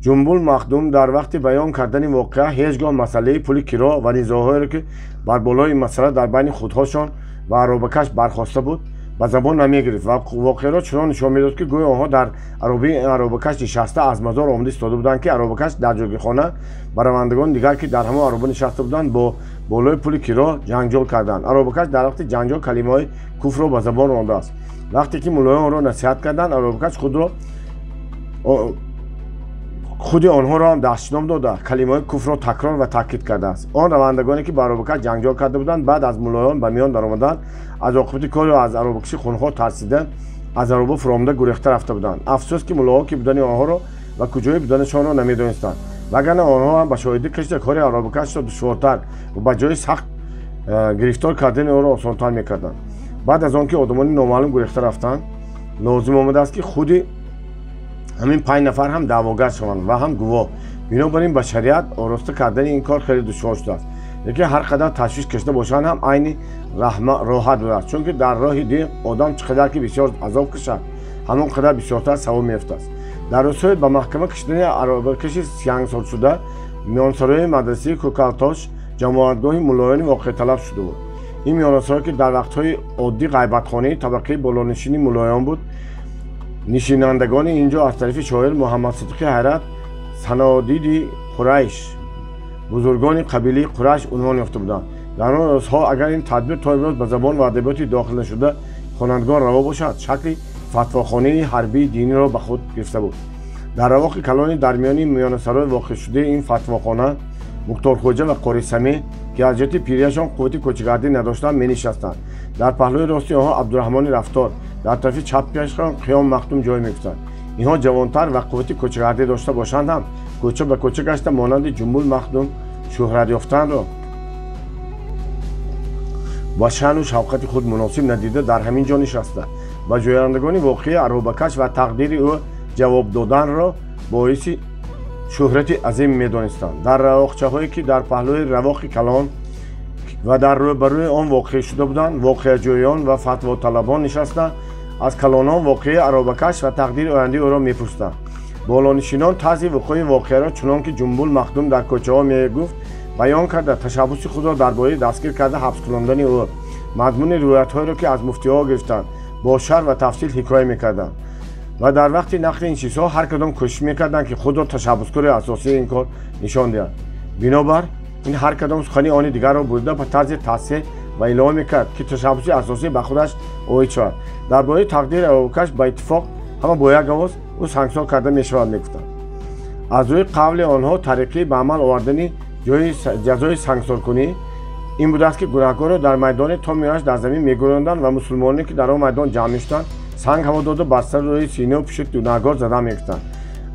Ҷумбул Махдум дар вақти баён кардани воқеа ҳеҷ гоҳ масъалаи пули киро ва низоъҳоеро, ки бар болои ин масъала дар байни худҳошон ва аробакаш бархоста буд, ба забон намегирифт ва воқеаро чунон нишон медод, ки гӯё онҳо дар аробаи аробакаш нишаста аз мазор омада истода буданд, ки аробакаш дар ҷойгирхона ба равандагони дигар, ки дар ҳамон ароба нишаста буданд, бо болои пули киро ҷанҷол карданд. Аробакаш дар вақти ҷанҷол калимаҳои куфрро ба забон рондааст. Вақте ки муллоён онро насиҳат карданд, аробакаш худи онҳоро ҳам дастшином дода, калимаҳои куфрро такрор ва таъкид кардааст. Он равандагоне ки ба аробакаш ҷанҷол карда буданд, баъд аз муллоён ба миён даромаданд, аз оқибати корро аз аробакаши хунхор тарсида аз ароба фуромада гурехта рафта буданд. Афсӯс ки муллоҳо ки будани онҳоро ва куҷои буданашонро намедонистанд, вагарна онҳо ҳам ба шоҳидӣ кашида кори аробакашро душвортар ва ба ҷои сахт гирифтор кардани ӯро осонтар мекарданд. Баъд аз он ки одамони номаълум гурехта рафтанд, лозим омадааст, ки худи ҳамин 5 нафар ҳам даъвогар шаванд ва ҳам гувоҳ. Бинобар ин ба шариат ороста кардани ин кор хеле душвор шудааст. Лекин ҳар қадар ташвиш кашида бошанд ҳам айни роҳат будааст, чунки дар роҳи дин одам чӣ қадар ки бисёр азоб кашад, ҳамон қадар бисёртар савоб меёфтааст. Дар рӯзҳои ба маҳкама кашидани аробакаши сангсоршуда миёнсарои мадрасаи Кӯкалтош ҷамоатгоҳи муллоёни воқеъталаб шуда буд. Ин миёнсарое ки дар вақтҳои оддӣ ғайбатхонаи табақаи болонишини муллоён буд, нишинандагони ин ҷо аз тарафи шоир Муҳаммадсидиқи Ҳайрат санодиди Қурайш, бузургони қабилаи Қурайш унвон ёфта буданд. Дар он рӯзҳо агар ин тадбир то имрӯз ба забон ва адабиёти дохил нашуда хонандагон раво бошад, шакли фатвохонаи ҳарбии диниро ба худ гирифта буд. Дар равоқи калони дар миёни миёнасарои воқеъшудаи ин фатвохона Мухторхӯҷа ва Қори Самеъ, ки аз ҷиҳати пирияшон қуввати кӯчагардӣ надоштанд, менишастанд. Дар паҳлӯи рости онҳо Абдураҳмони Рафтор, дар тарафи чаппиашон Қиём Махдум ҷой мегирифтанд. Инҳо ҷавонтар ва қуввати кӯчагардӣ дошта бошанд ҳам кӯча ба кӯча гашта монанди Ҷумбул Махдум шӯҳрат ёфтанро ба шаъну шавқати худ муносиб надида дар ҳамин ҷо нишаста ба ҷӯяндагони воқеаи аробакаш ва тақдири ӯ ҷавоб доданро боиси шӯҳрати азим медонистанд. Дар равоқчаҳое ки дар паҳлӯи равоқи калон ва дар рӯбарӯи он воқеъ шуда буданд, воқеаҷӯён ва фатвоталабон нишаста аз калонон воқеаи аробакаш ва тақдири ояндаи ӯро мепурсиданд. Болонишинон тарзи вуқӯи воқеаро чунон ки Ҷумбул Махдум дар кӯчаҳо мегуфт баён карда, ташаббуси худро дар бораи дастгир карда ҳабс кунондани ӯ, мазмуни ривоятҳоеро ки аз муфтиҳо гирифтанд, бо шарҳ ва тафсил ҳикоя мекарданд. Ва дар вақти нақли ин чизҳо ҳар кадом кӯшиш мекарданд, ки худро ташаббускори асосии ин кор нишон диҳанд. Бинобар ин ҳар кадом сухани они дигарро бурида ба тарзи таъсир ва илова мекард, ки ташаббуси асосӣ ба худаш оид шавад. Дар бораи тақдири аробакаш ба иттифоқ ҳама бо як овоз ӯ сангсор карда мешавад мегуфтанд. Аз рӯи қавли онҳо тариқи ба амал овардани ҷазои сангсоркунӣ ин будааст, ки гунаҳкорро дар майдоне то миёнаш дар замин мегӯронданд ва мусулмононе, ки дар он майдон ҷамъ мешуданд, санг ҳаво дода бар сари рӯи синаву пушти гунаҳкор зада мегуфтанд.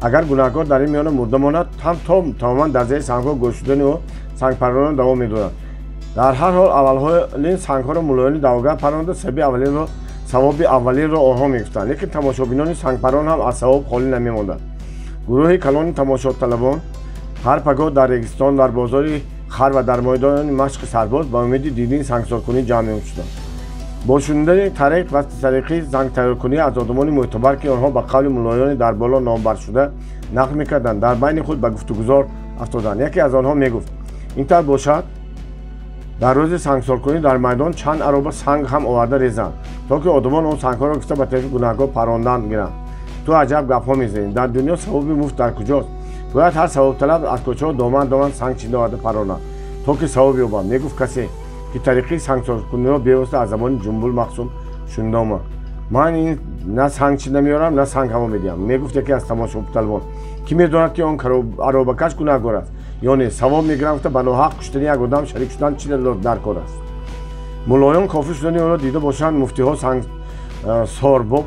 Агар гунаҳкор дар ин миёна мурда монад, ҳам то тамоман дар зери сангҳо гӯр шудани ӯ сангпаронон давом медорад. Дар ҳар ҳол аввалин сангҳоро муллоёни даъвогар паронда савоби аввалинро онҳо мегуфтанд. Лекин тамошобинони сангпарон ҳам аз савоб холӣ намемонданд. Гурӯҳи калони тамошоталабон ҳар пагоҳ дар регистон, дар бозори хар ва дар майдони машқи сарбоз ба умеди дидани сангсоркунӣ ҷамъ мешуданд. Бо шунидани тариқ ва тариқи зангтайёркунӣ аз одамони мӯътабар, ки онҳо ба қавли муллоёни дар боло номбаршуда нақл мекарданд, дар байни худ ба гуфтугузор афтоданд. Яке аз онҳо мегуфт: ин тавр бошад, дар рӯзи сангсоркунӣ дар майдон чанд ароба санг ҳам оварда резанд, то ки одамон он сангҳоро гирифта ба тарафи гунаҳкор парондан гиранд. Ту аҷаб гапҳо мезанӣ. Дар дунё савоби муфт дар куҷост? Бояд ҳар савобталаб аз кӯчаҳо доман доман санг чида оварда паронад, то ки савоб ёбад, мегуфт касе, ки тариқи сангсоркуниро бевосита аз забони Ҷумбул Мақсум шунида омад. Ман ин на санг чида меорам, на санг ҳаво медиҳам, мегуфт яке аз тамошоталабон, ки медонад, ки он аробакаш гунаҳкор аст ё не. Савоб мегирам гуфта ба ноҳақ куштани як одам шарик шудан чи дар кор аст? Муллоён кофир шудани ӯро дида бошанд, муфтиҳо сангсорбоб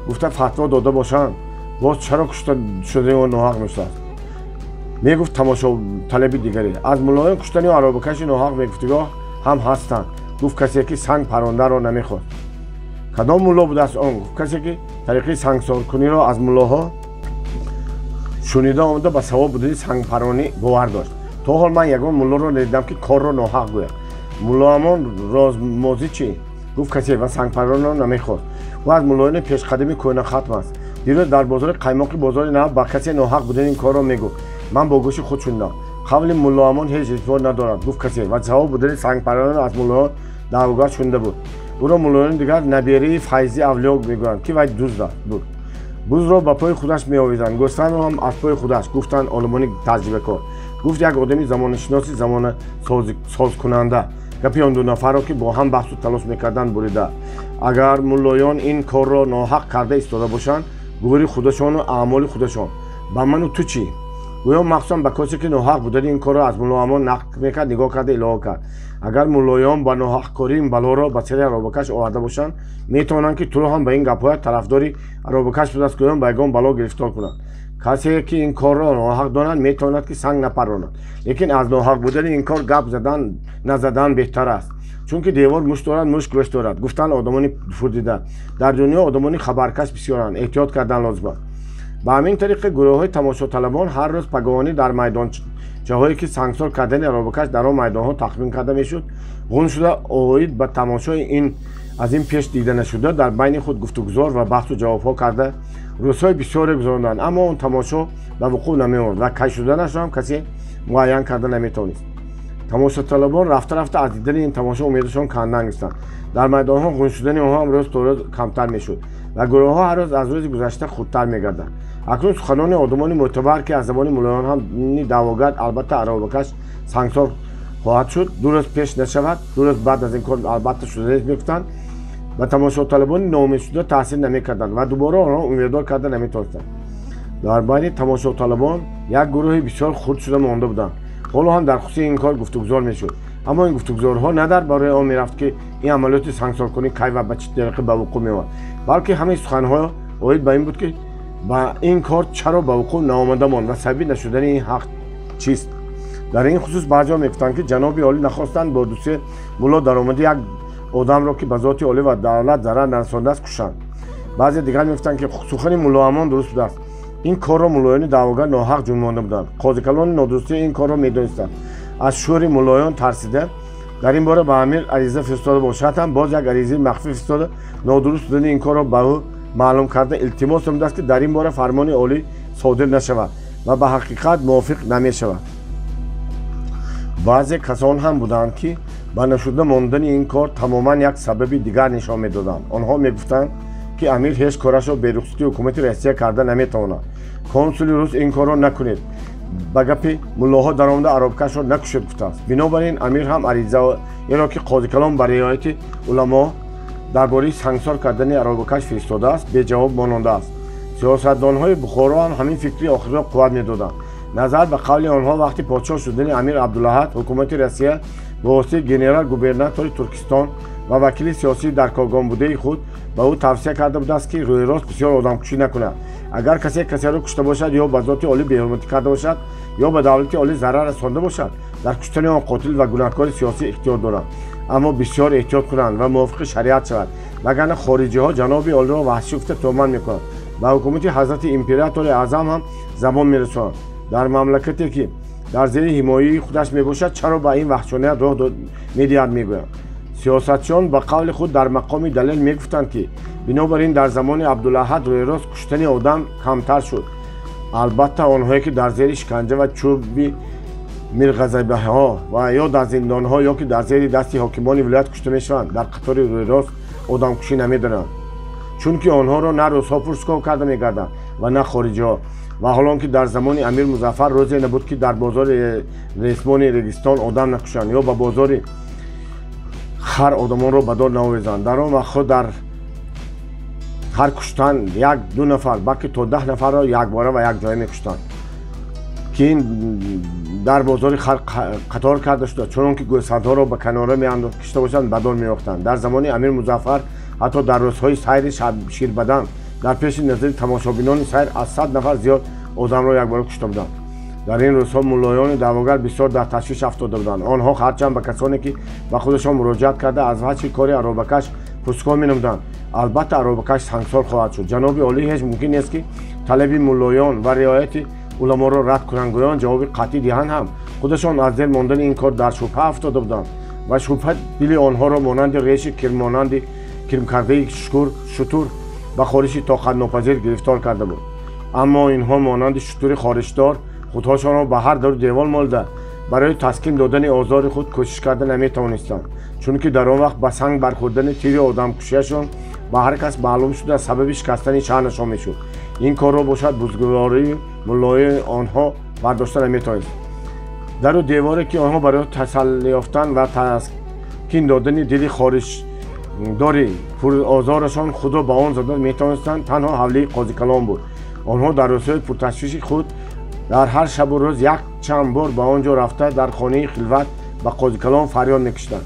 гуфта фатво дода бошанд, боз чаро кушта шудани ӯ ноҳақ мешудааст? Мегуфт тамошоталаби дигаре. Аз муллоён куштани аробакаши ноҳақ мегуфтигоҳ ҳам ҳастанд, гуфт касе, ки санг парондаро намехост. Кадом мулло будааст он? Гуфт касе, ки тариқи сангсоркуниро аз муллоҳо шунида омада ба савоб будани сангпаронӣ бовар дошт. То ҳол ман ягон муллоро надидам, ки корро ноҳақ гӯяд. Муллоамон розмозӣ чӣ? Гуфт касе ва сангпаронро намехост. Ӯ аз муллоёни пешқадами кӯҳнахатм аст. Дирӯз дар бозори қаймоқи бозори нав ба касе ноҳақ будани ин корро мегуфт. Ман бо гӯши худ шунидам. Қавли муллоамон ҳеҷ эътибор надорад, гуфт касе ва савоб будани сангпаронро аз муллоён даъвогар шунида буд. Ӯро муллоёни дигар наберии Файзи Авлиё мегӯянд, ки вай дузд буд. Бузро ба пои худаш меовезанд, гӯсфандро ҳам аз пои худаш, гуфтанд олимони таҷрибакор. Гуфт як одами замонашиноси замона созкунанда. Гапи он ду нафарро, ки бо ҳам баҳсу талош мекарданд, бурида. Агар муллоён ин корро ноҳақ карда истода бошанд, гӯри худашону аъмоли худашон. Ба ману ту чӣ? Гӯё махсусан ба касе, ки ноҳақ будани ин корро аз муллоамон нақл мекард, нигоҳ карда илова кард: агар муллоён ба ноҳақкорӣ ин балоро ба сари аробакаш оварда бошанд, метавонанд, ки туро ҳам ба ин гапҳоят тарафдори аробакаш будааст гӯён ба ягон бало гирифтор кунанд. Касе, ки ин корро ноҳақ донад, метавонад, ки санг напаронад, лекин аз ноҳақ будани ин кор гап задан назадан беҳтар аст, чунки девор мушт дорад, мушт гӯшт дорад, гуфтанд одамони фурдида. Дар дунё одамони хабаркаш бисёранд, эҳтиёт кардан лозим аст. Ба ҳамин тариқи гурӯҳҳои тамошоталабон ҳар рӯз пагоҳонӣ дар майдончаҳое, ки сангсор кардани аробакаш дар он майдонҳо тахмин карда мешуд, ғун шуда оид ба тамошои ин аз ин пеш дида нашуда дар байни худ гуфтугузор ва баҳсу ҷавобҳо карда рӯзҳои бисёре гузаронданд, аммо он тамошо ба вуқӯъ намеомад ва кай шуданашро ҳам касе муайян карда наметавонист. Тамошоталабон рафта рафта аз дидани ин тамошо умедашон кандан гирифтанд. Дар майдонҳо ғун шудани онҳо ҳам рӯз то рӯз камтар мешуд ва гурӯҳҳо ҳар рӯз аз рӯзи гузашта хурдтар мегарданд. Акнун суханони одамони мӯътабар, ки аз забони муллоён ҳам даъвогар албатта аробакаш сангсор хоҳад шуд, ду рӯз пеш нашавад, ду рӯз баъд аз ин кор албатта шуда мегуфтанд, ба тамошоталабони ноумедшуда таъсир намекарданд ва дубора онҳо умедвор карда наметавонистанд. Дар байни тамошоталабон як гурӯҳи бисёр хурд шуда монда буданд. Ҳоло ҳам дар хусуси ин кор гуфтугузор мешуд, аммо ин гуфтугузорҳо на дар бораи он мерафт, ки ин амалиёти сангсоркунӣ кай ва ба чӣ тариқе ба вуқӯъ меомад, балки ҳамаи суханҳо оид ба ин буд, ки ба ин кор чаро ба вуқӯъ наомада монд ва сабаби нашудани ин ҳақ чист. Дар ин хусус баъзеҳо мегуфтанд, ки ҷаноби олӣ нахостанд бо дусе мулло даромади як одамро, ки ба зоти олӣ ва давлат зарар нарасондааст, кушанд. Баъзе дигар мегуфтанд, ки сухани муллоамон дуруст будааст. Ин корро муллоёни даъвогар ноҳақ ҷунбонда буданд. Қозикалони нодурустии ин корро медонистанд. Аз шӯри муллоён тарсида дар ин бора ба амир ариза фиристода бошад ҳам боз як аризаи махфӣ фиристода нодуруст будани ин корро ба ӯ маълум карда илтимос намудааст, ки дар ин бора фармони олӣ содир нашавад ва ба ҳақиқат мувофиқ намешавад. Баъзе касон ҳам буданд, ки ба нашуда мондани ин кор тамоман як сабаби дигар нишон медоданд. Онҳо мегуфтанд, ки амир ҳеҷ корашро берухсати ҳукумати Россия карда наметавонад. Консули рус ин корро накунед Ба гапи муллоҳо даромада аробакашро накушед гуфтааст. Бинобар ин амир ҳам аризаеро, ки Қозикалон ба риояти уламо дар бораи сангсор кардани аробакаш фиристодааст, беҷавоб монондааст. Сиёсатдонҳои Бухоро ҳам ҳамин фикри охирро қувват медоданд. Назар ба қавли онҳо, вақти подшоҳ шудани амир Абдулаҳад ҳукумати Россия ба воситаи генерал-губернатори Туркистон ва вакили сиёсии дар когонбудаи худ ба ӯ тавсия карда будааст, ки рӯйрост бисёр одамкушӣ накунад. Агар касе касеро кушта бошад ё ба зоти олӣ беҳурматӣ карда бошад ё ба давлати олӣ зарар расонда бошад, дар куштани он қотил ва гунаҳкори сиёсӣ ихтиёр доранд, аммо бисёр эҳтиёт кунанд ва мувофиқи шариат шавад, вагарна хориҷиҳо ҷаноби олиро ваҳшӣ гуфта туҳмат мекунанд. Ба ҳукумати ҳазрати императори аъзам ҳам забон мерасонанд. Дар мамлакате ки дар зери ҳимояи худаш мебошад, чаро ба ин ваҳшоният роҳ медиҳад, мегӯянд. Сиёсатчиён ба қавли худ дар мақоми далел мегуфтанд, ки бинобар ин дар замони Абдулаҳад рӯйрост куштани одам камтар шуд. Албатта, онҳое ки дар зери шиканҷа ва чӯби мирғазабаҳо ва ё дар зиндонҳо ё ки дар зери дасти ҳокимони вилоят кушта мешаванд, дар қатори рӯйрост одамкушӣ намедоранд, чунки онҳоро на рӯзҳо пурсуков карда мегарданд ва на хориҷиҳо. Ва ҳолон ки дар замони амир Музаффар рӯзе набуд, ки дар бозори ресмони Регистон одам накушанд ё ба бозори хар одамонро ба дор наовезанд. Дар он вақтҳо дар ҳар куштан 1-2 нафар, балки то 10 нафарро якбора ва якҷоя мекуштанд, ки ин дар бозори хар қатор карда шуда, чунон ки гӯсфандҳоро ба канора меандохта бошанд, ба дор меёфтанд. Дар замони амир Музаффар ҳатто дар рӯзҳои сайри ширбадан дар пеши назари тамошобинони сайр аз 100 нафар зиёд одамро якбора кушта буданд. Дар ин рӯзҳо муллоёни даъвогар бисёр дар ташвиш афтода буданд. Онҳо ҳарчанд ба касоне, ки ба худашон муроҷиат карда аз ваҷҳи кори аробакаш пурсуков менамуданд, албатта аробакаш сангсор хоҳад шуд. Ҷаноби олӣ ҳеҷ мумкин нест, ки талаби муллоён ва риояти уламоро рад кунанд, гӯён ҷавоби қатъӣ диҳанд ҳам худашон аз дер мондани ин кор дар шубҳа афтода буданд ва шубҳа дили онҳоро монанди реши кирмонанди кирмкардаи шутур ба хориши тоқатнопазир гирифтор карда буд. Аммо инҳо монанди шутури хоришдор худҳошонро ба ҳар дару девол молида барои таскин додани озори худ кӯшиш карда наметавонистанд, чунки дар он вақт ба санг бархӯрдани тири одамкушияшон ба ҳар кас маълум шуда сабаби шикастани шаънашон мешуд. Ин корро бошад бузургвории муллои онҳо бардошта наметавонист. Дару деворе, ки онҳо барои тасаллӣ ёфтан ва таскин додани дили хоришдори пурозорашон худро ба он зада метавонистанд, танҳо ҳавлии Қозикалон буд. Онҳо дар рӯзҳои пурташвиши худ дар ҳар шабу рӯз як чанд бор ба он ҷо рафта дар хонаи хилват ба Қозикалон фарёд мекушиданд.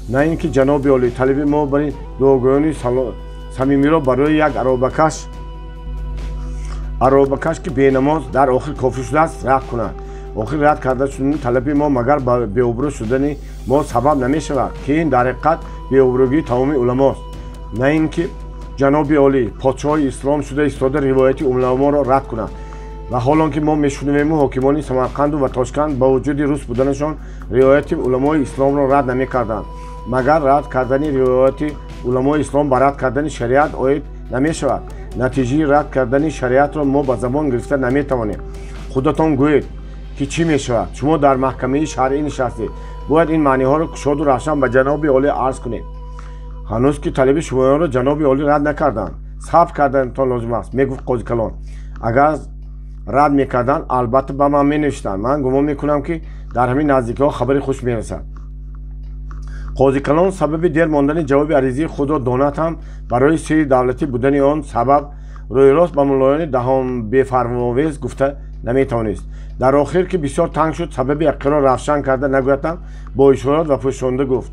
На ин ки ҷаноби олӣ, талаби мо бар ин дуогӯёни самимиро барои як аробакаш, ки бенамоз дар охир кофир шудааст, рад кунад. Охир рад карда шудани талаби мо магар ба беобрӯ шудани мо сабаб намешавад, ки ин дар ҳақиқат беобрӯгии тамоми уламост. На ин ки ҷаноби олӣ подшоҳи ислом шуда истода ривояти уламоро рад кунад. Ва ҳолон ки мо мешунавему ҳокимони Самарқанду ва Тошканд ба вуҷуди рус буданашон риояти уламои исломро рад намекарданд. Магар рад кардани риояти уламои ислом ба рад кардани шариат оид намешавад? Натиҷаи рад кардани шариатро мо ба забон гирифта наметавонем. Худатон гӯед, ки чӣ мешавад? Шумо дар маҳкамаи шаръӣ нишастед, бояд ин маъниҳоро кушоду равшан ба ҷаноби олӣ арз кунед. Ҳанӯз ки талаби шумоёнро ҷаноби олӣ рад накарданд, сабр карданатон лозим аст, мегуфт Қозикалон. Агар рад мекарданд, албатта ба ман менавиштанд. Ман гумон мекунам, ки дар ҳамин наздикиҳо хабари хуш мерасад. Қозикалон сабаби дер мондани ҷавоби аризии худро донад ҳам барои сирри давлатӣ будани он сабаб рӯйрост ба муллоёни даҳон бефармовез гуфта наметавонист. Дар охир, ки бисёр танг шуд, сабаби ҳақиро равшан карда нагӯяд, бо ишорат ва пӯшонда гуфт: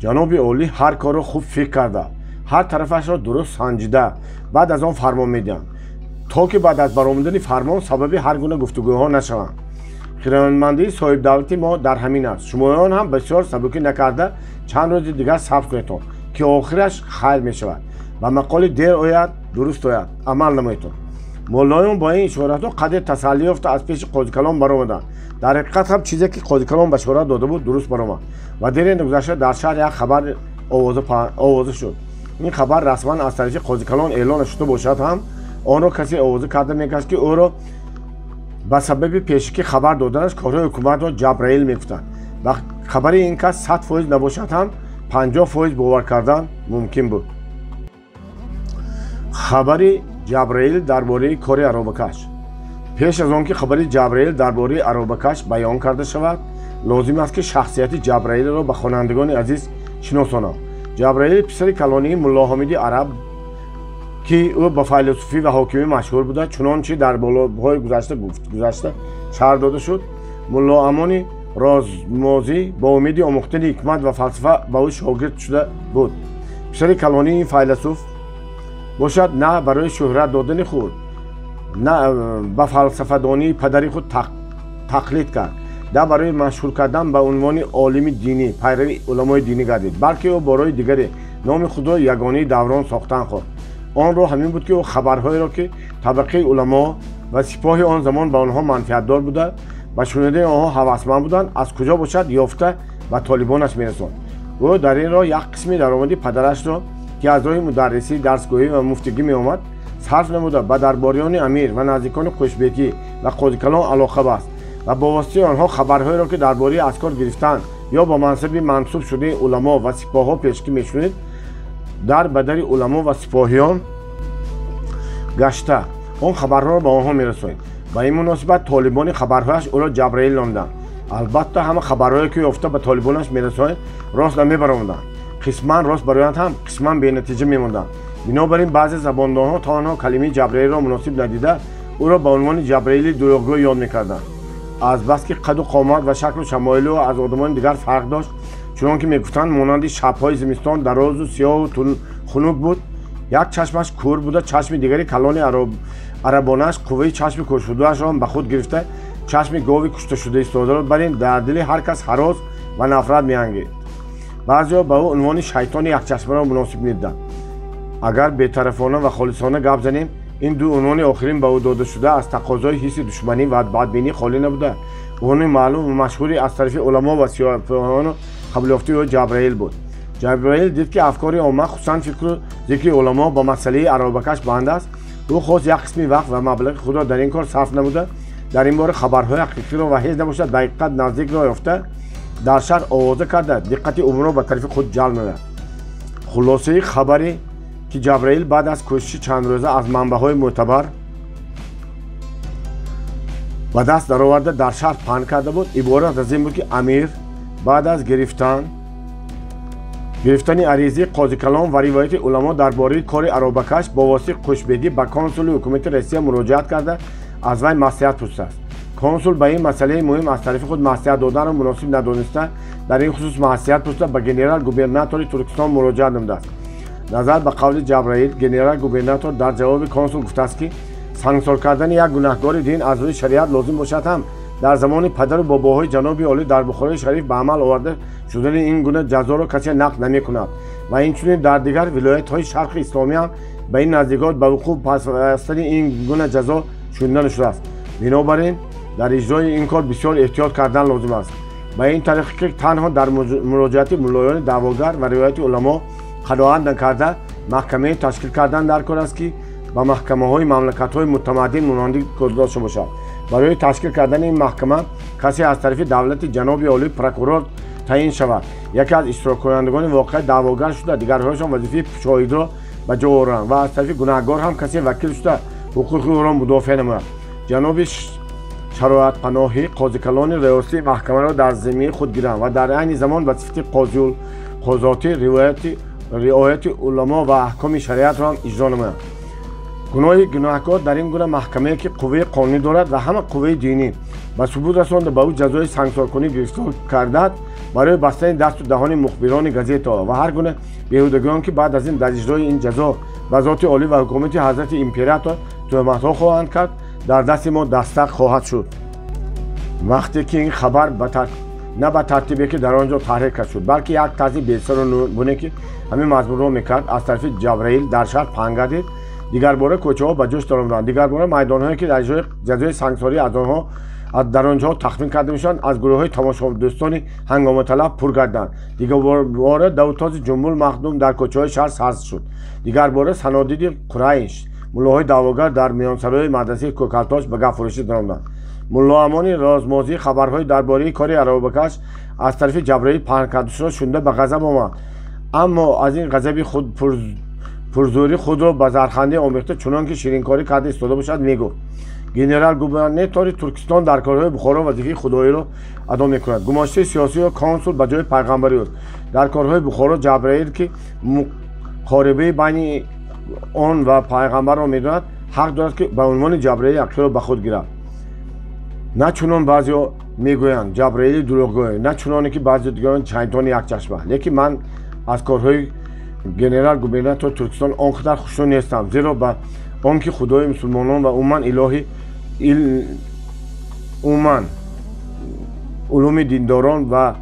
ҷаноби олӣ ҳар корро хуб фикр карда, ҳар тарафашро дуруст санҷида, баъд аз он фармон медиҳанд, то ки баъд аз баромадани фармон сабаби ҳар гуна гуфтугӯҳо нашаванд. Хирадмандии соҳибдавлати мо дар ҳамин аст. Шумоён ҳам бисёр сабукӣ накарда чанд рӯзи дигар сабр кунедтон, ки охираш хайр мешавад. Ба мақоли дер ояд дуруст ояд амал намоедтон. Муллоён бо ин ишоратҳо қадре тасаллӣ ёфта аз пеши Қозикалон баромаданд. Дар ҳақиқат ҳам чизе, ки Қозикалон башорат дода буд, дуруст баромад ва дере нагузашта дар шаҳр як хабар овоза шуд. Ин хабар расман аз тарафи Қозикалон эълон нашуда бошад ҳам, онро касе овоза карда мекард, ки ӯро ба сабаби пешакӣ хабар доданаш корҳои ҳукуматро Ҷабраил мегуфтанд. Ва хабари ин кас 100% набошад ҳам 50% бовар кардан мумкин буд. Хабари Ҷабраил дар бораи кори аробакаш. Пеш аз он ки хабари Ҷабраил дар бораи аробакаш баён карда шавад, лозим аст, ки шахсияти Ҷабраилро ба хонандагони азиз шиносонам. Ҷабраил писари калонии Муллоҳамиди Араб, ки ӯ ба файласуфӣ ва ҳокимӣ машҳур буда, чунончи дар болоҳои гузашта шарҳ дода шуд, Муллоамони Розмозӣ бо умеди омӯхтани ҳикмат ва фалсафа ба ӯ шогирд шуда буд. Писари калонии ин файласуф бошад, на барои шӯҳрат додани худ, на ба фалсафадонии падари худ тақлид кард, на барои машҳур кардан ба унвони олими динӣ пайрави уламои динӣ гардид, балки ӯ борои дигаре номи худро ягонаи даврон сохтан хост. Он роҳ ҳамин буд, ки ӯ хабарҳоеро, ки табақаи уламо ва сипоҳи он замон ба онҳо манфиатдор буда, ба шунидани онҳо ҳавасманд буданд, аз куҷо бошад ёфта ба толибонаш мерасонд. Ӯ дар ин роҳ як қисми даромади падарашро, ки аз роҳи мударрисӣ, дарсгӯӣ ва муфтигӣ меомад, сарф намуда, ба дарбориёни амир ва наздикони Қӯшбекӣ ва Қозикалон алоқа баст ва бо воситаи онҳо хабарҳоеро, ки дар бораи аз кор гирифтан ё ба мансаби мансуб шудаи уламо ва сипоҳҳо пешкӣ мешунид, дар ба дари уламо ва сипоҳиён гашта он хабарҳоро ба онҳо мерасонид. Ба ин муносибат толибони хабарҳояш ӯро Ҷабраил номиданд. Албатта, ҳама хабарҳое, ки ёфта ба толибонаш мерасонид, рост намебаромаданд. Қисман рост бароянд ҳам, қисман бенатиҷа мемонданд. Бинобар ин баъзе забондонҳо то онҳо калимаи Ҷабраилро муносиб надида, ӯро ба унвони Ҷабраили дурӯғгӯ ёд мекарданд. Азбаски қаду қомат ва шаклу шамоили ӯ аз одамони дигар фарқ дошт, чунон ки мегуфтанд, монанди шабҳои зимистон дарозу сиёҳу хунук буд, як чашмаш кӯр буда, чашми дигари калони арабонааш қувваи чашми кӯршудаашро ба худ гирифта, чашми гови кушташуда истодаро бар ин дар дили ҳар кас ҳарос ва нафрат меангехт. Баъзеҳо ба ӯ унвони шайтони якчашмаро муносиб медиданд. Агар бетарафона ва холисона гап занем, ин ду унвони охирин ба ӯ дода шуда аз тақозои ҳисси душманӣ ва бадбинӣ холӣ набуда. Унвони маълум ва машҳури аз тарафи уламо ва сиёҳону қабулёфтаи ӯ Ҷабраил буд. Ҷабраил дид, ки афкори омма, хусусан фикру зикри уламо ба масъалаи аробакаш банд аст. Ӯ хост як қисми вақт ва маблағи худро дар ин кор сарф намуда, дар ин бора хабарҳои ҳақиқиро ва ҳеҷ набошад ба ҳақиқат наздикро ёфта, дар шаҳр овоза карда, диққати умумро ба тарафи худ ҷалб намояд. Хулосаи хабаре, ки Ҷабраил баъд аз кӯшиши чандрӯза аз манбаъҳои мӯътабар ба даст дароварда дар шаҳр паҳн карда буд, иборат аз ин буд, ки амир баъд аз гирифтани аризаи Қозикалон ва ривояти уламо дар бораи кори аробакаш бо воситаи Қӯшбегӣ ба консули ҳукумати Россия муроҷиат карда, аз вай маслиҳат пурсидааст. Консул ба ин масъалаи муҳим аз тарафи худ маслиҳат доданро муносиб надониста, дар ин хусус маслиҳат пурсида ба генерал-губернатори Туркистон муроҷиат намудааст. Назар ба қавли Ҷабраил, генерал-губернатор дар ҷавоби консул гуфтааст, ки сангсор кардани як гунаҳгори дин аз рӯи шариат лозим бошад ҳам, дар замони падару бобоҳои ҷаноби олӣ дар Бухорои Шариф ба амал оварда шудани ин гуна ҷазоро касе нақл намекунад ва инчунин дар дигар вилоятҳои Шарқи Исломӣ ҳам ба ин наздикот ба вуқӯъ пасвастани ин гуна ҷазо шунида нашудааст. Бинобар ин дар иҷрои ин кор бисёр эҳтиёт кардан лозим аст. Ба ин тариқе ки танҳо дар муроҷиати муллоёни даъвогар ва ривояти уламо қаноат накарда, маҳкамае ташкил кардан дар кор аст, ки ба маҳкамаҳои мамлакатҳои мутамаддин монандӣ дошта бошад. Барои ташкил кардани ин маҳкама касе аз тарафи давлати ҷаноби олӣ прокурор таъин шавад. Яке аз иштироккунандагони воқеа даъвогар шуда, дигарҳояшон вазифаи шоҳидро ба ҷо оранд ва аз тарафи гунаҳгор ҳам касе вакил шуда ҳуқуқи ӯро мудофиа намояд. Ҷаноби Шароатпаноҳӣ қозикалони риёсати маҳкамаро дар зиммаи худ гиранд ва дар айни замон ба сифати қозиулқузотӣ риояти уламо ва аҳкоми шариатро ҳам иҷро намоянд. Гуноҳи гунаҳкор дар ин гуна маҳкамае, ки қувваи қонунӣ дорад ва ҳама қувваи динӣ ба субут расонда ба ӯ ҷазои сангсоркунӣ гирифтор кардад, барои бастани дасту даҳони мухбирони газетаҳо ва ҳар гуна беҳудагиён, ки баъд аз ин дар иҷрои ин ҷазо ба зоти олӣ ва ҳукумати ҳазрати император туҳматҳо хоҳанд кард, дар дасти мо дастак хоҳад шуд. Вақте ки ин хабар на ба тартибе, ки дар он ҷо таҳрир кард шуд, балки як тарзи бесару буне, ки ҳамин мазмунро мекард, аз тарафи Ҷабраил дар шаҳр паҳн гардид, дигарбора кӯчаҳо ба ҷӯш даромаданд. Дигарбора майдонҳое, ки дар иҷрои ҷазои сангсорӣ аз онҳо дар он ҷоҳо тахмин карда мешаванд, аз гурӯҳҳои тамошодӯстони ҳангоматалаб пур гарданд. Дигарбора давтози ҷумбул махдум дар кӯчаҳои шаҳр сарз шуд. Дигарбора санодиди Қурайш, муллоҳои даъвогар дар миёнсарои мадрасаи Кӯкалтош ба гапфурӯшӣ даромаданд. Муллоамони Розмозӣ хабарҳои дар бораи кори аробакаш аз тарафи Ҷабраил паҳн кардашударо шунида ба ғазаб омад, аммо аз ин ғазаби худ пурзӯрӣ худро ба зархандӣ омехта, чунон ки ширинкорӣ карда истода бошад, мегуфт: Генерал-губернатори Туркистон дар корҳои Бухоро вазифаи худоиро адо мекунад. Гумоштаи сиёсиро консул ба ҷои пайғамбари ӯст. Дар корҳои Бухоро Ҷабраил, ки муқорибаи байни он ва пайғамбарро медонад, ҳақ дорад, ки ба унвони Ҷабраили ҳақиқиро ба худ гирад. На чунон баъзеҳо мегӯянд Ҷабраили дурӯғгӯй, на чуноне ки баъзе дигарон шайтони якчашма. Лекин ман аз корҳои генерал-губернатори Туркистон он қадар хушнуд нестам, зеро ба он ки худои мусулмонон ва умуман илоҳи умуман улуми диндорон ва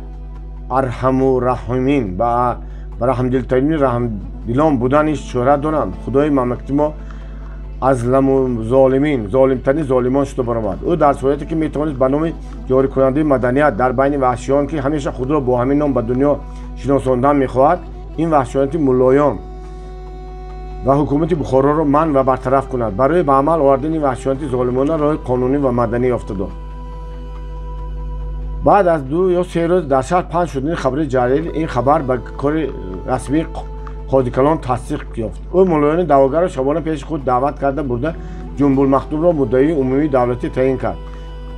арҳаму раҳимин ва раҳмдилтарини раҳмдилон будани шӯҳрат доранд, худои мамлакати мо азламу золимин, золимтарини золимон шуда баромад. Ӯ дар сурате ки метавонист ба номи ҷорикунандаи маданият дар байни ваҳшиён, ки ҳамеша худро бо ҳамин ном ба дунё шиносондан мехоҳад, ин ваҳшиёнати муллоён ва ҳукумати Бухороро манъ ва бартараф кунад, барои ба амал овардани ваҳшиёнати золимона роҳи қонунӣ ва маданӣ ёфта дод. Баъд аз 2 ё 3 рӯз дар шаҳр паҳн шудани хабари ҷариил, ин хабар ба кори расмии қозикалон тасдиқ ёфт. Ӯ муллоёни даъвогарро шабона пеши худ даъват карда бурда Ҷумбулмахдумро муддаии умумии давлатӣ таъин кард,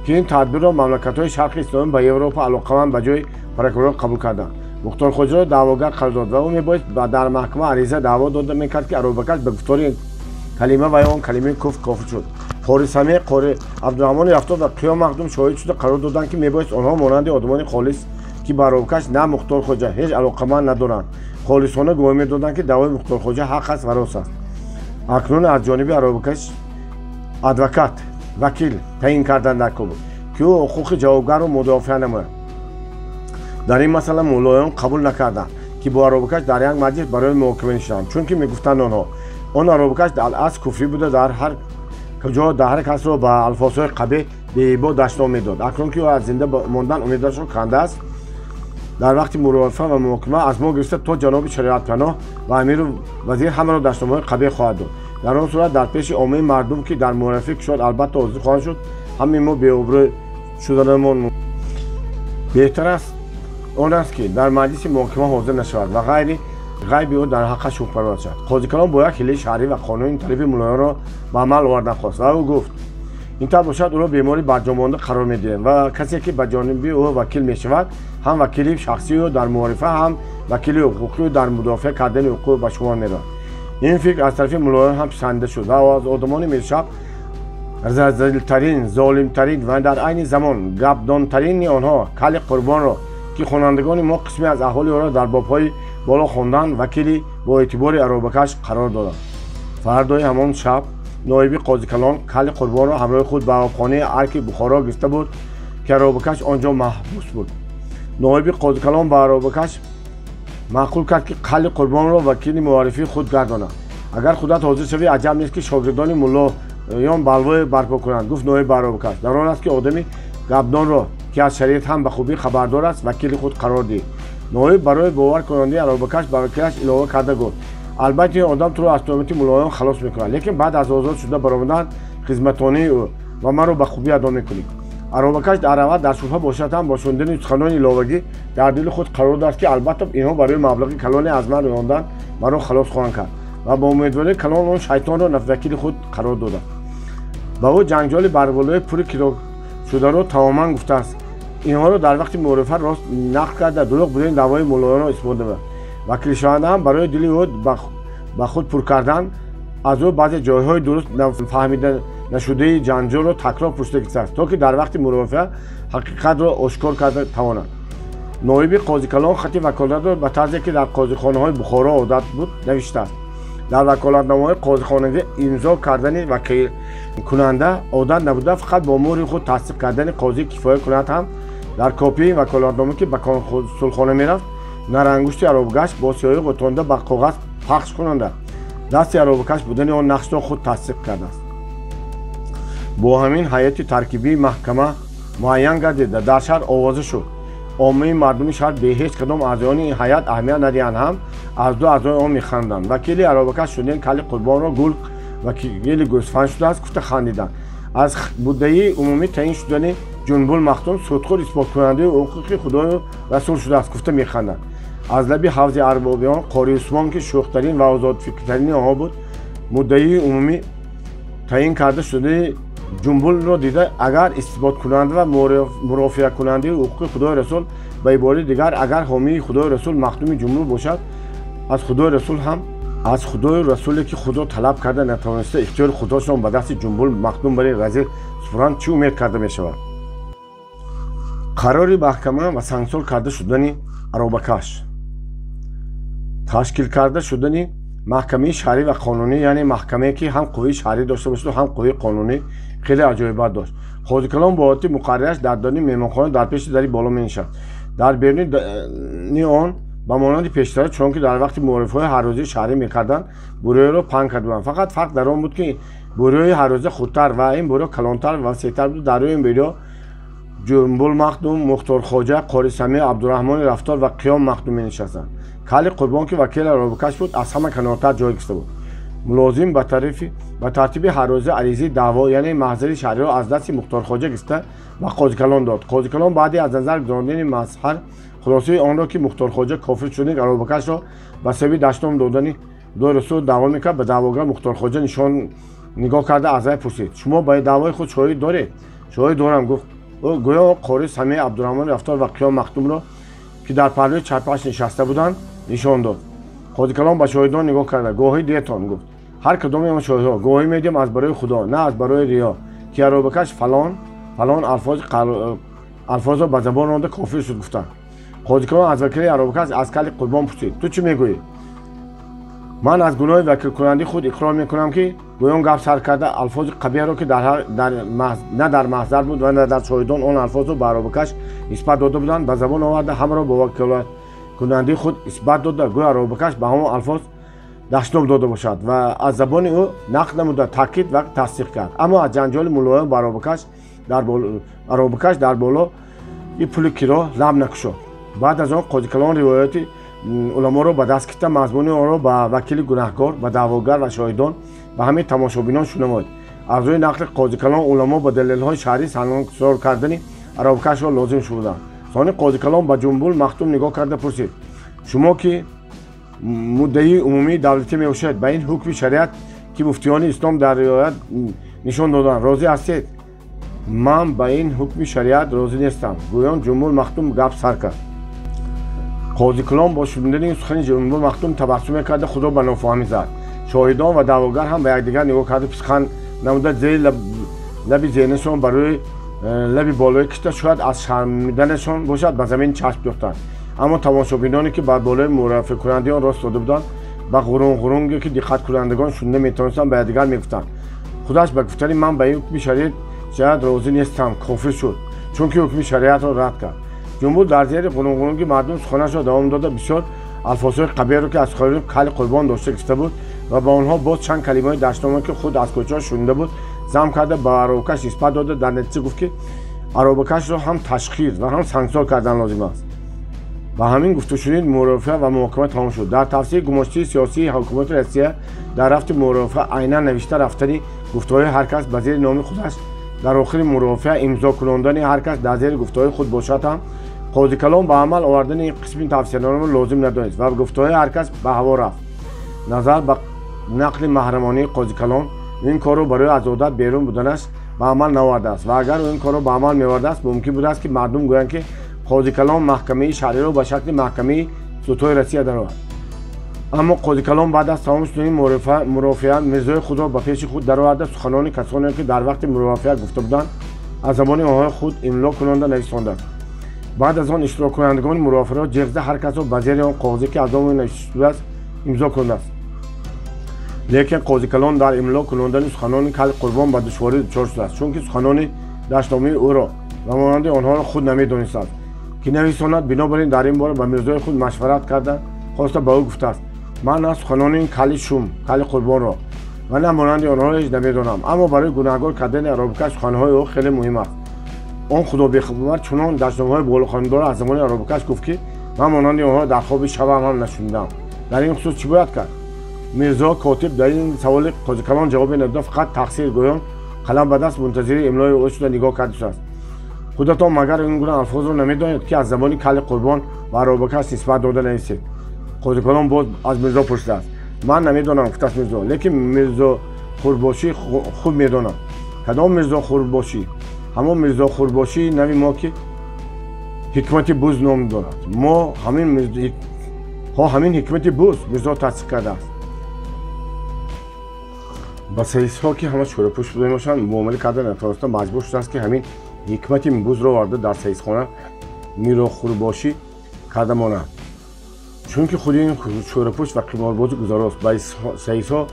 ки ин тадбирро мамлакатҳои Шарқи Исломӣ ба Европа алоқаманд ба ҷои прокурор қабул карданд. Мухторхоҷаро даъвогар қарор дод ва ӯ мебоист дар маҳкама ариза даъво дода мекард, ки аробакаш ба гуфтори калима ва он калимаи куфр кофир шуд. Қори Самеъ, Қори Абдураҳмони Рафтор ва Қиём Махдум шоҳид шуда қарор доданд, ки мебоист онҳо монанди одамони холис, ки ба аробакаш на Мухторхоҷа ҳеҷ алоқаманд надоранд, холисона гувоҳӣ медоданд, ки даъвои Мухторхоҷа ҳақ аст ва рост аст. Акнун аз ҷониби аробакаш адвокат, вакил таъин карданд дар кор буд, ки ӯ ҳуқуқи ҷавобгарро мудофиа намояд. Дар ин масъала муллоён қабул накарданд, ки бо аробакаш дар як маҷлис барои муҳокима нишинанд, чунки мегуфтанд онҳо он аробакаш дар асл куфрӣ буда, дар ҳар куҷо дар ҳар касро ба алфозҳои қабеҳ беибо дашном медод. Акнун ки ӯ аз зинда мондан умедашро кандааст, дар вақти мурофиа ва муҳокима аз мо гирифта то ҷаноби шариатпаноҳ ва амиру вазир ҳамаро дашномҳои қабеҳ хоҳад дод. Дар он сурат дар пеши оммаи мардум, ки дар мурофиа кушод албатта ҳозир хоҳанд шуд, ҳамаи мо беобрӯ шуданамон беҳтар аст он аст, ки дар маҷлиси муҳокима ҳозир нашавад ва ғайри ғайби ӯ дар ҳаққаш ҳукмфармо шавад. Қозикалон бо як ҳилаи шаҳрӣ ва қонуни тарафи муллоёнро ба амал овардан хост ва ӯ гуфт: ин тавр бошад, ӯро бемори барҷомонда қарор медиҳем ва касе ки ба ҷониби ӯ вакил мешавад, ҳам вакили шахсии ӯ дар муорифа, ҳам вакили ҳуқуқии ӯ дар мудофиа кардани ҳуқуқ ба шумор меравад. Ин фикр аз тарафи муллоён ҳам писандида шуд ва аз одамони миршаб зазилтарин, золимтарин ва дар айни замон гапдонтарини онҳо Кали Қурбонро, ки хонандагони мо қисме аз аҳоли ӯро дар бобҳои боло хондан, вакили бо эътибори аробакаш қарор доданд. Фардои ҳамон шаб ноиби қозикалон Кали Қурбонро ҳамроҳи худ ба обхонаи Арки Бухоро гирифта буд, ки аробакаш он ҷо маҳбус буд. Ноиби қозикалон ба аробакаш маъқул кард, ки Кали Қурбонро вакили муаррифии худ гардонад. Агар худат ҳозир шавӣ, аҷаб нест, ки шогирдони муллоён балвое барпо кунанд, гуфт ноиб ба аробакаш. Дар он аст, ки одами гапдонро, ки аз шариат ҳам ба хубӣ хабардор аст, вакили худ қарор диҳ. Ноиб барои бовар кунондаи аробакаш ба вакилаш илова карда гуфт: албатта ин одам туро аз туҳмати муллоён халос мекунад, лекин баъд аз озод шуда баромадан хизматонии ӯ ва маро ба хубӣ адо мекунӣ. Аробакаш дар аввал дар шубҳа бошад ҳам бо шунидани суханони иловагӣ дар дили худ қарор дошт, ки албатта инҳо барои маблағи калоне аз ман рӯёндан маро халос хоҳанд кард ва бо умедвории калон он шайтонро вакили худ қарор доданд. Ба ӯ ҷанҷоли барболои пури киро шударо тамоман гуфтааст. Инҳоро дар вақти мурофиа рост нақл карда, дурӯғ будани даъвои муллоёнро исбот намуд. Вакилшаванда ҳам барои дили ӯ ба худ пур кардан аз ӯ баъзе ҷойҳои дуруст фаҳмида нашудаи ҷанҷолро такрор пурсида гирифтааст, то ки дар вақти мурофиа ҳақиқатро ошкор карда тавонад. Ноиби қозикалон хати ваколатро ба тарзе, ки дар қозихонаҳои Бухоро одат буд, навиштааст. Дар ваколатномаҳои қозихонагӣ имзо кардани вакилкунанда одат набуда, фақат бо мӯҳри худ тасдиқ кардани қозӣ кифоя кунад. Ҳам дар копияи ваколатнома, ки ба консулхона мерафт, нарангушти аробакаш бо сиёҳӣ ғутонда ба коғаз пахш кунанда дасти аробакаш будани он нақшро худ тасдиқ кардааст. Бо ҳамин ҳайати таркибии маҳкама муайян гардида дар шаҳр овоза шуд. Оммаи мардуми шаҳр бе ҳеҷ кадом аъзоёни ин ҳайат аҳамият надиҳанд, ҳам аз ду аъзои он механданд. Вакили аробакаш шудани Кали Қурбонро гул вакили гӯсфанд шудааст гуфта хандиданд. Аз муддаии умумӣ таъин шудани Ҷунбул Махдум судхӯр исботкунандаи ҳуқуқи худою расул шудааст гуфта механданд. Аз лаби ҳавзи арбобиён Қори Усмон, ки шӯхтарин ва озодфикртарини онҳо буд, муддаии умумӣ таъин карда шудани Ҷумбулро дида, агар исботкунанда ва мурофиакунандаи ҳуқуқи Худои Расул, ба ибораи дигар, агар ҳомии Худои Расул махдуми Ҷумбул бошад, аз Худои Расул ҳам аз Худои Расуле ки худро талаб карда натавониста ихтиёри худошон ба дасти Ҷумбул махдум бари разил супуранд, чӣ умед карда мешавад? Қарори маҳкама ва сангсор карда шудани аробакаш. Ташкил карда шудани маҳкамаи шаҳрӣ ва қонунӣ, яъне маҳкамае ки ҳам қувваи шаҳрӣ дошта бошаду ҳам қувваи қонунӣ, хеле аҷоибат дошт. Қозикалон бо одати муқаррараш дар даруни меҳмонхона дар пеши дари боло менишаст. Дар беруни он ба монанди пештара, чунон ки дар вақти муорифаҳои ҳаррӯзаи шаҳрӣ мекарданд, бурёеро паҳн карда буданд. Фақат фарқ дар он буд, ки бурёи ҳаррӯза хурдтар ва ин бурё калонтар ва васеътар буд. Дар рӯи ин бурё Ҷумбул махдум, Мухторхоҷа, Қори Самеъ, Абдураҳмони Рафтор ва Қиём махдум менишастанд. Кали Қурбон, ки вакили аробакаш буд, аз ҳама канортар ҷой гирифта буд. Мулозим ба тартиби ҳаррӯза аризаи даъво, яъне маҳзари шаҳриро аз дасти Мухторхоҷа гирифта ба Қозикалон дод. Қозикалон баъди аз назар гузарондани мазҳар хулосаи онро, ки Мухторхоҷа кофир шудани аробакашро ба сабаби дашном додани Худои Расул даъво мекард, ба даъвогар Мухторхоҷа нишон нигоҳ карда аз вай пурсид: шумо ба даъвои худ шоҳид доред? Шоҳид дорам, гуфт. Гӯё Қори Самеъ, Абдураҳмони Рафтор ва Қиём махдумро, ки дар паҳлӯи чапаш нишаста буданд, нишон дод. Қозикалон ба шоҳидон нигоҳ карда: гоҳӣ диҳетон, гуфт. Ҳар кадоми он шоҳидҳо: гоҳӣ медиҳем аз барои Худо, на аз барои риё, ки аробакаш фалон фалон алфозро ба забон ронда кофир шуд, гуфтанд. Қозикалон аз вакили аробакаш, аз Кали Қурбон пурсид: ту чӣ мегӯӣ? Ман аз гуноҳи вакилкунандаи худ иқрор мекунам, ки гӯён гап сар карда алфози қабеҳро, ки на дар маҳзар буд ва на дар шоҳидон он алфозро ба аробакаш нисбат дода буданд, ба забон оварда ҳамаро бо вакилкунандаи худ исбат дода, гӯё аробакаш ба ҳамон алфоз дашном дода бошад ва аз забони ӯ нақл намуда таъкид ва тасдиқ кард. Аммо аз ҷанҷоли мулоям ба аробакаш дар боло и пули киро лаб накушод. Баъд аз он Қозикалон ривояти уламоро ба даст гирифта мазмуни онро ба вакили гунаҳкор, ба даъвогар ва шоҳидон ба ҳамаи тамошобинон шунавоид. Аз рӯи нақли Қозикалон уламо ба далелҳои шаҳрӣ сангсор кардани аробакашро лозим шуданд. Сони Қозикалон ба Ҷумбул махдум нигоҳ карда пурсид: шумо ки муддаии умумии давлатӣ мебошед, ба ин ҳукми шариат, ки муфтиёни ислом дар риоят нишон доданд, розӣ ҳастед? Ман ба ин ҳукми шариат розӣ нестам, гӯён Ҷумбул махдум гап сар кард. Қозикалон бо шунидани сухани Ҷумбул махдум табассум мекарда худро ба нофаҳмӣ зад. Шоҳидон ва даъвогар ҳам ба якдигар нигоҳ карда писхан намуда зери лаби зеҳнашон ба рӯи лаби болои кишта, шояд аз шармиданашон бошад, ба замин чашм дӯхтанд. Аммо тамошобиноне, ки бар болои мурофиакунандаи он рост дода буданд, ба ғурунғурунге, ки диққаткунандагон шунида метавонистанд, ба якдигар мегуфтанд: худаш ба гуфтани ман ба ин ҳукми шариат розӣ нестам кофир шуд, чунки ҳукми шариатро рад кард. Ҷумбул дар зери ғурунғурунги мардум суханашро давом дода бисёр алфозҳои қабеҳро, ки аз суханони Кали Қурбон дошта гирифта буд ва ба онҳо боз чанд калимаҳои дашноме, ки худ аз кӯчаҳо шунида буд, зам карда ба аробакаш нисбат дода, дар натиҷа гуфт, ки аробакашро ҳам ташхир ва ҳам сангсор кардан лозим аст. Ба ҳамин гуфтушунид мурофиа ва муҳокима тамом шуд. Дар тавсияи гумоштии сиёсии ҳукумати Россия дар рафти мурофиа айнан навишта рафтани гуфтаҳои ҳар кас ба зери номи худаш, дар охири мурофиа имзо кунондани ҳар кас дар зери гуфтаҳои худ бошад ҳам, Қозикалон ба амал овардани ин қисми тавсияномаро лозим надонист ва гуфтаҳои ҳар кас ба ҳаво рафт. Назар ба нақли маҳрамонии Қозикалон ин корро барои аз одат берун буданаш ба амал наовардааст ва агар ин корро ба амал меовардааст, мумкин будааст, ки мардум гӯянд, ки Қозикалон маҳкамаи шаҳриро ба шакли маҳкамаи судҳои Россия даровард. Аммо Қозикалон баъд аз тамом шудани мурофиа мирзои худро ба пеши худ дароварда суханони касоне, ки дар вақти мурофиа гуфта буданд, аз забони онҳои худ имло кунонда нависондааст. Баъд аз он иштироккунандагони мурофиаро ҷеғ зада ҳар касро ба зери он коғазе, ки аз он навишта шудааст, имзо кунадааст. Лекин Қозикалон дар имло кунондани суханони Кали Қурбон ба душворӣ дучор шудааст, чунки суханони дашномии ӯро ва монанди онҳоро худ намедонистааст, ки нависонад. Бинобар ин дар ин бора ба мирзои худ машварат карда хоста ба ӯ гуфтааст: ман на суханони ин кали шум, Кали Қурбонро ва на монанди онҳоро ҳеҷ намедонам, аммо барои гунаҳгор кардани аробакаш суханҳои ӯ хеле муҳим аст. Он худобехабар чунон дашномҳои болохонидорро аз забони аробакаш гуфт, ки ман монанди онҳоро дар хоби шабам ҳам нашунидам. Дар ин хусус чӣ бояд кард? Мирзо котиб дар ин саволи Қозикалон ҷавобе надода, фақат тақсир гӯён қалам ба даст мунтазири имлои ӯ шуда нигоҳ карда шудааст. Худатон магар ин гуна алфозро намедонед, ки аз забони Кали Қурбон ба аробакаш нисбат дода нависед? Қозикалон боз аз мирзо пурсидааст. Ман намедонам, гуфтааст мирзо, лекин Мирзо Қурбошӣ хуб медонам. Кадом Мирзо Хурбошӣ? Ҳамон Мирзо Хурбошии нави мо, ки Ҳикмати Буз ном дорад. Мо ҳамин ҳамин Ҳикмати Буз, Мирзо тасдиқ кардааст. Ба саисҳо, ки ҳама чӯрапӯш буда мебошанд, муомила карда натавониста, маҷбур шудааст, ки ҳамин Ҳикмати Бузро оварда дар саисхона мирохурбошӣ карда монад, чунки худи ин чӯрапӯш ва қиморбози гузарост. Ба саисҳо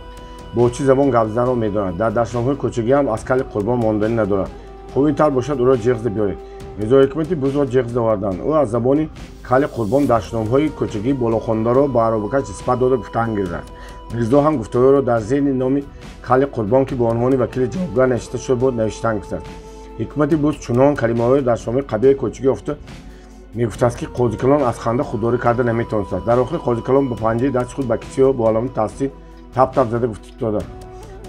бо чӣ забон гап заданро медонад. Дар дашномҳои кӯчагӣ ҳам аз кали Қурбон монданӣ надорад. Хуб, ин тавр бошад, ӯро ҷиғ зада биёред. Мирзо Ҳикмати Бузро ҷиғ зада оварданд. Ӯ аз забони кали Қурбон дашномҳои кӯчагии болохондаро ба аробакаш нисбат дода гуфтан гирифт. Мирзо ҳам гуфтаҳоеро дар зери номи кали Қурбон, ки ба унвони вакили ҷавобгар навишта шуда буд, навиштан гирифтааст. Ҳикмати Буз чунон калимаҳои дашномии қабеҳи кӯчагӣ ёфта мегуфтааст, ки Қозикалон аз ханда худдорӣ карда наметавонистааст. Дар охир Қозикалон ба панҷаи дасти худ ба китфи ӯ бо аломати таҳсин тап-тап зада гуфтода: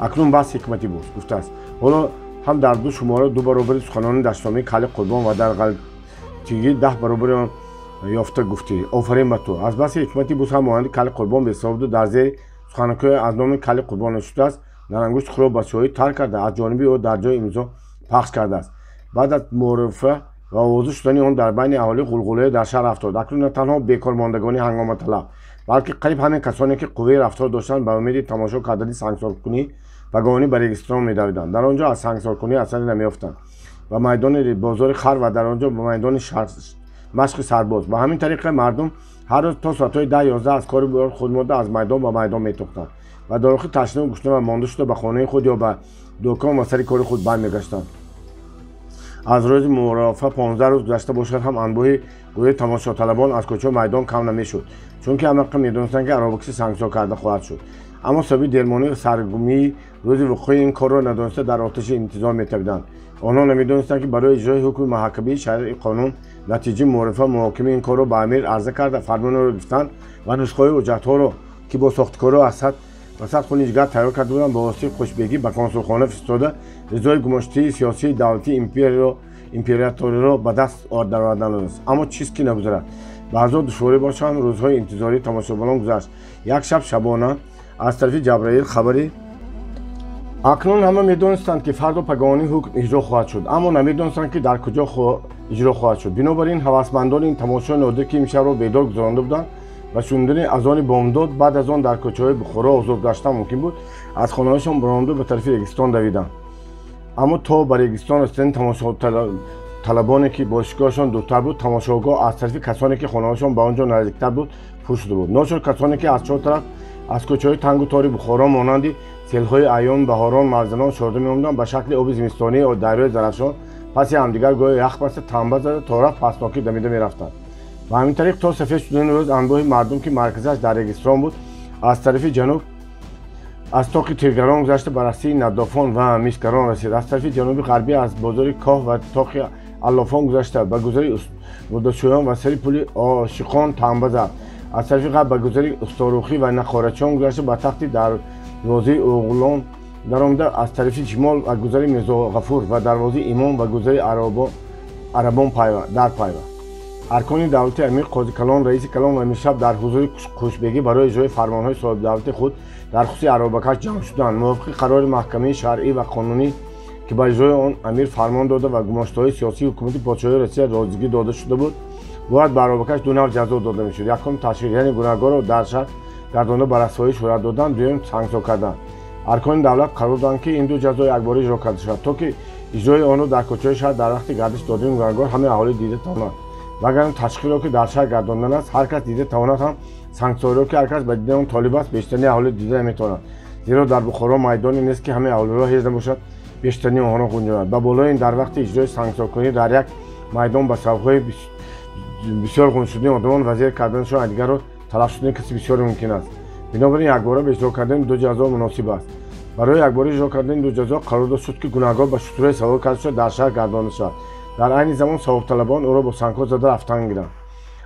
«Акнун бас, Ҳикмати Буз», гуфтааст. «Ҳоло ҳам дар ду шумора ду баробари суханони дашномии кали Қурбон ва дар ғалтигӣ 10 баробари он ёфта гуфтӣ. Офарин ба ту». Аз баси Ҳикмати Буз ҳам монанди кали Қурбон бесаводу дар зери суханакҳое аз номи кали Қурбон навиштааст, нарангушти худро ба сиёҳӣ тар карда, аз ҷониби ӯ дар ҷои имзо пахш кардааст. Баъд аз муорифа ва овоза шудани он дар байни аҳолӣ ғулғулае дар шаҳр афтод. Акнун на танҳо бекормондагони ҳангоматалаб, балки қариб ҳамин касоне, ки қувваи рафтор доштанд, ба умеди тамошо кардани сангсоркунӣ вагонӣ ба Регистон медавиданд. Дар он ҷо аз сангсоркунӣ асаре намеёфтанд. Ба майдони бозори хар ва дар он ҷо ба майдони машқи сарбоз. Ба ҳамин тариқа мардум ҳар рӯз то соатҳои 10-11 аз кори худ монда аз майдон ба майдон метохтанд ва дар охир ташнаву гушна ва монда шуда ба хонаи худ ё ба дукон ва сари кори худ бармегаштанд. Аз рӯзи мурофа 15 рӯз гузашта бошад ҳам анбӯҳи гурӯҳи тамошоталабон аз кӯчаи майдон кам намешуд, чунки ҳамақа медонистанд, ки аробакиши сангсор карда хоҳад шуд. Аммо сабаби дермонӣ саргумии рӯзи вуқӯи ин корро надониста дар оташи интизор метабиданд. Онҳо намедонистанд, ки барои иҷрои ҳукми маҳкамаи шаръи қонун натиҷаи муорифа муҳокими ин корро ба амир арза карда, фармонро гирифтанд ва нусхаҳои ҳуҷҷатҳоро, ки бо сохткорҳо аз ба сад хуни ҷигар тайёр карда буданд, ба воситаи Хушбегӣ ба консулхона фиристода, ризои гумоштии сиёсии давлатии императориро ба даст даровардан лозим. Аммо чиз ки нагузарад. Баъзо душворӣ бошанд, рӯзҳои интизории тамошобинон гузашт. Як шаб шабона аз тарафи Ҷабраил хабари акнун ҳама медонистанд, ки фардо пагоҳонӣ ҳукм иҷро хоҳад шуд, аммо намедонистанд, ки дар куҷо иҷро хоҳад шуд. Бинобар ин ҳавасмандони ин тамошои нодир, ки имшабро бедор гузаронда буданд ва шунидани азони бомдод баъд аз он дар кӯчаҳои Бухоро озод гаштан мумкин буд, аз хонаҳояшон баромада ба тарафи Регистон давиданд. Аммо то ба Регистон расидани тамошоталабоне, ки бошгоҳашон дуртар буд, тамошогоҳ аз тарафи касоне, ки хонаҳояшон ба он ҷо наздиктар буд, пур шуда буд. Ночор касоне, ки аз чор тараф аз кӯчаҳои тангу тори Бухоро монанди селҳои айёми баҳорон марзанон шорда меомаданд, ба шакли оби зимистонии дарёи Зарафшон паси ҳамдигар гӯё ях баста танба зада то рафт паснокӣ дамида мерафтанд. Ба ҳамин тариқ то сафед шудани рӯз анбӯҳи мардум, ки марказаш дар Регистон буд, аз тарафи ҷануб аз тоқи Тиргарон гузашта ба растии Надофон ва Мисгарон расид. Аз тарафи ҷануби ғарбӣ аз бозори Коҳ ва тоқи Аллофон гузашта ба гузари Мурдашӯён ва сари пули Ошиқон танба зад. Аз тарафи ғарб ба гузари Усторухӣ ва Нақорачиён гузашта ба тахти дарвозаи Оғлон даромада, аз тарафи шимол ба гузари Мирзоғафур ва дарвозаи Имом ба гузари Арабон дар пайваст. Аркони давлати амир, Қозикалон, раиси калон ва миршаб дар ҳузури Хушбегӣ барои иҷрои фармонҳои соҳибдавлати худ дар хусуси аробакаш ҷамъ шуданд. Мувофиқи қарори маҳкамаи шаръӣ ва қонунӣ, ки ба иҷрои он амир фармон дода ва гумоштаҳои сиёсии ҳукумати подшоҳии Россия розигӣ дода шуда буд, бояд ба аробакаш ду навъ ҷазо дода мешуд. Якум ташхир, яъне гунаҳгорро дар шаҳр гардонда ба расвоӣ шӯҳрат додан, дуюм сангсор кардан. Аркони давлат қарор доданд, ки ин ду ҷазо якбора иҷро карда шавад, то ки иҷрои онро дар кӯчаҳои шаҳр дар вақти гардиш додани гунаҳгор ҳамаи аҳолӣ дида тавонанд. Вагарна ташхирро, ки дар шаҳр гардондан аст, ҳар кас дида тавонад, ҳам сангсориро, ки ҳар кас ба дидани он толиб аст, бештарини аҳолӣ дида наметавонад. Зеро дар Бухоро майдоне нест, ки ҳамаи аҳолиро ҳеҷ набошад бештарини онҳоро ғунҷонад. Ба болои ин дар вақти иҷрои сангсоркунӣ дар як майдон ба сабабҳои бисёр ғун шудани одамон ва зер карданашон якдигарро талаф шудани каси бисёре мумкин аст. Бинобар ин якбора ба иҷро кардани ду ҷазо муносиб аст. Барои якбора иҷро кардани ду ҷазо қарор дод шуд, ки гунаҳгор ба шутуре савор карда шуда дар шаҳр гардонда шавад. Дар айни замон савобталабон ӯро бо сангҳо зада рафтан гиранд.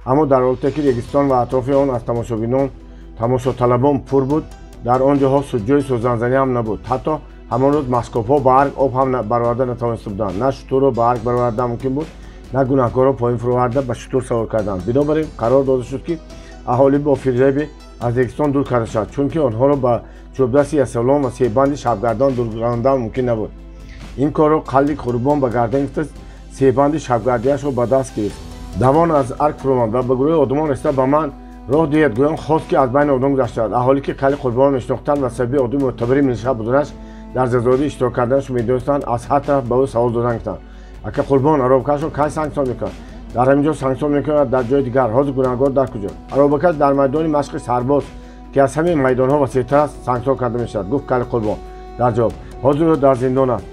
Аммо дар ҳолате ки Регистон ва атрофи он аз тамошобинон тамошоталабон пур буд, дар он ҷоҳо ҷои сӯзанзанӣ ҳам набуд. Ҳатто ҳамон рӯз маскопҳо ба арг об ҳам бароварда натавониста буданд. На шутурро ба арг бароварда мумкин буд, на гунаҳкорро поин фуроварда ба шутур савор карданд. Бинобар ин қарор дода шуд, ки аҳолӣ бо фиреби аз Регистон дур карда шавад, чунки онҳоро ба чӯбдасти ясалон ва себанди шабгардон дур рондан мумкин набуд. Ин корро Қалли Қурбон ба гардан гирифта, себанди шабгардиашро ба даст гирифт. Давон аз арк фуромад ва ба гурӯҳи одамон расида ба ман роҳ диҳед гӯён хост, ки аз байни одам гузашта шавад. Аҳолӣ, ки Қалли Қурбонро мешинохтанд ва сабаби одами мӯътабари миршаб буданаш дар ҷазоирӣ иштирок карданашро медонистанд, аз ҳар тараф ба ӯ савол додан гирифтанд. Ака Қурбон, аробакашро кай сангсор мекунад? Дар ҳамин ҷо сангсор мекунад, дар ҷои дигар. Ҳозир гунаҳгор дар куҷо? Аробакаш дар майдони машқи сарбоз, ки аз ҳамин майдонҳо васеътар аст, сангсор карда мешавад, гуфт Қалли Қурбон дар ҷавоб. Ҳозир ӯ дар зиндон аст.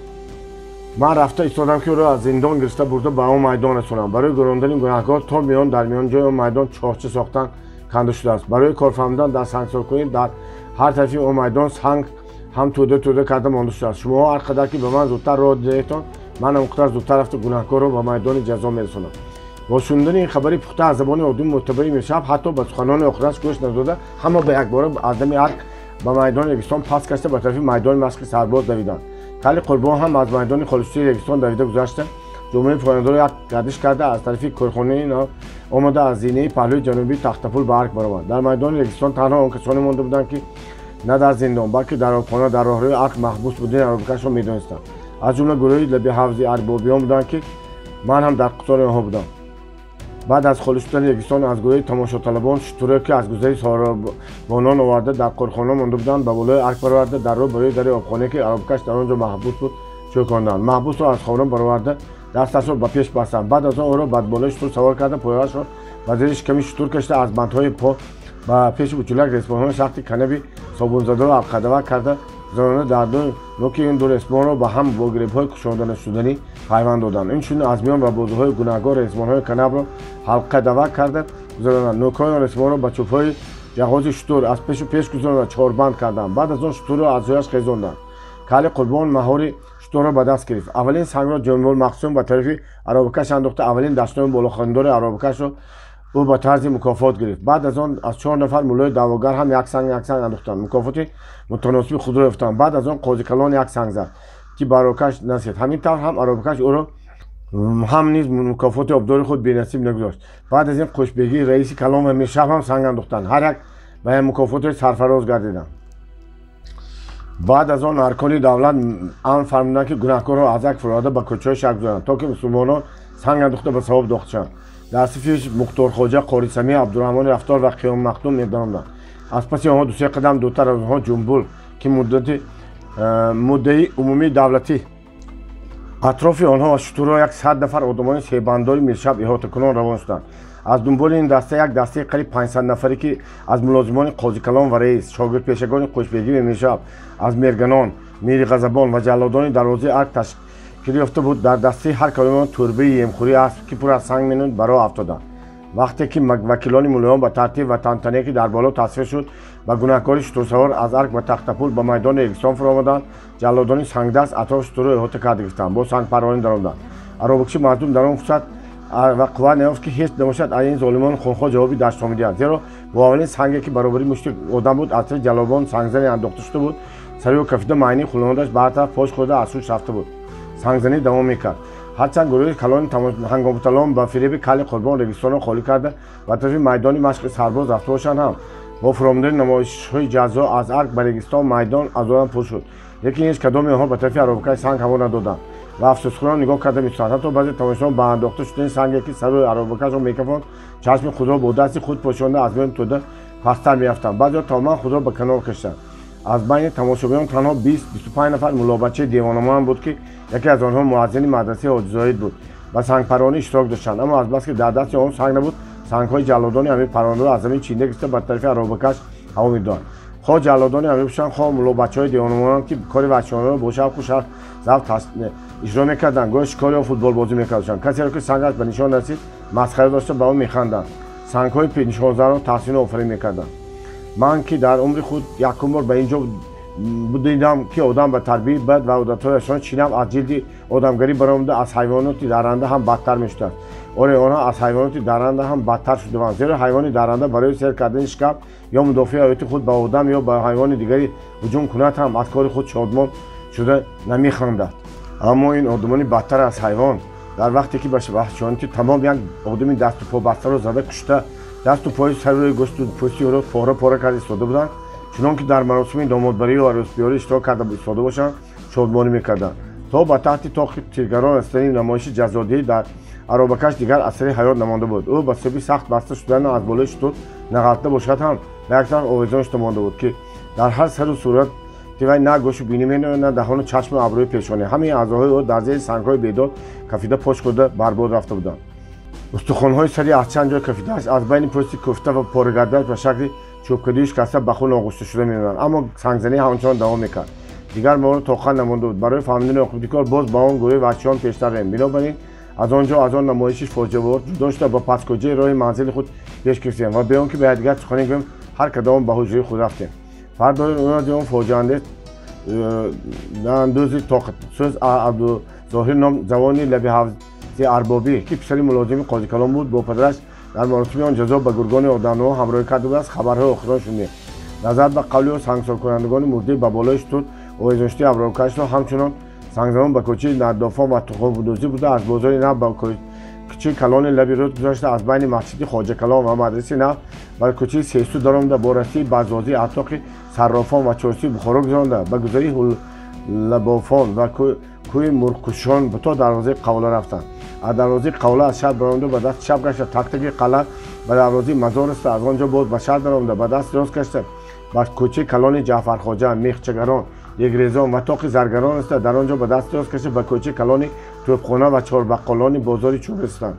Ман рафта истодам, ки ӯро аз зиндон гирифта бурда ба он майдон расонам. Барои гурондани гунаҳгор то миён дар миён ҷои он майдон чоҳча сохтан канда шудааст. Барои корфаҳмидан дар сангсоркунӣ дар ҳар тарафи он майдон санг ҳам тӯда тӯда карда монда шудааст. Шумоҳо ҳар қадар ки ба ман зудтар роҳ диҳедтон, ман он қадар зудтар рафта гунаҳкорро ба майдони ҷазо мерасонам. Бо шунидани ин хабари пухта аз забони одами мӯътабари миршаб, ҳатто ба суханони охираш гӯш надода, ҳама ба якбора аз дами арк ба майдони регистон пас кашта ба тарафи майдони машқи сарбоз давиданд. Қалли Қурбон ҳам аз майдони холисии регистон давида гузашта, ҷомеаи пояндорро як гардиш карда, аз тарафи корхонаи омада аз зинаи паҳлӯи ҷанубии Тахтапул ба арк баромад. Дар майдони регистон танҳо он касоне монда буданд, ки на дар зиндон, балки дар обхона дар роҳрӯи арк маҳбус будани аробакашро медонистанд. Аз ҷумла гурӯҳи лаби ҳавзи арбобиён буданд, ки ман ҳам дар қатори онҳо будам. Баъд аз холис шудани регистон аз гурӯҳи тамошоталабон шутуре, ки аз гузари соҳибонон оварда дар корхона монда буданд, ба болои арк бароварда дар роҳ барои дари обхонае, ки аробакаш дар он ҷо маҳбус буд, чӯконданд. Маҳбусро аз хона бароварда дасташро ба пеш бастанд. Баъд аз он ӯро ба болои шутур савор карда, пояшро ба зери шиками шутур кашида, аз бандҳои по ба пеши бучулак ресмонҳои сахти канаби собунзадаро алқадава карда гузаронда, дар ду нуки ин ду ресмонро ба ҳам бо гиребҳои кушоданашуданӣ пайванд доданд. Инчунин аз миён ва бозуҳои гунаҳгор ресмонҳои канабро ҳалқадава карда гузаронанд. Нукҳои он ресмонро ба чӯбҳои ҷаҳози шутур аз пешу пеш гузаронда чорбанд карданд. Баъд аз он шутурро аз ҷояш хезонданд. Қалли Қурбон маҳори шутурро ба даст гирифт. Аввалин сангро Ҷонбол Мақсум ба тарафи аробакаш андохта, аввалин дастноми болохондори аробакашро ӯ ба тарзи мукофот гирифт. Баъд аз он аз 4 нафар муллои даъвогар ҳам як санг як санг андохтанд, мукофоти мутаносиби худро ёфтанд. Баъд аз он қозикалон як санг зад, ки ба аробакаш насид. Ҳамин тавр ҳам аробакаш ӯро ҳам низ мукофоти обдори худ бенасиб нагузошт. Баъд аз ин Қӯшбегӣ, раиси калон ва миршаб ҳам санг андохтанд. Ҳар як ба мукофоти сарфароз гардиданд. Баъд аз он аркони давлат амр фармуданд, ки гунаҳкорро аз арк фурода ба кӯчаҳои шаҳр гузаронанд, то ки мусулмонон санг андохта ба савоб дохил шаванд. Дар сифи Мухторхоҷа, Қорисамӣ, Абдураҳмони Рафтор ва Қиём Мақдум медаромданд. Аз паси онҳо ду-се қадам дуртар аз онҳо Ҷумбул, ки муддаи умумии давлатӣ. Атрофи онҳо ва шутурро 100 нафар одамони себандори миршаб иҳотакунон равон шуданд. Аз дунболи ин даста як дастаи қариб 500 нафаре, ки аз мулозимони қозикалон ва раис, шогирдпешагони Қӯшбегӣ ва миршаб, аз мерганон, мири ғазабон ва ҷаллодони дарвозаи арк ташкил ёфта буд, дар дастаи ҳар кадомон турбаи емхӯрӣ асп, ки пур аз санг менуд, ба роҳ афтоданд. Вақте ки вакилони муллоён ба тартиб ва тантане, ки дар боло тасвир шуд, ба гунаҳкори шутурсавор аз арк ба Тахтапул ба майдони регистон фуромаданд, ҷаллодони сангдаст атрофи шутурро иҳота карда гирифтанд, бо сангпарвонӣ даромаданд. Аробакши мардум дар он фурсат ва қувват наёфт, ки ҳеҷ набошад аз ин золимони хунхор ҷавоби дашном медиҳанд, зеро бо аввалин санге, ки баробари мушти одам буд, аз тарафи ҷаллобон сангзане андохта шуда буд, сари ӯ кафида майни хулонадаш ба ҳар тараф пош хӯрда аз ҳуш рафта буд. Сангзанӣ давом мекард. Ҳарчанд гурӯҳи калони ҳангомталон ба фиреби Қалли Қурбон регистонро холӣ карда ба тарафи майдони машқи сарбоз рафта бошанд ҳам, бо фуромадани намоишҳои ҷазо аз арк ба регистон майдон аз одам пур шуд. Лекин ҳеҷ кадоми онҳо ба тарафи аробакаш санг ҳаво надоданд ва афсӯсхӯрон нигоҳ карда меистоданд. Ҳатто баъзе тамошобинон ба андохта шудани санге, ки сари аробакашро мекафонд, чашми худро бо дасти худ пӯшонда аз миёни тӯда пасттар мерафтанд. Баъзеҳо тамоман худро ба канор кашиданд. Аз байни тамошобинон танҳо 20-25 нафар муллобачаи девонамон буд, ки яке аз онҳо муаззини мадрасаи Ҳоҷизоид буд ва сангпаронӣ иштирок доштанд. Аммо азбаски дар дасти он санг набуд, сангҳои ҷаллодони амирпарондаро аз замин чинда гирифта ба тарафи аробакаш ҳаво медоданд. Хоҳ ҷаллодони амирпӯшанд, хоҳ муллобачаҳои девонамонанд, ки кори ваҳшиёнаро бо шавқу завқ иҷро мекарданд, гоҳ шикор ё футболбозӣ мекарданд. Касеро, ки сангаш ба нишон расид, масхара дошта ба ӯ механданд. Сангҳои нишонзанро таҳсину офарин мекарданд. Ман, ки дар умри худ якум бор ба ин ҷо дидам, ки одам ба тарбияи бад ва одатҳояшон чинам аз ҷилди одамгарӣ баромада аз ҳайвоноти дарранда ҳам бадтар мешуданд. Оре, онҳо аз ҳайвоноти дарранда ҳам бадтар шудаванд, зеро ҳайвони дарранда барои сер кардани шикам ё мудофиаи ҳаёти худ ба одам ё ба ҳайвони дигаре ҳуҷум кунад ҳам аз кори худ шодмон шуда намехандад. Аммо ин одамони бадтар аз ҳайвон дар вақте ки ба ваҳшиёнати тамом як одами дасту побастаро зада кушта, дасту пои сари гӯшту пӯсти ӯро пора пора карда истода буданд, чунон ки дар маросими домодбарию арӯсбиёрӣ иштирок карда истода бошанд, шодмонӣ мекарданд. То ба таҳти тоқи тиргарон расидани намоиши ҷазодиҳӣ дар аробакаш дигар асари ҳаёт намонда буд. Ӯ ба сабаби сахт баста шудан аз болои шутур нағалтида бошад ҳам ба як тараф овезон шуда монда буд, ки дар ҳар сару сурат вай на гӯшу бинӣ менояд, на даҳону чашму абрӯи пешонӣ. Ҳамаи аъзоҳои ӯ дар зери сангҳои бедод кафида пош хӯрда барбод рафта буданд. Устухонҳои сари аз чанд ҷой кафидааш аз байни пӯсти кӯфта ва порагардааш ба шакли чӯбкадию шикаста ба хун оғушта шуда мемонанд. Аммо сангзанӣ ҳамчунон давом мекард. Дигар моро тоқат намонда буд. Барои фаҳмидани оқибати кор боз ба он гурӯҳи ваҳшиён пештар равем. Бинобар ин аз он ҷо аз он намоиши фоҷиавор ҷудо шуда ба пасткӯчаи роҳи манзили худ пеш гирифтем ва бе он ки ба якдигар сухане гӯем ҳар кадом ба ҳуҷраи худ рафтем. Фардои рӯзи он фоҷиаандез андӯзи тоқатсӯз Абдузоҳир ном ҷавони лаби ҳавзи арбобӣ, ки писари мулозими Қозикалон буд, бо падараш дар маросими он ҷазо ба гургони одамноҳо ҳамроҳӣ карда будааст, хабарҳои охирон шунидем. Назар ба қавли ӯ сангсоркунандагони мурдӣ ба болои шутур овезоншудаи аброкашро ҳамчунон сангзанон ба кӯчаи Наддофон ва тухмдӯзӣ буда, аз бозори нав ба кӯчаи калони лаби рӯд гузашта, аз байни масҷиди Хоҷакалон ва мадрасаи нав ба кӯчаи Сесу даромада, бо расии Баззозӣ атоқи Саррофон ва Чорсии Бухоро гузаронда, ба гузари Ҳуллабофон ва кӯи Мурғкушон то дарвозаи Қавла рафтанд. Аз дарвозаи Қавла аз шаҳр баромада ба дасти чап гашта тактаки қалъа ба дарвозаи Мазор расида, аз он ҷо боз ба шаҳр даромада ба дасти рост гашта ба кӯчаи калони Ҷаъфархоҷа, Мехчагарон, Егрезон ва тоқи Заргарон расида, дар он ҷо ба дасти рост гашта ба кӯчаи калони Тӯбхона ва Чорбаққолони бозори чӯб расиданд.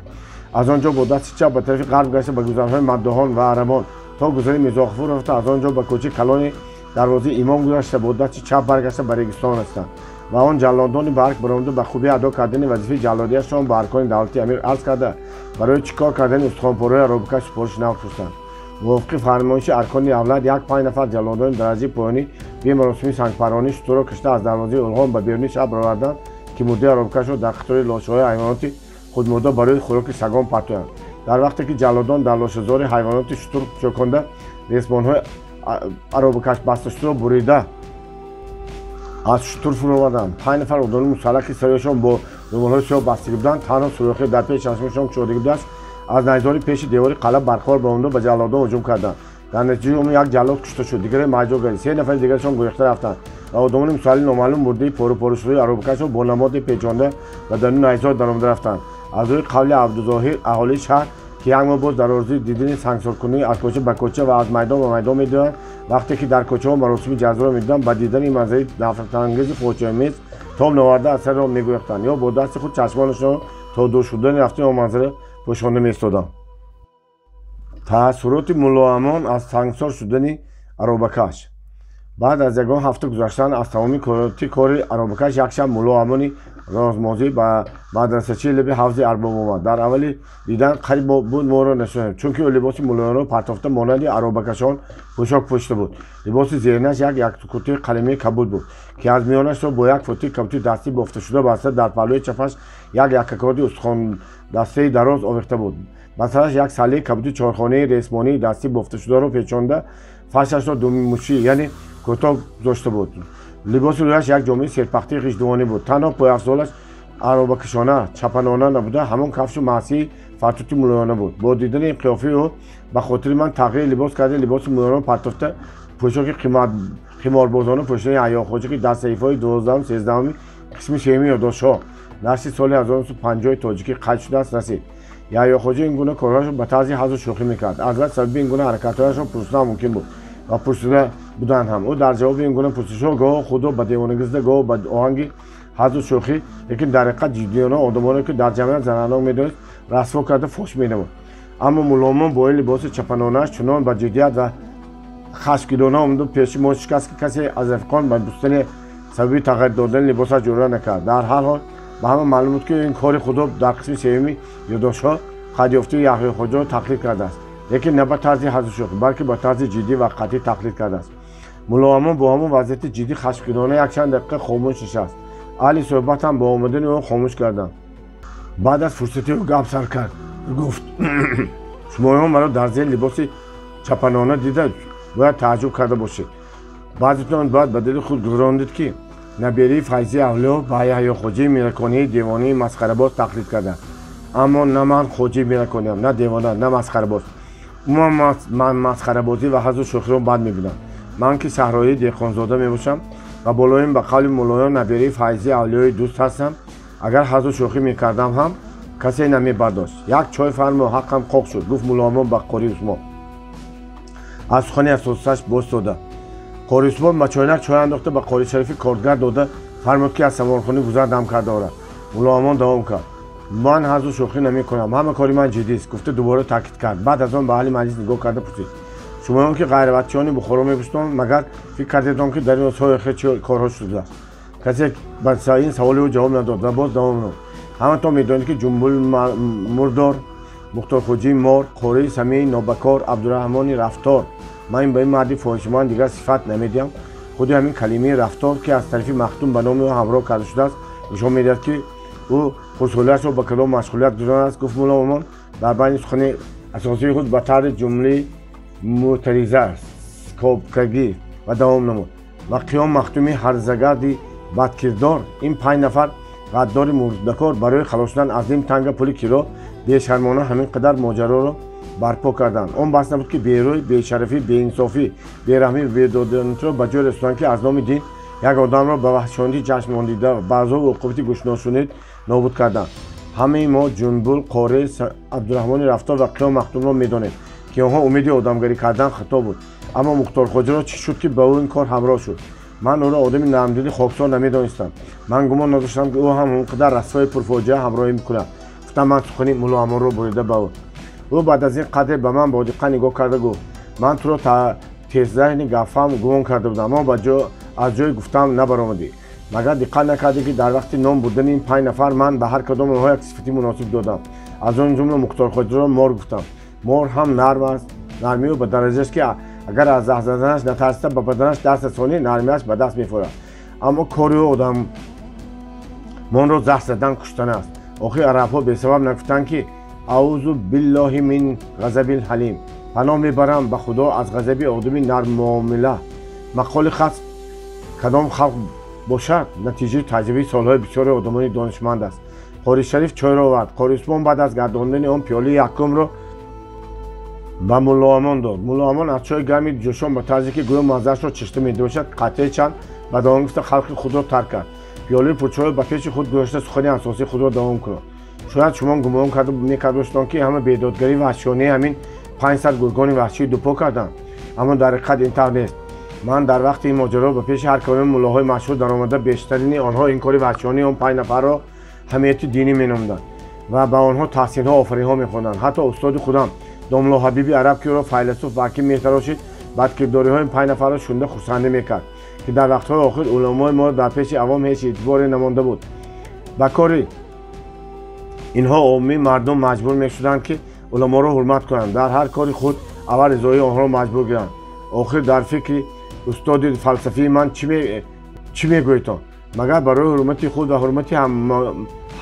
Аз он ҷо бо дасти чап ба тарафи ғарб гашта ба гузарҳои Маддоҳон ва Арабон то гузари Мирзоғафур рафта, аз он ҷо ба кӯчаи калони дарвозаи Имом гузашта бо дасти чап баргашта ба Регистон расиданд ва он ҷаллодони ба арк баромада ба хубӣ адо кардани вазифаи ҷаллодиашон ба аркони давлати амир арз карда, барои чӣ кор кардани устухонпораи аробакаш супориши нав хустанд. Мувофиқи фармоиши аркони давлат як панҷ нафар ҷаллодони дараҷаи поёнӣ бемаросими сангпаронӣ шутурро кашида аз дарвозаи Улғон ба берунии шаҳр бароварданд, ки мурдаи аробакашро дар қатори лошаҳои ҳайвоноти худмурда барои хӯроки сагон партоянд. Дар вақте ки ҷаллодон дар лошазори ҳайвоноти шутур чӯконда ресмонҳои аробакаш басташударо бурида аз шутур фуроварданд, панҷ нафар одамони мусаллаҳ, ки сариашон бо румолҳои сиёҳ бастагӣ буданд, танҳо сӯрохе дар пеши чашмашон кушодагӣ будааст, аз найзори пеши девори қалъа бархор баромада ба ҷаллодон ҳуҷум карданд. Дар натиҷаи он як ҷаллод кушта шуд, дигаре маҷрӯҳ гардид, се нафари дигарашон гурехта рафтанд ва одамони мусаллаҳи номаълум мурдаи порупорушудаи аробакашро бо намоде печонда ба даруни найзор даромада рафтанд. Аз рӯи қавли Абдузоҳир аҳолии шаҳр, ки як моҳ боз дар орзуи дидани сангсоркунӣ аз кӯча ба кӯча ва аз майдон ба майдон медоянд, вақте ки дар кӯчаҳо маросими ҷазоро медиданд, ба дидани манзари нафратангези фоҷиаомез тоб наварда аз сари роҳ мегурехтанд ё бо дасти худ чашмонашонро то дур шудани рафтани он манзара пӯшонда меистоданд. Таассуроти Муллоамон аз сангсор шудани аробакаш. Баъд аз ягон ҳафта гузаштан аз тамоми кори аробакаш як шаб Муллоамони розмозӣ ба мадрасачии лаби ҳавзи арбоб омад. Дар аввали дидан қариб буд моро нашунавем, чунки ӯ либоси муллоёнро партофта монанди аробакашон пӯшок пӯшида буд. Либоси зеринаш як яктукуртии қаламии кабуд буд, ки аз миёнашро бо як фотии кабути дастӣ бофташуда баста, дар паҳлӯи чапаш як яккакорди устухондастаи дароз овехта буд. Ба сараш як саллаи кабути чорхонаи ресмонии дастӣ бофташударо печонда, фаршашро думушӣ яъне кӯтоҳ гузошта буд. Либоси рӯяш як ҷомаи серпахтии ғиждувонӣ буд. Танҳо пойафзолаш аробакашона чапанона набуда, ҳамон кафшу маҳсии фартути муллоёна буд. Бо дидани қиёфаи ӯ ба хотири ман тағйири либос карда, либоси муллоёна партофта, пӯшоки қиморбозона пӯшидани Ҳаёхоҷа, ки дар саҳифаҳои 12-13 қисми сеюми ёддоштҳо нашри соли 1950 тоҷикӣ қайд шудааст, расид. Яҳёхоҷа ин гуна корҳояшро ба тарзи ҳазу шӯхӣ мекард. Аз вай сабаби ин гуна ҳаракатҳояшро пурсидан мумкин буд ва пурсида буданд ҳам. Ӯ дар ҷавоби ин гуна пурсишҳо гоҳо худро ба девонагӣ зада, гоҳо ба оҳанги ҳазу шӯхӣ, лекин дар ҳақиқат ҷиддиёна одамоне, ки дар ҷамъият зарарнок медонист, расво карда фош менамуд. Аммо Муллоамон бо ин либоси чапанонааш чунон ба ҷиддият ва хашмгинона омаду пеши мо шикаст, ки касе аз рафиқон ба пурсидани сабаби тағйир додани либосаш ҷуръат накард. Дар ҳар ҳол ба ҳама маълум буд, ки ин кори худро дар қисми сеюми ёддоштҳо қайдёфтаи Яҳёхоҷаро тақлид кардааст, лекин на ба тарзи ҳазу шӯхӣ, балки ба тарзи ҷиддӣ ва қатъӣ тақлид кардааст. Муллоамон бо ҳамон вазъияти ҷиддӣ хашмгинона якчанд дақиқа хомӯш нишаст. Аҳли суҳбат ҳам бо омадани ӯ хомӯш карданд. Баъд аз фурсате ӯ гап сар кард, гуфт: шумоён маро дар зери либоси чапанона дида бояд тааҷҷуб карда бошед. Баъзетон бояд ба дили худ гузарондед, ки наберии Файзи Авлиё ба Яҳёхоҷаи Мираконии девонаи масхарабоз тақлид кардааст. Аммо на ман хоҷаи Миракониам, на девона, на масхарабоз. Умуман ман масхарабозӣ ва ҳазу шӯхиро бад мебинам. Ман ки саҳроии деҳқонзода мебошам, Ва болоим ба қавли муллоён набираи Файзи авлиёи дӯст ҳастам. Агар ҳазу шӯхӣ мекардам ҳам касе намебардошт. Як чой фармо, ҳаққам қоқ шуд, гуфт Муллоамон ба Қори Усмон аз сухани асосаш боз дода. Қори Усмон ба чойнак чой андохта, ба Қори Шарифи кордгар дода фармуд, ки аз саморхонӣ гузар дам карда орад. Муллоамон давом кард: ман ҳазу шӯхӣ намекунам, ҳама кори ман ҷиддист, гуфта дубора таъкид кард. Баъд аз он ба аҳли маҷлис нигоҳ карда пурсид: шумоён ки ғайраватчиёни Бухоро мепурсидон, магар фикр кардедон, ки дар ин рӯзҳои охир чӣ корҳо шудааст? Касе ба ин саволи ӯ ҷавоб надод ва боз давом намуд: ҳаматон медонед, ки Ҷумбул мурдор, Мухторхӯҷии мор, Қории Самии нобакор, Абдураҳмони рафтор, ман ба ин марди фоҳишманд дигар сифат намедиҳам. Худи ҳамин калимаи рафтор, ки аз тарафи махтум ба номи ӯ ҳамроҳ карда шудааст, нишон медиҳад, ки ӯ хурдсолиашро ба кадом машғулият гузаронааст, гуфт Муллоамон дар байни сухани асосии худ ба тарзи ҷумлаи мӯътариза скобкагӣ ва давом намуд: ва Қиём махтуми ҳарзагарди бадкирдор. Ин 5 нафар ғаддори мурдакор барои халос шудан аз ним танга пули киро бешармона ҳамин қадар моҷароро барпо карданд. Он бас набуд, ки берӯй, бешарафӣ, беинсофӣ, бераҳмӣ ва бедодонитро ба ҷой расонанд, ки аз номи дин як одамро ба ваҳшонии чашмондида ба азобу уқубати гӯшношунид нобуд карданд. Ҳамаи мо Ҷунбул, Қорӣ, Абдураҳмони рафтор ва Қиём махтумро медонем, ки онҳо умеди одамгарӣ кардан хато буд. Аммо Мухторхоҷаро чӣ шуд, ки ба ӯ ин кор ҳамроҳ шуд? Ман ӯро одами нармдили хоксор намедонистам. Ман гумон надоштам, ки ӯ ҳам он қадар расвои пурфоҷиа ҳамроҳӣ мекунад, гуфтам ман сухани Муллоамонро бурида ба ӯ. Ӯ баъд аз ин қадре ба ман бо диққат нигоҳ карда гуфт: ман туро теззаҳни гапфаҳм гумон карда будам, аммо аз ҷои гуфтам набаромадӣ. Магар диққат накардӣ, ки дар вақти ном бурдани ин 5 нафар ман ба ҳар кадоми онҳо як сифати муносиб додам? Аз он ҷумла Мухторхоҷаро мор гуфтам. Мор ҳам нарм аст, нармии ӯ ба дараҷаст, ки агар аз заҳр заданаш натарсида ба баданаш даст расонӣ, нармиаш ба даст мефорад. Аммо кори ӯ одамонро заҳр задан, куштан аст. Охир арабҳо бесабаб нагуфтанд, ки аузу биллоҳи мин ғазабил ҳалим, паноҳ мебарам ба Худо аз ғазаби одами нарммуомила. Мақоли хас кадом халқ бошад, натиҷаи таҷрибаи солҳои бисёри одамони донишманд аст. Қори Шариф чойро овард. Қори Усмон баъд аз гардондани он пиёлаи якумро ба Муллоамон дод. Муллоамон аз чойи гарми ҷӯшон ба тарзе, ки гӯё маззаашро чишта медошад, қатъаи чанд ба давом гуфта халқи худро тарк кард. Пиёлаи пурчойро ба пеши худ гузошта сухани асосии худро давом кунад: шояд шумо гумон мекарда бошедон, ки ҳама бедодгарӣ ваҳшиёнаи ҳамин 500 гургони ваҳшии дупо карданд, аммо дар ҳақиқат ин тавр нест. Ман дар вақти ин моҷаро ба пеши ҳар кадоми муллоҳои машҳур даромада, бештарини онҳо ин кори ваҳшиёнаи он 5 нафарро ҳамияти динӣ меномуданд ва ба онҳо таҳсинҳо, офаринҳо мехонданд. Ҳатто устоди худам домло Ҳабиби араб, ки ӯро файласуф ва ҳаким метарошид, бадкирдориҳои 5 нафарро шунида хурсандӣ мекард, ки дар вақтҳои охир уламои мо дар пеши авом ҳеҷ эътиборе намонда буд. Ба кори инҳо умумии мардум маҷбур мешуданд, ки уламоро ҳурмат кунанд, дар ҳар кори худ аввал ризоии онҳоро маҷбур гиранд. Охир дар фикри устоди фалсафии ман чӣ мегӯедтон? Магар барои ҳурмати худ ва ҳурмати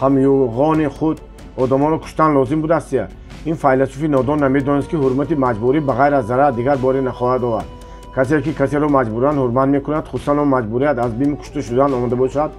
ҳамюғони худ одамонро куштан лозим будастия? Ин файласуфи нодон намедонист, ки ҳурмати маҷбурӣ ба ғайр аз зарар дигар боре нахоҳад овард. Касе ки касеро маҷбуран ҳурмат мекунад, хусусан он маҷбурият аз бими кушта шудан омода бошад,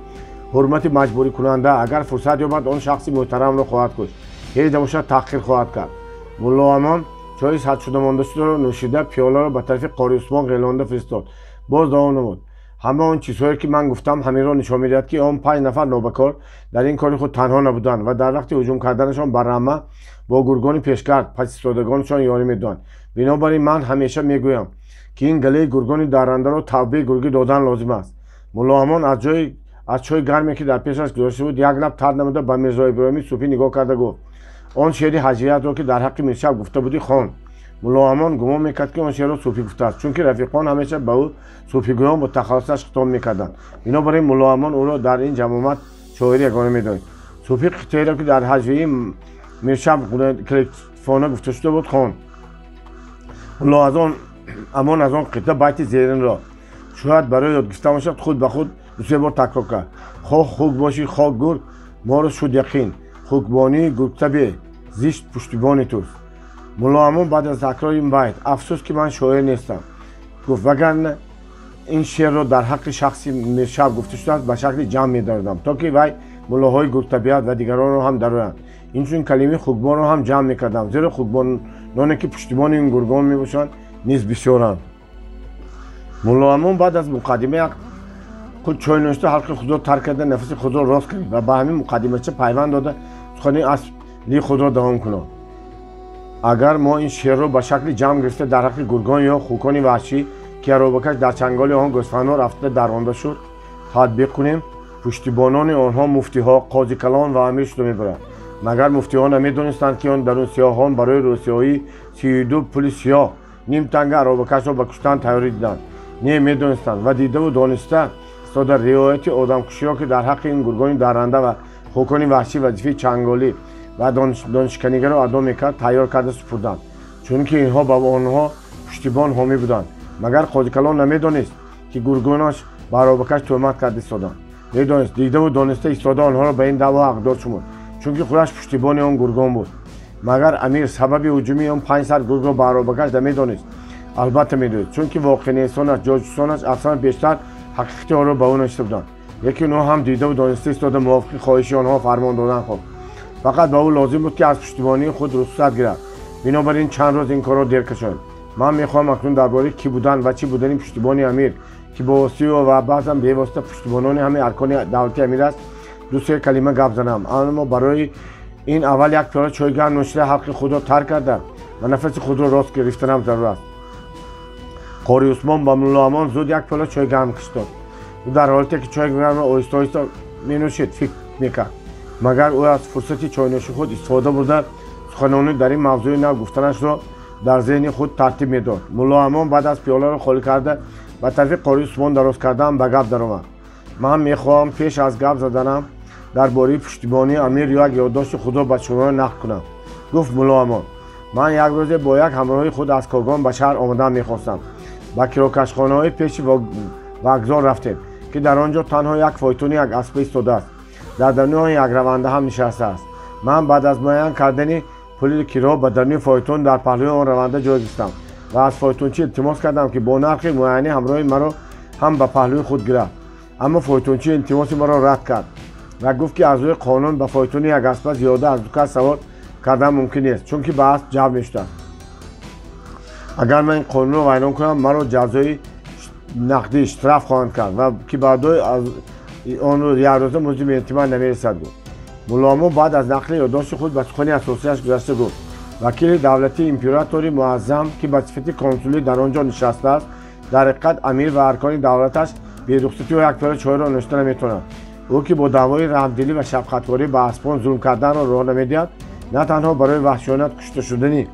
ҳурмати маҷбурикунанда агар фурсат ёбад, он шахси муҳтарамро хоҳад кушт, ҳеҷ набошад таҳқир хоҳад кард. Муллоамон чойи сардшуда мондашударо нӯшида, пиёларо ба тарафи Қори Усмон ғелонда фиристод. Боз давом намуд: ҳама он чизҳое, ки ман гуфтам, ҳаминро нишон медиҳад, ки он 5 нафар нобакор дар ин кори худ танҳо набуданд ва дар вақти ҳуҷум карданашон ба рама бо гургони пешгард пасистодагонашон ёрӣ медоданд. Бинобар ин ман ҳамеша мегӯям, ки ин галаи гургони даррандаро тавбаи гургӣ додан лозим аст. Муллоамон аз чойи гарме, ки дар пешаш гузошта буд, як лаб тар намуда ба Мирзо Иброҳими Суфӣ нигоҳ карда гуфт: он шеъри ҳаҷвиятро, ки дар ҳаққи Миршаб гуфта будӣ, хон. Муллоамон гумон мекард, ки он шеърро Суфӣ гуфтааст, чунки рафиқон ҳамеша ба ӯ суфигӯён бо тахаллусаш хитоб мекарданд. Бинобар ин Муллоамон ӯро дар ин ҷамоат шоири ягона медонист. Суфӣ қитъаеро, ки дар ҳаҷвии Миршаб клетфона гуфта шуда буд, хонд. Мулло Амон аз он қитъа байти зеринро, шояд барои ёд гирифта бошад, худ ба худ 2-3 бор такрор кард: хоҳ хук бошӣ, хоҳ гург, моро шуд яқин, хукбонии гургтабе зишт пуштибони туст. Муллоамон баъд аз такрори ин байт: афсӯс, ки ман шоир нестам, гуфт, вагарна ин шеърро дар ҳаққи шахси Миршаб гуфта шудааст ба шакли ҷамъ медордам, то ки вай муллоҳои гургтабиат ва дигаронро ҳам дароянд. Инчунин калимаи хукбонро ҳам ҷамъ мекардам, зеро хукбононе, ки пуштибони ин гургон мебошанд, низ бисёранд. Муллоамон баъд аз муқаддима як Худ чой нӯшта, ҳалқи худро тар карда, нафаси худро рост кард ва ба ҳамин муқаддимача пайванд дода сухани асли худро давом кунад. Агар мо ин шерро ба шакли ҷамъ гирифта дар ҳаққи гургон ё хукони ваҳшӣ, ки аробакаш дар чанголи он гӯсфандон рафта даронда шуд, татбиқ кунем, пуштибонони онҳо муфтиҳо, қозикалон ва амир шуда мебарад. Магар муфтиҳо намедонистанд, ки он дарунсиёҳон барои рӯсиёӣ 32 пули сиёҳ ним танга аробакашро ба куштан тайёрӣ диданд? Не, медонистанд ва дидаву дониста истода риояти одамкуширо, ки дар ҳаққи ин гургони дарранда ва хукони ваҳшӣ вазифаи чанголӣ ва донишканигаро адо мекард, тайёр карда супурданд, чунки инҳо ба онҳо пуштибон ҳомӣ буданд. Магар қозикалон намедонист, ки гургонаш ба аробакаш тӯҳмат карда истоданд? Медонист, дидаву дониста истода онҳоро ба ин даъво ҳақдор шумуд, чунки худаш пуштибони он гургон буд. Магар амир сабаби ҳуҷуми он 5 сар гургро ба аробакаш намедонист? Албатта медонист, чунки воқеанависонаш, ҷосусонаш аз ҳама бештар ҳақиқати онро ба ӯ навишта буданд. Лекин ӯ ҳам дидаву дониста истода мувофиқи хоҳиши онҳо фармон додан хост. Фақат ба ӯ лозим буд, ки аз пуштибонии худ рухсат гирад. Бинобар ин чанд рӯз ин корро дер кашонид. Ман мехоҳам акнун дар бораи кӣ будан ва чӣ будани пуштибони амир, ки бо воситаи ӯ ва баъзан бевосита пуштибонони ҳамаи аркони давлати амир аст, ду-се калима гап занам. Аммо барои ин аввал як пиёла чойи гарм нӯшида, ҳалқи худро тар карда ва нафаси худро рост гирифтанам зарур аст. Қори Усмон ба Мулло Амон зуд як пиёла чойи гарм кашид дод. Ӯ дар ҳолате ки чойи гармро оҳиста оҳиста менӯшид, фикр мекард. Магар ӯ аз фурсати чойнӯши худ истифода бурда суханони дар ин мавзӯи нав гуфтанашро дар зеҳни худ тартиб медод. Мулло Амон баъд аз пиёларо холӣ карда ба тарафи Қори Усмон дароз кардаам ба гап даромад. Ман мехоҳам пеш аз гап заданам дар бораи пуштибонии амир як ёддошти худро ба шумо нақл кунам, гуфт Мулло Амон. Ман як рӯзе бо як ҳамроҳи худ аз Когон ба шаҳр омадан мехостам. Ба кирокашхонаҳои пеши вокзол рафтем, ки дар он ҷо танҳо як фойтуни як аспа истодааст. Дар даруни он як раванда ҳам нишастааст. Ман баъд аз муайян кардани пули киро ба даруни фойтун дар паҳлӯи он раванда ҷой гирифтам ва аз фойтунчӣ илтимос кардам, ки бо нархи муайяне ҳамроҳи маро ҳам ба паҳлӯи худ гирад. Аммо фойтунчӣ илтимоси маро рад кард ва гуфт, ки аз рӯи қонун ба фойтуни як аспа зиёда аз 2 кас савор кардан мумкин нест, чунки ба асп ҷалб мешудааст. Агар ман ин қонунро вайрон кунам, маро ҷазои нақдӣ штраф хоҳанд кард ва ки баъдои аз он рӯз як рӯза музди меҳнати ман намерасад, гуфт. Мулло Амон баъд аз нақли ёддошти худ ба сухани асосияш гузашта гуфт: вакили давлатии императори муаззам, ки ба сифати консулӣ дар он ҷо нишастааст, дар ҳақиқат амир ва аркони давлаташ берухсати ӯ як пиёла чойро нӯшта наметавонад. Ӯ ки бо даъвои раҳмдилӣ ва шафқатворӣ ба аспон зулм карданро роҳ намедиҳад, на танҳо барои ваҳшиёният кушта шудани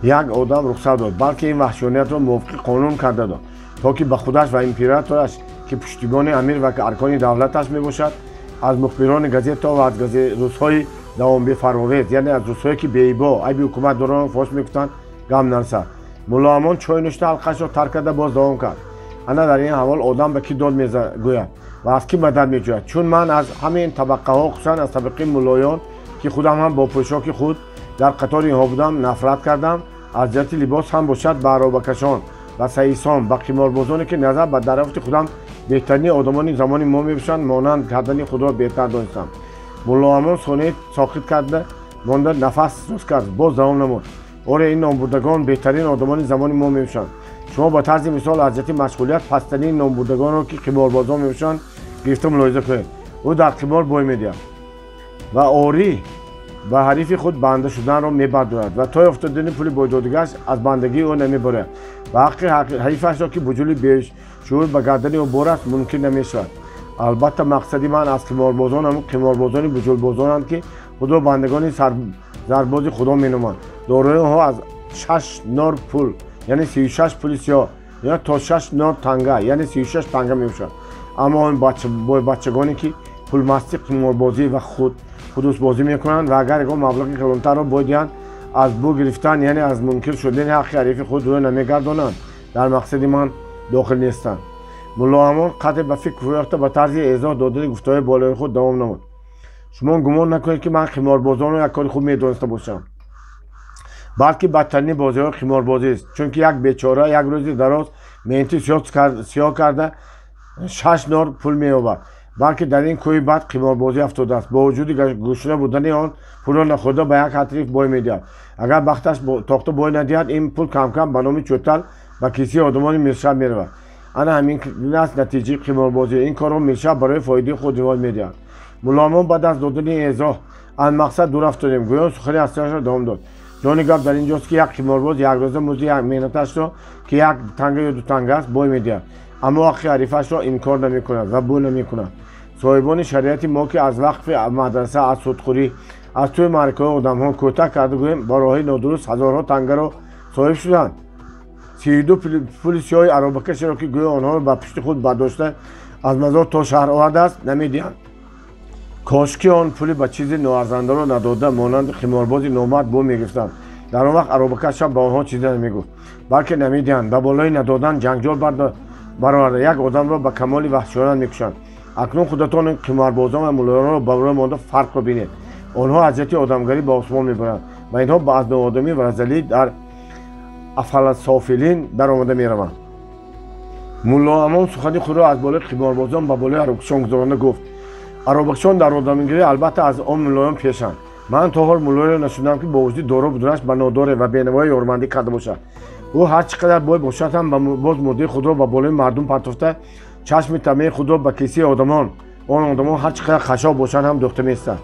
як одам рухсат дод, балки ин ваҳшиёниятро мувофиқи қонун карда дод, то ки ба худаш ва императораш, ки пуштибони амир ва аркони давлаташ мебошад, аз мухбирони газетаҳо ва аз рӯзҳои давомбефаровез, яъне аз рӯзҳое ки беибо айби ҳукуматдоронро фош мекунанд, гам нарасад. Мулло Амон чой нӯшта ҳалқашро тар карда боз давом кард. Ана дар ин ҳавол одам ба кӣ дод мегӯяд ва аз кӣ мадад меҷӯяд? Чун ман аз ҳамин табақаҳо, хусусан аз табақаи муллоён, ки худам ҳам бо пӯшоки худ дар қатори инҳо будам, нафрат кардам. Аз ҷиҳати либос ҳам бошад ба аробакашон ва саисон, ба қиморбозоне, ки назар ба дарёфти худам беҳтарини одамони замони мо мебошанд, монанд кардани худро беҳтар донистам. Мулло Амон сонияи соқит карда монда нафас рост кард, боз давом намуд. Оре, ин номбурдагон беҳтарин одамони замони мо мебошанд. Шумо ба тарзи мисол аз ҷиҳати машғулият пасттарини номбурдагонро, ки қиморбозон мебошанд, гирифта мулоҳиза кунед. Ӯ дар қимор бой медиҳад ва орӣ ба ҳарифи худ банда шуданро мебардорад ва то ёфтадани пули бойдодигааш аз бандагии ӯ намеборад ва ҳаққи ҳарифашро, ки буҷули бешуур ба гардани ӯ бор аст, мумкин намешавад. Албатта мақсади ман аз қиморбозон ҳамун қиморбозони буҷулбозонанд, ки худро бандагони зарбози худо меноманд. Дорои онҳо аз 6 нор пул, яъне 36 пули сиёҳ, ё то 6 нор танга, яъне 36 танга мебошад. Аммо он бойбачагоне, ки пулмастӣ, қиморбозӣ ва худусбозӣ мекунанд ва агар ягон маблағи калонтарро бой диҳанд, аз бу гирифтан, яъне аз мункир шудани ҳаққи ҳарифи худ рӯй намегардонанд, дар мақсади ман дохил нестанд. Мулло Амон қатъе ба фикр фурӯ ёфта ба тарзи эъзоз додани гуфтаҳои болои худ давом намуд. Шумо гумон накунед, ки ман қиморбозонро як кори хуб медониста бошам, балки бадтарини бозиҳои қиморбозист, чунки як бечора як рӯзи дароз меҳнати сиёҳ карда 6 нор пул меёбад, балки дар ин кӯҳи бад қиморбозӣ афтодааст. Бо вуҷуди гӯшна будани он пулро нахӯрда ба як ҳатриф бой медиҳад. Агар бахташ тохта бой надиҳад, ин пул камкам ба номи чӯтал ба кисаи одамони миршаб меравад. Ана ҳамин аст натиҷаи қиморбозӣ. Ин корро Миршаб барои фоидаи худ ривоҷ медиҳад. Муллоамон баъд аз додани эъзоҳ аз мақсад дур афтодем. Гӯён сухани аслиашро давом дод. Ҷони гап дар ин ҷост, ки як қиморбоз якрӯза музди меҳнаташро, ки як танга ё ду танга аст, бой медиҳад, аммо ҳаққи ҳарифашро инкор намекунад ва бӯ намекунад. Соҳибони шариати мо, ки аз вақфи мадраса, аз судхӯрӣ, аз тӯи маъракаҳои одамҳо кӯтаҳ карда гӯем, ба роҳи нодуруст ҳазорҳо тангаро соҳиб шуданд. 32 пули сиёҳи аробакашеро, ки гӯё онҳоро ба пушти худ бардошта аз мазор то шаҳр овардааст, намедиҳанд. Кошки он пули ба чизи ноарзандаро надода, монанди қиморбози номард бӯ мегирифтанд. Дар он вақт аробакашам ба онҳо чизе намегуфт, балки намедиҳанд. Ба болои надодан ҷанҷол бароварда як одамро ба камоли ваҳшиёна мекушанд. Акнун худатон ин қиморбозон ва муллоёнро ба рӯй монда фарқро бинед. Онҳо аз ҷиҳати одамгарӣ ба осмон мебаранд ва инҳо аз ноодамӣ ва разалӣ дар афаласофилин даромада мераванд. Муллоамон сухани худро аз болои қиморбозон ба болои аробакашон гузаронда гуфт: аробакашон дар одамгарӣ албатта аз он муллоён пешанд. Ман то ҳол муллоеро нашунидам, ки бо вуҷуди доро будунаш ба нодоре ва бенавои ёрмандӣ карда бошад. Ӯ ҳар чӣ қадар бой бошад ҳам боз мурдаи худро ба болои мардум партофта, чашми тамаи худро ба кисаи одамон, он одамон ҳар чӣ қадар хашоб бошанд ҳам дӯхта меистад.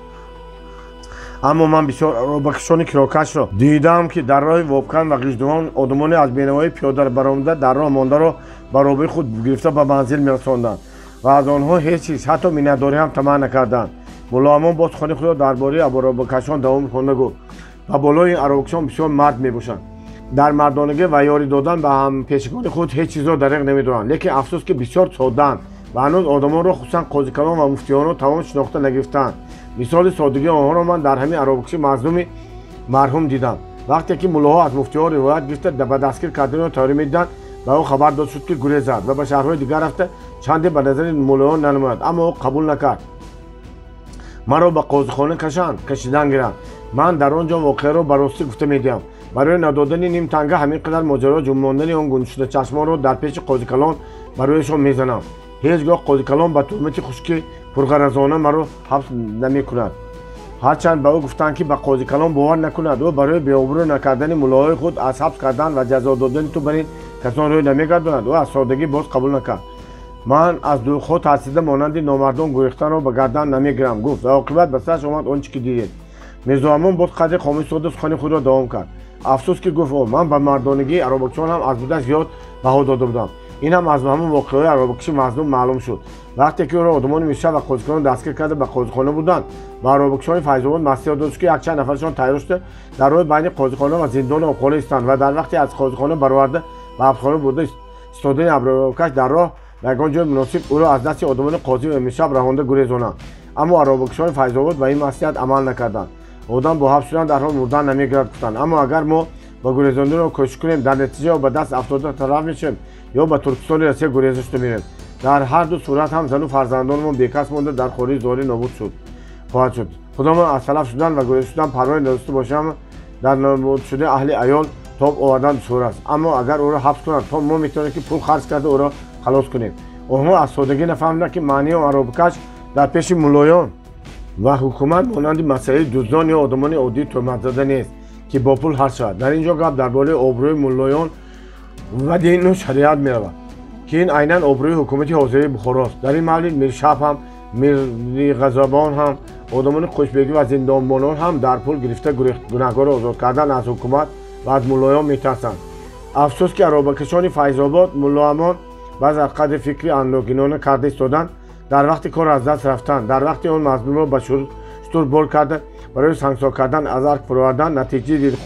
Аммо ман бисёр аробакашони кирокашро дидам, ки дар роҳи Вобкан ва Ғиждувон одамоне аз бенавои пиёда баромада дар роҳ мондаро ба робаи худ гирифта ба манзил мерасонданд ва аз онҳо ҳеҷ чиз, ҳатто миннатдорӣ ҳам тамаъ накарданд. Муллоамон боз сухани худро дар бораи аробакашон давом хонда гуфт: ба болои ин аробакашон бисёр мард мебошанд. Дар мардонагӣ ва ёрӣ додан ба ҳампешагони худ ҳеҷ чизро дариғ намедоранд, лекин афсӯс, ки бисёр соддаанд ва ҳанӯз одамонро, хусусан қозикалон ва муфтиёнро тамом шинохта нагирифтаанд. Мисоли соддагии онҳоро ман дар ҳамин аробакаши мазлуми марҳум дидам. Вақте ки муллоҳо аз муфтиҳо ривоят гирифта ба дастгир кардани ӯ тайёрӣ медиданд, ба ӯ хабар дод шуд, ки гурезад ва ба шаҳрҳои дигар рафта чанде ба назари муллоён нанамояд, аммо ӯ қабул накард. Маро ба қозихона кашанд, кашидан гиранд. Ман дар он ҷо воқеаро ба ростӣ гуфта медиҳам. Барои надодани ним танга ҳамин қадар моҷаро ҷунбондани он гуншуда чашмонро дар пеши қозикалон барояшон мезанам. Ҳеҷ гоҳ қозикалон ба туҳмати хушки пурғаразона маро ҳабс намекунад. Ҳарчанд ба ӯ гуфтанд, ки ба қозикалон бовар накунад, ӯ барои беобрӯ накардани муллоҳои худ аз ҳабс кардан ва ҷазо додани ту бар ин касон рӯй намегардонад. Ӯ аз соддагӣ боз қабул накард. Ман аз дӯхҳо тарсида монанди номардон гурехтанро ба гардан намегирам, гуфт ва оқибат ба сараш омад он чӣ ки дидед. Мирзоамон боз қадри хомӯш сода сухани худро давом кард. Афсӯс, ки гуфт ӯ, ман ба мардонагии аробакашон ҳам аз будаш зиёд баҳо дода будам. Ин ҳам аз ҳамон воқеаҳои аробакаши мазлум маълум шуд. Вақте ки ӯро одамони Миршаб ва қозикалон дастгир карда ба қозихона бурданд, ба аробакашони Файзобод маслиҳат дод, ки якчанд нафарашон тайёр шуда дар роҳи байни қозихона ва зиндони обхона истанд ва дар вақте аз қозихона бароварда ба ҳабсхона бурда истодани аробакаш дар роҳ ба ягон ҷои муносиб ӯро аз дасти одамони қозӣ ва Миршаб раҳонда гурезонанд. Аммо аробакашони Файзобод ба ин маслиҳат амал накарданд. Одам бо ҳабс шудан дарҳол мурдан намегирад, гуфтанд. Аммо агар мо ба гурезониро кӯшиш кунем, дар натиҷа ё ба даст афтода тараф мешавем, ё ба Туркистони Россия гуреза шуда мерем. Дар ҳар ду сурат ҳам зану фарзандонамон бекас монда дар хории зорӣ нобуд шуд хоҳад шуд. Худомон аз талаф шудан ва гурез шудан парвои надошта бошам, дар нобуд шудаи аҳли аёл тоб овардан душвор аст. Аммо агар ӯро ҳабс кунанд, то мо метавонем, ки пул харҷ карда ӯро халос кунем. Онҳо аз соддагӣ нафаҳмиданд, ки маънии он аробакаш дар пеши муллоён ва ҳукумат монанди масъалаи дуздон ё одамони оддии тӯҳматзада нест, ки бо пул ҳал шавад. Дар ин ҷо гап дар бораи обрӯи муллоён ва дину шариат меравад, ки ин айнан обрӯи ҳукумати ҳозирии Бухорост. Дар ин маврид Миршаб ҳам, Мирғазабон ҳам, одамони хушбегӣ ва зиндонбонон ҳам дар пул гирифта гунаҳгорро озод кардан аз ҳукумат ва аз муллоён метарсанд. Афсӯс, ки аробакашони Файзобод муллоамон баъз аз қадри фикри андӯҳгинона карда истоданд, дар вақти кор аз даст рафтан, дар вақти он мазлумро ба шутур бор карда барои сангсор кардан аз арк фуровардан натиҷаи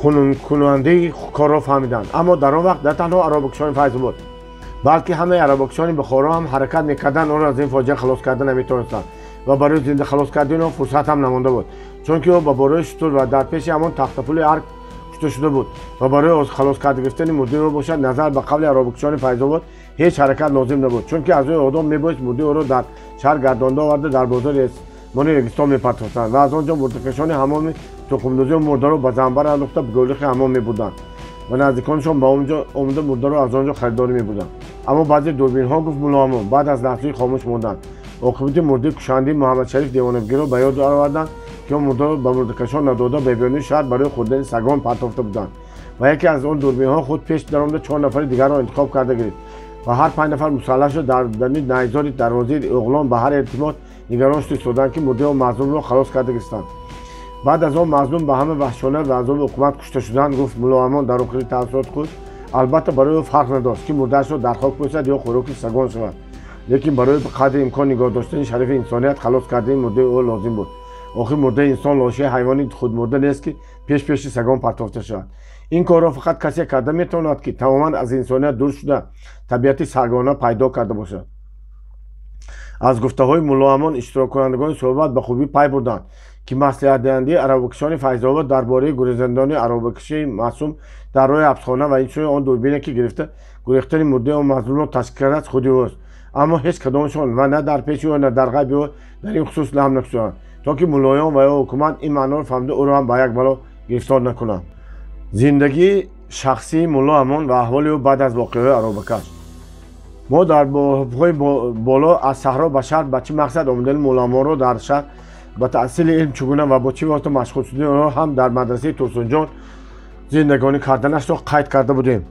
хунуккунандаи корро фаҳмиданд. Аммо дар он вақт на танҳо аробакашони Файзобод, балки ҳамаи аробакашони Бухоро ҳам ҳаракат мекарданд, онро аз ин фоҷиа халос карда наметавонистанд ва барои зинда халос кардани он фурсат ҳам намонда буд, чунки ӯ ба бораи шутур ва дар пеши ҳамон тахтапули арк кушта шуда буд ва барои халос карда гирифтани мурдаи ӯ бошад, назар ба қавли аробакашони Файзобод ҳеҷ ҳаракат лозим набуд, чунки аз рӯи одом мебоист мурдаи ӯро дар шаҳр гардонда оварда дар бозори мони Регистон мепартофтанд ва аз он ҷо мурдакашони ҳамоми тухмдӯзии мурдаро ба занбар андохта ба гӯлихи ҳамом мебурданд ва наздиконашон ба он ҷо омада мурдаро аз он ҷо харидорӣ мебурданд. Аммо баъзе дурбинҳо, гуфт муллоамон, баъд аз лаҳзаи хомӯш монданд. Оқибати мурдаи кушандаи Муҳаммадшариф девонагиро ба ёд оварданд, ки он мурдаро ба мурдакашон надода ба беруни шаҳр барои хӯрдани сагон партофта буданд ва яке аз он дурбинҳо худ пеш даромада 4 нафари дигарро интихоб карда гирифт. Ва ҳар 5 нафар мусаллаҳ шуда дар дами найзори дарвозаи оғлон ба ҳар эҳтимол нигарон шуда истоданд, ки мурдаи он мазлумро халос карда гирифтанд. Баъд аз он мазлум ба ҳама ваҳшиёна ва азоби ҳукумат кушта шуданд, гуфт Мулло Амон дар охири таассуроти худ. Албатта, барои ӯ фарқ надошт, ки мурдаашро дар хок бӯсад ё хӯроки сагон шавад, лекин барои ба қадри имкон нигоҳ доштани шарафи инсоният халос кардани мурдаи ӯ лозим буд. Охир мурдаи инсон лошаи ҳайвони худмурда нест, ки пеш-пеши сагон партофта шавад. Ин корро фақат касе карда метавонад, ки тамоман аз инсоният дур шуда, табиати сагона пайдо карда бошад. Аз гуфтаҳои Мулло Амон иштироккунандагони суҳбат ба хубӣ пай бурданд, ки маслиҳатдиҳандаи аробакашони Файзобод дар бораи гурезандони аробакашии маъсум дар роҳи ҳабсхона ва инчунин он дурбине, ки гирифта гурехтани мурдаи он мазлумро ташкил кардааст, худи ӯст. Аммо ҳеҷ кадомашон ва на дар пеши ӯ, на дар ғайби ӯ дар ин хусус лам накушоданд, то ки муллоён ва ё ҳукумат ин маъноро фаҳмида, ӯро ҳам ба як бало гирифтор накунанд. Зиндагии шахсии Мулло Амон ва аҳволи ӯ баъд аз воқеаҳои аробакаш. Мо дар бобҳои боло аз саҳро ба шаҳр ба чӣ мақсад омадани Мулло Амонро, дар шаҳр ба таҳсили илм чӣ гуна ва бо чӣ восита машғул шудани ӯро, ҳам дар мадрасаи Турсунҷон зиндагонӣ карданашро қайд карда будем.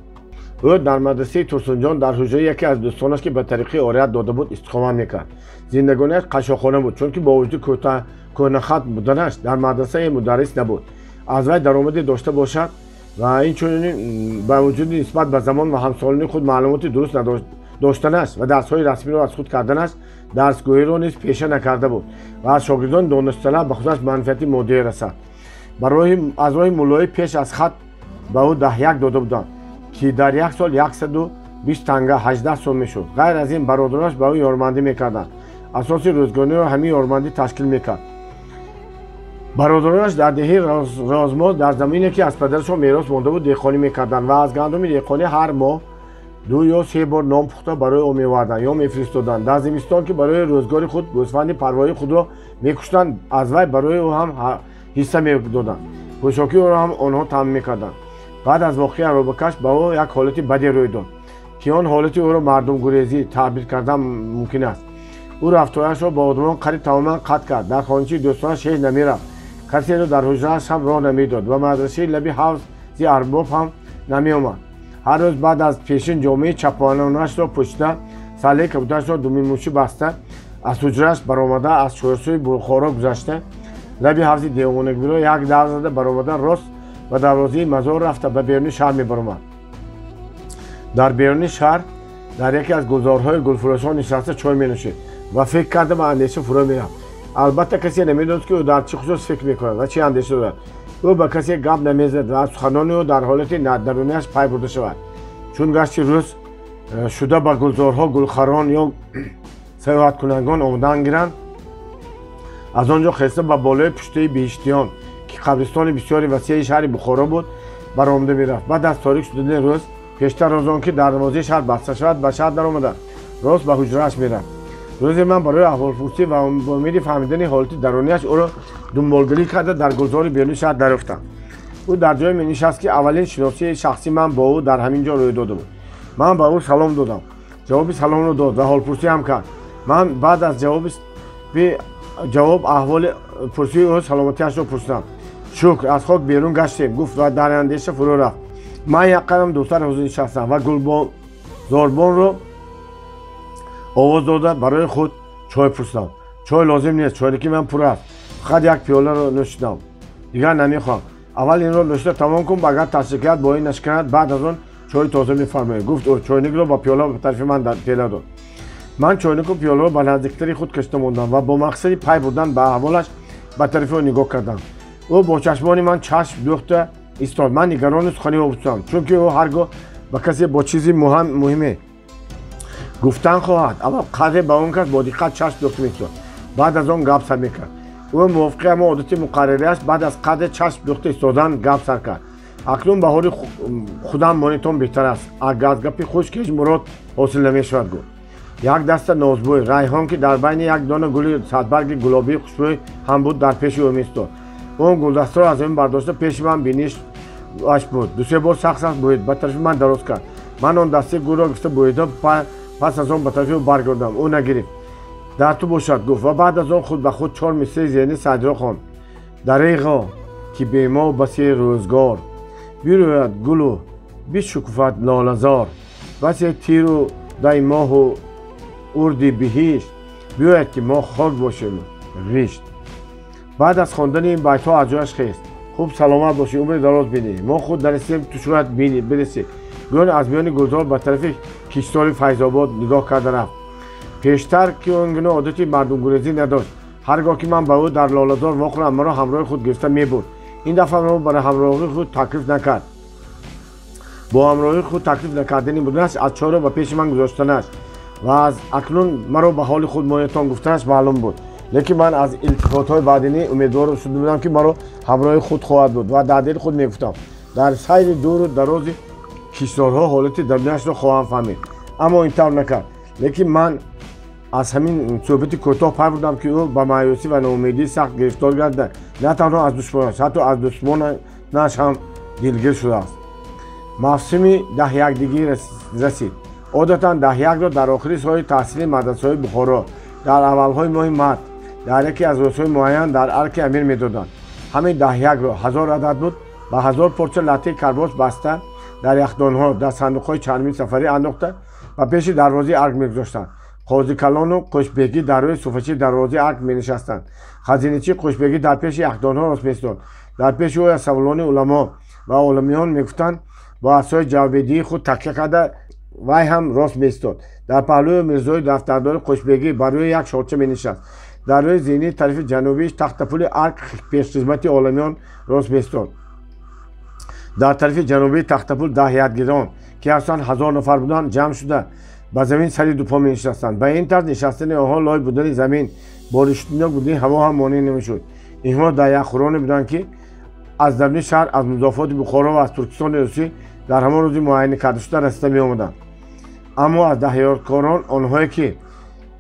Ӯ дар мадрасаи Турсунҷон дар ҳуҷраи яке аз дӯстонаш, ки ба тариқи орият дода буд, истиқомат мекард. Зиндагониаш қашшоқона буд, чунки бо вуҷуди кӯҳнахат буданаш дар мадрасае мударрис набуд, аз вай даромаде дошта бошад, ва инчунин ба вуҷуди нисбат ба замон ва ҳамсолони худ маълумоти дуруст доштанаш ва дарсҳои расмиро аз худ карданаш, дарсгӯиро низ пеша накарда буд ва аз шогирдони донишҷӯ ба худаш манфиати моддие расад. Аз роҳи муллоӣ пеш аз хат ба ӯ 10 як дода буданд, ки дар як сол 120 танга, 18 сом мешуд. Ғайр аз ин, бародаронаш ба ӯ ёрмандӣ мекарданд. Асоси рӯзгониро ҳамин ёрмандӣ ташкил мекард. Бародаронаш дар деҳаи Розмо дар замине, ки аз падарашон мерос монда буд, деҳқонӣ мекарданд ва аз гандуми деҳқонӣ ҳар моҳ ду ё се бор нон пухта барои ӯ меоварданд ё мефиристоданд. Дар зимистон, ки барои рӯзгори худ гӯсфанди парвоии худро мекуштанд, аз вай барои ӯ ҳам ҳисса медоданд. Пӯшоки ӯро ҳам онҳо таъмин мекарданд. Баъд аз воқеаи аробакаш ба ӯ як ҳолати баде рӯй дод, ки он ҳолати ӯро мардумгурезӣ таъбир кардан мумкин аст. Ӯ рафторашро бо одамон қариб тамоман қатъ кард. Дар хоначаи дӯстонаш ҳеҷ намерафт, касеро дар ҳуҷрааш ҳам роҳ намедод, ба мадрасаи лаби ҳавзи арбоб ҳам намеомад. Ҳар рӯз баъд аз пешин ҷомаи чапонашро пӯшида, саллаи кабуташро думимӯшӣ баста, аз ҳуҷрааш баромада, аз чорсӯи Бухоро гузашта, лаби ҳавзи девонагиро як давр зада баромада, рост ба дарвозаи мазор рафта, ба беруни шаҳр мебаромад. Дар беруни шаҳр дар яке аз гулзорҳои гулфурӯшон нишаста, чой менӯшид ва фикр карда, ба андеша фурӯ мерафт. Албатта, касе намедонист, ки ӯ дар чӣ хусус фикр мекунад ва чӣ андеша дорад. Ӯ ба касе гап намезад ва аз суханони ӯ дар ҳолати даруниаш пай бурда шавад. Чун гашти рӯз шуда, ба гулзорҳо гулхарон ё саёҳаткунандагон омадан гиранд, аз он ҷо хеста, ба болои пуштаи Биҳиштиён, ки қабристони бисёри васеи шаҳри Бухоро буд, баромада мерафт. Баъд аз торик шудани рӯз, пештар аз он ки дарвозаи шаҳр баста шавад, ба шаҳр даромада, рост ба ҳуҷрааш мерафт. Рӯзе ман барои аҳволпурсӣ ва бо умеди фаҳмидани ҳолати даруниаш ӯро дунболгирӣ карда, дар гулзори беруни шаҳр дарёфтам. Ӯ дар ҷое менишаст, ки аввалин шиносии шахсии ман бо ӯ дар ҳамин ҷо рӯй дода буд. Ман ба ӯ салом додам, ҷавоби саломро дод ва ҳолпурсӣ ҳам кард. Ман баъд аз ҷавоб аҳволи пурсии ӯ саломатиашро пурсидам. «Шукр, аз хок берун гаштем», гуфт ва дар андеша фурӯ рафт. Ман як қадам дуртар ҳузур нишастам ва гулзорбонро овоз дода, барои худ чой пурсидам. «Чой лозим нест, чойники ман пур аст, фақат як пиёларо нӯшидам, дигар намехоҳам». «Аввал инро нӯшида тамом кун, агар ташрикият бо ин нашиканад, баъд аз он чои тоза мефармоед», гуфт ӯ, чойникро ба пиёла ба тарафи ман тела дод. Ман чойнику пиёларо ба наздиктари худ кашида мондам ва бо мақсади пай бурдан ба аҳволаш ба тарафи ӯ нигоҳ кардам. Ӯ бо чашмони ман чашм дӯхта истод. Ман нигарони сухани ӯ будам, чунки ӯ ҳар гоҳ ба касе бо чизи муҳиме гуфтан хоҳад, аввал қадре ба он кас бо диққат чашм дӯхта меистод, баъд аз он гап сар мекард. Ӯ мувофиқи ҳамон одати муқаррариаш баъд аз қадре чашм дӯхта истодан гап сар кард: «Акнун ба ҳоли худам монитон беҳтар аст, аз гапи хушк ҳеҷ мурод ҳосил намешавад», гуфт. Як даста нозбӯй райҳон, ки дар байни як дона гули садбарги гулобии хушбӯй ҳам буд, дар пеши ӯ меистод. Он гулдастаро аз замин бардошта, пеши ман бинишаш буд, дусе бор сахт сахт бӯид, ба тарафи ман дароз кард. Ман он дастаи гулро гирифта, бӯида, пас аз он ба тарафи ӯ баргардам. Ӯ нагирифт. «Дар ту бошад», гуфт ва баъд аз он худ ба худ чор мисраи зеҳни Саъдиро хонд: «Дареғо, ки бемо басе рӯзгор, бирӯяд гулу бишукуфад лолазор, басе тиру Дай моҳу урди биҳишт, биёяд ки мо хок бошем ғишт. Баъд аз хондани ин байтҳо аз ҷояш хест. Хуб, саломат бошӣ, умри дароз бинӣ. Мо худ нарасем, ту шояд бинӣ, бирасӣ. Гӯён аз миёни гулзор ба тарафи киштори Файзобод нигоҳ карда рафт. Пештар ки он гуна одати мардумгурезӣ надошт, ҳар гоҳ ки ман ба ӯ дар Лолазор вохӯрам, маро ҳамроҳи худ гирифта мебурд. Ин дафъа маро барои ҳамроҳии худ таклиф накард. Бо ҳамроҳии худ таклиф накардани буданаш, аз чора ба пеши ман гузоштанаш ва аз акнун маро ба ҳоли худ моятон гуфтанаш маълум буд. Лекин ман аз илтифотҳои баъдинӣ умедвор шуда будам, ки маро ҳамроҳи худ хоҳад буд ва дар дили худ мегуфтам, дар сайри дуру дарози кишторҳо ҳолати дарунияшро хоҳам фаҳмид. Аммо ин тавр накард. Лекин ман аз ҳамин суҳбати кӯтоҳ пай бурдам, ки ӯ ба маъюсӣ ва ноумедии сахт гирифтор гардида, на танҳо аз душмонаш, ҳатто аз душмонаш ҳам дилгир шудааст. Мавсими даҳякдигӣ расид. Одатан даҳякро дар охири соли таҳсили мадрасаҳои Бухоро, дар аввалҳои моҳи март, дар яке аз рӯзҳои муайян дар арки амир медоданд. Ҳамин даҳякро 1000 адад буд, ба 1000 порча латтаи карбос баста, дар яхдонҳо, дар сандуқҳои чармии сафарӣ андохта, ба пеши дарвозаи арк мегузоштанд. Қозикалону Қӯшбегӣ дар рӯи суфачии дарвозаи арк менишастанд. Хазиначии Қӯшбегӣ дар пеши яхдонҳо рост меистод. Дар пеши ӯ саволони уламо ва оламиён мегуфтанд, бо асои ҷавбедии худ такя карда, вай ҳам рост меистод. Дар паҳлӯи мирзои дафтардори Қӯшбегӣ бар рӯи як шолча менишаст. Дар рӯи зинии тарафи ҷанубии тахтапули арк пешхизмати оламиён рост меистод. Дар тарафи ҷанубии тахтапул даҳятгирон, ки ҳастанд 1000 нафар буданд, ҷамъ шуда ба замин сари дупо менишастанд. Ба ин тарз нишастани онҳо лой будани замин, боришнок будани ҳаво ҳам монеъ намешуд. Инҳо даҳякхӯроне буданд, ки аз даруни шаҳр, аз музофоти Бухоро ва аз Туркистони русӣ дар ҳамон рӯзи муайян кардашуда расида меомаданд. Аммо аз даҳёркорон онҳое ки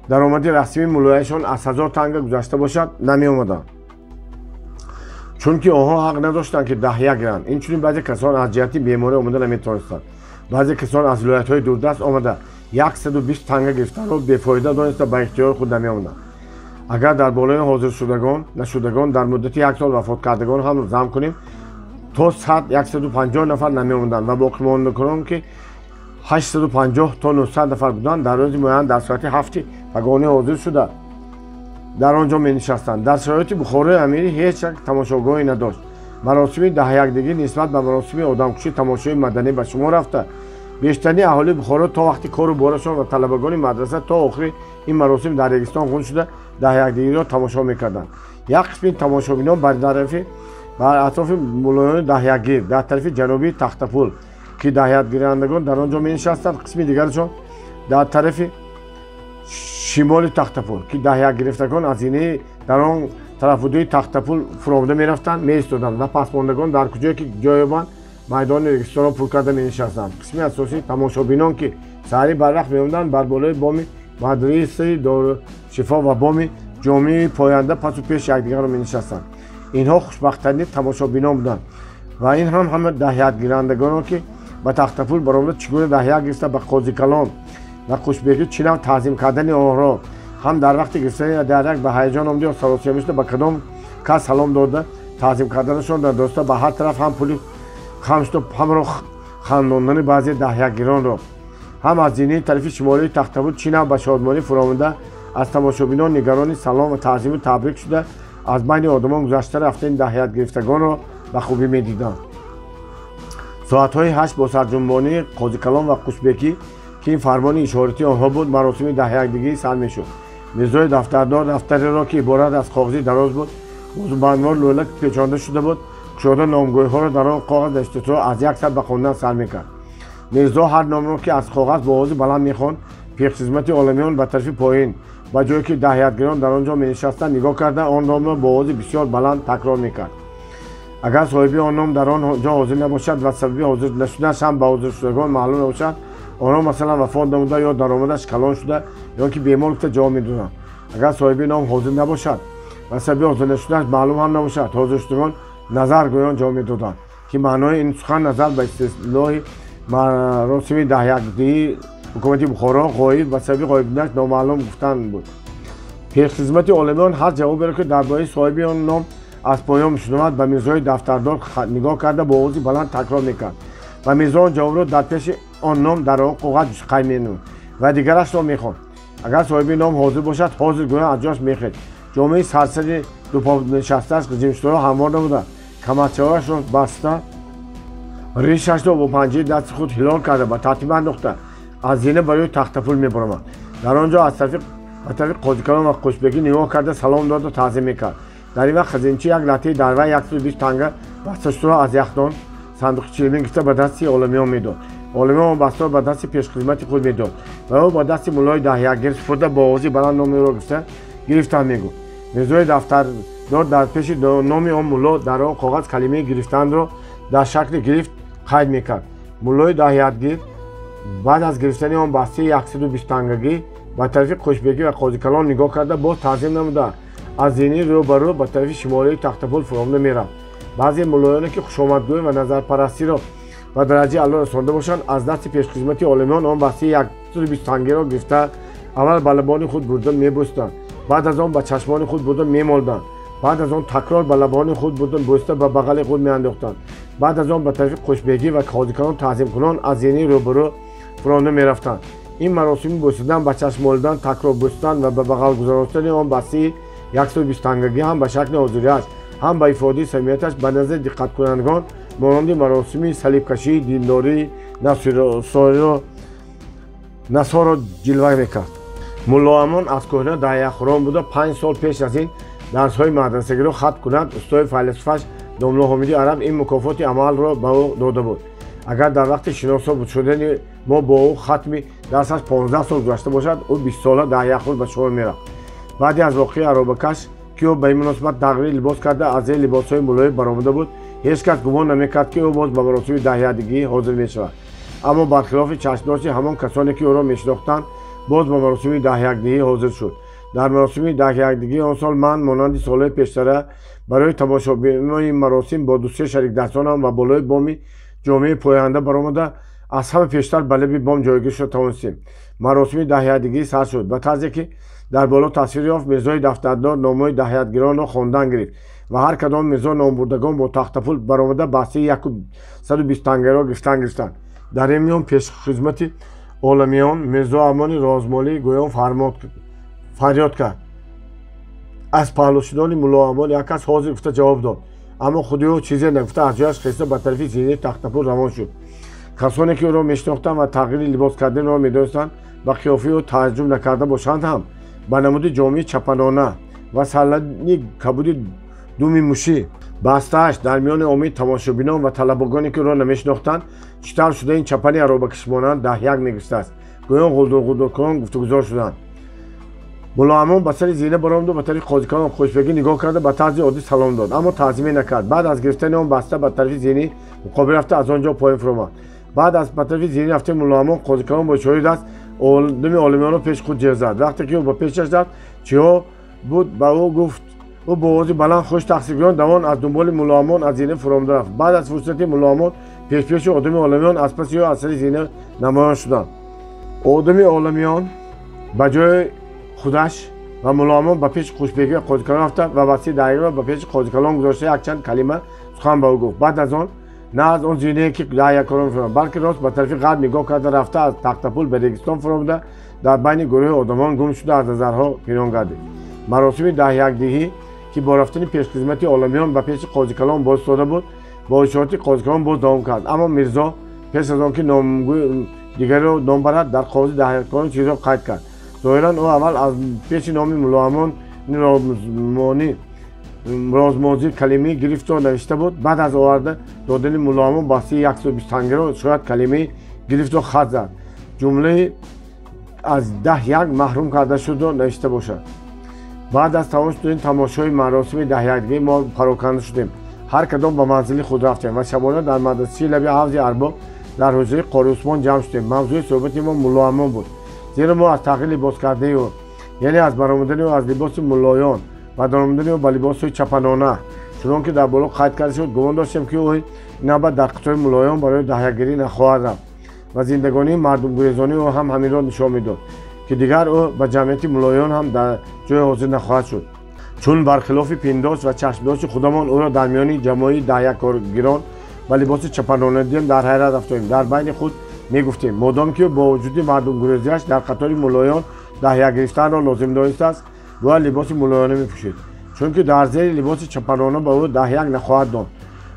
даромади расмии мулояшон аз 1000 танга гузашта бошад, намеомаданд, чунки онҳо ҳақ надоштанд, ки даҳя гиранд. Инчунин баъзе касон аз ҷиҳати беморӣ омада наметавонистанд. Баъзе касон аз вилоятҳои дурдаст омада 120 танга гирифтанро бефоида дониста, ба ихтиёри худ намеомаданд. Агар дар болои ҳозиршудагон нашудагон дар муддати як сол вафот кардагон ҳам зам кунем, то 100-150 нафар намеомаданд ва боқимондагон, ки 850 то 900 нафар буданд, дар рӯзи муайян дар соати 7 пагоҳонӣ ҳозир шуда дар он ҷо менишастанд. Дар шароити Бухорои амирӣ ҳеҷ як тамошогоҳе надошт. Маросими даҳякдигӣ нисбат ба маросими одамкушӣ тамошои маданӣ ба шумор рафта, бештарини аҳолии Бухоро то вақти кору борашон ва талабагони мадраса то охири ин маросим дар регистон ғун шуда даҳякдигиро тамошо мекарданд. Як қисми тамошобинон бар атрофи мулоёни даҳякгир дар тарафи ҷанубии тахтапул, ки даҳятгирандагон дар он ҷо менишастанд, қисми дигарашон дар тарафи шимоли тахтапул, ки даҳякгирифтагон аз зинаи дар он тарафудуи тахтапул фуромада мерафтанд, меистоданд ва пасмондагон дар куҷое ки ҷой ёбанд, майдони регистонро пур карда менишастанд. Қисми асосии тамошобинон, ки саҳарӣ барвақт меомаданд, бар болои боми мадрисаи дорушифо ва боми ҷомеи поянда пасу пеши якдигарро менишастанд. Инҳо хушбахттарини тамошобинон буданд ва ин ҳам ҳама даҳятгирандагонро, ки ба тахтапул баромада чӣ гуна даҳяк гирифта, ба Қозикалон ва Қӯшбегӣ чӣ навъ таъзим кардани онҳоро ҳам дар вақти гирифтани даҳяк ба ҳаяҷон омада ё саросема шуда ба кадом кас салом дода таъзим карданашон дар доста ба ҳар тараф ҳам пули хам шуда, ҳамро хандондани баъзе даҳякгиронро, ҳам аз зинии тарафи шимолии тахтапул чӣ навъ ба шодмонӣ фуромада аз тамошобинон нигарони салом ва таъзиму табрик шуда аз байни одамон гузашта рафтани даҳятгирифтагонро ба хубӣ медиданд. Соатҳои 8 бо сарҷунбонии Қозикалон ва Қӯшбекӣ, ки ин фармони ишоратии онҳо буд, маросими даҳякдигӣ сар мешуд. Мирзои дафтардор дафтареро, ки иборат аз коғази дароз буд, бозубандвор лӯла печонда шуда буд, кушода номгӯйҳоро дар он коғаз навишташуда аз як сар ба хондан сар мекард. Мирзо ҳар номро, ки аз коғаз бо овози баланд мехонд, пешхизмати оламиён ба тарафи поин, ба ҷое ки даҳятгирон дар он ҷо менишастанд, нигоҳ карда, он номро бо овози бисёр баланд такрор мекард. Агар соҳиби он ном дар он ҷо ҳозир набошад ва сабаби ҳозир нашуданаш ҳам ба ҳозиршудагон маълум набошад, онҳо масалан вафот намуда ё даромадаш калон шуда ё ки бемор гуфта ҷавоб медоданд. Агар соҳиби ном ҳозир набошад ва сабаби ҳозир нашуданаш маълум ҳам набошад, ҳозиршудагон назаргӯён ҷавоб медоданд, ки маънои ин сухан назар ба истилоҳи маросими даҳякдиҳии ҳукумати Бухоро ғоиб ва сабаби ғоиб буданаш номаълум гуфтан буд. Пешхизмати оламиён ҳар ҷавоберо, ки дар бораи соҳиби он ном аз поён мешунавад, ба мирзои дафтардор нигоҳ карда бо овози баланд такрор мекард ва мирзо он ҷавобро дар пеши он ном дар он коғаз қайд менамуд. ва дигарашро мехонд. Агар соҳиби ном ҳозир бошад, ҳозир гӯян аз ҷояш мехезд. Ҷомаи сарсари дупонишастааш зимисторо ҳамвор намуда, камарчаҳояшро баста, ришашро бо панҷаи дасти худ ҳилол карда ба тартиб андохта аз зина ба рӯи тахтапул мебаромад. Дар он ҷо аз ба тарафи Қозикалон ва Қӯшбегӣ нигоҳ карда салом доду таъзим мекард. Дар ин вақт хазинчӣ як латтаи дарвай 120 танга басташударо аз яхдон сандуқи чилмин гирифта ба дасти оламиён медод. Оламиён он бастаро ба дасти пешхизмати худ медод ва ӯ ба дасти муллои даҳякгир супурда бо овози баланд номи ӯро гирифта гирифтан мегуфт. Мирзои дафтардор дар пеши номи он мулло дар он коғаз калимаи гирифтанро дар шакли гирифт қайд мекард. Муллои даҳятгир баъд аз гирифтани он бастаи 120 тангагӣ ба тарафи Қӯшбегӣ ва Қозикалон нигоҳ карда боз таъзим намуда аз зини рӯ ба рӯ ба тарафи шимолии тахтапул фуромда мерафт. Баъзе муллоёне ки хушомадгӯӣ ва назарпарастиро ба дараҷаи аъло расонда бошанд, аз дасти пешхизмати оламиён он бастаи 120 тангиро гирифта аввал ба лабони худ бурда мебӯстанд, баъд аз он ба чашмони худ бурда мемолданд, баъд аз он такрор ба лабони худ бурда бӯста ба бағали худ меандохтанд, баъд аз он ба тарафи Қӯшбегӣ ва Қозикалон таъзимкунон аз зини рӯбарӯ фуромда мерафтанд. Ин маросими бӯсидан, ба чашм молидан, такрор бӯстан ва ба бағал гузаронидани он бастаи 120 тангагӣ ҳам ба шакли ҳозириаш, ҳам ба ифодаи самимияташ ба назари диққаткунандагон монанди маросими салибкашии диндории насоро ҷилва мекард. Муллоамон аз кӯҳна даҳяхӯрон буда 5 сол пеш аз ин дарсҳои мадрасагиро хатм кунад, устои файласуфаш домло Ҳомиди Араб ин мукофоти амалро ба ӯ дода буд. Агар дар вақти шиносо шудани мо бо ӯ хатми дарсаш 15 сол гузашта бошад, ӯ 20 сола даҳяхӯр ба шумор мерафт. Баъде аз воқеаи аробакаш, ки ӯ ба ин муносибат тағйири либос карда аз зери либосҳои муллоӣ баромада буд, ҳеҷ кас гумон намекард, ки ӯ боз ба маросими даҳядигӣ ҳозир мешавад. Аммо бархилофи чашмдошти ҳамон касоне, ки ӯро мешинохтанд, боз ба маросими даҳякдиҳӣ ҳозир шуд. Дар маросими даҳякдиҳии он сол ман монанди солҳои пештара барои тамошобинои маросим бо дусе шарикдастонам ва болои боми ҷомеаи поянда баромада аз ҳама пештар ба лаби бом ҷойгир шуда тавонистем. Маросими даҳядигӣ сар шуд ба тарзе, ки дар боло тасвир ёфт. Мирзои дафтардор номҳои даҳятгиронро хондан гирифт ва ҳар кадом мирзо номбурдагон бо тахтапул баромада бастаи 120 тангаро гирифтан гирифтанд. Дар ин миён пешхизмати оламиён Мирзо Амони Розмолӣ гӯён фарёд кард. Аз паҳлӯшинони Муллоамон як кас ҳозир гуфта ҷавоб дод, аммо худи ӯ чизе нагуфта аз ҷояш хеста ба тарафи зинаи тахтапул равон шуд. Касоне, ки ӯро мешинохтанд ва тағйири либос карданро медонистанд, ба қиёфаи ӯ тааҷҷуб накарда бошанд ҳам ба намуди ҷомеи чапанона ва сарлани кабуди думи мушӣ бастааш дар миёни омии тамошобинон ва талабагоне, ки ӯро намешинохтанд, чӣ тавр шуда ин чапани аробакашмонанд даҳяк мегирифтааст, гӯён ғулдурғулдуркунон гуфтугузор шуданд. Муллоамон ба сари зина баромаду ба тарафи Қозикалон Қӯшбегӣ нигоҳ карда ба тарзи оддӣ салом дод, аммо таъзиме накард. Баъд аз гирифтани он баста ба тарафи зини муқобил рафта аз он ҷо поён фуромад. Баъд аз ба тарафи зини рафтаи Муллоамон Қозикалон бо ишораи даст одами оламиёнро пеши худ ҷеғ зад. Вақте ки ӯ ба пешаш рафт, чиҳо буд ба ӯ гуфт. Ӯ бо овози баланд хуш тақсиргӯён давон аз дунболи Муллоамон аз зина фуромада рафт. Баъд аз фурсати Муллоамон пешпеши одами оламиён аз паси ӯ аз сари зина намоён шуданд. Одами оламиён ба ҷои худаш ва Муллоамон ба пеши Қӯшбегӣ ва Қозикалон рафта ва васии даҳягиро ба пеши Қозикалон гузошта якчанд калима сухан ба ӯ гуфт. Баъд аз он на аз он зинае, ки даҳякорон фуромад, балки рост ба тарафи ғарб нигоҳ карда рафта аз тахтапул ба регистон фуромада дар байни гурӯҳи одамон гум шуда аз назарҳо пинҳон гардид. Маросими даҳякдиҳӣ, ки бо рафтани пешхизмати оламиён ба пеши Қозикалон боз истода буд, бо ишорати Қозикалон боз давом кард. Аммо Мирзо пеш аз он ки номгӯи дигареро ном барад, дар қоғози даҳякорон чизро қайд кард. Зоҳиран ӯ аввал аз пеши номи Муллоамон Розмозӣ калимаи гирифтро навишта буд. Баъд аз оварда додани Муллоамон бастаи 120 тангиро шояд калимаи гирифтро хат зад. Ҷумлаи аз 10 як маҳрум карда шудро навишта бошад. Баъд аз тамом шудани тамошои маросими даҳякдиҳӣ мо пароканда шудем. Ҳар кадом ба манзили худ рафтем ва шабона дар мадрасаи лаби ҳавзи Арбоб дар ҳуҷраи Қори Усмон ҷамъ шудем. Мавзӯи суҳбати мо Муллоамон буд, зеро мо аз тағйири либос кардаи ӯ, яъне аз баромадани ӯ аз либоси муллоён ва даромадани ӯ ба либосҳои чапанона, чунон ки дар боло қайд карда шуд, гумон доштем, ки ӯ навбат дар қатори муллоён барои даҳякгирӣ нахоҳад рафт ва зиндагонии мардумгурезонии ӯ ҳам ҳаминро нишон медод, ки дигар ӯ ба ҷамъияти муллоён ҳам дар ҷои ҳозир нахоҳад шуд. Чун бархилофи пиндошт ва чашмдошти худамон ӯро дар миёни ҷамоаи даҳякоргирон ба либоси чапанона дидем, дар ҳайрат афтодем. Дар байни худ Мегуфтем, модом ки бо вуҷуди мардумгурезиаш дар қатори муллоён даҳяк гирифтанро лозим донистааст, бояд либоси муллоёна мепӯшид, чунки дар зери либоси чапанона ба ӯ даҳяк нахоҳад дод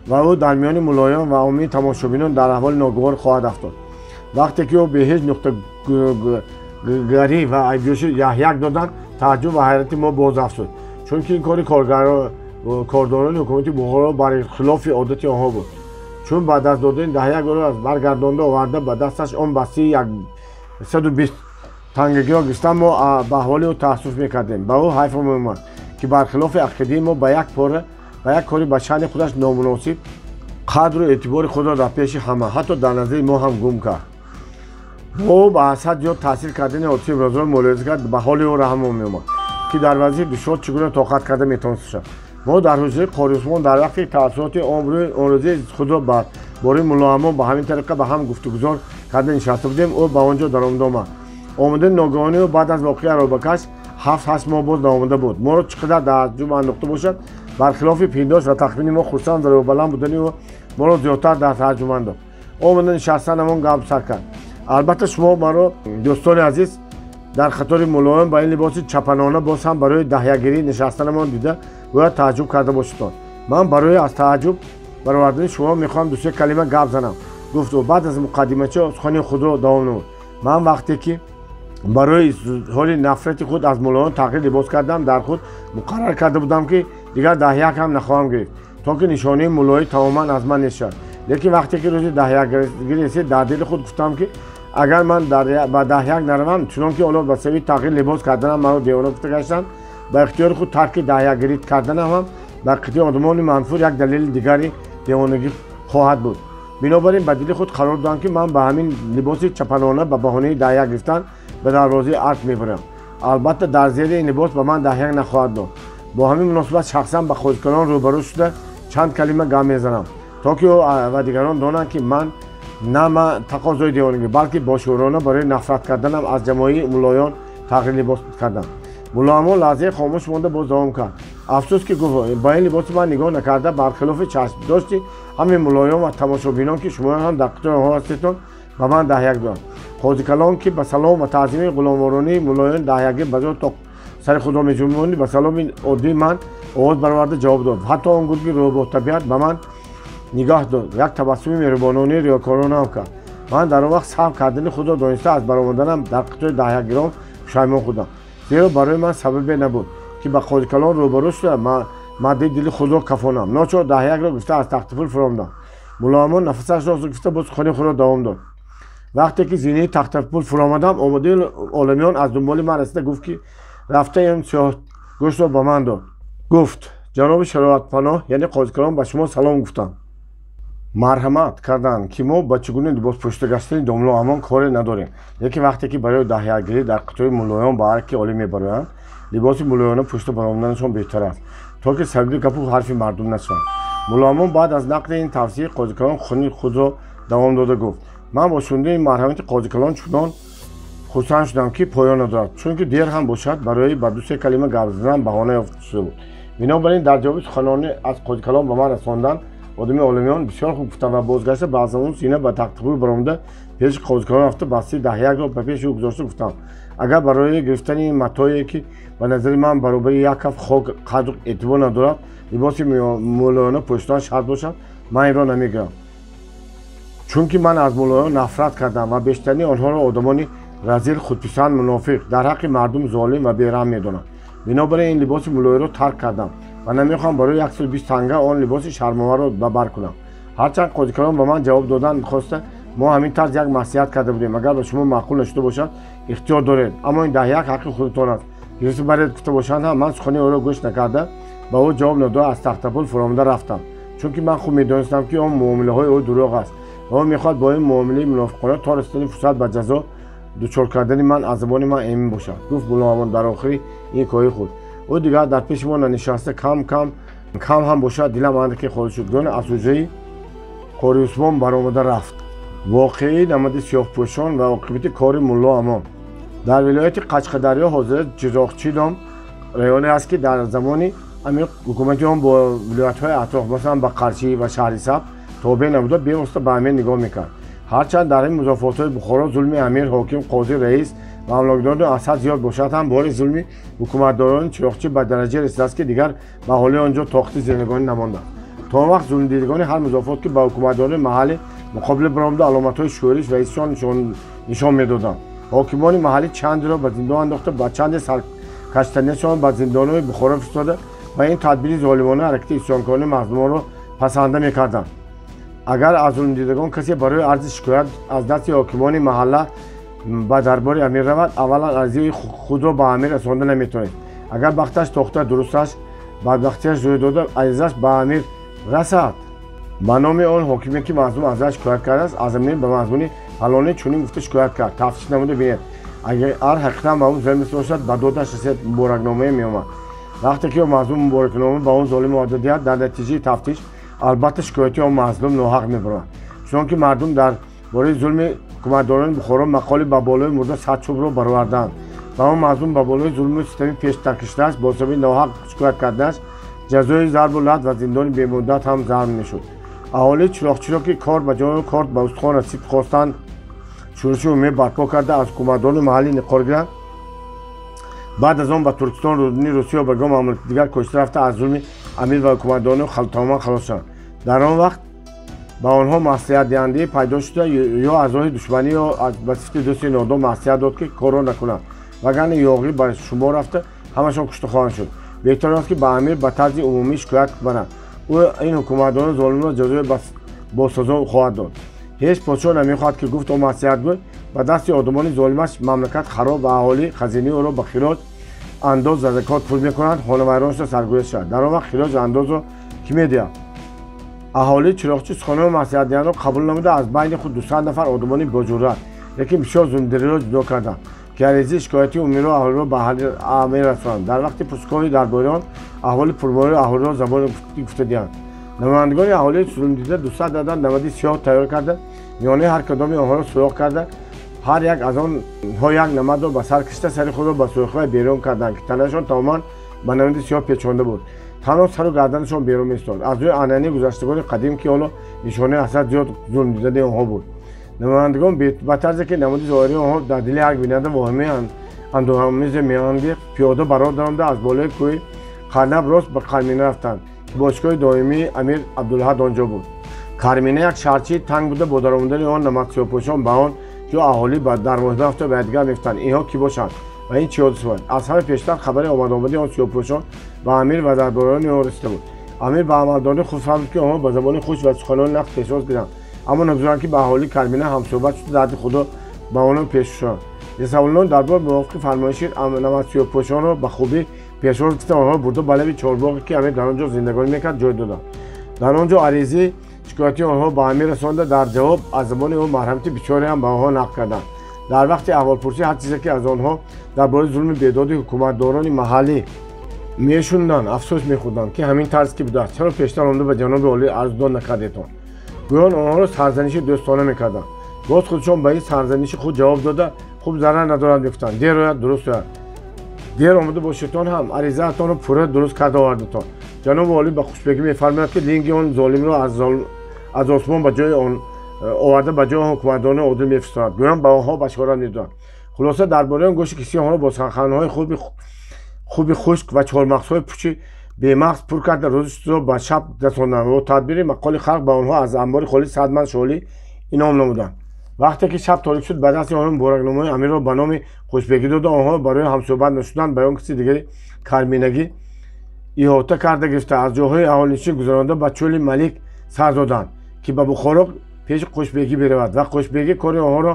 ва ӯ дар миёни муллоён ва умумии тамошобинон дар аҳволи ногувор хоҳад афтод. Вақте ки ӯ бе ҳеҷ нуқтагарӣ ва айбҷӯшӣ даҳяк доданд, тааҷҷуб ва ҳайрати мо боз афзуд, чунки ин кори кордорони ҳукумати Бухоро бар хилофи одати онҳо буд. Чун ба даст додани даҳяк ӯро аз баргардонда оварда ба дасташ он бастии 120 тангагиро гирифтан, мо ба аҳволи ӯ таассуф мекардем. Ба ӯ ҳайф меомад, ки бархилофи ақидаи мо ба як кори ба шаъни худаш номуносиб қадру эътибори худро дар пеши ҳама, ҳатто дар назари мо ҳам гум кард. Мо ӯ ба аз ҳад зиёд таъсир кардани ҳодисаи иброзоро мулоҳиза кард, ба ҳоли ӯ раҳм меомад, ки дар вазъи душвор чӣ гуна тоқат карда метавонист шавад. Мо дар ҳуҷраи Қори Усмон дар вақти таассуроти он рӯзи худро ба бораи Мулло Амон ба ҳамин тариқа ба ҳам гуфтугузор карда нишаста будем. Ӯ ба он ҷо даромада омад. Омадани ногаҳонии ӯ баъд аз воқеаи аробакаш 7-8 моҳ боз наомада буд. Моро чӣ қадар тааҷҷуб андохта бошад, бархилофи пиндош ва тахмини мо хурсанд ва рӯбаланд будани ӯ моро зиёдтар дар тааҷҷуб андохт. Омада нишастан ҳамон гап сар кард. Албатта шумо маро, дӯстони азиз, дар қатори муллоён ба ин либоси чапанона боз ҳам барои даҳякгирӣ нишастанамон дида бояд тааҷҷуб карда бошедон. Ман барои аз тааҷҷуб баровардани шумо мехоҳам ду-се калима гап занам, гуфт ӯ. Баъд аз муқаддимача сухани худро давом намуд. Ман вақте ки барои изҳори нафрати худ аз муллоён тағйир либос кардам, дар худ муқаррар карда будам, ки дигар даҳяк ҳам нахоҳам гирифт, то ки нишонаи муллоӣ тамоман аз ман нешавад. Лекин вақте ки рӯзи даҳякгирӣ расид, дар дили худ гуфтам, ки агар ман ба даҳяк наравам, чунон ки ҳоло ба сабаби тағйир либос карданам маро девона гуфта гаштанд, ба ихтиёри худ тарки даҳякгирӣ карданам ҳам ба қитъи одамони манфур як далели дигари девонагӣ хоҳад буд. Бинобар ин ба дили худ қарор додам, ки ман ба ҳамин либоси чапанона ба баҳонаи даҳяк гирифтан ба дарвозаи арк мебарам. Албатта дар зери ин либос ба ман даҳяк нахоҳад дод. Бо ҳамин муносибат шахсан ба қозикалон рӯбарӯ шуда чанд калима гап мезанам, то ки ӯ ва дигарон донанд, ки ман на ман тақозои девонагӣ, балки бошӯрона барои нафрат карданам аз ҷамоаи муллоён тағйир либос кардам. Мулло Амон лаҳзаи хомӯш монда боз давом кард. Афсӯс, ки гуфт, ба ин либоси ман нигоҳ накарда, бархилофи чашмдошти ҳамин муллоён ва тамошобинон, ки шумоён ҳам дар қатори онҳо ҳастедон, ба ман даҳяк доданд. Қозикалон, ки ба салом ва таъзими ғуломворонии муллоён даҳякгир ба ҷо то сари худро меҷунбонид, ба саломи оддии ман овоз бароварда ҷавоб дод. Ҳатто он гурги рӯботабиат ба ман нигоҳ дод, як табассуми меҳрубононаи риёкоронаам кард. Ман дар он вақт саҳв кардани худро дониста аз баромаданам дар қатори даҳякгирон пушаймон худам, зеро барои ман сабабе набуд, ки ба қозикалон рӯбарӯ шуда маддаи дили худро кафонам. Ночор даҳякро гирифта аз тахтипул фуромдам. Мулло Амон нафасашро гирифта боз сухани худро давом дод. Вақте ки зинаи тахтапул фуромадам, омодаи оламиён аз дунболи ман расида гуфт, ки рафта ин сиёҳ гӯштро ба ман дод. Гуфт: ҷаноби шароатпаноҳ, яъне қозикалон, ба шумо салом гуфтам. Марҳамат карданд, ки мо ба чӣ гуна либос пӯшида гаштани Домулло Амон коре надорем, лекин вақте ки барои даҳякгирӣ дар қатори муллоён ба арки олӣ мебароянд, либоси муллоёна пӯшида баромаданашон беҳтар аст, то ки сабаби гапу ҳарфи мардум нашаванд. Мулло Амон баъд аз нақли ин тавсияи қозикалон сухани худро давом дода гуфт: ман бо шунидани марҳамати қозикалон чунон хурсанд шудам, ки поён надорад, чунки дер ҳам бошад барои ба ду-се калима гап задан баҳона ёфта шуда буд. Бинобар ин дар ҷавоби суханони аз қозикалон ба ман расондан одами оламиён бисёр хуб гуфтам ва бозгашта ба замон сина ба тахтипул баромада пеши қозикалон рафта бастаи даҳякро ба пеши ӯ гузошта гуфтам: агар барои гирифтани ин матое, ки ба назари ман баробари як каф хок қадру эътибор надорад, либоси муллоёна пӯшидан шарт бошад, ман инро намегирам, чунки ман аз муллоён нафрат кардам ва бештарини онҳоро одамони разил, худписанд, мунофиқ, дар ҳаққи мардум золим ва бераҳм медонам. Бинобар ин либоси муллоиро тарк кардам ва намехоҳам барои 120 танга он либоси шармоварро ба бар кунам. Ҳарчанд қозикалон ба ман ҷавоб додан хоста, мо ҳамин тарз як маслиҳат карда будем, агар ба шумо маъқул нашуда бошад, ихтиёр доред, аммо ин даҳяк ҳаққи худатон аст, гирифта баред гуфта бошанд ҳам ман сухани ӯро гӯш накарда ба ӯ ҷавоб надода аз тахтапул фуромада рафтам, чунки ман хуб медонистам, ки он муомилаҳои ӯ дурӯғ аст ва ӯ мехоҳад бо ин муомилаи мунофиқона то расидани фурсат ба ҷазо дучор кардани ман аз забони ман эмин бошад, гуфт Мулло Амон дар охири ин ҳикояи худ. Ӯ дигар дар пеши мо нанишаста кам кам кам ҳам бошад дилам андаке холӣ шуд. Гӯё аз ҳуҷраи Қори Усмон баромада рафт. Воқеаи намади сиёҳпӯшон ва оқибати кори Мулло Амон. Дар вилояти Қашқадарё ҳозира Ҷироқчӣ ном районе аст, ки дар замони амир ҳукумати он бо вилоятҳои атроф, масалан ба Қаршӣ ва Шаҳрисабз тобеъ набуда, бевосита ба амир нигоҳ мекард. Ҳарчанд дар ин музофотҳои Бухоро зулми амир, ҳоким, қозӣ, раис ва амлокдорони аз ҳад зиёд бошад ҳам, бори зулми ҳукуматдорони Чироқчӣ ба дараҷа расидааст, ки дигар ба аҳолии он ҷо тоқати зиндагонӣ намондааст. То он вақт зулмдидагони ҳар музофот, ки ба ҳукуматдорони маҳаллӣ муқобила баромада, аломатҳои шӯриш ва исён нишон медоданд. Ҳокимони маҳаллӣ чандеро ба зиндон андохта, ба чанде саркаштанияшон ба зиндонҳои Бухоро фиристода ва ин тадбири золимона ҳаракати исёнкорони мазлумонро пасанда мекарданд. Агар аз зулмдидагон касе барои арзи шикоят аз дасти ҳокимони маҳалла ба дарбори амир равад, аввалан арзии худро ба амир расонда наметавонад. Агар бахташ тохта дурусташ бадбахтияш рӯй дода, аризаш ба амир расад, ба номи он ҳокиме, ки мазлум аз аш шикоят кардааст, аз амир ба мазмуни фалонӣ чунин гуфта шикоят кард, тафтиш намуда бинед. Агар ҳақиқатан ба он золим бошад, ба додаш расид муборакномае меомад. Вақте ки мазлум муборакнома ба он золим оварда диҳад, дар натиҷаи тафтиш албатта шикояти он мазлум ноҳақ мебарад. Чунонки мардум дар бораи зулми ҳукуматдорони Бухоро мақоли ба болои мурда сад чӯбро бароварданд ва он мазлум ба болои зулму ситами пештаркашидааш бо сабаби ноҳақ шикоят карданаш ҷазои зарбу лат ва зиндони бемуддат ҳам зарм мешуд. Аҳолии Чироқчиро, ки кор ба ҷою корт ба устухон расид, хостанд шӯриши умумӣ барпо карда аз ҳукуматдорони маҳаллӣ ниқор гиранд. Баъд аз он ба Туркистон, Рудни, Русия ва ягон мамлакати дигар кӯчида рафта аз зулми амир ва ҳукуматдорони тамоман халос шаванд. Дар он вақт ба онҳо маслиҳатдиҳандае пайдо шуда, ё аз роҳи душманӣ, ё ба сифати дӯсти нодон маслиҳат дод, ки корро накунанд, вагарна ёғӣ ба шумор рафта ҳамашон кушта хоҳанд шуд. Беҳтар аст, ки ба амир ба тарзи умумӣ шикоят баранд. Ӯ ин ҳукуматдорони золимро ҷазои босазо хоҳад дод. Ҳеҷ подшоҳ намехоҳад, ки гуфт о маслиҳатгӯй ба дасти одамони золимаш мамлакат хароб ва аҳолӣ хазинаи ӯро ба хироҷ, андоз ва закот пур мекунанд, хонавайрон шуда саргузашт шавад. Дар он вақт хироҷ андозро кӣ медиҳад? Аҳолии Чироқчӣ суханони маслиҳатдиҳандаро қабул намуда, аз байни худ 200 нафар одамони боҷуръат, лекин бисёр зулмдириро ҷудо карданд, ки аризаи шикояти умумиро аҳолиро ба амир расонанд. Дар вақти пурсукоҳи дарбориён аҳволи пурбории аҳолиро забони гуфта диҳанд. Намояндагони аҳолии зулмдида 200 адад намади сиёҳ тайёр карда, миёнаи ҳар кадоми онҳоро сӯроқ карда, ҳар як аз онҳо як намадро ба сар кишта, сари худро ба сӯрохҳои берун карданд, ки танашон тамоман ба намади сиёҳ печонда буд. Танҳо сару гарданашон берун меистод. Аз рӯи анъанаи гузаштагони қадим, ки ҳоло нишонаи аз ҳад зиёд зулмдидани онҳо буд. Намояндагон ба тарзе, ки намуди зоҳирии онҳо дар дили ҳар бинанда воҳимаи андӯҳомезе меангехт, пиёда ба роҳ даромада аз болои кӯҳи Қарнаб рост ба Кармина рафтанд, ки бошгоҳи доимии амир Абдулаҳад он ҷо буд. Кармина як шаҳрчаи танг буда, бо даромадани он намадсиёҳпӯшон ба он ҷо аҳолӣ дар воҳима рафта ба якдигар мегуфтанд: инҳо кӣ бошанд ва ин чӣ ҳодиса бояд? Аз ҳама пештар хабари омадомади он сиёҳпӯшон ба амир ва дарбориёни ӯ расида буд. Амир ба амалдории худ фаҳмид, ки онҳо ба забони хуш ва суханони нағз пешвоз гиранд, аммо нагузоранд, ки ба аҳолии Кармина ҳамсӯҳбат шуда дарди худро ба онҳо пеш кушоянд. Ясавуллон дарбор мувофиқи фармоиши намадсиёҳпӯшонро ба хубӣ пешвоз гирифта, онҳоро бурда ба лаби чорбоғе, ки амир дар он ҷо зиндагонӣ мекард, ҷой доданд. Дар он ҷо аризаи шикоятии онҳо ба амир расонда, дар ҷавоб аз забони ӯ марҳамати бисёре ҳам ба онҳо нақл карданд. Дар вақти аҳволпурсӣ ҳар чизе, ки аз онҳо дар бораи зулми бедоди ҳукуматдорони маҳаллӣ мешунданд, афсӯс мехӯрданд, ки ҳамин тарз ки будааст, чаро пештар омада ба ҷаноби олӣ арздон накардетон? Гӯён онҳоро сарзаниши дӯстона мекарданд. Боз худшон ба ин сарзаниши худ ҷавоб дода, хуб зарар надорад мегуфтанд, дер ояд дуруст ояд. Дер омада бошедтон ҳам аризаатонро пурра дуруст карда овардетон. Ҷаноби олӣ ба хушбегӣ мефармояд, ки линги он золимро аз осмон ба ҷои он оварда ба ҷои ҳукуматдорони одил мефиристонад. Гӯён ба онҳо башорат медоданд. Хулоса, дарбориён гӯшти кисии онҳоро бо суханҳои хуби хушк ва чормағзҳои пучи бемағз пур карда, рӯзро ба шаб расонданд ва тадбири мақоли халқ ба онҳо аз амбори холӣ 100 ман шолӣ инъом намуданд. Вақте ки шаб торик шуд, ба дасти онҳо муборакномаи амирро ба номи хушбегӣ дода, онҳо барои ҳамсӯҳбат нашудан ба он киси дигари карминагӣ иҳота карда гирифта, аз ҷойҳои аҳолинишин гузаронда ба чӯли Малик сар доданд, ки ба Бухоро пеши хушбегӣ биравад ва хушбегӣ кори онҳоро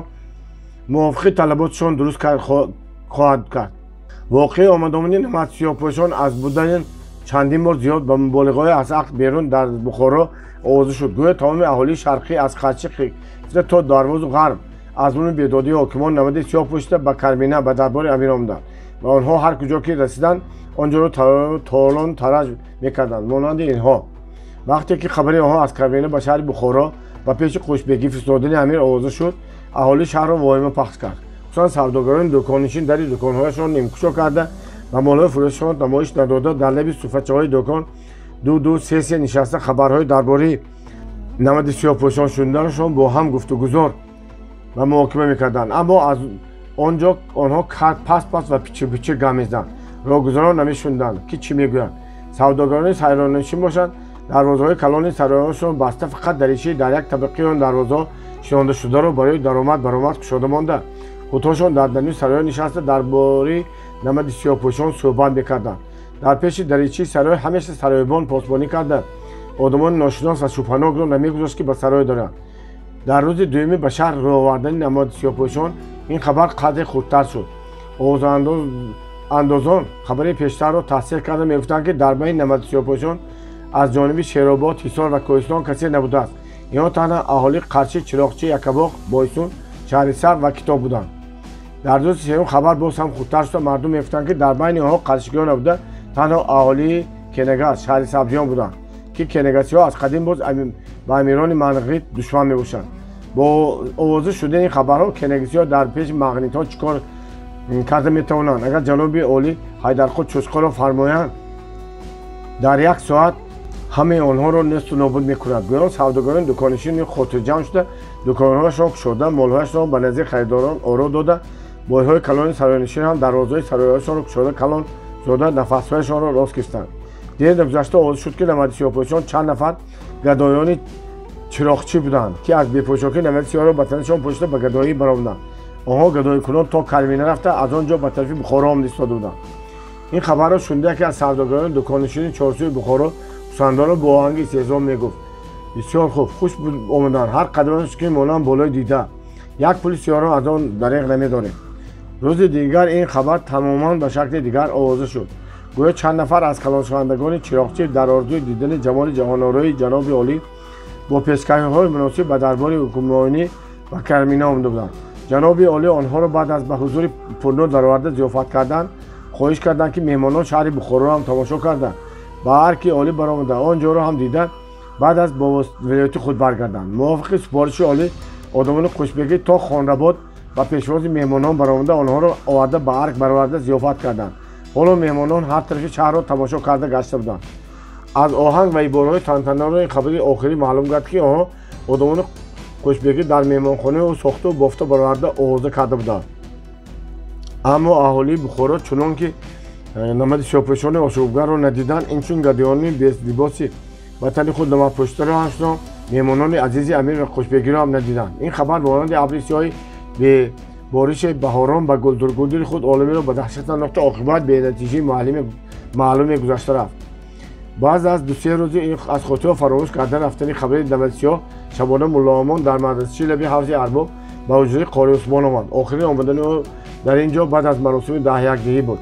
мувофиқи талаботшон дуруст хоҳад кард. Воқеаи омадомади намадсиёҳпӯшон аз будани чандин бор зиёд ба муболиғаҳои аз ақл берун дар Бухоро овоза шуд. Гӯё тамоми аҳолии шарқӣ аз Қарчи гирифта то Дарвозу ғарб аз зулми бедодии ҳокимон намади сиёҳ пӯшида ба Кармина ба дарбори амир омаданд ва онҳо ҳар куҷо ки расиданд, он ҷоро толон тараҷ мекарданд, монанди инҳо. Вақте ки хабари онҳо аз Кармина ба шаҳри Бухоро ба пеши хушбегӣ фиристодани амир овоза шуд, аҳолии шаҳрро воҳима пахш кард. Хусусан савдогарони дуконнишин дари дуконҳояшон нимкушо карда ва молҳои фурӯшашон намоиш надода, дар лаби суфачаҳои дукон ду-ду, се-се нишаста хабарҳои дар бораи намади сиёҳпӯшон шуниданашон бо ҳам гуфтугузор ва муҳокима мекарданд. Аммо аз он ҷо онҳо пас пас ва пичир-пичир гап мезаданд. Роҳгузарон намешуниданд, ки чӣ мегӯянд. Савдогарони сайронишин бошанд, дарвозаҳои калони сароёнашон баста, фақат даричаи дар як табақаи он дарвозаҳо шинондашударо барои даромад баромад кушода монда. Худҳошон дар даруни сароё нишаста дар бораи намади сиёҳпӯшон суҳбат мекарданд. Дар пеши даричаи сароё ҳамеша сароёбон посбонӣ карда, одамони ношинос ва шубҳанокро намегузошт, ки ба сарой доранд. Дар рӯзи дуюми ба шаҳр рӯ овардани намади сиёҳпӯшон ин хабар қадре хурдтар шуд. Овозандозон хабари пештарро тасдиқ карда мегуфтанд, ки дар байни намади сиёҳпӯшон аз ҷониби Шеробод, Ҳисор ва Кӯҳистон касе набудааст. Инҳо танҳо аҳолии Қарши, Чироғчӣ, Якабоғ, Бойсун, Шаҳрисабз ва Китоб буданд. Дар рӯзи сеюм хабар боз ҳам хурдтар шуда, мардум мегуфтанд, ки дар байни онҳо қаршигиён набуда, танҳо аҳолии Кенегас, шаҳрисабзиён буданд, ки кенегасиҳо аз қадим боз ба амирони манғит душман мебошанд. Бо овоза шудани хабарҳо кенегасиҳо дар пеши мағнитҳо чӣ кор карда метавонанд? Агар ҷаноби олӣ Ҳайдарқул Чӯчқоро фармоянд, дар як соат ҳамаи онҳоро несту нобуд мекунад. Гӯён савдогарони дуконнишини хотирҷамъ шуда, дуконҳояшон кушода, молҳояшонро ба назди харидорон оро дода, бойҳои калони сароянишин ҳам дарвозаҳои сарояшонро кушода, калон зода нафасҳояшонро рост гирифтанд. Дер нагузашта овоза шуд, ки намади сиёҳпӯшон чанд нафар гадоёни чироғчӣ буданд, ки аз бепӯшокӣ намади сиёҳро ба танашон пӯшида ба гадоӣ баромаданд. Онҳо гадоикунон то Кармина рафта, аз он ҷо ба тарафи Бухоро омада истода буданд. Ин хабарро шунида яке аз савдогарони дуконнишини чорсӯи Бухоро хусандоро бо оҳанги истеҳзо мегуфт: бисёр хуб, хуш омаданд, ҳар қадамашон ки монанд болои дида, як пули сиёҳро аз он дареғ намедорем. Рӯзи дигар ин хабар тамоман ба шакли дигар овоза шуд. Гӯё чанд нафар аз калоншавандагони чироғчӣ дар орзуи дидани ҷамоли ҷаҳонорои ҷаноби олӣ бо пешкашҳои муносиб ба дарбори ҳукмронӣ ба Кармина омада буданд. Ҷаноби олӣ онҳоро баъд аз ба ҳузури пурнур дароварда зиёфат кардан хоҳиш карданд, ки меҳмонон шаҳри Бухороро ҳам тамошо карданд. Ба арки олӣ баромада он ҷоро ҳам дида, баъд аз ба вилояти худ баргарданд. Мувофиқи супориши олӣ одамони Қушбегӣ то Хонрабод ба пешвози меҳмонон баромада, онҳоро оварда ба арк бароварда зиёфат карданд. Ҳоло меҳмонон ҳар тарафи шаҳрро тамошо карда гашта буданд. Аз оҳанг ва ибораҳои тантанаро ин хабари охирӣ маълум гард, ки онҳо одамони Қушбегӣ дар меҳмонхонаи ӯ сохту бофта бароварда овоза карда буданд. Аммо аҳолии Бухоро чунон ки намади сиёҳпӯшони ошӯбгарро надиданд, инчун гадоёни белибоси ватани худ намадпӯшидаро ҳамчунон меҳмонони азизи амир ва Қушбегиро ҳам надиданд. Ин хабар монанди абри сиёҳи бебориши баҳорон ба гулдургулдури худ оламиро ба даҳшат андохта, оқибат бенатиҷаи маълуме гузашта рафт. Баъд аз ду-се рӯзи аз хотирҳо фаромӯш карда рафтани хабари намади сиёҳ, шабона Муллоамон дар мадрасачи лаби ҳавзи Арбоб ба ҳуҷраи Қори Усмон омад. Охирин омадани ӯ дар ин ҷо баъд аз маросими даҳякдиҳӣ буд,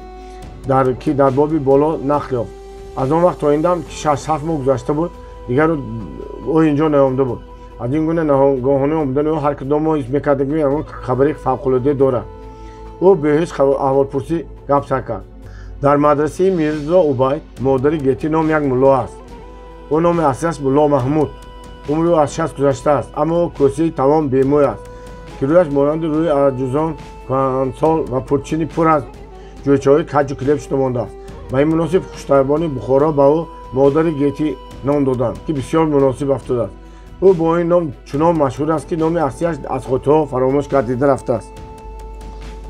ки дар боби боло нақл ёфт. Аз он вақт то ин дам, ки 6-7 моҳ гузашта буд, дигар ӯ ин ҷо наомада буд. Аз ин гуна ногаҳонӣ омадани ӯ ҳар кадом мо ҳис мекардем, ки ягон хабари фавқулода дорад. Ӯ бе ҳеҷ аҳволпурсӣ гап сар кард. Дар мадрасаи Мирзо Убайд модари Гетӣ ном як мулло аст. Ӯ номи аслиаш Мулло Маҳмуд. Умри ӯ аз 60 гузаштааст, аммо ӯ кӯсии тамом бемӯй аст, ки рӯяш монанди рӯи аҷузон кӯҳансол ва пурчини пур аз ҷӯйчаҳои каҷу килеб шуда мондааст. Ба ин муносиб хуштабони Бухоро ба ӯ модари Гетӣ ном доданд, ки бисёр муносиб афтодааст. Ӯ бо ин ном чунон машҳур аст, ки номи аслиаш аз хотирҳо фаромӯш гардида рафтааст.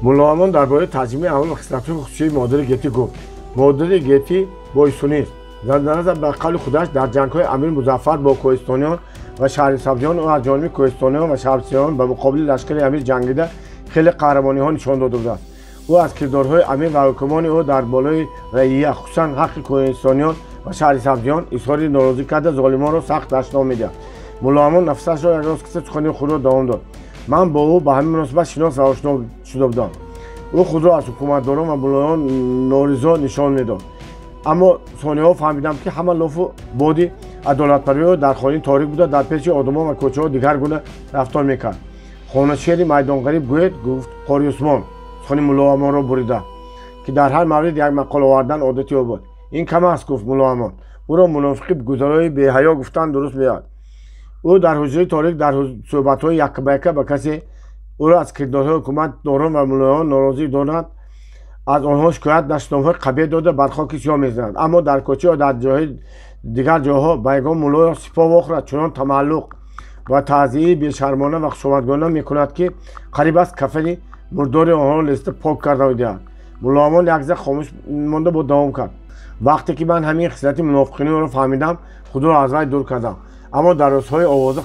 Муллоамон дар бораи таҷмиъи аҳвол ва хислатҳои хусусии модари Гетӣ гуфт: модари Гетӣ бойсунист. Назар ба қавли худаш дар ҷангҳои амир Музаффар бо кӯҳистониён ва шаҳрисабзиён ӯ аз ҷониби кӯҳистониён ва шаҳрисабзиён ба муқобили лашкари амир ҷангида хеле қаҳрамониҳо нишон дода будааст. Ӯ аз кирдорҳои амир ва ҳукумони ӯ дар болои раия, хусусан ҳаққи кӯҳистониён ва шаҳрисабзиён изҳори норозӣ карда, золимонро сахт дашном медиҳад. Муллоамон нафсашро як рост киса сухани худро давом дод. Ман бо ӯ ба ҳамин муносибат шинос ва ошно шуда будам. Ӯ худро аз ҳукуматдорон ва муллоён норизо нишон медод. Аммо сониҳо фаҳмидам, ки ҳама лофу боди адолатпарварии ӯ дар хонаи торик буда, дар пеши одамон ва кӯчаҳо дигар гуна рафтор мекард. Хонашери майдонғариб гӯед, гуфт Қори Усмон, сухани Муллоамонро бурида, ки дар ҳар маврид як мақол овардан одати ӯ буд. Ин кам аст, гуфт Муллоамон. Ӯро мунофиқи гузарои беҳаё гуфтан дуруст меояд. Ӯ дар ҳуҷраи торик дар суҳбатҳои якбаяка ба касе ӯро аз кирдорҳои ҳукуматдорон ва муллоён норозӣ донад, аз онҳо шикоят дашномҳои қабеҳ дода бар хоки сиёҳ мезанад. Аммо дар кӯча ё дар дигар ҷойҳо ба ягон муллоё сипоҳ вохӯрад, чунон тамаллуқ ва таъзияи бешармона ва хушомадгона мекунад, ки қариб аст кафани мурдори онҳоро леста пок карда диҳад. Муллоамон якза хомӯш монда бо давом кард. Вақте ки ман ҳамин хислати мунофиқиниро фаҳмидам, худро аз вай дур кардам. Аммо дар рӯзҳои овоза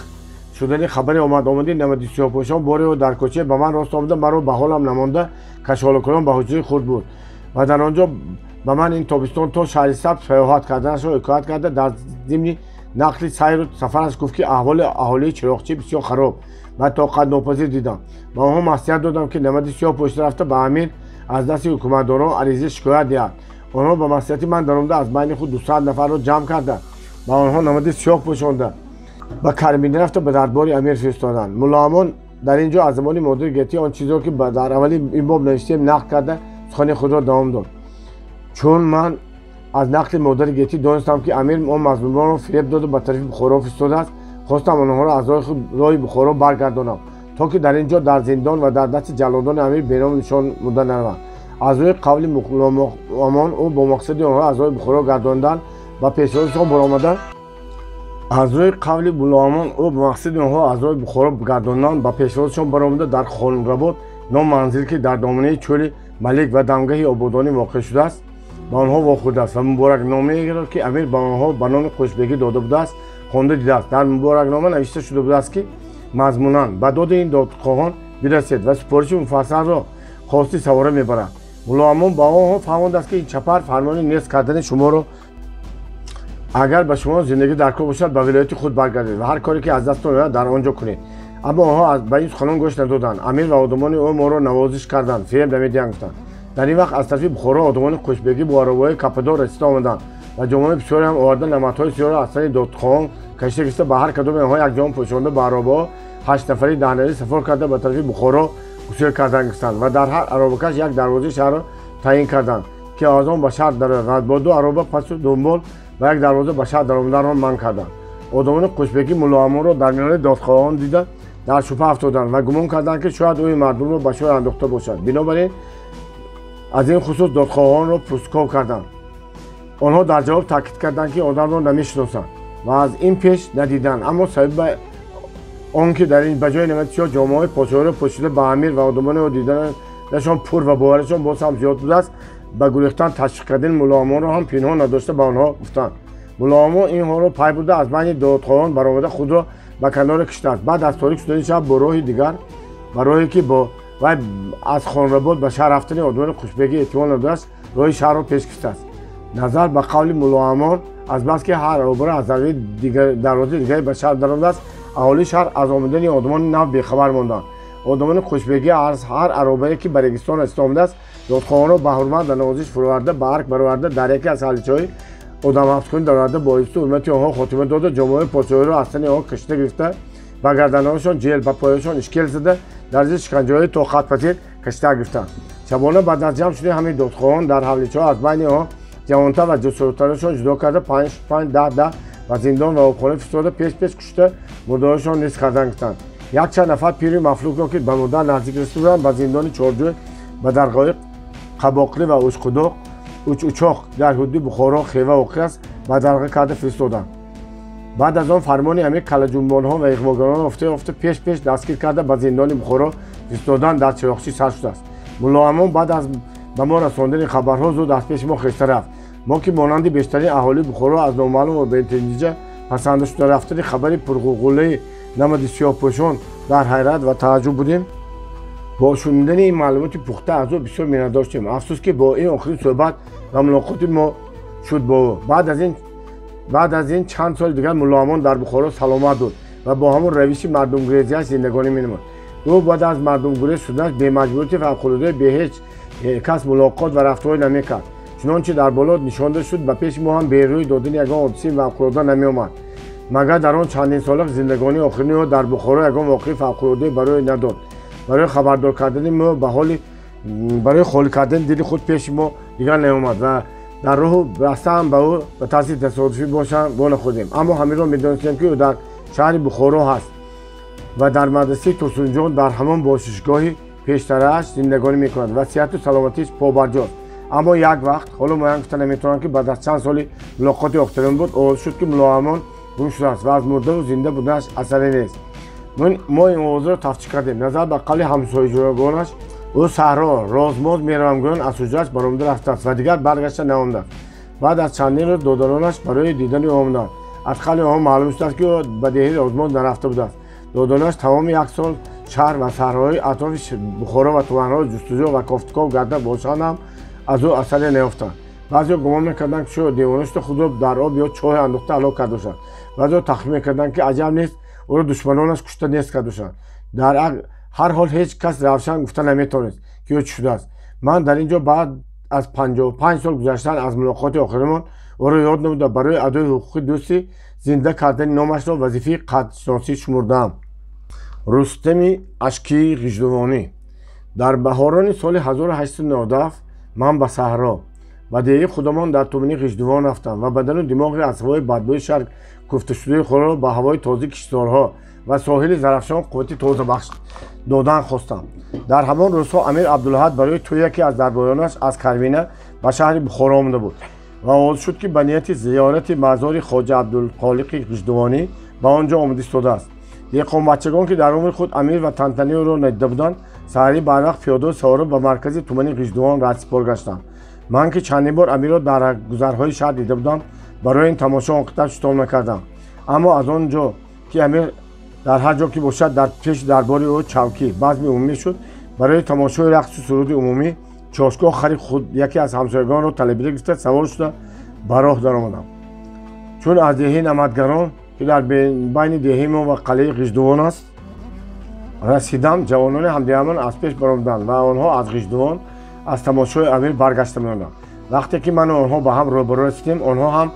шудани хабари омад-омади намади сиёҳпӯшон боре дар кӯча ба ман рост омада, маро ба ҳолам намонда кашолакунон ба ҳуҷраи худ буд ва дар он ҷо ба ман ин тобистон то шаҳри сабз саёҳат карданашро ҳикоят карда, дар зимни нақли сайру сафараш гуфт, ки аҳволи аҳолии Чироқчӣ бисёр хароб ва тоқатнопазир дидам. Ба онҳо маслиҳат додам, ки намади сиёҳ пӯшида рафта ба амир аз дасти ҳукуматдорон ариза шикоят диҳад. Онҳо ба маслиҳати ман даромада аз байни худ 200 нафарро ҷамъ карда, ба онҳо намади сиёҳ пӯшонда, ба Кармина рафта ба дарбори амир фиристоданд. Муллоамон дар ин ҷо аз замони модари гетӣ он чизро, ки дар аввали ин боб навиштем, нақл карда сухани худро давом дод. Чун ман аз нақли модари гетӣ донистам, ки амир он мазлумонро фиреб дода ба тарафи Бухоро фиристодааст, хостам онҳоро аз роҳи Бухоро баргардонам, то ки дар ин ҷо дар зиндон ва дар дасти ҷаллодони амир беному нишон монда нараванд. Аз рӯи қавли муллоамон ӯ бо мақсади онҳоро аз роҳи Бухоро гардондан ба пешвозишон баромада аз рӯи қавли муллоамон ӯ бо мақсади онҳо аз роҳи Бухоро гардондан ба пешвозишон баромада дар Хонрабод ном манзил, ки дар доманаи чӯли Малик ва дамгаҳи ободонӣ воқеъ шудааст, ба онҳо вохӯрдааст ва муборакномаеро, ки амир ба онҳо ба номи Қӯшбегӣ дода будааст, хонда дидааст. Дар муборакнома навишта шуда будааст, ки мазмунан ба доди ин додхоҳон бирасед ва супориши муфассалро хости савора мебарад. Муллоамон ба онҳо фаҳмондааст, ки ин чапар фармони нест кардани шуморо, агар ба шумо зиндагӣ дар кор бошад, ба вилояти худ баргардед ва ҳар коре ки аз дастон ояд дар он ҷо кунед. Аммо онҳо ба ин суханон гӯш надоданд. Амир ва одамони ӯ моро навозиш карданд, фиреб намедиҳанд, гуфтанд. Дар ин вақт аз тарафи Бухоро одамони Қӯшбегӣ бо аробаҳои кападор расида омаданд ва ҷомаҳои бисёре ҳам оварда, наматҳои сиёҳро аз тани додхоҳон кашида гирифта, ба ҳар кадоми онҳо як ҷом пӯшонда, ба аробаҳо 8 нафари 10 нафари сафор карда ба тарафи Бухоро гусел кардан гирифтанд ва дар ҳар аробакаш як дарвозаи шаҳрро таъин карданд, ки аз он ба шаҳр дарояд ва бо 2 ароба пасу дунбол ба як дарвоза ба шаҳр даромаданро манъ карданд. Одамони Қӯшбегӣ муллоамонро дар миёни додхоҳон дида дар шубҳа афтоданд ва гумон карданд, ки шояд ӯ мардумро ба шӯр андохта бошад. Бинобар ин аз ин хусус додхоҳонро пурсуков карданд. Онҳо дар ҷавоб таъкид карданд, ки одамро намешиносанд ва аз ин пеш надиданд. Аммо сабаби он ки дар ин ба ҷои намади сиёҳ ҷомаҳои подшоҳиро пӯшида ба амир ва одамони ӯ диданашон пур ва боварашон боз ҳам зиёд будааст, ба гурехтан ташвиқ кардани муллоамонро ҳам пинҳон надошта ба онҳо гуфтанд. Муллоамон инҳоро пай бурда аз байни додхоҳон баромада худро ба канора кишидааст. Баъд аз торик шудани шаб бо роҳи дигар, ба роҳе ки бо вай аз Хонрабод ба шаҳр рафтани одамони Қӯшбегӣ эҳтимол надоштааст, роҳи шаҳрро пеш кишидааст. Назар ба қавли муллоамон, азбаски ҳар аробаро аз дарвозаи дигаре ба шаҳр даромадааст, аҳолии шаҳр аз омадани одамони нав бехабар монданд. Одамони Қӯшбегӣ аз ҳар аробае, ки ба регистон расида омадааст, додхоҳонро ба ҳурмат ва навозиш фуроварда, ба арк бароварда, дар яке аз ҳаличаҳои одамҳабскунӣ дароварда, бо ҳифзу ҳурмати онҳо хотима дода, ҷомаҳои подшоҳиро аз тани онҳо кашида гирифта, ба гарданҳояшон ҷел, ба пояшон ишкел зада, дар зери шиканҷаҳои тоқатпазир кашида гирифтанд. Шабона баъд аз ҷамъ шудани ҳамаи додхоҳон дар ҳавличаҳо аз байни онҳо ҷавонтар ва ҷасуртарашон ҷудо карда, 5 5 10 10 ба зиндон ва обхона фиристода, пеш пеш кушта мурдаҳояшон низ кардан гирифтанд. Якчанд нафар пири мафлукро, ки ба мурдан наздик расида буданд, ба зиндони Чорҷӯй, ба даргоҳи Қабоқлӣ ва Учқудоқ Учоқ дар ҳудуди Бухоро хева воқеъ аст, ба дарға карда фиристоданд. Баъд аз он фармони амир калаҷунбонҳо ва иғвогаронро ёфта ёфта пеш пеш дастгир карда ба зиндони Бухоро фиристодан дар Чироқчӣ сар шудааст. Муллоамон баъд аз ба мо расондани хабарҳо зуд аз пеши мо хеста рафт. Мо ки монанди бештарин аҳолии Бухоро аз номаълум ва бетанҷа пасанда шуда рафтани хабари пурғулғулаи намади сиёҳпӯшон дар ҳайрат ва тааҷҷуб будем, бо шунидани ин маълумоти пухта аз ӯ бисёр миннат доштем. Афсӯс, ки бо ин охирин суҳбат ва мулоқоти мо шуд бо ӯ. Баъд аз ин чанд соли дигар муллоамон дар Бухоро саломат буд ва бо ҳамон равиши мардумгурезиаш зиндагонӣ менамуд. Ӯ баъд аз мардумгурез шуданаш бемаҷбурияти фавқулодаи бе ҳеҷ кас мулоқот ва рафторӣ намекард. Чунончи дар боло нишонда шуд, ба пеши мо ҳам берӯй додани ягон ҳодисаи фавқулода намеомад. Магар дар он чандин сола зиндагонии охирини ӯ дар Бухоро ягон воқеаи фавқулодае барои надод. Барои хабардор кардани мо ба ҳоли барои холӣ кардани дили худ пеши мо дигар наомад ва дар роҳу растаам ба ӯ ба тарзи тасодуфӣ бошам во нахӯрдем. Аммо ҳаминро медонистем, ки ӯ дар шаҳри Бухоро ҳаст ва дар мадрасаи Турсунҷон дар ҳамон бошишгоҳи пештарааш зиндагонӣ мекунад ва сиҳату саломатиш побарҷост. Аммо як вақт ҳоло муайян гуфта наметавонам, ки баъд аз чанд соли мулоқоти охирин буд, оғоз шуд, ки муллоамон гум шудааст ва аз мурдаву зинда буданаш асаре нест. Мо ин овозро тафтиш кардем. Назар ба қавли ҳамсояҷӯягонаш, ӯ саҳро розмоз меравам гӯён аз ҳуҷраш баромада рафтааст ва дигар баргашта наомадааст. Баъд аз чандин рӯз додаронаш барои дидани ӯ омаданд. Аз қавли онҳо маълум шудааст, ки ӯ ба деҳи розмоз нарафта будааст. Додаронаш тамоми як сол шаҳр ва саҳроҳои атрофи Бухоро ва туманҳоро ҷустуҷӯ ва кофтуков карда бошанд ҳам аз ӯ асаре наёфтанд. Баъзеҳо гумон мекарданд, ки шояд девона шуда худро дар об ё чоҳе андохта ҳалок карда бошад. Баъзеҳо тахмин мекарданд, ки аҷаб нест, ӯро душманонаш кушта нест карда бошанд. Дар ҳар ҳол ҳеҷ кас равшан гуфта наметавонист, ки ӯ чӣ шудааст. Ман дар ин ҷо баъд аз 55 сол гузаштан аз мулоқоти охиримон ӯро ёд намуда барои адои ҳуқуқи дӯстӣ зинда кардани номашро вазифаи қадршиносӣ шумурдаам. Рустами Ашкии Ғиждувонӣ. Дар баҳорони соли 1897 ман ба саҳро ба деҳи худамон дар тумани Ғиждувон рафтам ва бадану димоғи аз ҳавои бадбӯи шаҳр куфташудаи худро ба ҳавои тозаи киштзорҳо ва соҳили Зарафшон қуввати тозабахш додан хостам. Дар ҳамон рӯзҳо Амир Абдулаҳад барои тӯй яке аз дарбоёнаш аз Карвина ба шаҳри Бухоро омада буд ва овоз шуд, ки ба нияти зиёрати мазори Хоҷа Абдулхолиқи Ғиждувонӣ ба он ҷо омада истодааст. Деҳқонбачагон, ки дар умри худ амир ва тантанаи ӯро надида буданд, саҳарӣ барвақт пиёду савора ба маркази тумани Ғиждувон раҳсипор гаштанд. Ман ки чандин бор амирро дар гузарҳои шаҳр дида будам, барои ин тамошо он қадар шитоб накардам. Аммо аз он ҷо ки амир дар ҳар ҷо ки бошад, дар пеши дарбори ӯ чавкӣ базми умумӣ шуд, барои тамошои рақсу суруди умумӣ чошгоҳ хари худ яке аз ҳамсоягонро талабида гирифта савор шуда ба роҳ даромадам. Чун аз деҳаи Намадгарон, ки дар байни деҳаи мо ва қалъаи Ғиждувон аст, расидам, ҷавонони ҳамдеҳамон аз пеш баромаданд ва онҳо аз Ғиждувон аз тамошои амир баргашта меонданд. Вақте ки ману онҳо ба ҳам рӯбарӯ расидем, онҳо ҳам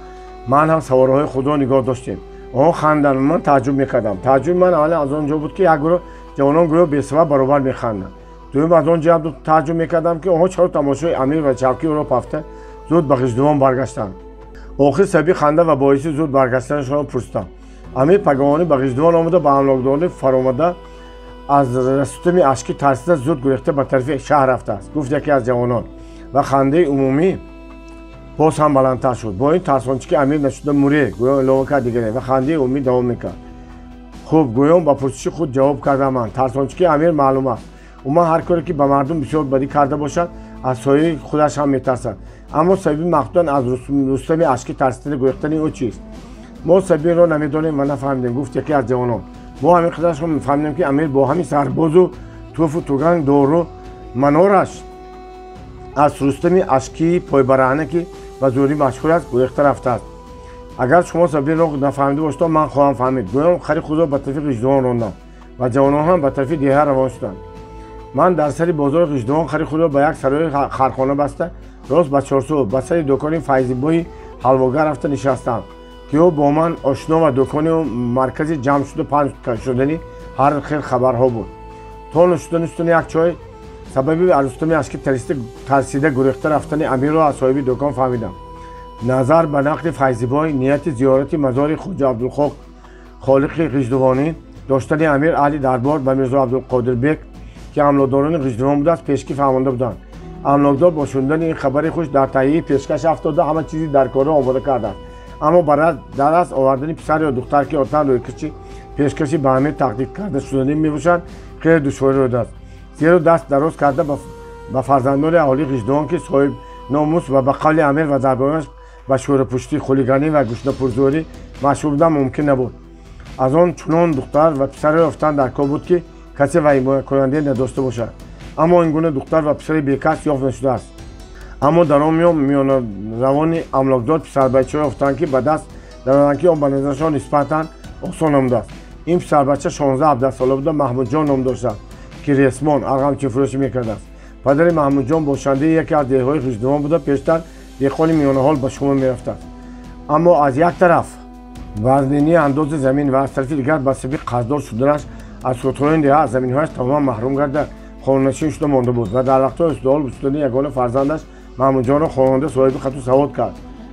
ман ҳам савораҳои худро нигоҳ доштем. Онҳо ханданд, ман тааҷҷуб мекардам. Тааҷҷуби ман аввалан аз он ҷо буд, ки як гурӯҳ ҷавонон гӯё бесабаб баробар механданд. Дуюм аз он ҷиҳат тааҷҷуб мекардам, ки онҳо чаро тамошои амир ва чавкии ӯро пафта зуд ба Ғиждувон баргаштанд. Охир сабаби ханда ва боиси зуд баргаштанашонро пурсидам. Амир пагоҳонӣ ба Ғиждувон омада ба амлокдорӣ фаромада аз Рустами Ашкӣ тарсида зуд гурехта ба тарафи шаҳр рафтааст, гуфт яке аз ҷавонон ва хандаи умумӣ боз ҳам баландтар шуд. Бо ин тарсончӣ ки амир нашуда муре, гӯё илова кард дигаре ва хандаи умумӣ давом мекард. Хуб, гӯён ба пурсиши худ ҷавоб кардам ман. Тарсончӣ ки амир маълум аст. Умуман ҳар коре ки ба мардум бисёр бадӣ карда бошад, аз сояи худаш ҳам метарсад. Аммо сабаби махтудан аз Рустами Ашкӣ тарсидани гурехтани ӯ чист? Мо сабабиро намедонем ва нафаҳмидем, гуфт яке аз ҷавонон. Мо ҳамин қадаршо фаҳмидем, ки амир бо ҳамин сарбозу туфу туганг дору манораш аз Рустами Ашкии пойбараҳна, ки ба зӯрӣ машҳур аст, гурехта рафтааст. Агар шумо сабабиро нафаҳмида бошед, ман хоҳам фаҳмид. Гӯён хари худро ба тарафи Ғиждувон рондам ва ҷавонон ҳам ба тарафи деҳа равон шуданд. Ман дар сари бозори Ғиждувон хари худро ба як сарои хархона баста рост ба Чорсу ба сари дукони Файзибои ҳалвогар рафта нишастам, ки ӯ бо ман ошно ва дукони ӯ маркази ҷамъ шуду паҳн шудани ҳар хел хабарҳо буд. То нӯшида як чой сабаби аз Рустами Ашкӣ тарсида гурехта рафтани амирро аз соҳиби дукон фаҳмидам. Назар ба нақли Файзибой, нияти зиёрати мазори Хоҷа Абдулхолиқи Ғиждувонӣ доштани амир аҳли дарбор ба Мирзо Абдулқодирбек, ки амлокдорони Ғиждувон будааст, пешкӣ фаҳмонда буданд. Амлокдор бо шунидани ин хабари хуш дар таҳияи пешкаш афтода ҳама чизи дар корро омода кардааст. Аммо дар даст овардани писар ё духтар, ки одатан рӯйкаши пешкаши ба амир тақдим карда шуданӣ мебошанд, хеле душворӣ рӯй додааст. Зеро даст дароз карда ба фарзандони аҳолии Ғиждувон, ки соҳиб номус ва ба қавли амир ва дарборонаш ба шӯрапуштӣ, хулиганӣ ва гушнапурзӯрӣ машҳур будан мумкин набуд. Аз он чунон духтар ва писаре ёфтан дар кор буд, ки касе ва ҳимоякунандае надошта бошад. Аммо ин гуна духтар ва писари бекас ёфт нашудааст. Аммо дар он миён миёнаравони амлокдор писарбачаҳо ёфтанд, ки ба даст даромаданд, ки он ба назарашон нисбатан осон намудааст. Ин писарбача 16-17 сола буда Маҳмудҷон ном доштааст, ки ресмон арғамчинфурӯшӣ мекардааст. Падари Маҳмудҷон бошандаи яке аз деҳҳои Ғиждувон буда, пештар деҳқони миёнаҳол ба шумор мерафтааст. Аммо аз як тараф вазнинии андози замин ва аз тарафи дигар ба сабаби қарздор шуданаш аз худхоҳони деҳа аз заминҳояш тамоман маҳрум гарда хонанашин шуда монда буд ва дар вақтҳои истиқлол шудани ягона фарзандаш Маҳмудҷонро хонанда соҳиби хату савод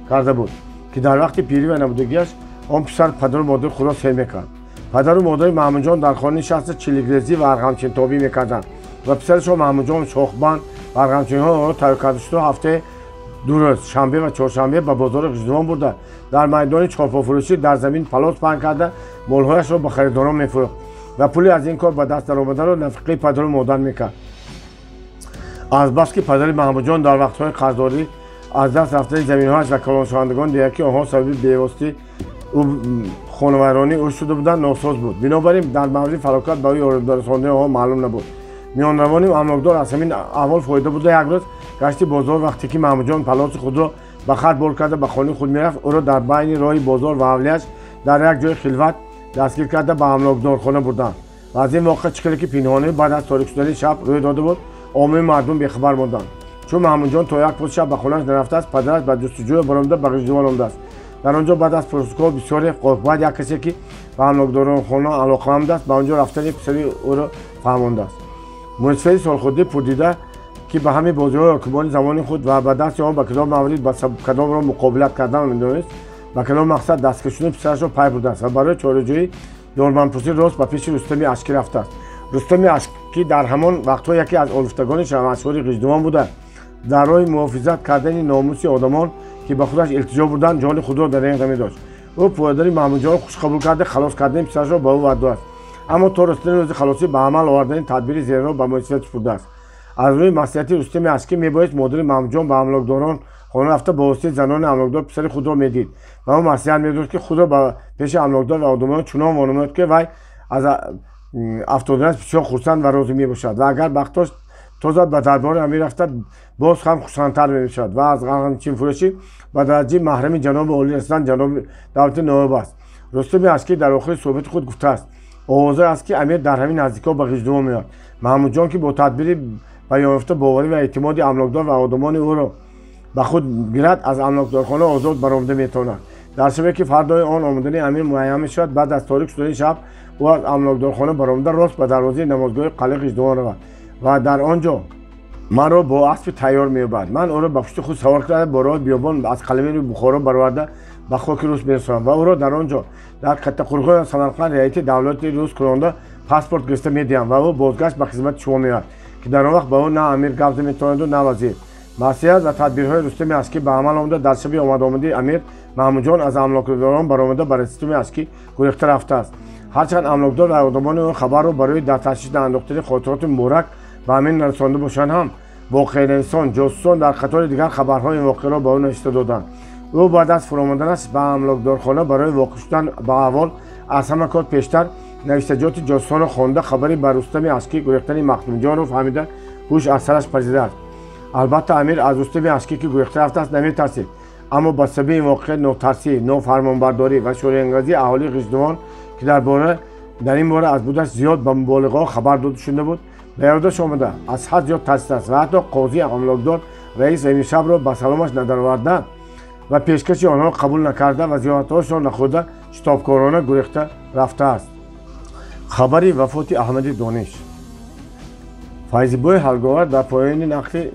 карда буд, ки дар вақти пирӣ ва набудагиаш он писар падару модари худро сер мекард. Падару модари Маҳмудҷон дар хона нишаста чилигрезӣ ва арғамчинтобӣ мекарданд ва писарашон Маҳмудҷон шохбанд ва арғамчинҳои онро тайёр карда шуда ҳафтаи ду рӯз, шанбе ва чоршанбе, ба бозори Ғиждувон бурда дар майдони чорпофурӯшӣ дар замин палос паҳн карда молҳояшро ба харидорон мефурӯхт. ва пули аз ин кор ба даст даромадаро нафиқаи падару модар мекард. Азбаски падари Маҳмудҷон дар вақтҳои қарздорӣ аз даст рафтани заминҳояш ва калоншавандагон дигар, ки онҳо сабаби бевоситаи хонавайронии ӯ шуда буданд, носоз буд. Бинобар ин дар мавриди фалокат ба ӯ ёрирасондани онҳо маълум набуд. Миёнравони амлокдор аз ҳамин аҳвол фоида бурда, як рӯз гашти бозор, вақте ки Маҳмудҷон палоси худро ба хар бор карда ба хонаи худ мерафт, ӯро дар байни роҳи бозор ва ҳавлияш дар як ҷои хилват дастгир карда ба амлокдорхона бурданд. Ва аз ин воқеа чӣ хеле ки пинҳонӣ баъд аз торик шудани шаб рӯй дода буд, оммаи мардум бехабар монданд. Чун Маҳмудҷон то як пози шаб ба хонааш нарафтааст, падараш ба ҷустуҷӯя баромада ба Ғиждувон омадааст. Дар он ҷо баъд аз пурсуков бисёре баъд як касе ки ба амлокдоронхона алоқаманд аст, ба он ҷо рафтани писари ӯро фаҳмондааст. Муассисаи солхӯрдӣ пурдида, ки ба ҳамин бозиҳои ҳокимони замони худ ва ба дасти он ба кадом маврид ба кадомро муқобилат кардан медонист, ба кадом мақсад дасткашудани писарашро пай бурдааст ва барои чораҷӯӣ ёрмандпурсӣ рост ба пеши Рустами Ашкӣ рафтааст. Рустами Ашкӣ дар ҳамон вақтҳо яке аз олуфтагони машҳури Ғиждувон буда, дар роҳи муҳофизат кардани номуси одамон, ки ба худаш илтиҷо бурданд, ҷони худро дар реғ намедошт. Ӯ пойдори Маҳмудҷонро хушқабул карда, халос кардани писарашро ба ӯ ваъда додааст, аммо то расидани рӯзи халосӣ ба амал овардани тадбири зерро ба муассиса супурдааст. Аз рӯи маслиҳати Рустами Ашкӣ мебоист модари Маҳмудҷон ба амлокдорон хона рафта ба воситаи занони амлокдор писари худро медид ва ӯ маслиҳат медод, ки худро ба пеши амлокдор ва одамон чунон вонамояд, ки вай аз афтоданаш бисёр хурсанд ва розӣ мебошад ва агар бахтош тоза ба дарбори амир рафта, боз ҳам хурсандтар мешавад ва аз ғамчинфурӯшӣ ба дараҷаи маҳрами ҷаноби олӣ расидан ҷаноби давлати ноёб аст. Рустами Ашкӣ дар охири суҳбати худ гуфтааст: овоза аст, ки амир дар ҳамин наздикҳо ба Ғиждувон меояд. Маҳмудҷон, ки бо тадбири баёнёфта боварӣ ва эътимоди амлокдор ва одамони ӯро ба худ гирад, аз амлокдорхона озод баромада метавонад. Дар шабе ки фардои он омадани амир муайян мешавад, баъд аз торик шудани шаб ӯ аз амлокдорхона баромада рост ба дарвозаи намозгоҳи қалъаи Ғиждувон равад ва дар он ҷо маро бо аспи тайёр меёбад. Ман ӯро ба пушти худ савор карда, бо роҳи биёбон аз қаламрави Бухоро бароварда ба хоки рус мерасонам ва ӯро дар он ҷо дар Каттақурғон Самарқанд раити давлати рус кунонда паспорт гирифта медиҳам ва ӯ бозгашт ба хизмати шумо меояд, ки дар он вақт ба ӯ на амир гап зада метавонаду, на вазир. Маслиҳат ва тадбирҳои Рустами Ашкӣ ба амал омада, дар шаби омадомадии амир Маҳмудҷон аз амлокдорон баромада ба Рустами Ашкӣ гурехта рафтааст. Ҳарчанд амлокдор ва одамони ӯ хабарро барои дар ташвиш наандохтани хотироти муборак ба амир нарасонда бошанд ҳам, воқеанависон, ҷосусон дар қатори дигар хабарҳои ин воқеаро ба ӯ навишта доданд. Ӯ баъд аз фуромаданаш ба амлокдорхона барои воқиф шудан ба аҳвол аз ҳама кор пештар навиштаҷоти ҷосусонро хонда, хабари ба Рустами Ашкӣ гурехтани Махдумҷонро фаҳмида, ҳуш аз сараш паридааст. Албатта, амир аз Рустами Ашкӣ, ки гурехта рафтааст, наметарсид, аммо ба сабаби ин воқеа нотарсӣ, нофармонбардорӣ ва шӯриангезии аҳолии Ғиждувон, ки дар ин бора аз будаш зиёд ба муболиғаҳо хабар дода шуда буд, ба ёдаш омада аз ҳад зиёд тарсидааст ва ҳатто қозии амлокдор, раис ва имшабро ба саломаш надароварда ва пешкаши онҳоро қабул накарда ва зиёратҳояшро нахӯрда, шитобкорона гурехта рафтааст. Хабари вафоти Аҳмади Дониш. Файзибои Ҳалговар дар поёни нақли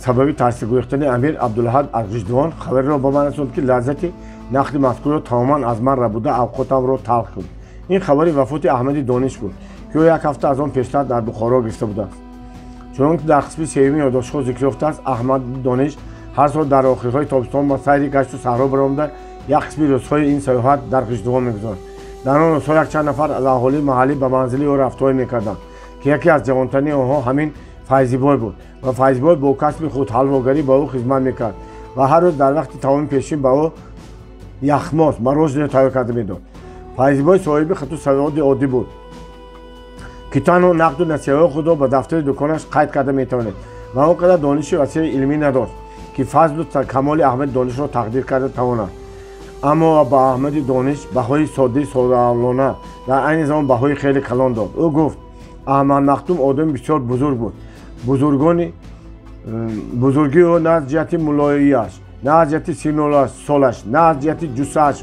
сабаби тарсигурехтани амир Абдулаҳад аз Ғиждувон хабареро ба ман расонд, ки лаззати нақли мазкурро тамоман аз ман рабуда, авқотамро талх куд. Ин хабари вафоти Аҳмади Дониш буд, ки ӯ як ҳафта аз он пештар дар Бухоро гирифта будааст. Чунон ки дар қисми сеюми ёддоштҳо зикр ёфтааст, Аҳмади Дониш ҳар сол дар охирҳои тобистон ба сайри гашту саҳро баромада, як қисми рӯзҳои ин сайёҳат дар Ғиждувон мегузошт. Дар он рӯзҳо якчанд нафар аз аҳолии маҳаллӣ ба манзили ӯ рафтуой мекарданд, ки яке аз ҷавонтарини онҳо ҳамин Файзибой буд ва Файзибой бо касби худ ҳалвогарӣ ба ӯ хизмат мекард ва ҳар рӯз дар вақти таоми пешин ба ӯ яхмоз, мороженое тайёр карда медод. Файзибой соҳиби хату саводи оддӣ буд, ки танҳо нақду насиҳаҳои худро ба дафтари дуконаш қайд карда метавонед ва он қадар дониши васеи илмӣ надошт, ки фазлу камоли Аҳмади Донишро тақдир карда тавонад. Аммо ба Аҳмади Дониш баҳои соддаи соддаавлона, дар айни замон баҳои хеле калон дод. Ӯ гуфт: Аҳмад Махдум одами бисёр бузург буд. Бузургии ӯ на аз ҷиҳати муллоияш, на аз ҷиҳати сину солаш, на аз ҷиҳати ҷуссааш,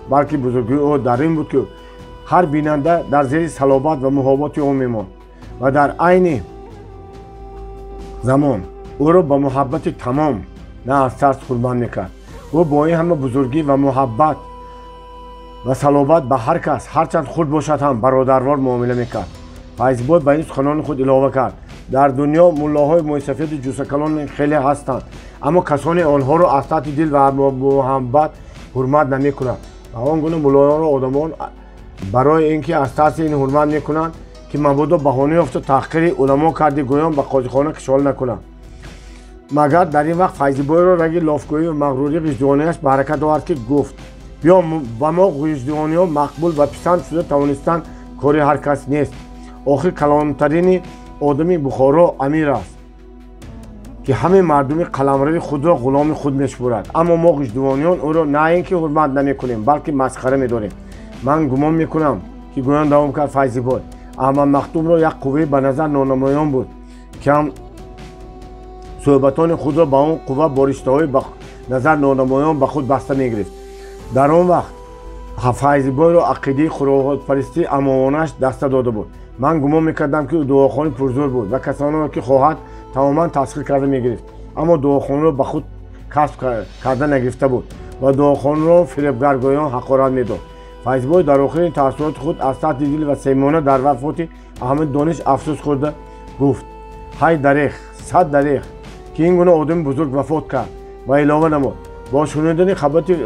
балки бузургии ӯ дар ин буд, ки ҳар бинанда дар зери салобат ва муҳоботи ӯ мемонд ва дар айни замон ӯро ба муҳаббати тамом, на аз тарс, ҳурмат мекард. Ӯ бо ин ҳама бузургӣ ва муҳаббат ва салобат ба ҳар кас, ҳарчанд хурд бошад ҳам, бародарвор муомила мекард. Файзибой ба ин суханони худ илова кард: дар дунё муллоҳои мӯйсафеду ҷуссакалон хеле ҳастанд, аммо касоне онҳоро аз таҳти дил ва муҳаббат ҳурмат намекунанд ва он гуна муллоёнро одамон Барои ин ки аз тарси ин ҳурмат мекунанд, ки мабодо баҳона ёфта таҳқири уламо карди гӯён ба қозихона кишол накунанд. Магар дар ин вақт Файзибойро раги лофгӯӣ ва мағрурии ғиждувониаш ба ҳаракат овард, ки гуфт: биё, ба мо ғиждувониҳо мақбул ва писанд шуда тавонистанд кори ҳар кас нест. Охир калонтарини одами Бухоро амир аст, ки ҳамаи мардуми қаламрави худро ғуломи худ мешуморад. Аммо мо ғиждувониён ӯро на ин ки ҳурмат намекунем, балки масхара медорем. Ман гумон мекунам, ки гӯён давом кард Файзибой, Аҳмад Махдумро як қувваи ба назар нонамоён буд, ки ҳам суҳбатони худро ба он қувва бо риштаҳои ба назар нонамоён ба худ баста мегирифт. Дар он вақт Файзибойро ақидаи хурофотпарастии амовонаш даста дода буд. Ман гумон мекардам, ки ӯ дуохони пурзӯр буд ва касонеро, ки хоҳад, тамоман тасхир карда мегирифт, аммо дуохонро ба худ касб карда нагирифта буд ва дуохонро фиребгаргӯён ҳақорат медод. Файзибой дар охири таассуроти худ аз таҳти дил ва самимона дар вафоти Аҳмади Дониш афсӯс хӯрда гуфт: ҳай дарех, сад дарех, ки ин гуна одами бузург вафот кард. Ва илова намуд: бо шунидани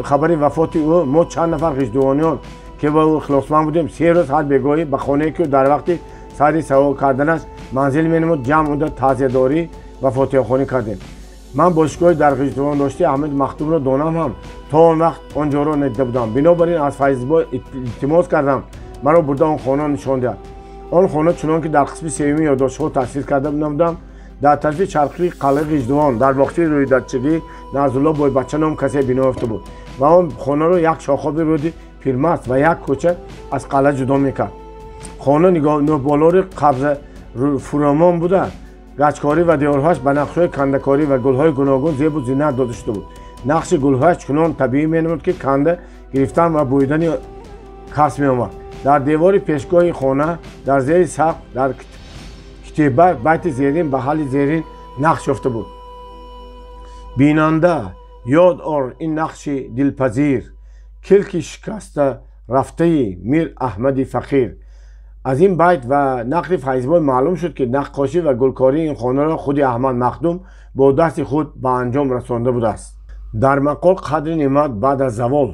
хабари вафоти ӯ мо чанд нафар ғиждувониён, ки ба ӯ ихлосманд будем, 3 рӯз ҳар бегоҳӣ ба хонае, ки дар вақти сари савол карданаш манзил менамуд, ҷамъ уда таъзиядорӣ ва фотиҳахонӣ кардем. Ман бошгоҳи дар ғиждувон доштаи Аҳмади Махдумро донам ҳам то он вақт он ҷоро надида будам. Бинобар ин аз Файзибой илтимос кардам маро бурда он хона нишон диҳад. Он хона, чунон ки дар қисми сеюми ёддоштҳо тасвир карда намудам, дар тарафи шарқии қалъаи Ғиждувон дар боғчаи рӯйдатчагӣ Нарзулло Бойбача ном касе бино ёфта буд ва он хонаро як шохоби рӯди Пирмаст ва як кӯча аз қалъа ҷудо мекард. Хона нӯҳболори қабза фуромон буда, гачкорӣ ва деворҳояш ба нақшҳои кандакорӣ ва гулҳои гуногун зебу зинат дода шуда буд. Нақши гулҳояш чунон табиӣ менамуд, ки канда гирифтан ва буидани кас меомад. Дар девори пешгоҳи хона дар зери сақф дар китиба байти зерин ба ҳалли зерин нақш ёфта буд: бинанда, ёд ор ин нақши дилпазир, килки шикаста рафтаи Мир Аҳмади фақир. Аз ин байт ва нақли Файзибой маълум шуд, ки наққошӣ ва гулкории ин хонаро худи Аҳмад Махдум бо дасти худ ба анҷом расонда будааст. Дар мақол қадри неъмат баъд аз завол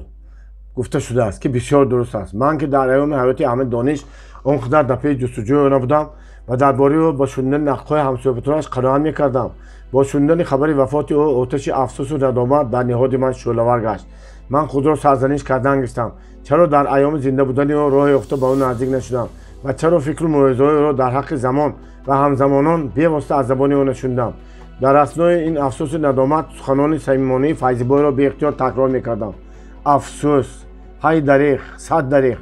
гуфта шудааст, ки бисёр дуруст аст. Ман ки дар айёми ҳаёти Аҳмади Дониш он қадар дар пеши ҷустуҷӯи ӯ набудам ва дар бораи ӯ бо шунидани нақдҳои ҳамсӯҳбатонаш қаноат мекардам, бо шунидани хабари вафоти ӯ оташи афсӯсу надомат дар ниҳоди ман шӯълавар гашт. Ман худро сарзаниш кардан гирифтам. Чаро дар айёми зинда будани ӯ роҳ ёфта ба ӯ наздик нашудам ва чаро фикру муоҳизаҳои ӯро дар ҳаққи замон ва ҳамзамонон бевосита аз забони ӯ нашунидам. Дар аснои ин афсӯсу надомат суханони самимонаи Файзибойро беихтиёр такрор мекардам: афсӯс, ҳай дарех, сад дарех.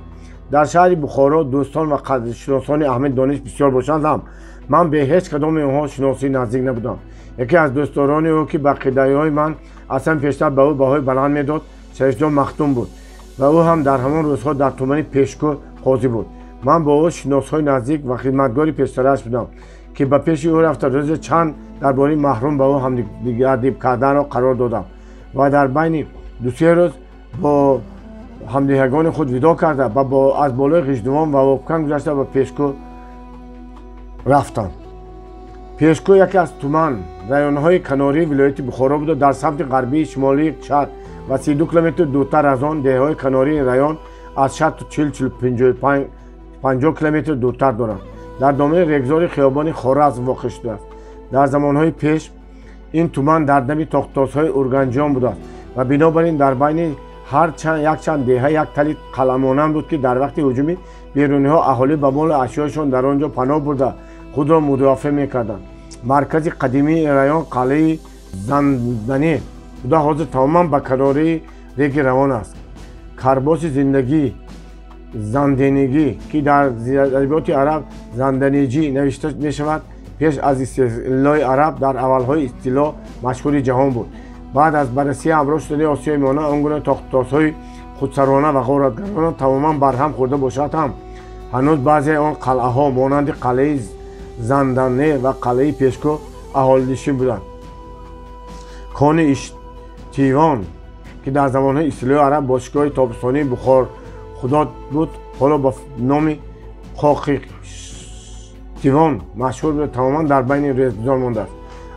Дар шаҳри Бухоро дӯстон ва қадршиносони Аҳмади Дониш бисёр бошанд ҳам, ман бе ҳеҷ кадоми онҳо шиносии наздик набудам. Яке аз дӯстдорони ӯ, ки ба қидаҳои ман аслан пештар ба ӯ баҳои баланд медод, Шарифҷон Махдум буд ва ӯ ҳам дар ҳамон рӯзҳо дар тумани Пешкӯ қозӣ буд. Ман бо ӯ шиносҳои наздик ва хидматгори пештарааш будам, ки ба пеши ӯ рафта рӯзе чанд дар бораи маҳрум ба ӯ ҳамдигардиб карданро қарор додам ва дар байни 2-3 рӯз бо ҳамдиҳагони худ видо карда ва аз болои Ғиждувон ва Вобкан гузашта ба Пешкӯ рафтам. Пешкӯ яке аз туман районҳои канории вилояти Бухоро буда, дар самти ғарбии шимолии шаҳр ва 32 километр дуртар аз он деҳаҳои канории район аз шаҳр 40-50 километр дуртар доранд. Дар домани регзори хиёбони Хоразм воқеъ шудааст. Дар замонҳои пеш ин туман дар дами тохтозҳои урганҷиён будааст ва бинобар ин дар байни ҳар якчанд деҳа як тали қалъамонанд буд, ки дар вақти ҳуҷуми беруниҳо аҳолӣ ба молу ашёшон дар он ҷо паноҳ бурда худро мудофиа мекарданд. Маркази қадимии район қалъаи Занданӣ буда, ҳозир тамоман ба канории реги равон аст. Карбоси зиндагӣ Занденигӣ, ки дар адабиёти араб Занданиҷӣ навишта мешавад, пеш аз истилои араб дар аввалҳои истилоҳ машҳури ҷаҳон буд. Баъд аз ба Россия ҳамроҳ шудани Осиёи Миёна он гуна тохтозҳои худсарона ва ғоратгарона тамоман барҳам хӯрда бошад ҳам, ҳанӯз баъзеи он қалъаҳо монанди қалъаи Зандане ва қалъаи Пешкӯ аҳолинишин буданд. Кони Иштивон, ки дар замонҳои истилои араб бошгоҳи тобистонии Бухор худод буд, ҳоло ба номи Қоқиштивон машҳур буда, тамоман дар байни регзор мондааст.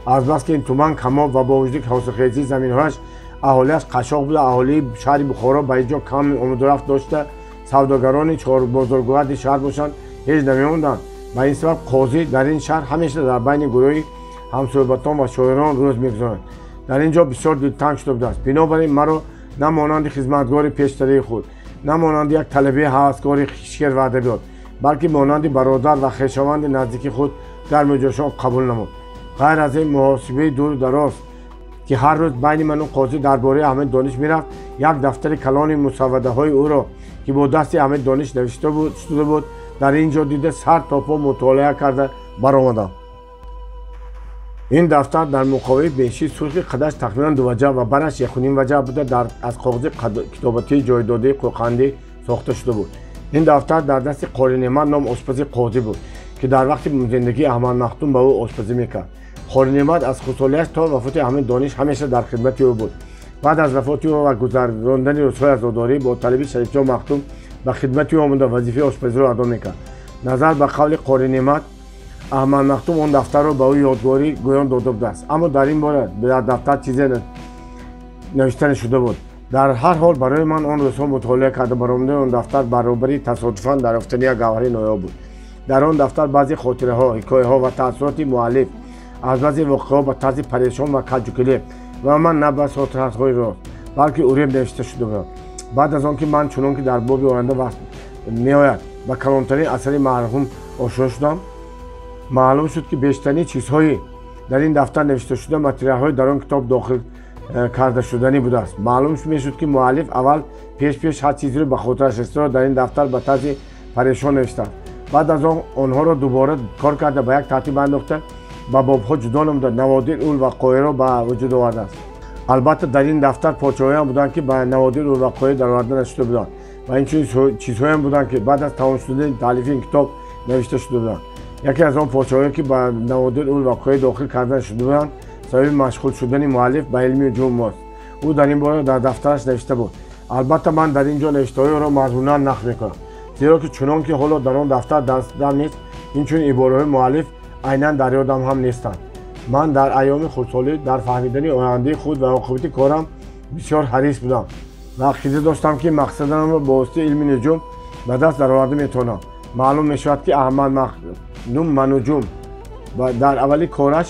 Азбаски ин туман камоб ва бо вуҷуди ҳосилхезии заминҳояш аҳолиаш қашоқ буда, аҳолии шаҳри Бухоро ба ин ҷо кам омадурафт дошта, Савдогарони бозоргуарди шаҳр бошанд, ҳеҷ намемонданд. Ба ин сабаб қозӣ дар ин шаҳр ҳамеша дар байни гурӯҳи ҳамсӯҳбатон ва шоирон рӯз мегузаронад. Дар ин ҷо бисёр дилтанг шуда будааст. Бинобар ин маро на монанди хизматгори пештараи худ, на монанди як талабаи ҳаваскори шеър ва адабиёт, балки монанди бародар ва хешованди наздики худ гарму ҷӯшон қабул намуд. Ғайр аз ин муҳосибаи дуру дароз, ки ҳар рӯз байни ману қозӣ дар бораи Аҳмади Дониш мерафт, як дафтари калони мусаввадаҳои ӯро, ки бо дасти Аҳмади Дониш навишта шуда буд, дар ин ҷо дида сар то по мутолиа карда баромадам. Ин дафтар дар муқоваи беши сурхи қадаш тахминан 2 ваҷаб ва бараш 1.5 ваҷаб буда, аз коғази китобатии ҷойдодаи қӯқандӣ сохта шуда буд. Ин дафтар дар дасти Қори Неъмат ном ошпази қозӣ буд, ки дар вақти зиндагии Аҳмад Махдум ба ӯ ошпазӣ мекард. Қори Неъмат аз хурдсолиаш то вафоти Аҳмади Дониш ҳамеша дар хидмати ӯ буд. Баъд аз вафоти ӯ ва гузарондани рӯзҳои азодорӣ бо талаби Шарифҷон Махдум ба хидмати ӯ омада вазифаи ошпазиро адо мекард. Назар ба қавли Қори Неъмат, Аҳмад Махдум он дафтарро ба ӯ ёдгорӣ гӯён дода будааст, аммо дар ин бора дар дафтар чизе навишта нашуда буд. Дар ҳар ҳол барои ман он рӯзҳо мутолиа карда баромадани он дафтар баробари тасодуфан дарёфтани як гавҳари ноёб буд. Дар он дафтар баъзе хотираҳо, ҳикояҳо ва таассуроти муаллиф аз баъзе воқеаҳо ба тарзи парешон ва каҷукиле ва ман на ба сотиратҳои рост, балки уреб навишта шуда буданд. Баъд аз он ки ман чунон ки дар боби оянда вақт меояд ба калонтарин асари марҳум ошно шудам, маълум шуд, ки бештарини чизҳои дар ин дафтар навишта шуда материалҳои дар он китоб дохил карда шуданӣ будааст. Маълум мешуд, ки муаллиф аввал пеш-пеш ҳар чизеро ба хотираш расидаро дар ин дафтар ба тарзи парешон навиштааст. Баъд аз он онҳоро дубора кор карда ба як тартиб андохта ба бобҳо ҷудо намуда наводир ул вақоеро ба вуҷуд овардааст. Албатта дар ин дафтар порчаҳоям буданд, ки ба наводир ул вақоӣ дароварда нашуда буданд ва инчунин чизҳоям буданд, ки баъд аз тамом шудани таълифи ин китоб навишта шуда буданд. Яке аз он порчаҳое, ки ба наводир ул вақоӣ дохил карда нашуда буданд, сабаби машғул шудани муаллиф ба илми нуҷум аст. Ӯ дар ин бора дар дафтараш навишта буд. Албатта ман дар ин ҷо навиштаҳои ӯро мазмунан нақл мекунам, зеро ки чунон ки ҳоло дар он дафтар дастам нест, инчунин ибораҳои муаллиф айнан дар ёдам ҳам нестанд. Ман дар айёми хурдсолӣ дар фаҳмидани ояндаи худ ва оқибати корам бисёр ҳарис будам ва ақида доштам, ки мақсадамро бо воситаи илми нуҷум ба даст дароварда метавонам. Маълум мешавад, ки Аҳмад Махдум мануҷум дар аввали кораш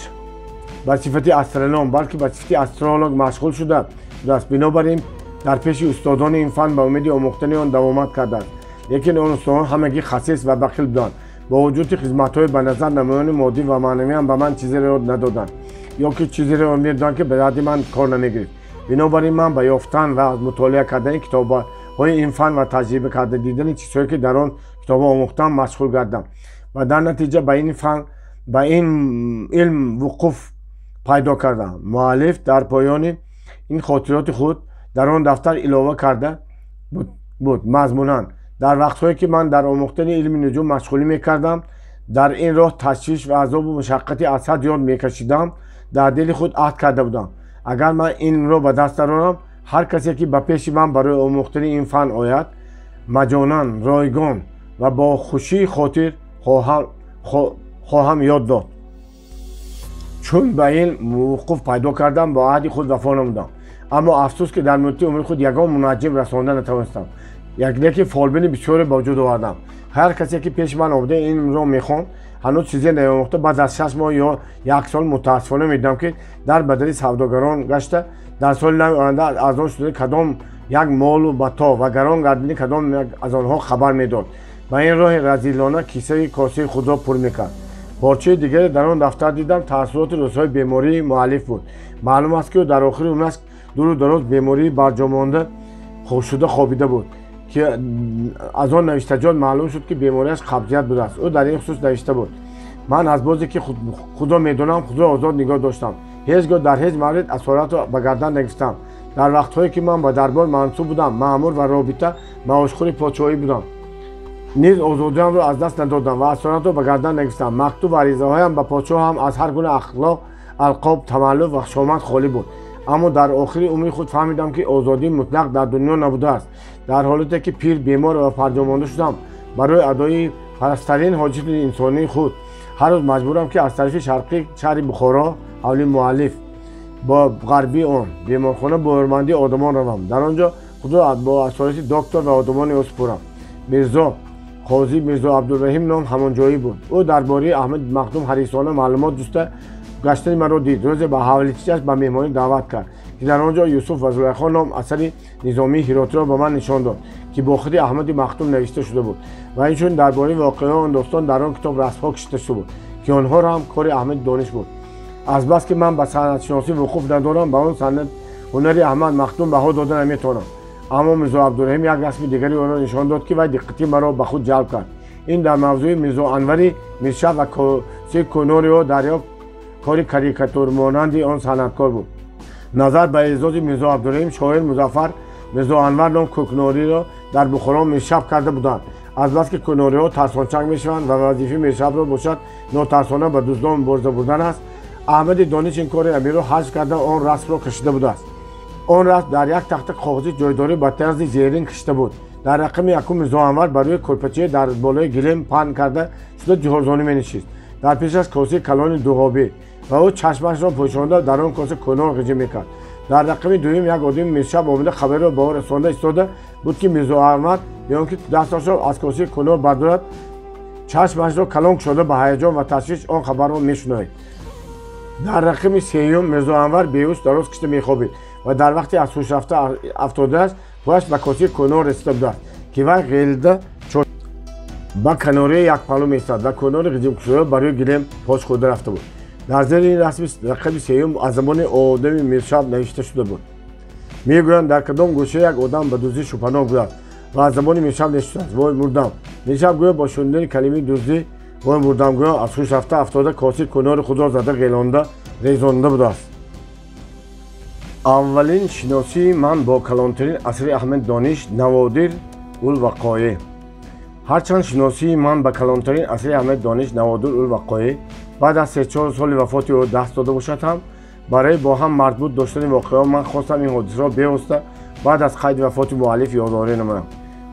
ба сифати астроном, балки ба сифати астролог машғул шуда будааст. Бинобар ин дар пеши устодони ин фан ба умеди омӯхтани он давомат кардааст. Лекин он устодон ҳамагӣ хасис ва бахил буданд. Бо вуҷуди хизматҳои ба назар намоёни моддӣ ва маънавиам ба ман чизеро ёд надоданд ё ки чизеро медоданд, ки ба дарди ман кор намегирифт. Бинобар ин ман ба ёфтан ва мутолиа кардани китобҳои ин фан ва таҷриба карда дидани чизҳое, ки дар он китобҳо омӯхтам, машғул гардам ва дар натиҷа ба ин фан, ба ин илм вуқуф пайдо кардам. Муаллиф дар поёни ин хотироти худ дар он дафтар илова карда буд мазмунан: дар вақтҳое ки ман дар омӯхтани илми нуҷум машғулӣ мекардам, дар ин роҳ ташвиш ва азобу мушаққати аз ҳад зиёд мекашидам, дар дили худ аҳд карда будам: агар ман илмро ба даст дарорам, ҳар касе ки ба пеши ман барои омӯхтани ин фан ояд, маҷонан, ройгон ва бо хушии хотир хоҳам ёд дод. Чун ба ин вуқуф пайдо кардам, бо аҳди худ вафо намудам. Аммо афсӯс, ки дар муддати умри худ ягон мунаҷҷим расонда натавонистам. Лекин фолбини бисёре ба вуҷуд овардам. Ҳар касе ки пеши ман омада инро мехонд, ҳанӯз чизе наомӯхта, баъд аз 6 моҳ ё 1 сол мутаассифона медидам, ки дар бадали савдогарон гашта, дар соли нави оянда аз он шудани кадом як молу матоъ ва гарон гардидани кадом як аз онҳо хабар медод. Ба ин роҳи разилона кисаи косаи худро пур мекард. Порчаи дигаре дар он дафтар дидам, таассуроти рӯзҳои бемории муаллиф буд. Маълум аст, ки ӯ дар охири умраш дуру дароз бемории барҷомонда шуда хобида буд, ки аз он навиштаҷот маълум шуд, ки бемориаш қабзият будааст. Ӯ дар ин хусус навишта буд: ман аз бозе ки худро медонам, худро озод нигоҳ доштам. Ҳеҷ гоҳ дар ҳеҷ маврид асоратро ба гардан нагирифтам. Дар вақтҳое ки ман ба дарбор мансуб будам, маъмур ва робита маошхӯри подшоҳӣ будам, низ озодиамро аз даст надодам ва асоратро ба гардан нагирифтам. Мактуб ва аризаҳоям ба подшоҳ ҳам аз ҳар гуна ахлоқ, алқоб, тамаллуқ ва хушомад холӣ буд. Аммо дар охири умри худ фаҳмидам, ки озодии мутлақ дар дунё набудааст. Дар ҳолате ки пир, бемор ва фарҷомонда шудам, барои адои фарзтарин ҳоҷати инсонии худ ҳар рӯз маҷбурам, ки аз тарафи шарқии шаҳри Бухоро, ҳавлии муаллиф, бо ғарбии он беморхона бо ҳурмандии одамон равам. Дар он ҷо худро бо асорати доктор ва одамони ӯ супурам. Мирзо Қозӣ Мирзо Абдураҳим ном ҳамонҷоӣ буд. Ӯ дар бораи Аҳмад Махдум ҳарисона маълумот ҷуста гаштани маро дид. Рӯзе ба ҳавличиаш ба меҳмонӣ даъват кард, ки дар он ҷо Юсуф ва Зулайхо ном асари низомии Ҳиротиро ба ман нишон дод, ки бо худи Аҳмади Махдум навишта шуда буд ва инчунин дар бораи воқеаҳои он достон дар он китоб расмҳо кашида шуда буд, ки онҳоро ҳам кори Аҳмади Дониш буд. Азбаски ман ба санъатшиносӣ вуқуф надорам, ба он санъат ҳунари Аҳмад Махдум баҳо дода наметавонам. Аммо Мирзо Абдураҳим як расми дигари ӯро нишон дод, ки вай диққати маро ба худ ҷалб кард. Ин дар мавзӯи Мирзо Анвари Миршаб ва коси кӯнори ӯ дар як кори карикатурмонанди он санъаткор буд. Назар ба эъзози Мирзо Абдураҳим, шоир Музаффар Мирзо Анвар ном кӯкнориро дар Бухоро миршаб карда буданд. Азбаски кӯнориҳо тарсончак мешаванд ва вазифаи миршабро бошад нотарсона ба дуздон мубориза бурдан аст, Аҳмади Дониш ин кори амирро ҳазф карда он расмро кашида будааст. Он расм дар як тахта коғазӣ ҷойдорӣ ба тарзи зерин кашида буд. Дар рақами якум Мирзо Анвар бар рӯи кӯрпачае дар болои гилем паҳн карда шуда ҷиҳозонӣ менишист. Дар пешаш косаи калони дуғобӣ ва ӯ чашмашро пӯшонда дар он коса кӯнор ғиҷӣ мекард. Дар рақами дуюм як одами миршаб омада хабарро ба ӯ расонда истода буд, ки Мирзо Анвар ё он ки дасташро аз косаи кӯнор бардорад, чашмашро калон кушода ба ҳаяҷон ва ташвиш он хабарро мешунавид. Дар рақами сеюм Мирзо Анвар беҳуш дароз кашида мехобид ва дар вақти аз ҳуш рафта афтодааш пояш ба косаи кӯнор расида будааст, ки вай ғелида ба канораи якпаҳлӯ меистад ва кӯнори ғиҷимкушода бар рӯи гилем пош хӯрда рафта буд. Дар зери ин расми рақами сеюм аз забони одами миршаб навишта шуда буд. Мегӯянд, дар кадом гӯша як одам ба дуздӣ шубҳанок будааст ва аз забони миршаб нешудааст: вой мурдам. Миршаб гӯё бо шунидани калимаи дуздӣ вой мурдам гӯё аз ҳуш рафта афтода косаи кӯнори худро зада ғелонда резонда будааст. Аввалин шиносии ман бо калонтарин асари Аҳмад Дониш Наводир улвақоеъ. Ҳарчанд шиносии ман ба калонтарин асари Аҳмад Дониш Наводир улвақоеъ баъд аз 3-4 соли вафоти ӯ даст дода бошад ҳам, барои бо ҳам марбут доштани воқеаҳо ман хостам ин ҳодисаро бевосита баъд аз қайди вафоти муаллиф ёдоварӣ намоям.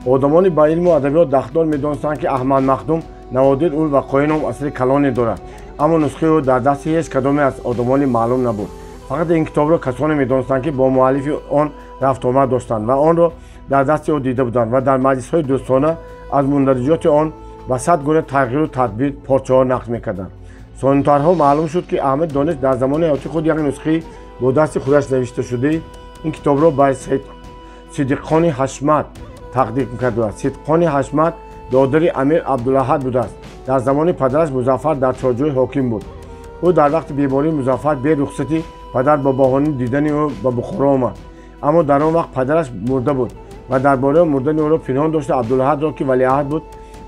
Одамони ба илму адабиёт дахлдор медонистанд, ки Аҳмад Махдум Наводир улвақоеъ ном асари калоне дорад, аммо нусхаи ӯ дар дасти ҳеҷ кадоме аз одамони маълум набуд. Фақат ин китобро касоне медонистанд, ки бо муаллифи он рафтуомад доштанд ва онро дар дасти ӯ дида буданд ва дар маҷлисҳои дӯстона аз мундариҷоти он ба сад гуна тағйиру тадбир порчаҳо нақл мекарданд. Сонитарҳо маълум шуд, ки Аҳмад Дониш дар замони ҳаёти худ як нусхаи бо дасти худаш навишташудаи ин китобро ба Сидиқхони Ҳашмат тақдим кардааст. Сидиқхони Ҳашмат додари амир Абдулаҳад будааст. Дар замони падараш Музаффар дар Чорҷӯй ҳоким буд. Ӯ дар вақти бемории Музаффар бе рухсати падар бо баҳонаи дидани ӯ ба Бухоро омад. Аммо дар он вақт падараш мурда буд ва дар бораи мурдани ӯро пинҳон дошта Абдулаҳадро, ки валиаҳд буд,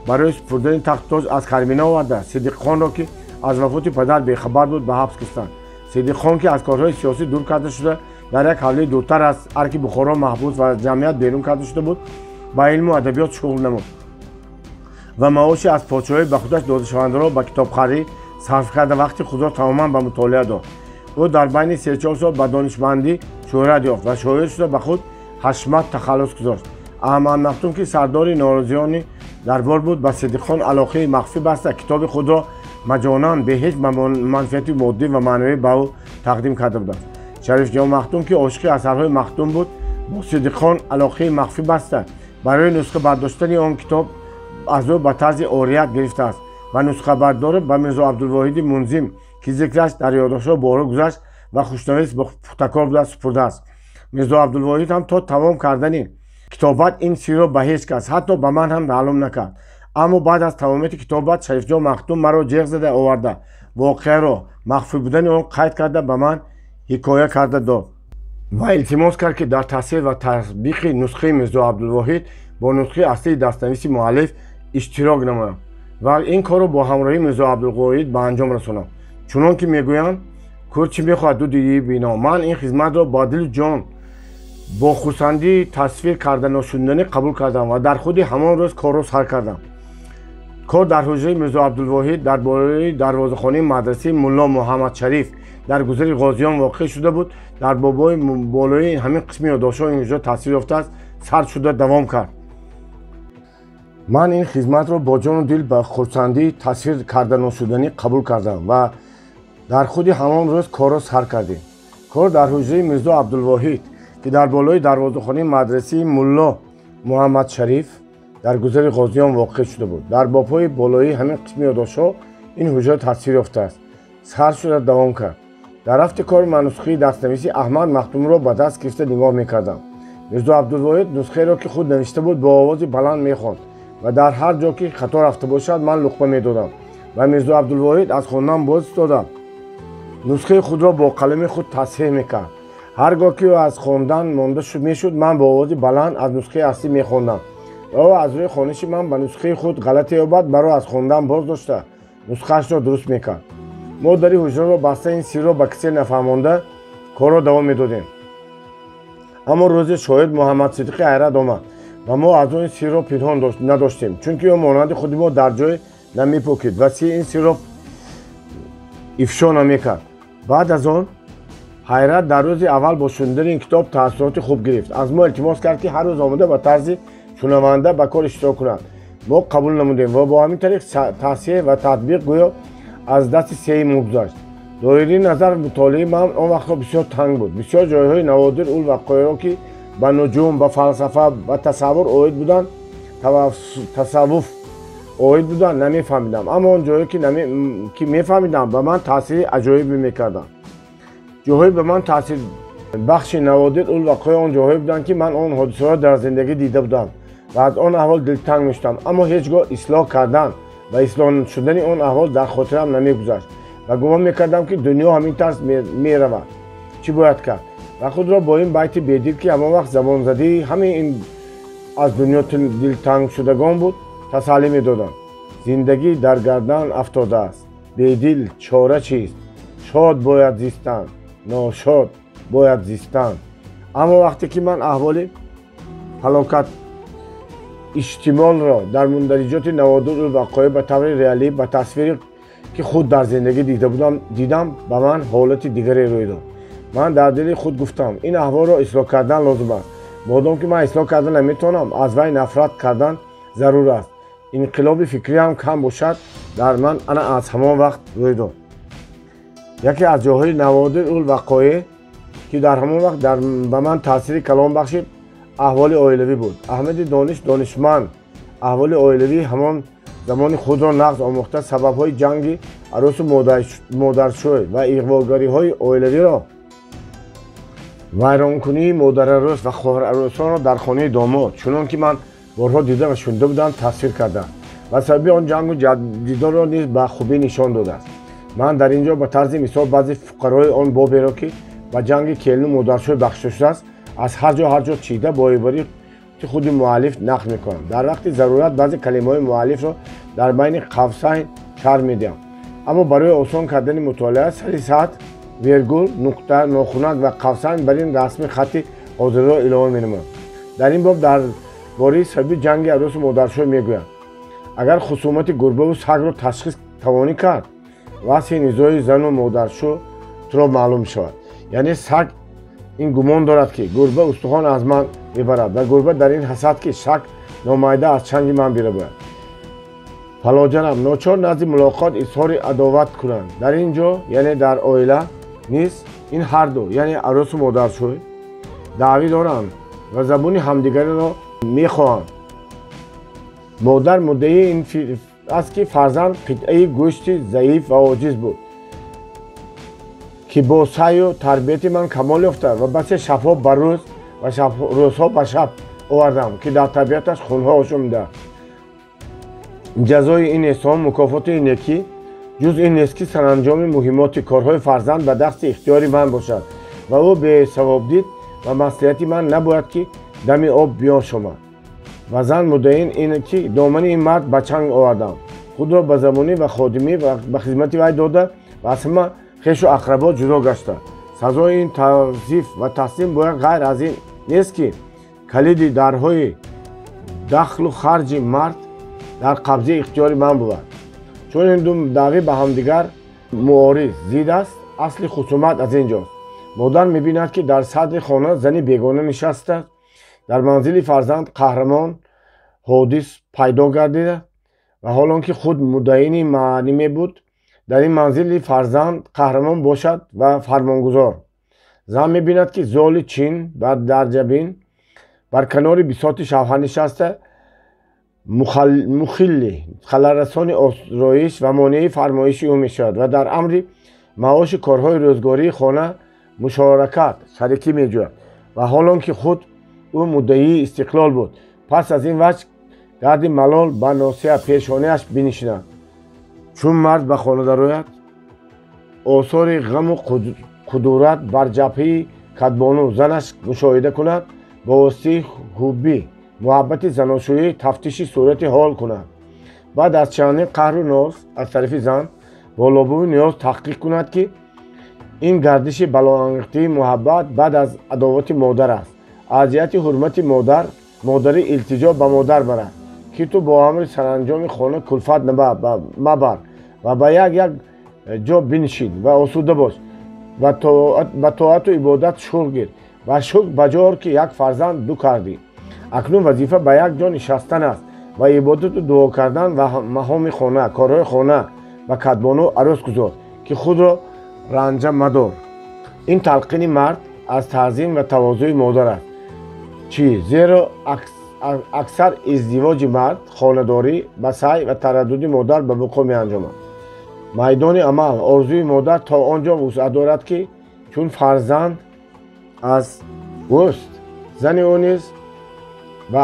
барои супурдани тахту тоҷ аз Кармина оварда Сидиқхонро, ки аз вафоти падар бехабар буд, ба ҳабс кистанд. Сидиқхон, ки аз корҳои сиёсӣ дур карда шуда, дар як ҳавлии дуртар аз арки Бухоро маҳбус ва ҷамъият берун карда шуда буд, ба илму адабиёт шуғл намуд ва маоши аз подшоҳӣ ба худаш додашавандаро ба китобхарӣ сарф карда вақти худро тамоман ба мутолиа дод. Ӯ дар байни 3-4 сол ба донишмандӣ шӯҳрат ёфт ва шоир шуда ба худ Ҳашмат тахаллус гузошт. Аҳмад Махдум, ки сардори норозиёни дарбор буд, ба Сидиқхон алоқаи махфӣ баста китоби худро маҷонан бе ҳеҷ манфиати моддӣ ва маънавӣ ба ӯ тақдим карда будааст. Шарифҷон Махдум, ки ошиқи асарҳои Махдум буд, бо Сидиқхон алоқаи махфӣ баста барои нусха бардоштани он китоб аз ӯ ба тарзи орият гирифтааст ва нусхабардорро ба Мирзо Абдулвоҳиди Мунзим, ки зикраш дар ёддоштҳо борҳо гузашт ва хушнавис пухтакор будааст, супурдааст. Мирзо Абдулвоҳид ҳам то тамом кардани китобат ин сирро ба ҳеҷ кас, ҳатто ба ман ҳам маълум накард. Аммо баъд аз тамомияти китобат Шарифҷон Махдум маро ҷеғ зада оварда воқеаро махфӣ будани он қайд карда ба ман ҳикоя карда дод ва илтимос кард, ки дар таҳсир ва татбиқи нусхаи Мирзо Абдулвоҳид бо нусхаи аслии дастнависи муаллиф иштирок намоям ва ин корро бо ҳамроҳии Мирзо Абдулвоҳид ба анҷом расонам. Чунон ки мегӯянд, кӯр чӣ мехоҳад ду дидии бино. Ман ин хизматро бо дилу ҷон бо хурсандии тасвир карда ношуниданӣ қабул кардам ва дар худи ҳамон рӯз корро сар кардам. Кор дар ҳуҷраи Мирзо Абдулвоҳид дар болои дарвозахонаи мадрасаи Мулло Муҳаммадшариф дар гузари Ғозиён воқеъ шуда буд. Дар бобои болои ҳамин қисми ёддоштҳо ин ҳуҷра таъсир ёфтааст, сар шуда давом кард. Ман ин хизматро бо ҷону дил ба хурсандии тасвир карда ношуданӣ қабул кардам ва дар худи ҳамон рӯз корро сар кардем. Кор дар ҳуҷраи Мирзо Абдулвоҳид, ки дар болои дарвозахонаи мадрасаи Мулло Муҳаммадшариф Дар гузари ғозиён воқеъ шуда буд. Дар бобҳои болоии ҳамин қисми ёддоштҳо ин ҳуҷра тасвир ёфтааст. Сар шуда давом кард. Дар рафти кори ман нусхаи дастнависи Аҳмад Махдумро ба даст гирифта нигоҳ мекардам. Мирзо Абдулвоҳид нусхаеро, ки худ навишта буд, бо овози баланд мехонд ва дар ҳар ҷо ки хато рафта бошад, ман луқма медодам ва Мирзо Абдулвоҳид аз хондан боз истода нусхаи худро бо қалами худ тасҳеҳ мекард. Ҳар гоҳ ки ӯ аз хондан монда мешуд, ман бо овози баланд аз нусхаи аслӣ мехондам ва ӯ аз рӯи хониши ман ба нусхаи худ ғалате ёбад, маро аз хондан боз дошта нусхаашро дуруст мекард. Мо дари ҳуҷраро баста ин сирро ба касе нафаҳмонда корро давом медодем. Аммо рӯзе шоҳид Муҳаммад Сидиқи ҳайрат омад ва мо аз ӯ ин сирро пинҳон надоштем, чунки ӯ монанди худи мо дар ҷой намепокид ва ин сирро ифшо намекард. Баъд аз он ҳайрат дар рӯзи аввал бо шунидани ин китоб таассуроти хуб гирифт. Аз мо илтимос кард, ки ҳар рӯз омода ба тарзи шунаванда ба кор иштирок кунад. Мо қабул намудем ва бо ҳамин тариқ таҳсия ва татбиқ гӯё аз дасти сеи мо гузашт. Доираи назар мутолиаи ман он вақтҳо бисёр танг буд. Бисёр ҷойҳои наводир ул вақоеро, ки ба нуҷум, ба фалсафа, ба тасаввур оид буданд, тасаввуф оид буданд, намефаҳмидам. Аммо он ҷое ки мефаҳмидам, ба ман таъсири аҷоибе мекарданд. Ҷоҳое ба ман таъсир бахши наводир ул вақои он ҷоҳое буданд, ки ман он ҳодисаҳоро дар зиндагӣ дида будам ва аз он аҳвол дилтанг мешудам. Аммо ҳеҷ гоҳ ислоҳ кардан ва ислоҳ шудани он аҳвол дар хотирам намегузашт ва гумон мекардам, ки дунё ҳамин тарз меравад. Чӣ бояд кард? Ва худро бо ин байти бедил, ки ҳамон вақт забонзадии ҳамаи ин аз дунё дилтангшудагон буд, тасаллӣ медодам. Зиндагӣ дар гардан афтодааст, бедил чора чист? Шод бояд зистан, ношод бояд зистан. Аммо вақте ки ман аҳволи ҳалокат иҷтимолро дар мундариҷоти наводиру вақоеъ ба таври реалӣ ба тасвири ки худ дар зиндагӣ дида будам дидам, ба ман ҳолати дигаре рӯй дод. Ман дар дили худ гуфтам, ин аҳволро ислоҳ кардан лозим аст. Модом ки ман ислоҳ кардан наметавонам, аз вай нафрат кардан зарур аст. Инқилоби фикрӣ ҳам кам бошад, дар ман ана аз ҳамон вақт рӯй дод. Яке аз ҷоҳои наводир ул вақоеъ, ки дар ҳамон вақт ба ман таъсири калон бахшид, аҳволи оилавӣ буд. Аҳмади Дониш донишманд аҳволи оилавии ҳамон замони худро нағз омӯхта, сабабҳои ҷанги арӯсу модаршӯй ва иғвогариҳои оилавиро, вайронкунии модарарӯс ва хоҳарарӯсонро дар хонаи домод, чунон ки ман борҳо дида ва шунида будам, тасвир кардам ва сабаби он ҷангу ҷидолро низ ба хубӣ нишон додааст. Ман дар ин ҷо ба тарзи мисол баъзе фуқарои он боберо, ки ба ҷанги келину модаршӯй бахшида шудааст, аз ҳар ҷо ҳар ҷо чида бо ибори худи муаллиф нақл мекунам. Дар вақти зарурат баъзе калимаҳои муаллифро дар байни қавсайн шарҳ медиҳам. Аммо барои осон кардани мутолиа сари сатр, вергул, нуқта, нохунак ва қавсайн бар ин расми хатти ҳозирро илова менамоям. Дар ин боб дар бораи сабаби ҷанги арӯсу модаршӯй мегӯянд: агар хусумати гурбаву сагро ташхис тавонӣ кард, васфи низои зану модаршӯ туро маълум мешавад. Яъне саг ин гумон дорад, ки гурба устухон аз ман мебарад ва гурба дар ин ҳасад, ки саг номайда аз чанги ман бирабояд. Фалоҷанам ночор назди мулоқот изҳори адоват кунанд. Дар ин ҷо, яъне дар оила низ ин ҳарду, яъне арӯсу модаршӯй, даъвӣ доранд ва забони ҳамдигариро мехоҳанд. Модар муддаии ин аст, ки фарзанд қитъаи гӯшти заиф ва оҷиз буд, ки бо саъю тарбияти ман камол ёфта ва басе шабҳо ба рӯз ва рӯзҳо ба шаб овардам, ки дар табиаташ хунҳо ошомида. Ҷазои ин эҳсон, мукофоти некӣ ҷуз ин нест, ки саранҷоми муҳиммоти корҳои фарзанд ба дасти ихтиёри ман бошад ва ӯ бесавобдид ва маслиҳати ман набояд, ки дами об биёшомад. Ва зан муддаин ин ки домани ин мард ба чанг овардам, худро ба замонӣ ва ходимӣ ва ба хизмати вай дода ва аз ҳама хешу ақрабо ҷудо гашта. Сазои ин тавзиф ва таслим бояд ғайр аз ин нест, ки калиди дарҳои дахлу харҷи мард дар қабзаи ихтиёри ман бувад. Чун ин ду даъвӣ ба ҳамдигар муориз зид аст, асли хусумат аз ин ҷост. Модар мебинад, ки дар садри хона зани бегона нишастааст, дар манзили фарзанд қаҳрамон ҳодис пайдо гардида ва ҳолон ки худ муддаини маънӣ мебуд, дар ин манзили фарзанд қаҳрамон бошад ва фармонгузор. Зан мебинад, ки золи чин бар дарҷабин бар канори бисоти шавҳар нишаста, Мухилли халалрасони ороиш ва монеи фармоиши ӯ мешавад ва дар амри маоши корҳои рӯзгории хона мушоракат шарикӣ меҷӯяд ва ҳолон ки худ ӯ муддаии истиқлол буд, пас аз ин ваҷ гарди малол ба носия пешонааш бинишинад. Чун мард ба хона дарояд, осори ғаму қудурат бар ҷабҳаи кадбону занаш мушоҳида кунад, ба воситаи ҳуббӣ муҳаббати заношӯӣ тафтиши сурати ҳол кунад. Баъд аз чандин қаҳру ноз аз тарафи зан болобуву ниёз таҳқиқ кунад, ки ин гардиши балоангехтаи муҳаббат баъд аз адовати модар аст. Аз ҷиҳати ҳурмати модар модарӣ илтиҷо ба модар барад, ки ту бо амри саранҷоми хона кулфат мабар ва ба як як ҷо бинишин ва осуда бош ва ба тоату ибодат шуғл гир ва шукр ба ҷо ор, ки як фарзанд ду кардӣ. Акнун вазифа ба як ҷо нишастан аст ва ибодату дуо кардан ва маҳоми хона, корҳои хона ва кадбону арӯс гузор, ки худро ранҷа мадор. Ин талқини мард аз таъзим ва тавозӯи модар аст. Чӣ? Зеро аксар издивоҷи мард хонадорӣ ба саъй ва тараддуди модар ба вуқӯъ меанҷомад. Майдони амал орзуи модар то он ҷо вусъат дорад, ки чун фарзанд аз ӯст, зани ӯ низ ва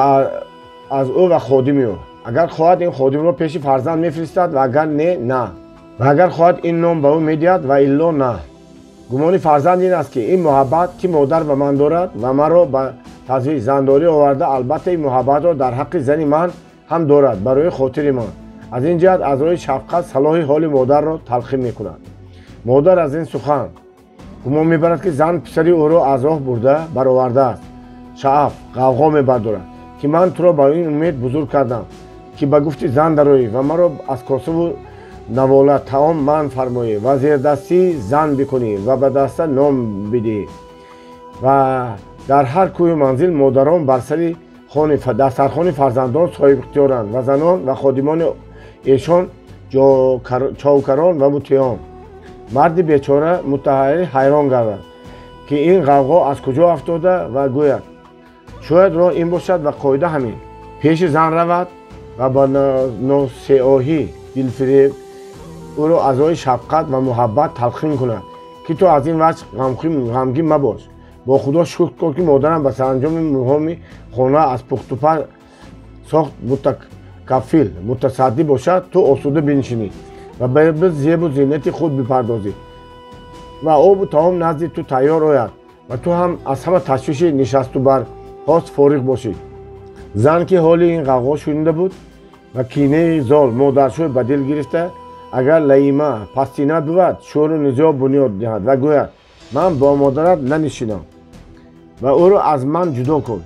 аз ӯ ва ходими ӯ. Агар хоҳад, ин ходимро пеши фарзанд мефиристад ва агар не, на. Ва агар хоҳад, ин ном ба ӯ медиҳад ва илло на. Гумони фарзанд ин аст, ки ин муҳаббат, ки модар ба ман дорад ва маро ба тазвиҷ зандорӣ оварда, албатта ин муҳаббатро дар ҳаққи зани ман ҳам дорад барои хотири ман. Аз ин ҷиҳат аз рӯи шафқат салоҳи ҳоли модарро талқин мекунад. Модар аз ин сухан гумон мебарад, ки зан писари ӯро аз роҳ бурда баровардааст. Шааф ғавғо мебардорад, ки ман туро ба ин умед бузург кардам, ки ба гуфти зан дароӣ ва маро аз косаву навола таом манъ фармоӣ ва зердастии зан бикунӣ ва ба даста ном бидиҳӣ. Ва дар ҳар кӯю манзил модарон бар сари дастархони фарзандон соҳибихтиёранд ва занон ва ходимони эшон човкарон ва мутеон. Марди бечора муттаҳайир ҳайрон гардад, ки ин ғавғо аз куҷо афтода ва гӯяд: шояд роҳ ин бошад ва қоида ҳамин. Пеши зан равад ва ба носеоҳӣ дилфиреб ӯро аз роҳи шафқат ва муҳаббат талқин кунад, ки ту аз ин ваҷ ғамгин мабош. Бо Худо шукр кун, ки модарам ба саранҷоми муҳоми хона аз пухтупаз сохт мутакаффил мутасаддӣ бошад, ту осуда бинишинӣ ва ба зебу зинати худ бипардозӣ ва обу таом назди ту тайёр ояд ва ту ҳам аз ҳама ташвиши нишасту бархост фориғ бошӣ. Зан, ки ҳоли ин ғавғо шунида буд ва кинаи зол модаршӯй ба дил гирифта, агар лаима пастинат бувад, шӯру низоъ бунёд диҳад ва гӯяд: ман бо модарат нанишинам ва ӯро аз ман ҷудо кун.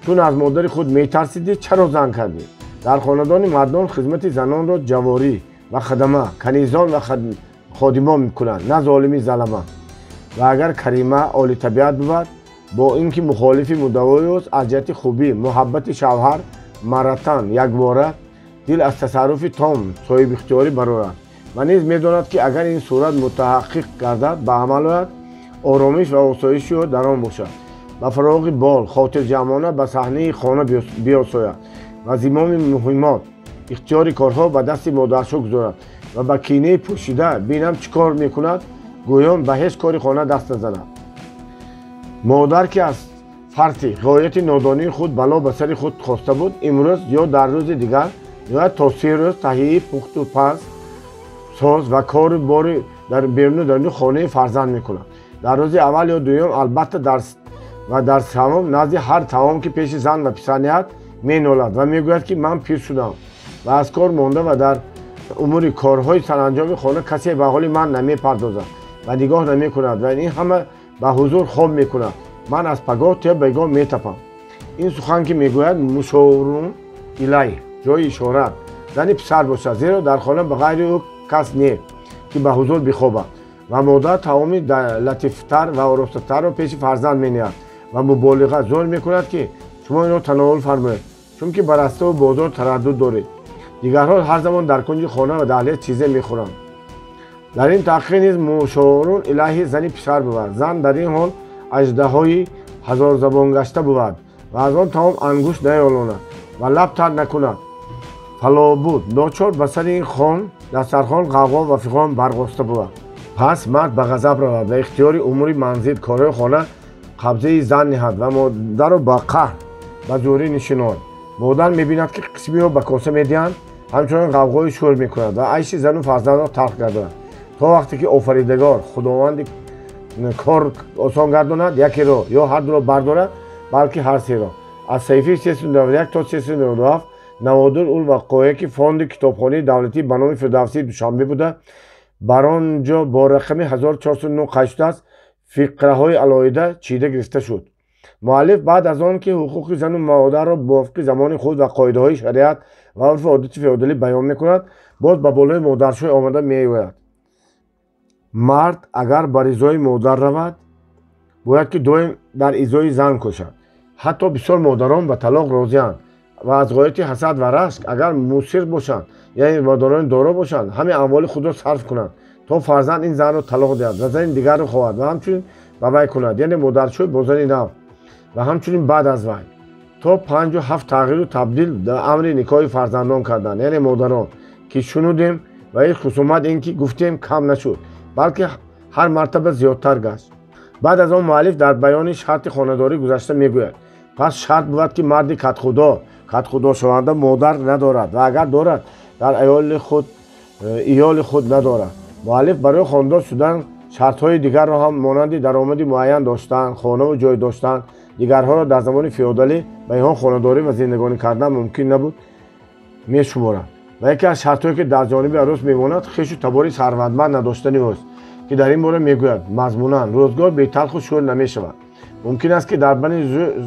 Чун аз модари худ метарсидӣ, чаро зан кардӣ? Дар хонадони мардон хизмати занонро ҷаворӣ ва хадама, канизон ва ходимон мекунанд, на золими залама. Ва агар карима олитабиат бувад, бо ин ки мухолифи муддаои ӯст, аз ҷиҳати хубӣ муҳаббати шавҳар маратан якбора дил аз тасарруфи том соҳибихтиёрӣ барорад ва низ медонад, ки агар ин сурат мутаҳаққиқ гардад, ба амал ояд, оромиш ва осоиши ӯ дар он бошад. Ба фароғи бол хотирҷамъона ба саҳнаи хона биёсояд ва зимоми муҳиммот ихтиёри корҳо ба дасти модаршо гузорад ва ба кинаи пӯшида бинам чӣ кор мекунад, гӯён ба ҳеҷ кори хона даст назанад. Модар, ки аз фарти ғояти нодонии худ бало ба сари худ хоста буд, имрӯз ё дар рӯзи дигар ниҳоят то 3 рӯз таҳияи пухту паз, соз ва кору бори дар беруну даруни хонаи фарзанд мекунад. Дар рӯзи аввал ё дуюм албатта дар савом назди ҳар таом, ки пеши зан ва писар ниҳад, менолад ва мегӯяд, ки ман пир шудам ва аз кор монда ва дар умури корҳои саранҷоми хона касе ба ҳоли ман намепардозад ва нигоҳ намекунад ва ин ҳама ба ҳузур хоб мекунад. Ман аз пагоҳ то бегоҳ метапам. Ин сухан, ки мегӯяд, мушовирун илай ҷои ишорат зани писар бошад, зеро дар хона ба ғайри ӯ кас не, ки ба ҳузур бихобад. Ва модар таоми латифтар ва оростатарро пеши фарзанд мениҳад ва муболиға зор мекунад, ки шумо инро тановул фармоед, чунки ба раставу бозор тараддуд доред. Дигарҳо ҳар замон дар кунҷи хона ва даҳлез чизе мехӯранд. Дар ин таҳқиқ низ мушовирун илайҳи зани писар бувад. Зан дар ин ҳол аждаҳои ҳазорзабонгашта бувад ва аз он таом ангушт наёлонад ва лаб тар накунад. Фалобуд ночор ба сари ин хон дастархон ғавғо ва фиғон барғоста бувад. Пас мард ба ғазаб равад ва ихтиёри умури манзил, корҳои хона қабзаи зан ниҳад ва модарро ба қаҳр ба зӯрӣ нишинонад. Модар мебинад, ки қисмиро ба коса медиҳанд, ҳамчунон ғавғои шӯр мекунад ва айши зану фарзандро талх гардонад, то вақте ки офаридагор худованди кор осон гардонад, якеро ё ҳар дуро бардорад, балки ҳар серо. Аз саҳифаи 391 то 397 наводир ул вақое, ки фонди китобхонаи давлатӣ ба номи Фирдавсии Душанбе буда, бар он ҷо бо рақами 1409 қайд шудааст, фиқраҳои алоҳида чида гирифта шуд. Муаллиф баъд аз он ки ҳуқуқи зану модарро мувофиқи замони худ ва қоидаҳои шариат ва урфу одати феодалӣ баён мекунад, боз ба болои модаршӯй омада меояд. Мард агар ба ризои модар равад, бояд ки доим дар изои зан кӯшад. Ҳатто бисёр модарон ба талоқ розианд ва аз ғояти ҳасад ва рашк агар мусир бошанд, яъне модарони доро бошанд, ҳамин амволи худро сарф кунанд, то фарзанд ин занро талоқ диҳад ва зани дигарро хоҳад ва ҳамчунин ба вай кунад, яъне модаршӯй бо зани нав ва ҳамчунин баъд аз вай то 57 тағйиру табдил дар амри никоҳи фарзандон карданд, яъне модарон, ки шунудем ва ин хусумат ин ки гуфтем кам нашуд, балки ҳар мартаба зиёдтар гашт. Баъд аз он муаллиф дар баёни шарти хонадорӣ гузашта мегӯяд: пас шарт бувад, ки марди катхудошаванда модар надорад ва агар дорад, дар иёли худ надорад. Муаллиф барои хонадор шудан шартҳои дигарро ҳам монанди даромади муайян доштан, хонаву ҷой доштан, дигарҳоро дар замони феодалӣ ба инҳо хонадорӣ ва зиндагонӣ кардан мумкин набуд мешуморад. Ва яке аз шартҳое, ки дар ҷониби арӯс мемонад, хешу табори сарватманд надоштани ӯст, ки дар ин бора мегӯяд: мазмунан рӯзгор беталху шӯр намешавад. Мумкин аст, ки дар байни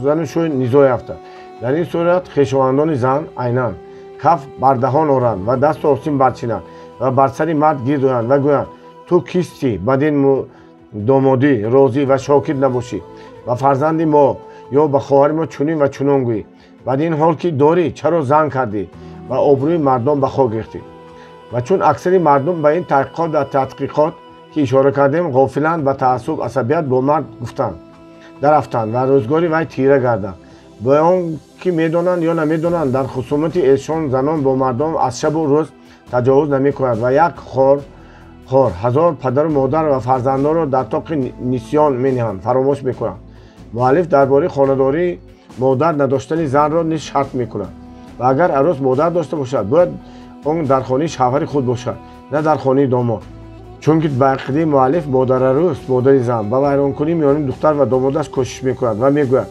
зану шӯй низое афтад. Дар ин сурат хешовандони зан айнан каф бар даҳон оранд ва дасту остин барчинанд ва бар сари мард гирд оянд ва гӯянд: ту кистӣ бадин домодӣ розӣ ва шокир набошӣ ва фарзанди мо ё ба хоҳари мо чунин ва чунон гӯӣ, бадин ҳол ки дорӣ чаро зан кардӣ ва обрӯи мардон ба хок рехтӣ. Ва чун аксари мардум ба ин таҳқиқот ва тадқиқот, ки ишора кардем, ғофиланд, ба таассуб асабият бо мард гуфтанд дарафтанд ва рӯзгори вай тира гарданд. Ба он ки медонанд ё намедонанд, дар хусумати эшон занон бо мардон аз шабу рӯз таҷовуз намекунад ва як хор ҳазор падару модар ва фарзандонро дар тоқи нисён мениҳанд, фаромӯш мекунанд. Муаллиф дар бораи хонадории модар надоштани занро низ шарт мекунад ва агар арӯс модар дошта бошад, бояд он дар хонаи шавҳари худ бошад, на дар хонаи домод. Чунки ба ақидаи муаллиф модарарӯс, модари зан ба вайронкунии миёни духтар ва домодаш кӯшиш мекунад ва мегӯяд: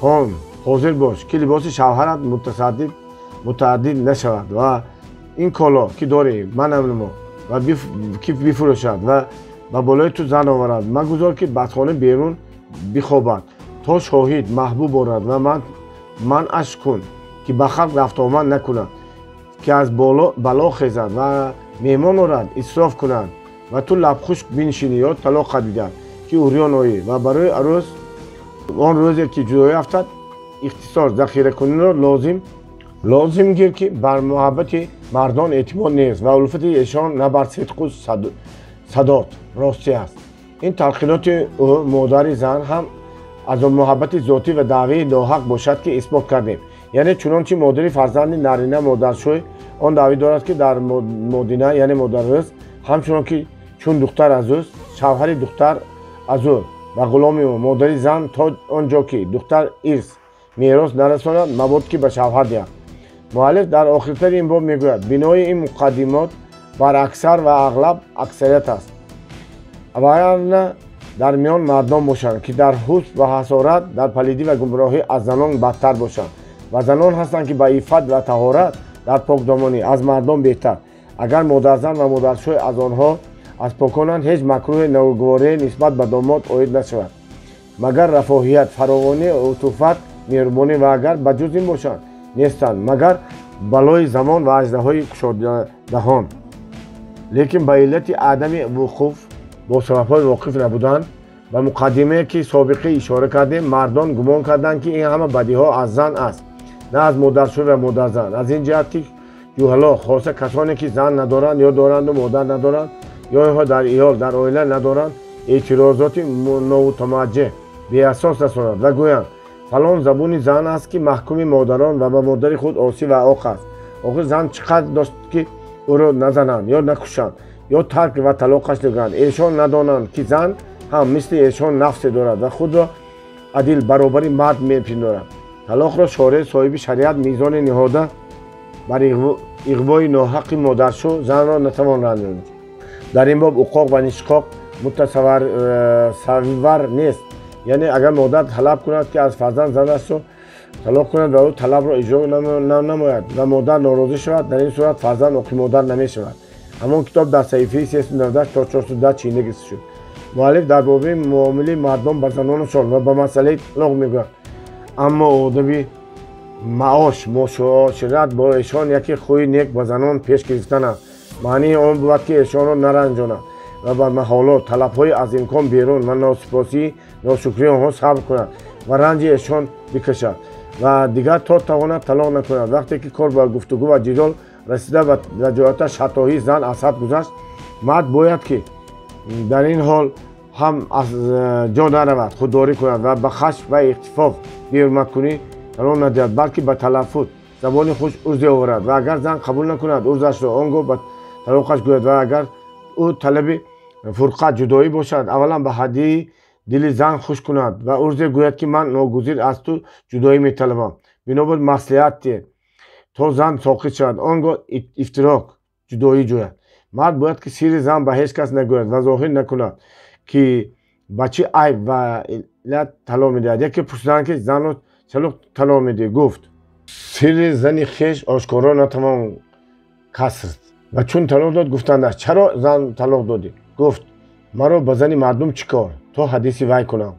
ҳон ҳозир бош, ки либоси шавҳарат мутааддид нашавад ва ин коло ки дорӣ манам намо ва ки бифурӯшад ва ба болои ту зан оварад. Магузор, ки аз хона берун бихобад, то шоҳид маҳбуб орад ва манъаш кун, ки ба халқ рафтуомад накунад, ки аз бало хезад ва меҳмон орад, исроф кунад ва ту лабхушк биншинӣ ё талоқ қабидад, ки урён оӣ ва барои арӯс он рӯзе ки ҷудоӣ афтад ихтисос захиракуниро лозим гир, ки бар муҳаббати мардон эътимод нест ва улфати эшон на бар сидқу садот ростӣ аст. Ин талқиноти ӯ модари зан ҳам аз муҳаббати зотӣ ва даъвии ноҳақ бошад, ки исбот кардем. Яъне чунончи модари фарзанди нарина модаршӯй он даъвӣ дорад, ки дар модина, яъне модаррӯз, ҳамчунон ки чун духтар аз ӯст, шавҳари духтар аз ӯ ва ғуломи ӯ, модари зан то он ҷо ки духтар ирс мерос нарасонад, мабод ки ба шавҳар диҳад. Муаллиф дар охиртари ин боб мегӯяд: бинои ин муқаддимот бар аксар ва ағлаб аксарият аст, вагарна дар миён мардон бошанд, ки дар ҳусн ва ҳасорат, дар палидӣ ва гумроҳӣ аз занон бадтар бошанд ва занон ҳастанд, ки ба иффат ва таҳорат дар покдомонӣ аз мардон беҳтар. Агар модарзан ва модаршӯй аз онҳо аз поконанд, ҳеҷ макрӯҳи ногуворие нисбат ба домод оид нашавад, магар рафоҳият, фаровонӣ, утуфат, меҳрубонӣ, ва агар ба ҷуз ин бошанд нестанд, магар балои замон ва аждаҳои кушодадаҳон. Лекин ба иллати адами вуқуф бо сабабҳои воқиф набуданд ба муқаддимае, ки собиқӣ ишора кардем, мардон гумон карданд, ки ин ҳама бадиҳо аз зан аст, на аз модаршӯй ва модарзан. Аз ин ҷиҳат ки ҷуҳало, хоса касоне ки зан надоранд ё доранду модар надоранд, ё инҳо дар иёл дар оила надоранд, эътирозоти номутамаҷҷеҳ беасос расонанд ва гӯянд: фалон забуни зан аст, ки маҳкуми модарон ва ба модари худ осӣ ва оқ аст. Охир зан чӣ қадр дошт, ки ӯро назананд ё накушанд ё тарк ва талоқаш нагӯянд. Эшон надонанд, ки зан ҳам мисли эшон нафсе дорад ва худро адил баробари мард мепиндорад. Талоқро шореъ соҳиби шариат мизоне ниҳода бар иғвои ноҳаққи модаршу занро натавон ранҷонид. Дар ин боб уқоқ ва нишқоқ мутасаввар нест. Яъне агар модар талаб кунад, ки аз фарзанд занашро талоқ кунад ва ӯ талабро иҷро намояд ва модар норозӣ шавад, дар ин сурат фарзанд оқи модар намешавад. Ҳамон китоб дар саҳифаи 398 то 410 чида гирифта шуд. Муаллиф дар бораи муомилаи мардон ба занонашон ва ба масъалаи талоқ мегӯяд: аммо одаби маош муошират бо эшон яке хӯи нек ба занон пеш гирифтан аст. Маънии он буд, ки эшонро наранҷонад ва бар маҳолот, талабҳои аз имкон берун ва носипосии ношукрии онҳо сабр кунад ва ранҷи эшон бикашад ва дигар то тавонад талоқ накунад. Вақте ки кор ба гуфтугӯ ва ҷидол расида ва раҷоата шатоҳии зан аз ҳад гузашт, мард бояд, ки дар ин ҳол ҳам аз ҷо наравад, худдорӣ кунад ва ба хашм ва ихтифоф беҳурматкунӣ қарор надиҳад, балки ба талаффуз забони хуш узре оварад ва агар зан қабул накунад узрашро, он гоҳ ба талоқаш гӯяд. Ва агар ӯ талаби фурқат, ҷудоӣ бошад, аввалан ба ҳаддии дили зан хуш кунад ва узре гӯяд, ки ман ногузир аз ту ҷудоӣ металабам бинобар маслиҳате, то зан соқит шавад, он гоҳ ифтироқ, ҷудоӣ ҷӯяд. Мард бояд, ки сирри зан ба ҳеҷ кас нагӯяд ва зоҳир накунад, ки ба чӣ айб ва иллат талоқ медиҳад. Яке пурсиданд, ки занро чаро талоқ медиҳӣ? Гуфт: сирри зани хеш ошкоро натавон каср. Ва чун талоқ дод, гуфтандаш: чаро зан талоқ додӣ? Гуфт: маро ба зани мардум чӣ кор, то ҳадиси вай кунам,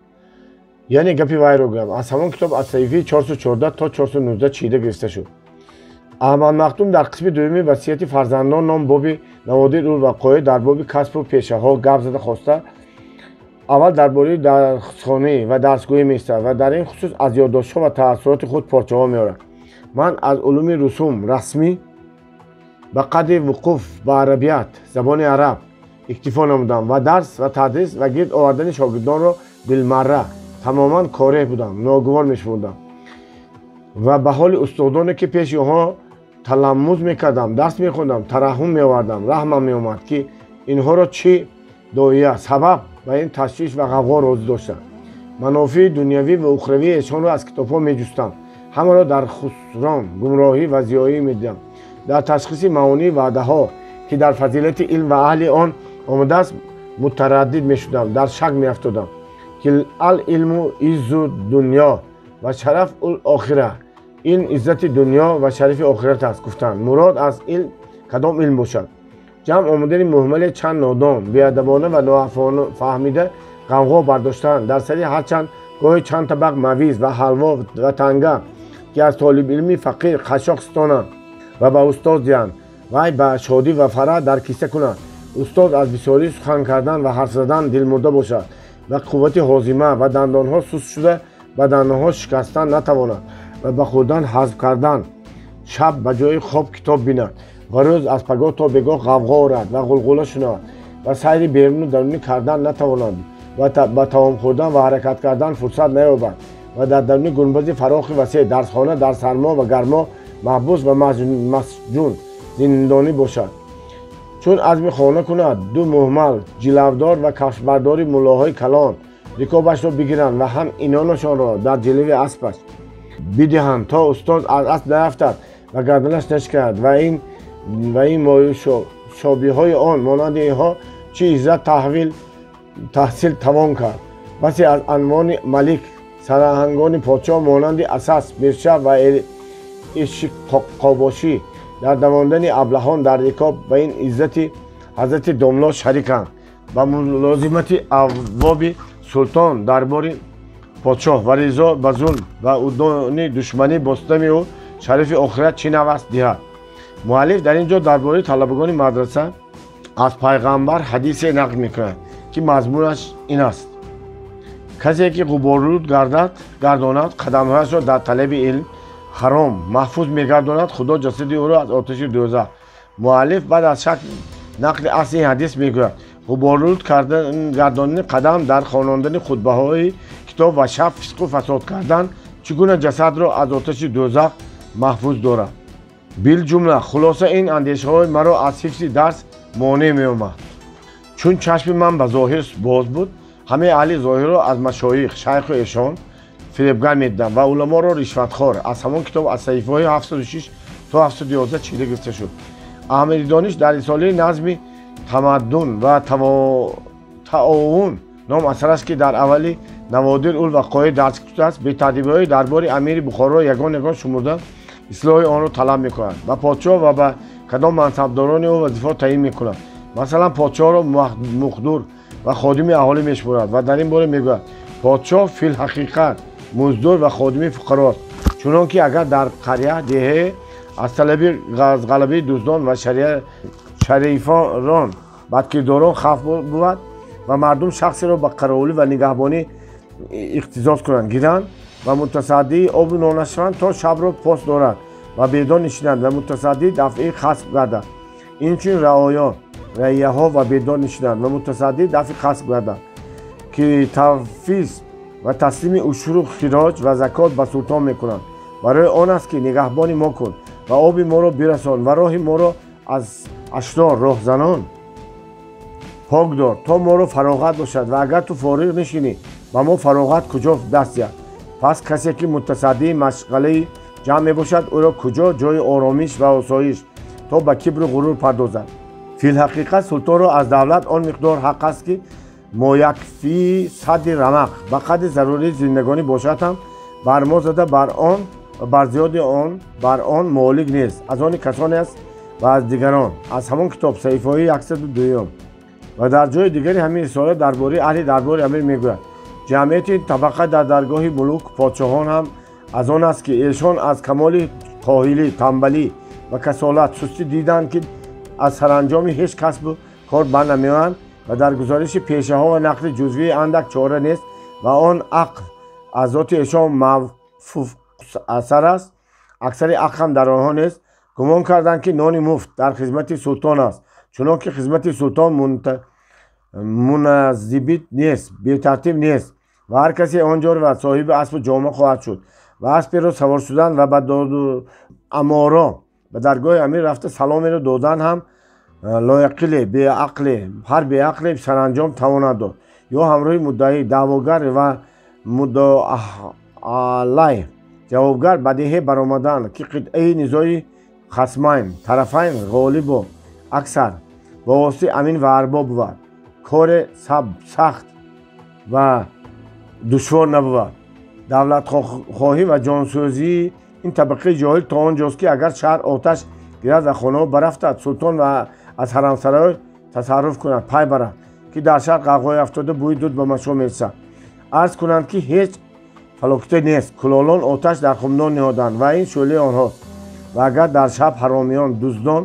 яъне гапи вайро гӯям. Аз ҳамон китоб аз саҳифаи 414 то 419 чида гирифта шуд. Аҳмад Махдум дар қисми дуюми васияти фарзандон ном боби наводир ул вақоеъ дар боби касбу пешаҳо гап зада хоста, аввал дар бораи дарсхонӣ ва дарсгӯӣ меистад ва дар ин хусус аз ёддоштҳо ва таассуроти худ порчаҳо меорад. Ман аз улуми русум расмӣ ба қадри вуқуф ба арабият, забони араб, иктифо намудам ва дарс ва тадрис ва гирд овардани шогирдонро билмарра тамоман кореҳ будам, ногувор мешумурдам ва ба ҳоли устодоне, ки пеши онҳо таламмуз мекардам, дарс мехондам, тараҳҳум меовардам, раҳмам меомад, ки инҳоро чӣ доия сабаб ба ин ташвиш ва ғавғо розӣ доштанд. Манофеи дунявӣ ва ухравии эшонро аз китобҳо меҷустам, ҳамаро дар хусрон, гумроҳӣ ва зиёӣ медидам. Дар ташхиси маонии ваъдаҳо, ки дар фазилати илм ва аҳли он омадааст, мутараддид мешудам, дар шак меафтодам, ки ал илму иззу дунё ва шараф ул охира, илм иззати дунё ва шарафи охират аст, гуфтанд. Мурод аз илм кадом илм бошад? Ҷамъ омадани муҳмале чанд нодон, беадабона ва нофаҳмида ғавғо бардоштанд дар сари ҳарчанд гоҳи чанд табақ мавиз ва ҳалво ва танга, ки аз толибилми фақир қашшоқ ситонанд ва ба устод диҳанд, вай ба шодӣ ва фараҳ дар киса кунад. Устод аз бисёрӣ сухан кардан ва ҳарф задан дилмурда бошад ва қуввати ҳозима ва дандонҳо суст шуда, ба дандонҳо шикастан натавонад ва ба хӯрдан ҳазм кардан, шаб ба ҷои хоб китоб бинад ва рӯз аз пагоҳ то бегоҳ ғавғо орад ва ғулғула шунавад ва сайри беруну дарунӣ кардан натавонад ва ба таом хӯрдан ва ҳаракат кардан фурсат наёбад ва дар даруни гунбази фарохи васеъ дарсхона дар сармо ва гармо маҳбус ва масҷун, зиндонӣ бошад. Чун азми хона кунад, ду муҳмал ҷилавдор ва кафшбардори муллоҳои калон рикобашро бигиранд ва ҳам инонашонро дар ҷилави аспаш бидиҳанд, то устод аз асп наяфтад ва гарданаш нашиканад. Ва ин шобиҳои он монанди инҳо чӣ иззат таҳвил таҳсил тавон кард? Басе аз анвони малик, сараҳангони подшоҳ монанди Асас, Мирша ва Ишиққобошӣ дар давондани аблаҳон дар рикоб ба ин иззати ҳазрати домло шариканд. Ба мулозимати аввоби султон, дарбори подшоҳ ва ризо ба зулм ва удони душманӣ бо ситами ӯ шарафи охират чӣ наваст диҳад? Муаллиф дар ин ҷо дар бораи талабагони мадраса аз пайғамбар ҳадисе нақл мекунад, ки мазмунаш ин аст: касе ки ғуборолуд гардад, гардонад қадамҳояшро дар талаби илм, ҳаром маҳфуз мегардонад Худо ҷасади ӯро аз оташи дӯзах. Муаллиф баъд аз шак нақли асли ин ҳадис мегӯяд: ғуборолуд гардонидани қадам дар хонондани хутбаҳои китоб ва шаб фисқу фасод кардан чӣ гуна ҷасадро аз оташи дӯзах маҳфуз дорад? Билҷумла хулоса ин андешаҳои маро аз ҳифзи дарс монеъ меомад. Чун чашми ман ба зоҳир боз буд, ҳамаи аҳли зоҳирро аз машоих, шайху эшон фиребгар медидам ва уламоро ришватхор. Аз ҳамон китоб аз саҳифаҳои 76 то 711 чида гирифта шуд. Аҳмади Дониш дар рисолаи назми тамаддун ва таовун ном асараш, ки дар аввали наводир ул вақоеъ дарс кутааст, бетадбириҳои дарбори амири Бухороро ягон ягон шумурда ислоҳи онро талаб мекунад ва подшоҳ ва ба кадом мансабдорони ӯ вазифаро таъин мекунад. Масалан, подшоҳро мухдур ва ходими аҳолӣ мешуморад ва дар ин бора мегӯяд: подшоҳ филҳақиқат муздур ва ходими фуқарост, чунон ки агар дар қаря деҳе аз талаби аз ғалабаи дуздон ва шарифон бадкирдорон хавф бувад ва мардум шахсеро ба қаровулӣ ва нигаҳбонӣ ихтизос кунанд, гиранд ва мутасаддии обу нон нашаванд, то шабро пос дорад ва бедор нишинанд ва мутасаддии дафъи хасб гардад. Инчунин раоён, раияҳо ва бедор нишинанд ва мутасаддии дафъи хасб гардад, ки тафвиз ва таслими ушуру хироҷ ва закот ба султон мекунанд. Барои он аст ки нигаҳбони мо кун ва оби моро бирасон ва роҳи моро аз ашрор роҳзанон пок дор, то моро фароғат бошад. Ва агар ту фориғ нишинӣ, ба мо фароғат куҷо даст диҳад? Пас касе ки мутасаддии машғалаи ҷамъ мебошад, ӯро куҷо ҷои оромиш ва осоиш, то ба кибру ғурур пардозад? Филҳақиқат султонро аз давлат он миқдор ҳақ аст, ки моякфии садди рамақ ба қадри зарурии зиндагонӣ бошад ҳам бар мо зада бар он ва бар зиёди он бар он молик нест, аз они касоне аст ва аз дигарон. Аз ҳамон китоб саҳифаҳои 102. Ва дар ҷои дигари ҳамин рисола дар бораи аҳли дарбори амир мегӯяд: ҷамъияти ин табақа дар даргоҳи мулук подшоҳон ҳам аз он аст, ки эшон аз камоли коҳилӣ, тамбалӣ ва касолат, сустӣ диданд, ки аз саранҷоми ҳеҷ касбу кор бар намеоянд ва дар гузориши пешаҳо ва нақли ҷузвии андак чора нест ва он ақл аз зоти эшон мавфуфасар аст, аксари ақл ҳам дар онҳо нест. Гумон карданд, ки нони муфт дар хизмати султон аст, чунон ки хизмати султон муназзибит нест, бетартиб нест ва ҳар касе он ҷо равад, соҳиби аспу ҷома хоҳад шуд ва асперо савор шудан ва ба доду аморо ба даргоҳи амир рафта саломеро додан ҳам лояқиле беақле ҳар беақле саранҷом тавонад дод, ё ҳамроҳи муддаӣ, даъвогар ва муддаоалай ҷавобгар ба деҳе баромадан, ки қитъаи низои хасмайн тарафайн ғолибу аксар ба воситаи амин ва арбоб бувад, коре сахт ва душвор набувад. Давлатхоҳӣ ва ҷонсӯзии ин табақаи ҷоҳил то он ҷост, ки агар шаҳр оташ гирад ва хонаҳо барафтад, султон ва аз ҳарамсарои тасарруф кунад, пай барад, ки дар шаҳр ғавғое афтода, бӯи дуд ба машом мерасад. Арз кунанд, ки ҳеҷ фалокате нест, кулолон оташ дар хумдон ниҳоданд ва ин шӯълаи онҳост. Ва агар дар шаб ҳаромиён, дуздон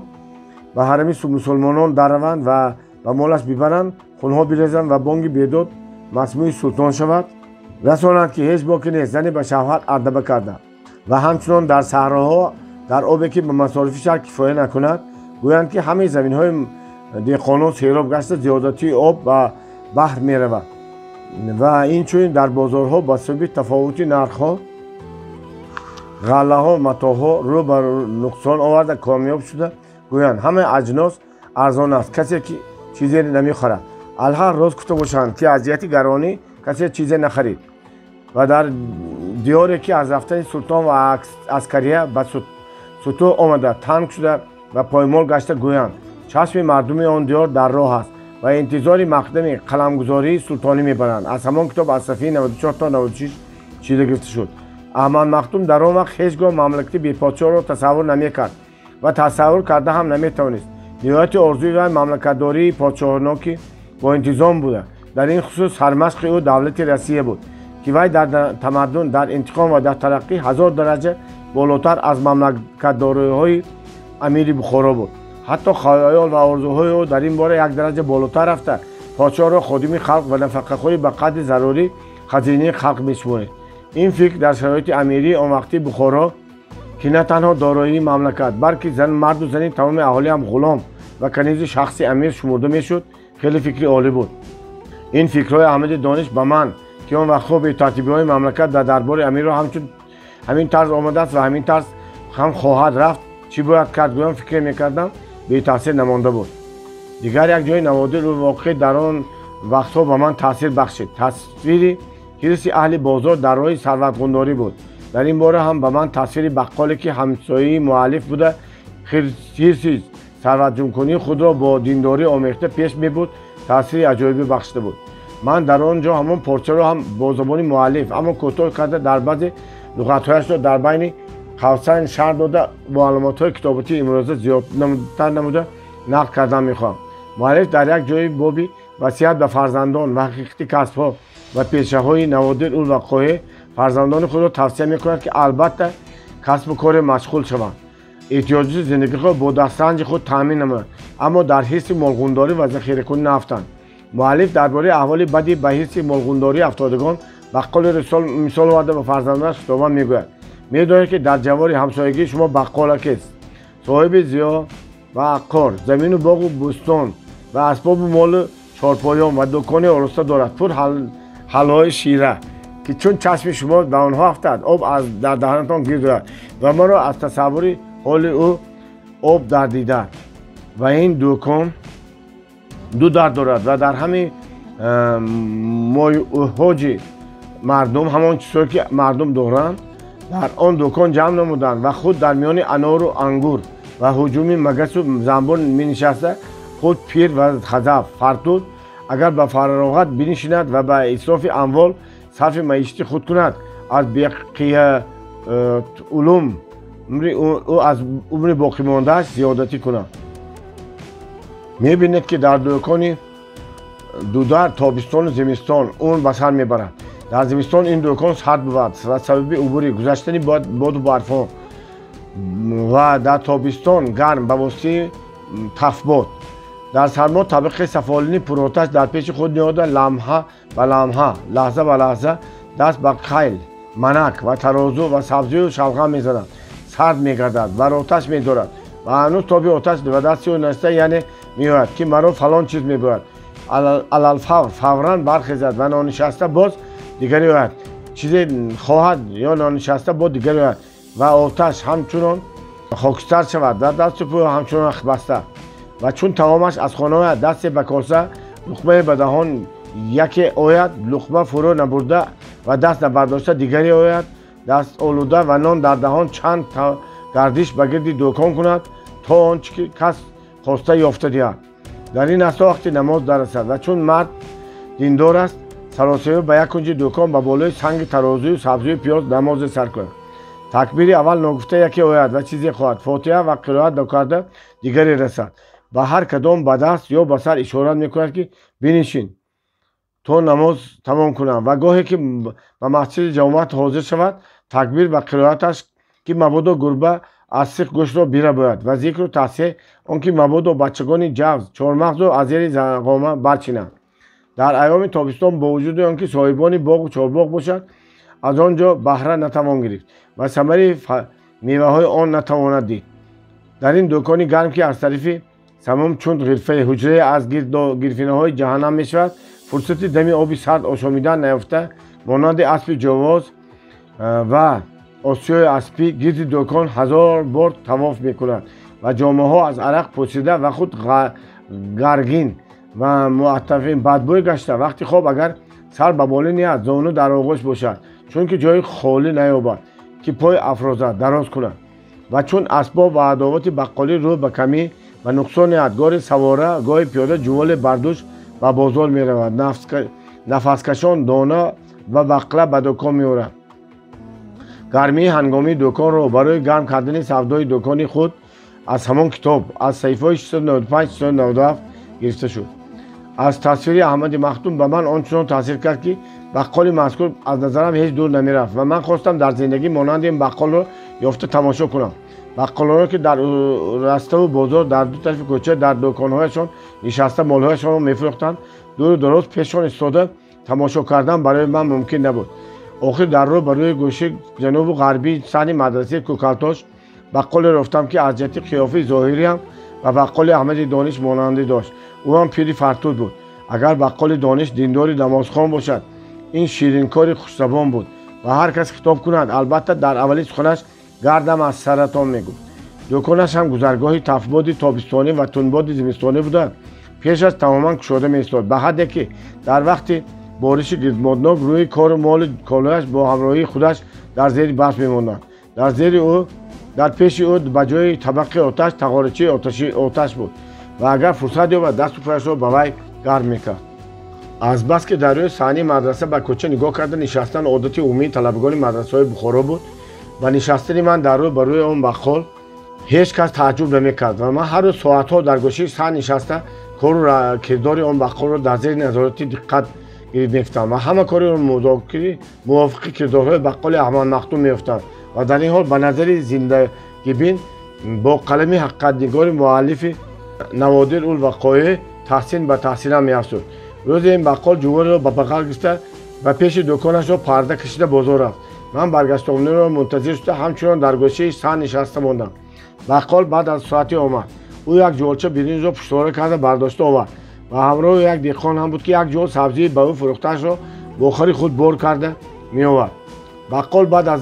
ба ҳарами мусулмонон дараванд ва ба молаш бибаранд, хунҳо бирезанд ва бонги бедод масмӯи султон шавад, расонанд, ки ҳеҷ боке нест, зане ба шавҳар ардаба карда. Ва ҳамчунон дар саҳроҳо дар обе, ки ба масорифи шаҳр кифоя накунад, гӯянд, ки ҳамаи заминҳои деҳқонон сероб гашта, зиёдатии об ба баҳр меравад. Ва инчунин дар бозорҳо ба сабаби тафовути нархҳо ғаллаҳо, матоъҳо рӯ ба нуқсон оварда, комёб шуда, гӯянд ҳамаи аҷнос арзон аст, касе ки чизе намехӯрад. Алҳар рост гуфта бошанд, ки аз ҷиҳати гаронӣ касе чизе нахарид. Ва дар диёре, ки аз рафтани султон ва аскария ба сутӯ омада, танг шуда ва поймол гашта, гӯянд чашми мардуми он диёр дар роҳ аст ва интизори мақдами қаламгузории султонӣ мебаранд. Аз ҳамон китоб аз сафҳаи 94 то 96 чида гирифта шуд. Аҳмад Махтум дар он вақт ҳеҷ гоҳ мамлакати беподшоҳро тасаввур намекард ва тасаввур карда ҳам наметавонист. Ниҳояти орзуи вай мамлакатдории подшоҳноки бо интизом буда. Дар ин хусус сармашқи ӯ давлати Россия буд, ки вай дар тамаддун, дар интиқом ва дар тараққӣ 1000 дараҷа болотар аз мамлакатдориҳои амири Бухоро буд. Ҳатто хаёл ва орзуҳои ӯ дар ин бора як дараҷа болотар рафта, подшоҳро ходими халқ ва нафақахӯри ба қадри зарурӣ хазинаи халқ мешуморид. Ин фикр дар шароити амирии он вақти Бухоро, ки на танҳо дороии мамлакат, балки марду зани тамоми аҳолӣ ҳам ғулом ва канизи шахси амир шумурда мешуд, хеле фикри олӣ буд. Ин фикрҳои Аҳмади Дониш ба ман, ки он вақтҳо бетартибиҳои мамлакат дар дарбори амирро ҳамчун ҳамин тарз омадааст ва ҳамин тарз ҳам хоҳад рафт, Чӣ бояд кард гӯям фикр мекардам, бетаъсир намонда буд. Дигар як ҷои наводир воқеъ дар он вақтҳо ба ман таъсир бахшид. Тасвири ҳирси аҳли бозор дар роҳи сарватғундорӣ буд. Дар ин бора ҳам ба ман тасвири баққоле ки ҳамсояи муаллиф буда, ҳирси сарватҷумкунии худро бо диндорӣ омехта пеш мебуд, таъсири аҷоибӣ бахшида буд. Ман дар он ҷо ҳамон порчаро ҳам бо забони муаллиф, аммо кӯтоҳ карда дар баъзе луғатҳояшро дар байни қавсайн шарҳ дода, маълумотҳои китобатии имрӯза зиёдтар намуда нақл кардан мехоҳам. Муаллиф дар як ҷои боби васият ба фарзандон ва ҳақиқати касбҳо ва пешаҳои наводир улвақоеъ фарзандони худро тавсия мекунад, ки албатта касбу коре машғул шаванд, эҳтиёҷоти зиндагиро бо дастранҷи худ таъмин намоянд, аммо дар ҳисси молғундорӣ ва захиракунӣ наафтанд. Муаллиф дар бораи аҳволи бади ба ҳисси молғундорӣ афтодагон баққоли мисол оварда ба фарзандонаш хитобан мегӯяд: медонед, ки дар ҷавори ҳамсоягии шумо баққол акест, соҳиби зиё ва аққор, замину боғу бӯстон ва асбобу молу чорпоён ва дукони ороста дорад, пур ҳалвои шира, ки чун чашми шумо ба онҳо афтад, об дар даҳанатон гирд ояд ва маро аз тасаввури ҳоли ӯ об дар дида. Ва ин дукон ду дар дорад ва дар ҳамин моюҳоҷи мардум, ҳамон чизҳое ки мардум доранд, дар он дукон ҷамъ намуданд ва худ дар миёни анору ангур ва ҳуҷуми магасу занбур менишаста, худ пир ва хазаф фартуд агар ба фароғат бинишинад ва ба исрофи амвол сарфи маишати худ кунад, аз бақия улум ӯ аз умри боқимондааш зиёдатӣ кунад. Мебинед, ки дар дукони дудар тобистону зимистон умр ба сар мебарад. Дар зимистон ин дукон сард бувад ва сабаби убури гузаштани боду барфҳо, ва дар тобистон гарм ба воситаи тафбод. Дар сармо табиқи сафолини пуроташ дар пеши худ ниҳода, ламҳа ба ламҳа, лаҳза ба лаҳза даст ба қайл, манак ва тарозу ва сабзию шалғам мезанад, сард мегардад ва оташ медорад ва ҳанӯз тоби оташ ба дасти ӯ наста, яъне меояд, ки маро фалон чиз мебояд. Алалфавр фавран бархезад ва нонишаста боз дигаре ояд, чизе хоҳад ё нонишаста боз дигаре ояд ва оташ ҳамчунон хокистар шавад ва дасту пӯ ҳамчунон баста. Ва чун таомаш аз хона ояд, дасте ба коса, луқмае ба даҳон яке ояд, луқма фурӯ набурда ва даст набардошта дигаре ояд, даст олуда ва нон дар даҳон чанд гардиш ба гирди дукон кунад, то он чи ки кас хоста ёфта диҳад. Дар ин асно вақти намоз дарасад ва чун мард диндор аст, саросема ба як кунҷи дукон ба болои санги тарозую сабзию пиёз намозе сар кунад. Такбири аввал ногуфта яке ояд ва чизе хоҳад, фотиҳа ва қироат накарда дигаре расад. Ба ҳар кадом ба даст ё ба сар ишорат мекунад, ки бинишин то намоз тамом кунам. Ва гоҳе ки ба масҷиди ҷамоат ҳозир шавад, такбир ва қироаташ, ки мабодо гурба аз сиқ гӯштро бирабояд, ва зикру таҳсеҳ он ки мабодо бачагони ҷавз чормағзу аз зери зағома барчинанд. Дар айёми тобистон бо вуҷуди он ки соҳибони боғу чорбоғ бошад, аз он ҷо баҳра натавон гирифт ва самари меваҳои он натавонад дид. Дар ин дукони гарм, ки аз тарафи самум чун ғирфаи ҳуҷрае аз гирфинаҳои ҷаҳаннам мешавад, фурсати дами оби сард ошомидан наёфта, монанди аспи ҷовоз ва осиёи аспӣ гирди дукон 1000 бор тавоф мекунад ва ҷомаҳо аз арақ пӯсида ва худ гаргин ва муаттафин бадбӯй гашта, вақти хоб агар сар ба болӣ ниҳад, зону дар оғӯш бошад, чунки ҷои холӣ наёбад, ки пой афрозад, дароз кунад. Ва чун асбоб ва адовати баққолӣ рӯ ба камӣ ва нуқсон ниҳад, гоҳи савора, гоҳи пиёда ҷуволе бар дӯш ба бозор меравад, нафаскашон дона ва бақла ба дукон меорад. Гармии ҳангомии дуконро барои гарм кардани савдои дукони худ аз ҳамон китоб аз саҳифаҳои 695-697 гирифта шуд. Аз тасвири Аҳмади Махдум ба ман ончунон таъсир кард, ки баққоли мазкур аз назарам ҳеҷ дур намерафт ва ман хостам дар зиндагӣ монанди ин баққолро ёфта тамошо кунам. Баққолонро, ки дар раставу бозор дар ду тарафи кӯча дар дуконҳояшон нишаста молҳояшонро мефурӯхтанд, дуру дароз пешшон истода тамошо кардан барои ман мумкин набуд. Охир дар рӯ ба рӯи гӯши ҷанубу ғарбии саҳни мадрасаи Кӯкалтош баққоле ёфтам, ки аз ҷиҳати қиёфаи зоҳириам ва баққоли Аҳмади Дониш монандӣ дошт. Ӯ ҳам пири фартуд буд. Агар баққоли Дониш диндори намозхон бошад, ин ширинкори хушзабон буд ва ҳар кас хитоб кунад, албатта дар аввали суханаш гардам аз саратон мегуфт. Дуконаш ҳам гузаргоҳи тафбоди тобистонӣ ва тунбоди зимистонӣ буда, пеш аз тамоман кушода меистод, ба ҳадде ки дар вақти бориши гирдмоднок рӯи кору моли колояш бо ҳамроҳии худаш дар зери барф мемонданд. Дар зери ӯ дар пеши ӯ ба ҷои табақи оташ тағоричаи оташ буд ва агар фурсат ёбад, дасту пояшро ба вай гарм мекард. Азбаски дар рӯи саҳни мадраса ба кӯча нигоҳ карда нишастан одати умумии талабагони мадрасаҳои Бухоро буд ва нишастани ман дар рӯ ба рӯи он баққол ҳеҷ кас тааҷҷуб намекард ва ман ҳар рӯз соатҳо дар гӯшаи саҳн нишаста кору кирдори он баққолро дар зери назорати диққат мефтам ва ҳама кори мувофиқи кирдорҳои баққоли Аҳмад Махдум меёфтанд ва дар ин ҳол ба назари зиндагибин бо қалами ҳақиқатнигори муаллифи Наводир ул Вақоеъ таҳсин ба таҳсинам меафзуд. Рӯзе ин баққол ҷувориро ба бағал гирифта ба пеши дуконашро парда кашида бозор рафт. Ман баргаштомниро мунтазир шуда ҳамчунон дар гӯшаи саҳн нишаста мондам. Баққол баъд аз соате омад. Ӯ як ҷуворча биринҷро пуштора карда бардошта овард ва ҳамроҳи як деҳқон ҳам буд, ки як ҷувол сабзии ба ӯ фурӯхтаашро бо хари худ бор карда меовард. Баққол баъд аз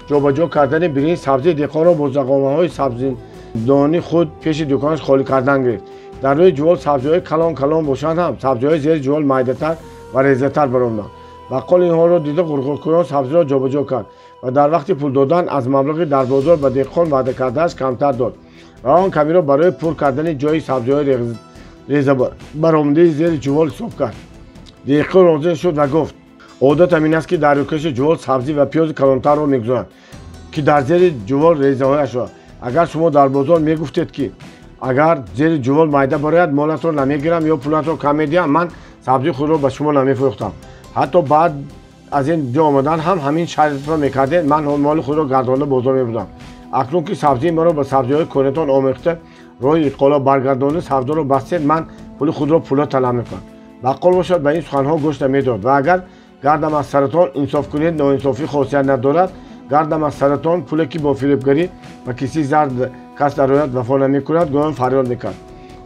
ҷобаҷо кардани биринҷ сабзии деҳқонро бо зағомаҳои сабзидони худ пеши дуконаш холӣ кардан гирифт. Дар рӯи ҷувол сабзиҳои калон калон бошанд ҳам сабзиҳои зери ҷувол майдатар ва резатар баромаданд. Баққол инҳоро дида ғурғуркунон сабзиро ҷобаҷо кард ва дар вақти пул додан аз маблағи дар бозор ба деҳқон ваъда кардааш камтар дод ва он камиро барои пур кардани ҷои сабзиҳои реза баромадаи зери ҷувол ҳисоб кард. Деҳқон розӣ шуд ва гуфт: одатам ин аст, ки дар рӯкаши ҷувол сабзӣ ва пиёзи калонтарро мегузоранд, ки дар зери ҷувол резаҳояшро. Агар шумо дар бозор мегуфтед, ки агар зери ҷувол майда барояд, молатро намегирам ё пулатро кам медиҳам, ман сабзии худро ба шумо намефурӯхтам. Ҳатто баъд аз ин ҷо омадан ҳам ҳамин шартро мекардед, ман моли худро гардонда бозор мебурдам. Акнун ки сабзии маро ба сабзиҳои кӯнатон омехта роҳи иқола баргардонда савдоро бастед, ман пули худро пула талаб мекунам. Баққол бошад ба ин суханҳо гӯш намедод ва агар гардам аз саратон инсоф кунед, ноинсофӣ хосият надорад, гардам аз саратон пуле ки бо фиребгарӣ ба кисаи зард кас дарояд вафо намекунад, гӯён фарёд мекард.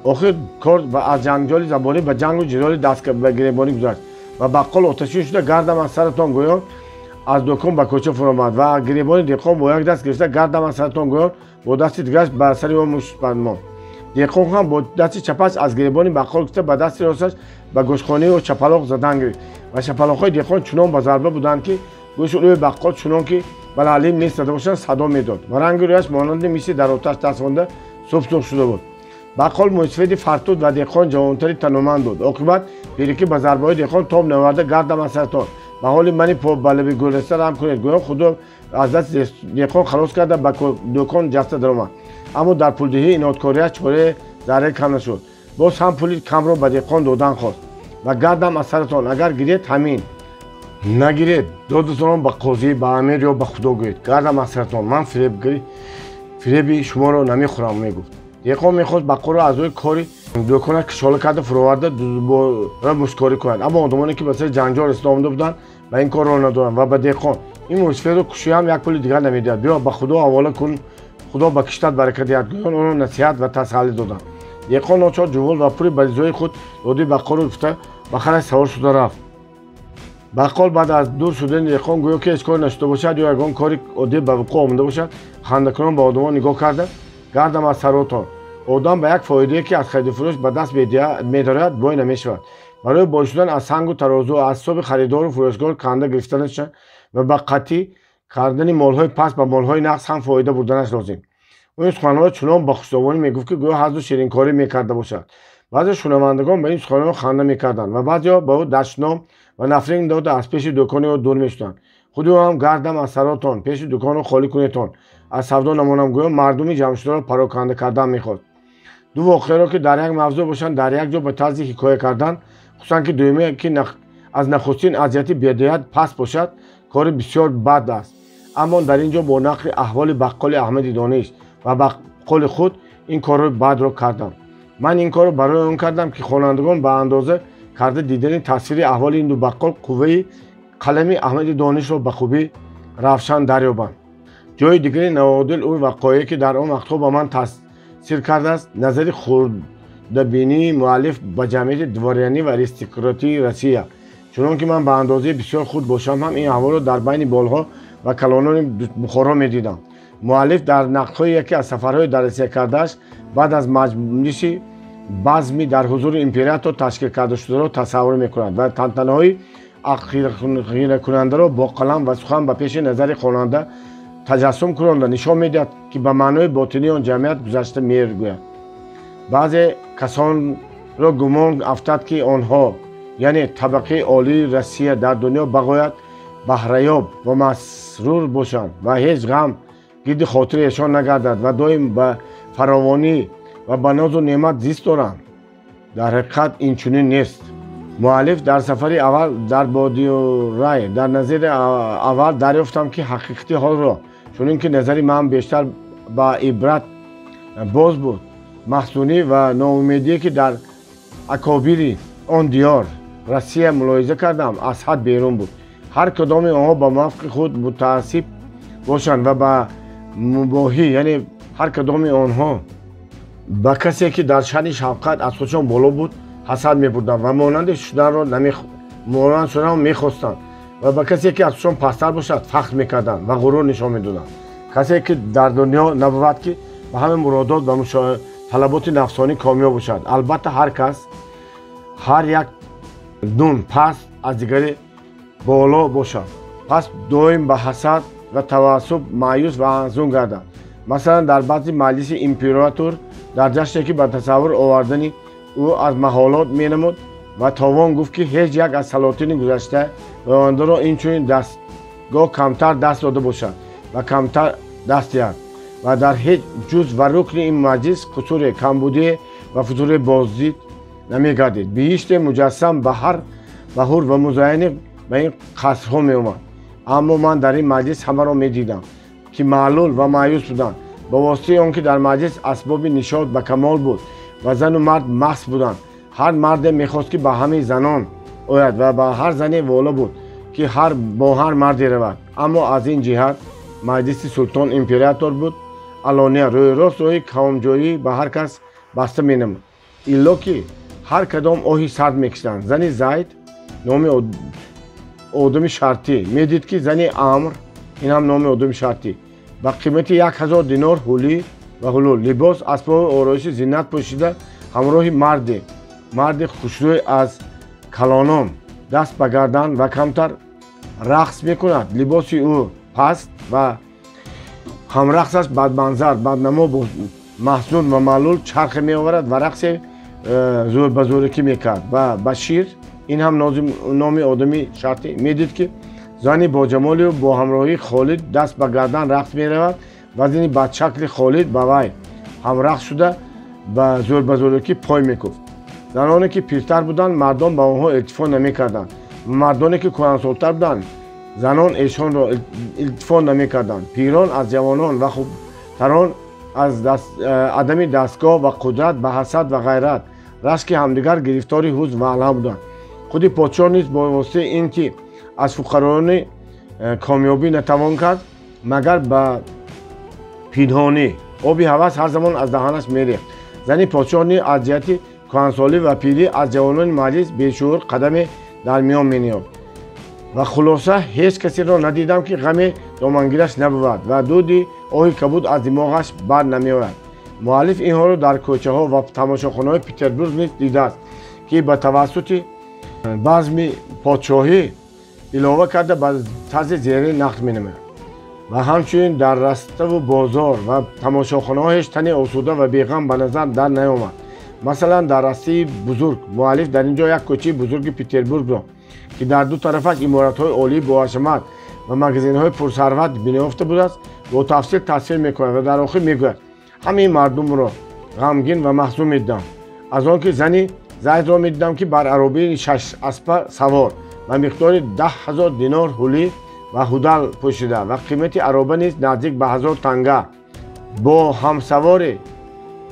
Охир кор аз ҷанҷоли забонӣ ба ҷангу ҷидоли даст ба гиребонӣ гузашт ва баққол оташин шуда гардам аз саратон гӯён аз дукон ба кӯча фуромад ва гиребони деҳқон бо як даст гирифта гардам аз саратон гӯён бо дасти дигараш ба сари ӯ мушт монд. Деҳқон ҳам бо дасти чапаш аз гиребони баққол гирифта ба дасти росташ ба гӯшхонаи ӯ чапалоқ задан гирифт ва чапалоқҳои деҳқон чунон ба зарба буданд, ки гӯши рӯи баққол чунон ки ба лаълим нест зада бошанд садо медод ва ранги рӯяш монанди мисли дар оташ даст монда субсурх шуда буд. Баққол мӯйсафеди фартуд ва деҳқон ҷавонтари тануманд буд. Оқибат пирикӣ ба зарбаҳои деҳқон тоб наоварда гардам аз саратон ба ҳоли мани ба лаби гӯлреста раҳм кунед гӯён худро аз дасти деҳқон халос карда ба дукон ҷаста даромад. Аммо дар пулдиҳии иноткориаш чораи зарраи кам нашуд. Боз ҳам пули камро ба деҳқон додан хост ва гардам аз саратон агар гиред ҳамин, нагиред додатонро ба қозӣ, ба амир ё ба худо гӯед. Гардам аз саратон ман фиреби шуморо намехӯрам, мегуфт. Деҳқон мехост баққолро аз рӯи кори дуконаш кишола карда фуроварда бора мушткорӣ кунад, аммо одамоне ки ба сари ҷанҷол расида омада буданд ба ин кор роҳ надоранд ва ба деҳқон ин мӯйсафедро кушиям як пули дигар намедиҳад, биё ба худо ҳавола кун, худо ба киштат баракат диҳад, гӯён ӯро насиҳат ва тасаллӣ доданд. Деҳқон ночор ҷувол ва пули ба ризои худ доди баққолро гуфта ба хараш савор шуда рафт. Баққол баъд аз дур шудани деҳқон гӯё ки ҳеҷ коре нашуда бошад ё ягон кори оддӣ ба вуқӯъ омада бошад, хандакунон ба одамон нигоҳ карда гардам аз саротон одам ба як фоидае ки аз харидуфурӯш ба даст медорад бой намешавад. Барои бой шудан аз сангу тарозу аз ҳисоби харидору фурӯшгор канда гирифтанаш ва ба қатъӣ кардани молҳои паст ба молҳои нақс ҳам фоида бурданаш лозим. Ӯ ин суханҳоро чунон ба хушзобонӣ мегуфт, ки гӯё ҳаззу ширинкорӣ мекарда бошад. Баъзе шунавандагон ба ин суханҳо ханда мекарданд ва баъзеҳо ба ӯ дашном ва нафрин дода аз пеши дукони ӯ дур мешуданд. Худи ӯ ҳам гардам аз саротон пеши дуконро холӣ кунедтон аз савдо намонам гӯё мардуми ҷамъшударо пароканда кардан мехост. Ду воқеаро ки дар як мавзӯъ бошанд дар як ҷо ба тарзи ҳикоя кардан, хусусан ки дуюме ки аз нахустин аз ҷиҳати бедиҳат паст бошад, кори бисёр бад аст. Аммо дар ин ҷо бо нақли аҳволи баққоли Аҳмади Дониш ва баққоли худ ин корро бадро кардам. Ман ин корро барои он кардам, ки хонандагон ба андоза карда дидани тасвири аҳволи ин ду баққол қувваи қалами Аҳмади Донишро ба хубӣ равшан дарёбанд. Ҷои дигари Наводил ул Вақоеъ, ки дар он вақтҳо ба ман таъсир кардааст, назари хурдабинии муаллиф ба ҷамъияти дворянӣ ва аристократии Россия. Чунон ки ман ба андозаи бисёр худ бошам ҳам ин аҳволро дар байни болҳо ва калонони Бухоро медидам. Муаллиф дар нақдҳои яке аз сафарҳои дар Россия кардааш баъд аз маҷлиси базми дар ҳузури император ташкил карда шударо тасаввур мекунад ва тантанаҳои ақлхиракунандаро бо қалам ва сухан ба пеши назари хонанда таҷассум кунонда нишон медиҳад, ки ба маънои ботинии он ҷамъият гузашта мегӯяд. Баъзе касонро гумон афтад, ки онҳо, яъне табақаи олии Россия, дар дунё бағоят баҳраёб ва масрур бошанд ва ҳеҷ ғам гирди хотири эшон нагардад ва доим ба фаровонӣ ва ба нозу неъмат зист доранд. Дар ҳақиқат инчунин нест. Муаллиф дар сафари аввал дар Бодиюрай дар назари аввал дарёфтам, ки ҳақиқати ҳолро, чунин ки назари ман бештар ба ибрат боз буд, маҳзунӣ ва ноумедие, ки дар акобири он диёр Россия мулоҳиза кардам, аз ҳад берун буд. Ҳар кадоми онҳо ба мавқи худ мутаассиб бошанд ва ба мубоҳӣ, яъне ҳар кадоми онҳо ба касе, ки дар шаъни шафқат аз худшон боло буд, ҳасад мебурданд ва монанди шуданро мехостанд ва ба касе, ки аз худшон пасттар бошад, фахр мекарданд ва ғурур нишон медоданд. Касе, ки дар дунё набувад, ки ба ҳама муродот ва талаботи нафсонӣ комёб бошад. Албатта, ҳар кас ҳар як дун паст аз дигаре боло бошад, пас доим ба ҳасад ва тавассуб маъюс ва ҳазун гардад. Масалан, дар баъзи маҷлиси император дар ҷашне, ки ба тасаввур овардани ӯ аз маҳолот менамуд ва товон гуфт, ки ҳеҷ як аз салотини гузашта ва ояндаро инчунин дастгоҳ камтар даст дода бошад ва камтар даст диҳад ва дар ҳеҷ ҷуз ва рукни ин маҷлис қусуре, камбудие ва фузуре боздид намегардид. Биҳиште муҷассам ба ҳар баҳур ва музайяне ба ин қасрҳо меомад. Аммо ман дар ин маҷлис ҳамаро медидам, ки маълул ва маъюс буданд. Ба воситаи он ки дар маҷлис асбоби нишот ба камол буд ва зану мард маст буданд, ҳар марде мехост, ки ба ҳамаи занон ояд ва ба ҳар зане воло буд, ки бо ҳар марде равад. Аммо аз ин ҷиҳат маҷлиси султон император буд алония рӯйрост роҳи кавмҷоӣ ба ҳар кас баста менамуд, илло ки ҳар кадом оҳи сард мекашиданд. Зани Зайд, номи одами шартӣ, медид, ки зани Амр, ин ҳам номи одами шартӣ, ба қимати 1000 динор ҳулӣ ва ҳулул, либос, асбоби ороиши зинат пӯшида ҳамроҳи марди хушрӯй аз калонон даст ба гардан ва камтар рақс мекунад. Либоси ӯ паст ва ҳамрақсаш бадманзар, баднамо, маҳзун ва маълул чархе меоварад ва рақсе ба зӯракӣ мекард. Ва Башир, ин ҳам номи одами шартӣ, медид, ки зани боҷамоли бо ҳамроҳии Холид даст ба гардан рақс меравад ва зани бадшакли Холид ба вай ҳамрақс шуда ба зӯракӣ пой мекуфт. Заноне, ки пиртар буданд, мардон ба онҳо илтифот намекарданд. Мардоне, ки кӯҳансолтар буданд, занон эшонро илтифот намекарданд. Пирон аз ҷавонон ва хубтарон аз адами дастгоҳ ва қудрат ба ҳасад ва ғайрат рашки ҳамдигар гирифтори ҳузн ва алам буданд. Худи подшоҳ низ бо воситаи ин ки аз фуқарони комёбӣ натавон кард, магар ба пинҳонӣ оби ҳавас ҳар замон аз даҳанаш мерехт. Зани подшоҳ низ аз ҷиҳати кӯҳансолӣ ва пирӣ аз ҷавонони маҷлис бешуур қадаме дар миён мениёфт. Ва хулоса, ҳеҷ касеро надидам, ки ғаме домангираш набувад ва дуди оҳи кабуд аз димоғаш бар намеояд. Муаллиф инҳоро дар кӯчаҳо ва тамошохонаҳои Петербург низ дидааст, ки ба тавассути базми подшоҳӣ илова карда ба тарзи зерин нақл менамояд. Ва ҳамчунин дар раставу бозор ва тамошохонаҳо ҳеҷ тане осуда ва беғам ба назар дар наёмад. Масалан, дар растаи бузург муаллиф дар ин ҷо як кӯчаи бузурги Петербургро, ки дар ду тарафаш иморатҳои олии боҳашамат ва магазинҳои пурсарват биноёфта будааст, бо тафсил тасвир мекунад ва дар охир мегӯяд: ҳамаи мардумро ғамгин ва маҳзун медидам, аз он ки зани Зайдро медидам, ки бар аробаи шашаспа савор ва миқдори 10 000 динор ҳулӣ ва ҳудал пӯшида ва қимати ароба низ наздик ба 1000 танга бо ҳамсавори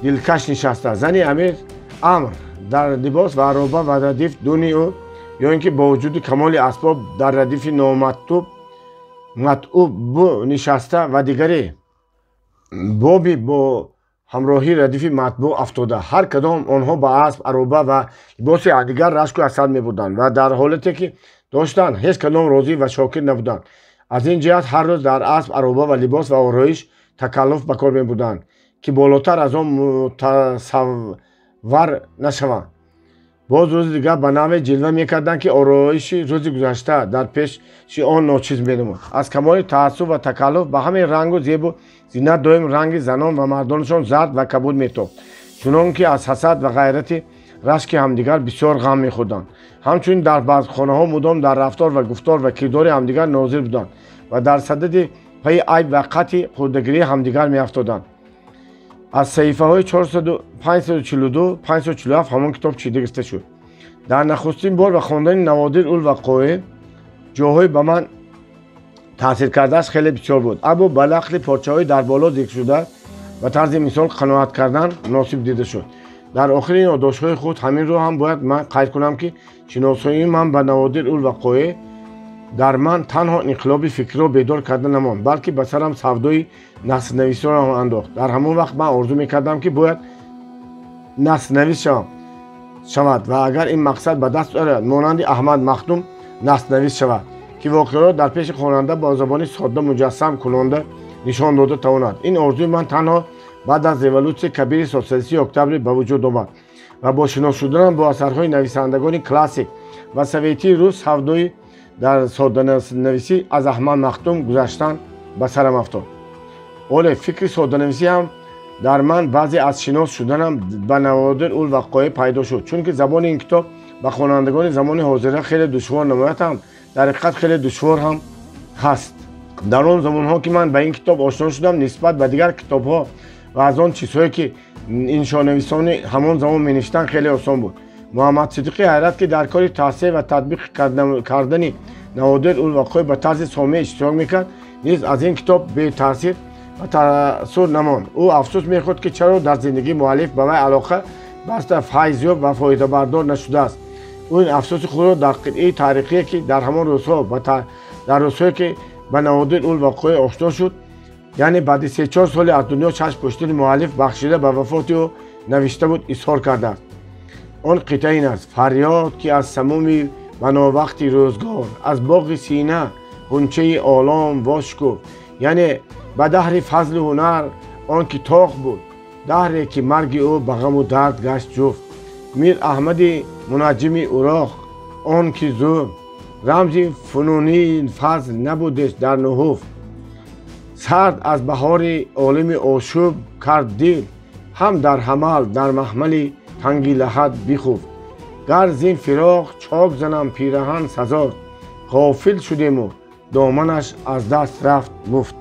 дилкаш нишаста. Зани амир Амр дар либос ва ароба ва радиф дуни ӯ, ё ин ки бо вуҷуди камоли асбоб дар радифи номатуб матъуб нишаста ва дигаре боби бо ҳамроҳии радифи матбуъ афтода. Ҳар кадом онҳо ба асб, ароба ва либоси якдигар рашку ҳасад мебурданд ва дар ҳолате ки доштанд, ҳеҷ кадом розӣ ва шокир набуданд. Аз ин ҷиҳат ҳар рӯз дар асб, ароба ва либос ва ороиш такаллуф ба кор мебурданд, ки болотар аз он мутасаввар нашаванд. Боз рӯзи дигар ба навъе ҷилва мекарданд, ки ороиши рӯзи гузашта дар пеши он ночиз менамуд. Аз камоли таассуб ва такаллуф ба ҳамин рангу зебу зинат доим ранги занон ва мардонашон зард ва кабуд метофт, чунон ки аз ҳасад ва ғайрати рашки ҳамдигар бисёр ғам мехӯрданд. Ҳамчунин дар баъзхонаҳо мудом дар рафтор ва гуфтор ва кирдори ҳамдигар нозир буданд ва дар садади пайи айб ва қатъи хурдагирии ҳамдигар меафтоданд. Аз саҳифаҳои 542 547 ҳамон китоб чида гирифта шуд. Дар нахустин бор ба хондани Наводир ул-Вақоеъ ҷоҳое ба ман таъсир кардааш хеле бисёр буд, аммо ба нақли порчаҳои дар боло зикршуда ба тарзи мисол қаноат кардан муносиб дида шуд. Дар охири ёддоштҳои худ ҳаминро ҳам бояд ман қайд кунам, ки шиносоии ман ба Наводир ул-Вақоеъ дар ман танҳо инқилоби фикриро бедор карда намонд, балки ба сарам савдои насрнависиро ҳам андохт. Дар ҳамон вақт ман орзу мекардам, ки бояд насрнавис шавад ва агар ин мақсад ба даст ояд, монанди Аҳмад Махдум насрнавис шавад, ки воқеаро дар пеши хонанда бо забони содда муҷассам кунонда нишон дода тавонад. Ин орзуи ман танҳо баъд аз революсияи кабири социалистии октябр ба вуҷуд омад ва бо шинос шуданам бо асарҳои нависандагони классик ва советии рус савдои дар содданависӣ аз Аҳмад Махдум гузаштан ба сарам афтод. Оле, фикри содданависӣ ҳам дар ман баъзе аз шинос шуданам ба Наводир ул-Вақоеъ пайдо шуд, чунки забони ин китоб ба хонандагони замони ҳозира хеле душвор намояд ҳам дар ҳақиқат хеле душвор ҳам ҳаст. Дар он замонҳо, ки ман ба ин китоб ошно шудам, нисбат ба дигар китобҳо ва аз он чизҳое, ки иншонависони ҳамон замон менавиштанд, хеле осон буд. Муҳаммад Сидиқи Ҳайрат, ки дар кори таҳсия ва татбиқ кардани Наводир ул-Вақоеъ ба тарзи сомеъ иштирок мекард, низ аз ин китоб бетаъсир ва таъссур намонд. Ӯ афсӯс мехӯрд, ки чаро дар зиндагии муаллиф ба вай алоқа баста файзёб ва фоидабардор нашудааст. Ӯ ин афсӯси худро дар қитъаи таърихие, ки дар ҳамон рӯзҳо дар рӯзҳое, ки ба Наводир ул-Вақоеъ ошно шуд, яъне баъди 3-4 соли аз дунё чашм пӯшидани муаллиф бахшида ба вафоти ӯ навишта буд, изҳор кардааст. Он қитъа ин аст: фарёд, ки аз самуми бановақти рӯзгор аз боғи сина ғунчаи олом вошкуфт, яъне ба даҳри фазлу ҳунар он ки тоқ буд, даҳре ки марги ӯ ба ғаму дард гашт ҷуфт. Мир Аҳмади мунаҷҷими Уроқ, он ки зӯ рамзи фунунии фазл набудеш дар нуҳуфт, сард аз баҳори олими ошӯб кард дил, ҳам дар ҳамал дар маҳмали танги лаҳат бихуфт. Гар зин фироқ чок занам пираҳан сазост, ғофил шудему доманаш аз даст рафт муфт.